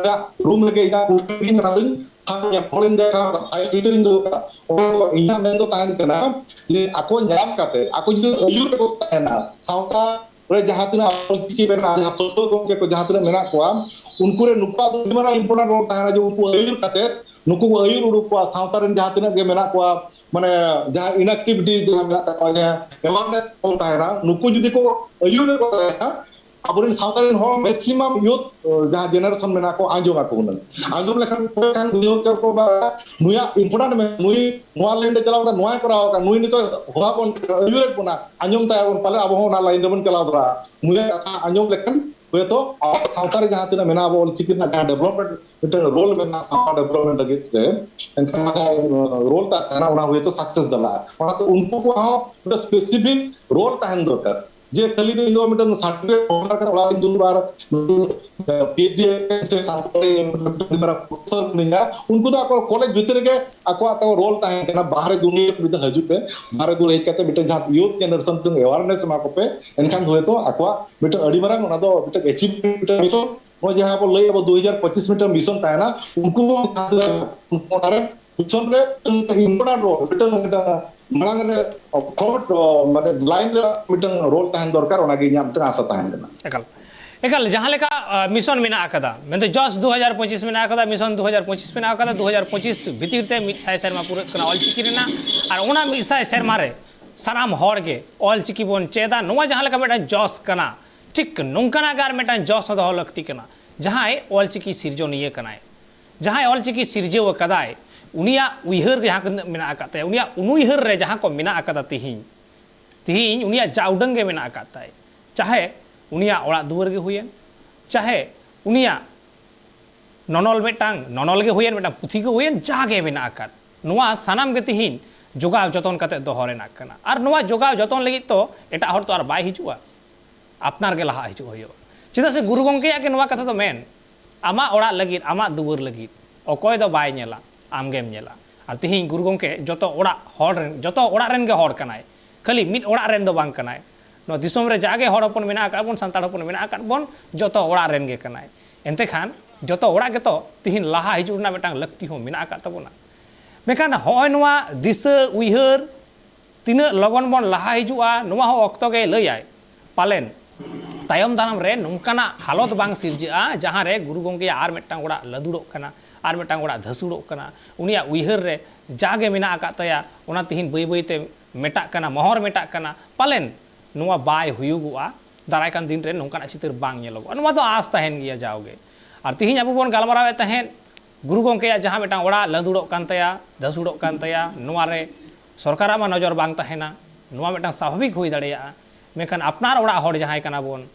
ᱨᱩᱢ ᱨᱮᱜᱮ ᱤᱧᱟᱹᱜ ᱠᱩᱞ ᱨᱮᱜᱮᱧ ᱚᱱᱟ ᱫᱚᱧ ᱛᱷᱟᱢ ᱧᱟᱢ ᱦᱚᱲᱤᱧ ᱫᱮᱠᱷᱟᱣ ᱟᱠᱟᱫ, ᱯᱷᱟᱭᱤᱞ ᱵᱷᱤᱛᱤᱨ ᱤᱧ ᱫᱚᱦᱚ ᱠᱟᱜᱼᱟ᱾ ᱚᱱᱟ ᱫᱚ ᱤᱧᱟᱹᱜ ᱢᱮᱱ ᱫᱚ ᱛᱟᱦᱮᱱ ᱠᱟᱱᱟ ᱡᱮ ᱟᱠᱚ ᱧᱟᱢ ᱠᱟᱛᱮ ᱟᱠᱚ ᱡᱩᱫᱤ ᱟᱹᱭᱩᱨ ᱨᱮᱠᱚ ᱛᱟᱦᱮᱱᱟ, ᱥᱟᱶᱛᱟ ᱨᱮ ᱡᱟᱦᱟᱸ ᱛᱤᱱᱟᱹᱜ ᱚᱞᱪᱤᱠᱤ ᱢᱮᱱᱟᱜᱼᱟ, ᱡᱟᱦᱟᱸ ᱯᱟᱹᱴᱷᱩᱣᱟᱹ ᱜᱚᱢᱠᱮ ᱠᱚ ᱡᱟᱦᱟᱸ ᱛᱤᱱᱟᱹᱜ ᱢᱮᱱᱟᱜ ᱠᱚᱣᱟ, ᱩᱱᱠᱩ ᱨᱮ ᱱᱩᱠᱩᱣᱟᱜ ᱫᱚ ᱟᱹᱰᱤ ᱢᱟᱨᱟᱝ ᱤᱢᱯᱚᱨᱴᱮᱱᱴ ᱨᱳᱞ ᱛᱟᱦᱮᱱᱟ ᱡᱮ ᱩᱱᱠᱩ ᱟᱹᱭᱩᱨ ᱠᱟᱛᱮ, ᱱᱩᱠᱩ ᱠᱚ ᱟᱹᱭᱩᱨ ᱩᱰᱩᱠ ᱠᱚᱣᱟ, ᱥᱟᱶᱛᱟ ᱨᱮᱱ ᱡᱟᱦᱟᱸ ᱛᱤᱱᱟᱹᱜ ᱜᱮ ᱢᱮᱱᱟᱜ ᱠᱚᱣᱟ, ᱢᱟᱱᱮ ᱡᱟᱦᱟᱸ ᱤᱱᱟᱠᱴᱤᱵᱷᱤᱴᱤ ᱡᱟᱦᱟᱸ ᱢᱮᱱᱟᱜ ᱛᱟᱠᱚᱣᱟ, ᱡᱟᱦᱟᱸ ᱮᱣᱟᱨᱱᱮᱥ ᱚᱞ ᱛᱟᱦᱮᱱᱟ, ᱱᱩᱠᱩ ᱡᱩᱫᱤ ᱠᱚ ᱟᱹᱭᱩᱨ ᱨᱮᱠᱚ ᱛᱟᱦᱮᱱᱟ, ᱟᱵᱚᱨᱮᱱ ᱥᱟᱶᱛᱟ ᱨᱮᱱ ᱦᱚᱲ maximum youth, ᱡᱟᱦᱟᱸ generation ᱢᱮᱱᱟᱜ ᱠᱚ, ᱟᱸᱡᱚᱢ ᱟᱠᱚ ᱦᱩᱱᱟᱹᱝ᱾ ᱟᱸᱡᱚᱢ ᱞᱮᱠᱷᱟᱱ ᱠᱚ ᱠᱷᱟᱱ ᱵᱩᱡᱷᱟᱹᱣ ᱠᱮᱭᱟ ᱠᱚ ᱵᱟ ᱱᱩᱭᱟᱜ important ᱢᱮᱱᱟᱜᱼᱟ, ᱱᱩᱭ ᱱᱚᱣᱟ line ᱨᱮ ᱪᱟᱞᱟᱣ ᱠᱟᱛᱮ ᱱᱚᱣᱟᱭ ᱠᱚᱨᱟᱣ ᱟᱠᱟᱫ, ᱱᱩᱭ ᱱᱤᱛᱚᱜ ᱦᱚᱦᱚ ᱵᱚᱱ ᱟᱹᱭᱩᱨᱮᱫ ᱵᱚᱱᱟ, ᱟᱸᱡᱚᱢ ᱛᱟᱭᱟ ᱵᱚᱱ, ᱯᱟᱞᱮ ᱟᱵᱚ ᱦᱚᱸ ᱚᱱᱟ line ᱨᱮᱵᱚᱱ ᱪᱟᱞᱟᱣ ᱫᱟᱲᱮᱭᱟᱜᱼᱟ᱾ ᱱᱩᱭᱟᱜ ᱠᱟᱛᱷᱟ ᱟᱸᱡᱚᱢ ᱞᱮᱠᱷᱟᱱ ᱦᱚᱭᱛᱚ ᱟᱵᱚ ᱥᱟᱶᱛᱟ ᱨᱮ ᱡᱟᱦᱟᱸ ᱛᱤᱱᱟᱹᱜ ᱢᱮᱱᱟᱜᱼᱟ, ᱟᱵᱚ ᱚᱞᱪᱤᱠᱤ ᱨᱮᱱᱟᱜ ᱡᱟᱦᱟᱸ development ᱢᱤᱫᱴᱟᱝ role ᱢᱮᱱᱟᱜᱼᱟ ᱥᱟᱶᱛᱟ development ᱞᱟᱹᱜᱤᱫ ᱨᱮ, ᱮᱱᱠᱷᱟᱱ ᱚᱱᱟ ᱡᱟᱦᱟᱸ role ᱛᱟᱦᱮᱸ ᱠᱟᱱᱟ, ᱚᱱᱟ ᱦᱚᱭᱛᱚ success ᱪᱟᱞᱟᱜᱼᱟ᱾ ᱚᱱᱟᱛᱮ ᱩᱱᱠᱩ ᱠᱚᱣᱟᱜ ᱦᱚᱸ ᱢᱤᱫᱴᱟᱝ specific role ᱛᱟᱦᱮᱱ ᱫᱚᱨᱠᱟᱨ᱾ ᱡᱮ ᱠᱷᱟᱹᱞᱤ ᱫᱚ ᱤᱧ ᱫᱚ ᱢᱤᱫᱴᱟᱝ certificate holder ᱠᱟᱛᱮ ᱚᱲᱟᱜ ᱨᱤᱧ ᱫᱩᱲᱩᱵᱼᱟ ᱟᱨ PhD ᱥᱮ ᱥᱟᱱᱛᱟᱲᱤ ᱢᱤᱫᱴᱟᱝ ᱟᱹᱰᱤ ᱢᱟᱨᱟᱝ professor ᱠᱟᱹᱱᱟᱹᱧ, ᱩᱱᱠᱩ ᱫᱚ ᱟᱠᱚ college ᱵᱷᱤᱛᱤᱨ ᱨᱮᱜᱮ ᱟᱠᱚᱣᱟᱜ ᱛᱟᱠᱚ role ᱛᱟᱦᱮᱸ ᱠᱟᱱᱟ, ᱵᱟᱦᱨᱮ ᱫᱩᱱᱤᱭᱟᱹ ᱢᱤᱫ ᱫᱷᱟᱣ ᱦᱤᱡᱩᱜ ᱯᱮ, ᱵᱟᱦᱨᱮ ᱫᱩᱱᱤᱭᱟᱹ ᱦᱮᱡ ᱠᱟᱛᱮ ᱢᱤᱫᱴᱟᱝ ᱡᱟᱦᱟᱸ youth generation ᱢᱤᱫᱴᱟᱝ awareness ᱮᱢᱟ ᱠᱚᱯᱮ, ᱮᱱᱠᱷᱟᱱ ᱦᱚᱭᱛᱚ ᱟᱠᱚᱣᱟᱜ ᱢᱤᱫᱴᱟᱝ ᱟᱹᱰᱤ ᱢᱟᱨᱟᱝ ᱚᱱᱟ ᱫᱚ ᱢᱤᱫᱴᱟᱝ achievement, ᱢᱤᱫᱴᱟᱝ mission᱾ ᱱᱚᱜᱼᱚᱭ ᱡᱟᱦᱟᱸ ᱵᱚ ᱞᱟᱹᱭ ᱟᱵᱚ ᱫᱩ ᱦᱟᱡᱟᱨ ᱯᱚᱸᱪᱤᱥ ᱢᱤᱫᱴᱟᱝ mission ᱛᱟᱦᱮᱱᱟ, ᱩᱱᱠᱩ ᱦᱚᱸ ᱡᱟᱦᱟᱸ ᱛᱤᱱᱟᱹᱜ ᱩᱱᱠᱩ ᱚᱱᱟᱨᱮ mission ᱨᱮ important role, ᱢᱤᱫᱴᱟᱝ, ᱢᱤᱫᱴᱟᱝ ᱢᱟᱲᱟᱝ ᱨᱮ front, ᱢᱟᱱᱮ line ᱨᱮ ᱢᱤᱫᱴᱟᱝ role ᱛᱟᱦᱮᱱ ᱫᱚᱨᱠᱟᱨ, ᱚᱱᱟᱜᱮ ᱤᱧᱟᱹᱜ ᱢᱤᱫᱴᱟᱝ ᱟᱥᱟ ᱛᱟᱦᱮᱱ ᱠᱟᱱᱟ᱾ ᱮᱠᱟᱞ, ᱮᱠᱟᱞ, ᱡᱟᱦᱟᱸ ᱞᱮᱠᱟ, ᱟ, mission ᱢᱮᱱᱟᱜ ᱟᱠᱟᱫᱟ, ᱢᱮᱱᱫᱚ ᱡᱚᱥ ᱫᱩ ᱦᱟᱡᱟᱨ ᱯᱚᱸᱪᱤᱥ ᱢᱮᱱᱟᱜ ᱟᱠᱟᱫᱟ, mission ᱫᱩ ᱦᱟᱡᱟᱨ ᱯᱚᱸᱪᱤᱥ ᱢᱮᱱᱟᱜ ᱟᱠᱟᱫᱟ, ᱫᱩ ᱦᱟᱡᱟᱨ ᱯᱚᱸᱪᱤᱥ ᱵᱷᱤᱛᱤᱨ ᱛᱮ ᱢᱤᱫ ᱥᱟᱭ ᱥᱮᱨᱢᱟ ᱯᱩᱨᱟᱹᱜ ᱠᱟᱱᱟ ᱚᱞᱪᱤᱠᱤ ᱨᱮᱱᱟᱜ, ᱟᱨ ᱚᱱᱟ ᱢᱤᱫ ᱥᱟᱭ ᱥᱮᱨᱢᱟ ᱨᱮ ᱥᱟᱱᱟᱢ ᱦᱚᱲ ᱜᱮ ᱚᱞᱪᱤᱠᱤ ᱵᱚᱱ ᱪᱮᱫᱟ, ᱱᱚᱣᱟ ᱡᱟᱦᱟᱸ ᱞᱮᱠᱟ ᱢᱤᱫᱴᱟᱝ ᱡᱚᱥ ᱠᱟᱱᱟ, ᱴᱷᱤᱠ ᱱᱚᱝᱠᱟᱱᱟᱜ ᱜᱮ ᱟᱨ ᱢᱤᱫᱴᱟᱝ ᱡᱚᱥ ᱦᱚᱸ ᱫᱚᱦᱚ ᱞᱟᱹᱠᱛᱤ ᱠᱟᱱᱟ᱾ ᱡᱟᱦᱟᱸᱭ ᱚᱞᱪᱤᱠᱤ ᱥᱤᱨᱡᱚᱱᱤᱭᱟᱹ ᱠᱟᱱᱟᱭ, ᱡᱟᱦᱟᱸᱭ ᱚᱞᱪᱤᱠᱤ ᱥᱤᱨᱡᱟᱹᱣ ᱟᱠᱟᱫᱟᱭ, ᱩᱱᱤᱭᱟᱜ ᱩᱭᱦᱟᱹᱨ ᱡᱟᱦᱟᱸ ᱛᱤᱱᱟᱹᱜ ᱢᱮᱱᱟᱜ ᱟᱠᱟᱫ ᱛᱟᱭᱟ, ᱩᱱᱤᱭᱟᱜ ᱩᱱᱩᱭᱦᱟᱹᱨ ᱨᱮ ᱡᱟᱦᱟᱸ ᱠᱚ ᱢᱮᱱᱟᱜ ᱟᱠᱟᱫᱟ ᱛᱤᱦᱤᱧ, ᱛᱤᱦᱤᱧ ᱩᱱᱤᱭᱟᱜ ᱡᱟ ᱩᱰᱟᱹᱝ ᱜᱮ ᱢᱮᱱᱟᱜ ᱟᱠᱟᱫ ᱛᱟᱭ, ᱪᱟᱦᱮ ᱩᱱᱤᱭᱟᱜ ᱚᱲᱟᱜ ᱫᱩᱣᱟᱹᱨ ᱜᱮ ᱦᱩᱭᱮᱱ, ᱪᱟᱦᱮ ᱩᱱᱤᱭᱟᱜ ᱱᱚᱱᱚᱞ ᱢᱤᱫᱴᱟᱝ, ᱱᱚᱱᱚᱞ ᱜᱮ ᱦᱩᱭᱮᱱ, ᱢᱤᱫᱴᱟᱝ ᱯᱩᱛᱷᱤ ᱜᱮ ᱦᱩᱭᱮᱱ, ᱡᱟ ᱜᱮ ᱢᱮᱱᱟᱜ ᱟᱠᱟᱫ, ᱱᱚᱣᱟ ᱥᱟᱱᱟᱢ ᱜᱮ ᱛᱤᱦᱤᱧ ᱡᱚᱜᱟᱣ ᱡᱚᱛᱚᱱ ᱠᱟᱛᱮ ᱫᱚᱦᱚ ᱨᱮᱱᱟᱜ ᱠᱟᱱᱟ᱾ ᱟᱨ ᱱᱚᱣᱟ ᱡᱚᱜᱟᱣ ᱡᱚᱛᱚᱱ ᱞᱟᱹᱜᱤᱫ ᱛᱚ ᱮᱴᱟᱜ ᱦᱚᱲ ᱛᱚ ᱟᱨ ᱵᱟᱭ ᱦᱤᱡᱩᱜᱼᱟ, ᱟᱯᱱᱟᱨ ᱜᱮ ᱞᱟᱦᱟ ᱦᱤᱡᱩᱜ ᱦᱩᱭᱩᱜᱼᱟ᱾ ᱪᱮᱫᱟᱜ ᱥᱮ ᱜᱩᱨᱩ ᱜᱚᱢᱠᱮᱭᱟᱜ ᱜᱮ ᱱᱚᱣᱟ ᱠᱟᱛᱷᱟ ᱫᱚ ᱢᱮᱱ, ᱟᱢᱟᱜ ᱚᱲᱟᱜ ᱞᱟᱹᱜᱤᱫ, ᱟᱢᱟᱜ ᱫᱩᱣᱟᱹᱨ ᱞᱟᱹᱜᱤᱫ, ᱚᱠᱚᱭ ᱫᱚ ᱵᱟᱭ ᱧᱮᱞᱟ, ᱟᱢ ᱜᱮᱢ ᱧᱮᱞᱟ᱾ ᱟᱨ ᱛᱤᱦᱤᱧ ᱜᱩᱨᱩ ᱜᱚᱢᱠᱮ ᱡᱚᱛᱚ ᱚᱲᱟᱜ ᱦᱚᱲ ᱨᱮᱱ, ᱡᱚᱛᱚ ᱚᱲᱟᱜ ᱨᱮᱱ ᱜᱮ ᱦᱚᱲ ᱠᱟᱱᱟᱭ, ᱠᱷᱟᱹᱞᱤ ᱢᱤᱫ ᱚᱲᱟᱜ ᱨᱮᱱ ᱫᱚ ᱵᱟᱝ ᱠᱟᱱᱟᱭ᱾ ᱱᱚᱣᱟ ᱫᱤᱥᱚᱢ ᱨᱮ ᱡᱟᱜᱮ ᱦᱚᱲ ᱦᱚᱯᱚᱱ ᱢᱮᱱᱟᱜ ᱟᱠᱟᱫ ᱵᱚᱱ, ᱥᱟᱱᱛᱟᱲ ᱦᱚᱯᱚᱱ ᱢᱮᱱᱟᱜ ᱟᱠᱟᱫ ᱵᱚᱱ, ᱡᱚᱛᱚ ᱚᱲᱟᱜ ᱨᱮᱱ ᱜᱮ ᱠᱟᱱᱟᱭ᱾ ᱮᱱᱛᱮ ᱠᱷᱟᱱ ᱡᱚᱛᱚ ᱚᱲᱟᱜ ᱜᱮᱛᱚ ᱛᱤᱦᱤᱧ ᱞᱟᱦᱟ ᱦᱤᱡᱩᱜ ᱨᱮᱱᱟᱜ ᱢᱤᱫᱴᱟᱝ ᱞᱟᱹᱠᱛᱤ ᱦᱚᱸ ᱢᱮᱱᱟᱜ ᱟᱠᱟᱫ ᱛᱟᱵᱚᱱᱟ᱾ ᱢᱮᱱᱠᱷᱟᱱ ᱦᱚᱸᱜᱼᱚᱭ ᱱᱚᱣᱟ ᱫᱤᱥᱟᱹ ᱩᱭᱦᱟᱹᱨ ᱛᱤᱱᱟᱹᱜ ᱞᱚᱜᱚᱱ ᱵᱚᱱ ᱞᱟᱦᱟ ᱦᱤᱡᱩᱜᱼᱟ, ᱱᱚᱣᱟ ᱦᱚᱸ ᱚᱠᱛᱚ ᱜᱮᱭ ᱞᱟᱹᱭᱟᱭ᱾ ᱯᱟᱞᱮᱱ ᱛᱟᱭᱚᱢ ᱫᱟᱨᱟᱢ ᱨᱮ ᱱᱚᱝᱠᱟᱱᱟᱜ ᱦᱟᱞᱚᱛ ᱵᱟᱝ ᱥᱤᱨᱡᱟᱹᱜᱼᱟ, ᱡᱟᱦᱟᱸ ᱨᱮ ᱜᱩᱨᱩ ᱜᱚᱢᱠᱮᱭᱟᱜ ᱟᱨ ᱢᱤᱫᱴᱟᱝ ᱚᱲᱟᱜ ᱞᱟᱹᱫᱩᱲᱚᱜ ᱠᱟᱱᱟ, ᱟᱨ ᱢᱤᱫᱴᱟᱝ ᱚᱲᱟᱜ ᱫᱷᱟᱹᱥᱩᱲᱚᱜ ᱠᱟᱱᱟ, ᱩᱱᱤᱭᱟᱜ ᱩᱭᱦᱟᱹᱨ ᱨᱮ ᱡᱟᱜᱮ ᱢᱮᱱᱟᱜ ᱟᱠᱟᱫ ᱛᱟᱭᱟ, ᱚᱱᱟ ᱛᱤᱦᱤᱧ ᱵᱟᱹᱭ ᱵᱟᱹᱭ ᱛᱮ ᱢᱮᱴᱟᱜ ᱠᱟᱱᱟ, ᱢᱚᱦᱚᱨ ᱢᱮᱴᱟᱜ ᱠᱟᱱᱟ᱾ ᱯᱟᱞᱮᱱ ᱱᱚᱣᱟ ᱵᱟᱭ ᱦᱩᱭᱩᱜᱚᱜᱼᱟ, ᱫᱟᱨᱟᱭ ᱠᱟᱱ ᱫᱤᱱ ᱨᱮ ᱱᱚᱝᱠᱟᱱᱟᱜ ᱪᱤᱛᱟᱹᱨ ᱵᱟᱝ ᱧᱮᱞᱚᱜᱚᱜᱼᱟ᱾ ᱱᱚᱣᱟ ᱫᱚ ᱟᱸᱥ ᱛᱟᱦᱮᱱ ᱜᱮᱭᱟ ᱡᱟᱣᱜᱮ᱾ ᱟᱨ ᱛᱤᱦᱤᱧ ᱟᱵᱚ ᱵᱚᱱ ᱜᱟᱞᱢᱟᱨᱟᱣᱮᱫ ᱛᱟᱦᱮᱸᱫ ᱜᱩᱨᱩ ᱜᱚᱢᱠᱮᱭᱟᱜ ᱡᱟᱦᱟᱸ ᱢᱤᱫᱴᱟᱝ ᱚᱲᱟᱜ ᱞᱟᱹᱫᱩᱲᱚᱜ ᱠᱟᱱ ᱛᱟᱭᱟ, ᱫᱷᱟᱹᱥᱩᱲᱚᱜ ᱠᱟᱱ ᱛᱟᱭᱟ, ᱱᱚᱣᱟ ᱨᱮ ᱥᱚᱨᱠᱟᱨᱟᱜ ᱢᱟ ᱱᱚᱡᱚᱨ ᱵᱟᱝ ᱛᱟᱦᱮᱱᱟ, ᱱᱚᱣᱟ ᱢᱤᱫᱴᱟᱝ ᱥᱟᱵᱷᱟᱵᱤᱠ ᱦᱩᱭ ᱫᱟᱲᱮᱭᱟᱜᱼᱟ᱾ ᱢᱮᱱᱠᱷᱟᱱ ᱟᱯᱱᱟᱨ ᱚᱲᱟᱜ ᱦᱚᱲ ᱡᱟᱦᱟᱸᱭ ᱠᱟᱱᱟ ᱵᱚᱱ,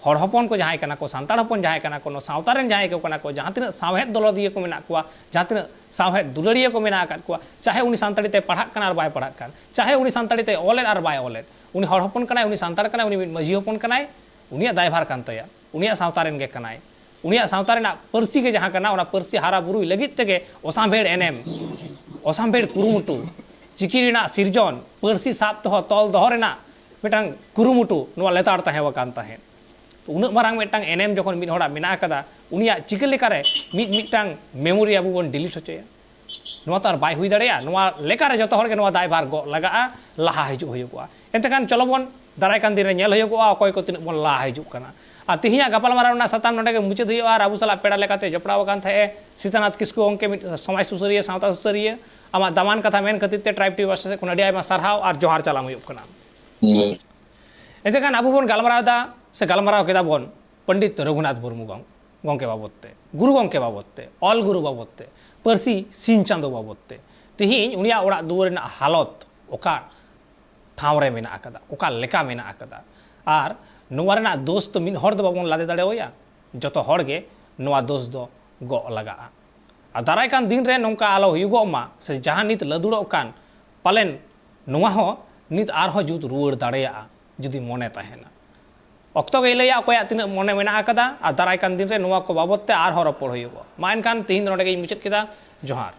ᱦᱚᱲ ᱦᱚᱯᱚᱱ ᱠᱚ ᱡᱟᱦᱟᱸᱭ ᱠᱟᱱᱟ ᱠᱚ, ᱥᱟᱱᱛᱟᱲ ᱦᱚᱯᱚᱱ ᱡᱟᱦᱟᱸᱭ ᱠᱟᱱᱟ ᱠᱚ, ᱱᱚᱣᱟ ᱥᱟᱶᱛᱟ ᱨᱮᱱ ᱡᱟᱦᱟᱸᱭ ᱠᱚ ᱠᱟᱱᱟ ᱠᱚ, ᱡᱟᱦᱟᱸ ᱛᱤᱱᱟᱹᱜ ᱥᱟᱶᱦᱮᱫ ᱫᱚᱞᱚᱫᱤᱭᱟᱹ ᱠᱚ ᱢᱮᱱᱟᱜ ᱠᱚᱣᱟ, ᱡᱟᱦᱟᱸ ᱛᱤᱱᱟᱹᱜ ᱥᱟᱶᱦᱮᱫ ᱫᱩᱞᱟᱹᱲᱤᱭᱟᱹ ᱠᱚ ᱢᱮᱱᱟᱜ ᱟᱠᱟᱫ ᱠᱚᱣᱟ, ᱪᱟᱦᱮ ᱩᱱᱤ ᱥᱟᱱᱛᱟᱲᱤ ᱛᱮ ᱯᱟᱲᱦᱟᱜ ᱠᱟᱱᱟ ᱟᱨ ᱵᱟᱭ ᱯᱟᱲᱦᱟᱜ ᱠᱟᱱ, ᱪᱟᱦᱮ ᱩᱱᱤ ᱥᱟᱱᱛᱟᱲᱤ ᱛᱮ ᱚᱞᱮᱫ ᱟᱨ ᱵᱟᱭ ᱚᱞᱮᱫ, ᱩᱱᱤ ᱦᱚᱲ ᱦᱚᱯᱚᱱ ᱠᱟᱱᱟᱭ, ᱩᱱᱤ ᱥᱟᱱᱛᱟᱲ ᱠᱟᱱᱟᱭ, ᱩᱱᱤ ᱢᱤᱫ ᱢᱟᱹᱡᱷᱤ ᱦᱚᱯᱚᱱ ᱠᱟᱱᱟᱭ, ᱩᱱᱤᱭᱟᱜ ᱫᱟᱭᱵᱷᱟᱨ ᱠᱟᱱ ᱛᱟᱭᱟ, ᱩᱱᱤᱭᱟᱜ ᱥᱟᱶᱛᱟ ᱨᱮᱱ ᱜᱮ ᱠᱟᱱᱟᱭ᱾ ᱩᱱᱤᱭᱟᱜ ᱥᱟᱶᱛᱟ ᱨᱮᱱᱟᱜ ᱯᱟᱹᱨᱥᱤ ᱜᱮ ᱡᱟᱦᱟᱸ ᱠᱟᱱᱟ, ᱚᱱᱟ ᱯᱟᱹᱨᱥᱤ ᱦᱟᱨᱟ ᱵᱩᱨᱩᱭ ᱞᱟᱹᱜᱤᱫ ᱛᱮᱜᱮ ᱚᱥᱟᱢᱵᱷᱮᱲ ᱮᱱᱮᱢ, ᱚᱥᱟᱢᱵᱷᱮᱲ ᱠᱩᱨᱩᱢᱩᱴᱩ, ᱪᱤᱠᱤ ᱨᱮᱱᱟᱜ ᱥᱤᱨᱡᱚᱱ, ᱯᱟᱹᱨᱥᱤ ᱥᱟᱵ ᱫᱚᱦᱚ, ᱛᱚᱞ ᱫᱚᱦᱚ ᱨᱮᱱᱟᱜ ᱢᱤᱫᱴᱟᱝ ᱠᱩᱨᱩᱢᱩᱴᱩ ᱱᱚᱣᱟ ᱞᱮᱛᱟᱲ ᱛᱟᱦᱮᱸ ᱟᱠᱟᱱ ᱛᱟᱦᱮᱸᱫ᱾ ᱛᱚ, ᱩᱱᱟᱹᱜ ᱢᱟᱨᱟᱝ ᱢᱤᱫᱴᱟᱝ ᱮᱱᱮᱢ ᱡᱚᱠᱷᱚᱱ ᱢᱤᱫ ᱦᱚᱲᱟᱜ ᱢᱮᱱᱟᱜ ᱟᱠᱟᱫᱟ, ᱩᱱᱤᱭᱟᱜ ᱪᱤᱠᱟᱹ ᱞᱮᱠᱟᱨᱮ ᱢᱤᱫ ᱢᱤᱫᱴᱟᱝ ᱢᱮᱢᱳᱨᱤ ᱟᱵᱚ ᱵᱚᱱ ᱰᱤᱞᱤᱴ ᱦᱚᱪᱚᱭᱟ? ᱱᱚᱣᱟ ᱛᱚ ᱟᱨ ᱵᱟᱭ ᱦᱩᱭ ᱫᱟᱲᱮᱭᱟᱜᱼᱟ᱾ ᱱᱚᱣᱟ ᱞᱮᱠᱟᱨᱮ ᱡᱚᱛᱚ ᱦᱚᱲᱜᱮ ᱱᱚᱣᱟ ᱫᱟᱭᱵᱷᱟᱨ ᱜᱚᱜ ᱞᱟᱜᱟᱜᱼᱟ, ᱞᱟᱦᱟ ᱦᱤᱡᱩᱜ ᱦᱩᱭᱩᱜᱚᱜᱼᱟ᱾ ᱮᱱᱛᱮ ᱠᱷᱟᱱ ᱪᱚᱞᱚ ᱵᱚᱱ ᱫᱟᱨᱟᱭ ᱠᱟᱱ ᱫᱤᱱ ᱨᱮ ᱧᱮᱞ ᱦᱩᱭᱩᱜᱚᱜᱼᱟ, ᱚᱠᱚᱭ ᱠᱚ ᱛᱤᱱᱟᱹᱜ ᱵᱚᱱ ᱞᱟᱦᱟ ᱦᱤᱡᱩᱜ ᱠᱟᱱᱟ᱾ ᱟᱨ ᱛᱤᱦᱤᱧᱟᱜ ᱜᱟᱯᱟᱞᱢᱟᱨᱟᱣ ᱨᱮᱱᱟᱜ ᱥᱟᱛᱟᱢ ᱱᱚᱰᱮ ᱜᱮ ᱢᱩᱪᱟᱹᱫ ᱦᱩᱭᱩᱜᱼᱟ᱾ ᱟᱨ ᱟᱵᱚ ᱥᱟᱞᱟᱜ ᱯᱮᱲᱟ ᱞᱮᱠᱟᱛᱮ ᱡᱚᱯᱲᱟᱣ ᱟᱠᱟᱱ ᱛᱟᱦᱮᱸᱫ ᱮ ᱥᱤᱛᱟᱱᱟᱛᱷ ᱠᱤᱥᱠᱩ ᱜᱚᱢᱠᱮ, ᱢᱤᱫ ᱥᱚᱢᱟᱡᱽ ᱥᱩᱥᱟᱹᱨᱤᱭᱟᱹ, ᱥᱟᱶᱛᱟ ᱥᱩᱥᱟᱹᱨᱤᱭᱟᱹ᱾ ᱟᱢᱟᱜ ᱫᱟᱢᱟᱱ ᱠᱟᱛᱷᱟ ᱢᱮᱱ ᱠᱷᱟᱹᱛᱤᱨ ᱛᱮ ᱴᱨᱟᱭᱤᱵᱽ ᱴᱤᱵᱷᱤ ᱯᱟᱥᱴᱟ ᱥᱮᱫ ᱠᱷᱚᱱ ᱟᱹᱰᱤ ᱟᱭᱢᱟ ᱥᱟᱨᱦᱟᱣ ᱟᱨ ᱡᱚᱦᱟᱨ ᱪᱟᱞᱟᱢ ᱦᱩᱭᱩᱜ ᱠᱟᱱᱟ᱾ ᱦᱩᱸ᱾ ᱮᱱᱛᱮ ᱠᱷᱟᱱ ᱟᱵᱚ ᱵᱚᱱ ᱜᱟᱞᱢᱟᱨᱟᱣ ᱮᱫᱟ ᱥᱮ ᱜᱟᱞᱢᱟᱨᱟᱣ ᱠᱮᱫᱟ ᱵᱚᱱ ᱯᱚᱱᱰᱤᱛ ᱨᱚᱜᱷᱩᱱᱟᱛᱷ ᱢᱩᱨᱢᱩ ᱜᱚᱢ-, ᱜᱚᱢᱠᱮ ᱵᱟᱵᱚᱫ ᱛᱮ, ᱜᱩᱨᱩ ᱜᱚᱢᱠᱮ ᱵᱟᱵᱚᱫ ᱛᱮ, ᱚᱞ ᱜᱩᱨᱩ ᱵᱟᱵᱚᱫ ᱛᱮ, ᱯᱟᱹᱨᱥᱤ ᱥᱤᱧ ᱪᱟᱸᱫᱚ ᱵᱟᱵᱚᱫ ᱛᱮ᱾ ᱛᱤᱦᱤᱧ ᱩᱱᱤᱭᱟᱜ ᱚᱲᱟᱜ ᱫᱩᱣᱟᱹᱨ ᱨᱮᱱᱟᱜ ᱦᱟᱞᱚᱛ ᱚᱠᱟ ᱴᱷᱟᱶ ᱨᱮ ᱢᱮᱱᱟᱜ ᱟᱠᱟᱫᱟ, ᱚᱠᱟ ᱞᱮᱠᱟ ᱢᱮᱱᱟᱜ ᱟᱠᱟᱫᱟ, ᱟᱨ ᱱᱚᱣᱟ ᱨᱮᱱᱟᱜ ᱫᱳᱥ ᱫᱚ ᱢᱤᱫ ᱦᱚᱲ ᱫᱚ ᱵᱟᱵᱚᱱ ᱞᱟᱫᱮ ᱫᱟᱲᱮᱣᱟᱭᱟ, ᱡᱚᱛᱚ ᱦᱚᱲ ᱜᱮ ᱱᱚᱣᱟ ᱫᱳᱥ ᱫᱚ ᱜᱚᱜ ᱞᱟᱜᱟᱜᱼᱟ᱾ ᱟᱨ ᱫᱟᱨᱟᱭ ᱠᱟᱱ ᱫᱤᱱ ᱨᱮ ᱱᱚᱝᱠᱟ ᱟᱞᱚ ᱦᱩᱭᱩᱜᱚᱜ ᱢᱟ, ᱥᱮ ᱡᱟᱦᱟᱸ ᱱᱤᱛ ᱞᱟᱹᱫᱩᱲᱚᱜ ᱠᱟᱱ, ᱯᱟᱞᱮᱱ ᱱᱚᱣᱟ ᱦᱚᱸ ᱱᱤᱛ ᱟᱨᱦᱚᱸ ᱡᱩᱛ ᱨᱩᱣᱟᱹᱲ ᱫᱟᱲᱮᱭᱟᱜᱼᱟ, ᱡᱩᱫᱤ ᱢᱚᱱᱮ ᱛᱟᱦᱮᱱᱟ᱾ ᱚᱠᱛᱚ ᱜᱮᱭ ᱞᱟᱹᱭᱟ ᱚᱠᱚᱭᱟᱜ ᱛᱤᱱᱟᱹᱜ ᱢᱚᱱᱮ ᱢᱮᱱᱟᱜ ᱟᱠᱟᱫᱟ, ᱟᱨ ᱫᱟᱨᱟᱭ ᱠᱟᱱ ᱫᱤᱱ ᱨᱮ ᱱᱚᱣᱟ ᱠᱚ ᱵᱟᱵᱚᱫ ᱛᱮ ᱟᱨᱦᱚᱸ ᱨᱚᱯᱚᱲ ᱦᱩᱭᱩᱜᱼᱟ᱾ ᱢᱟ ᱮᱱᱠᱷᱟᱱ ᱛᱮᱦᱮᱧ ᱫᱚ ᱱᱚᱰᱮ ᱜᱮᱧ ᱢᱩᱪᱟᱹᱫ ᱠᱮᱫᱟ᱾ ᱡᱚᱦᱟᱨ᱾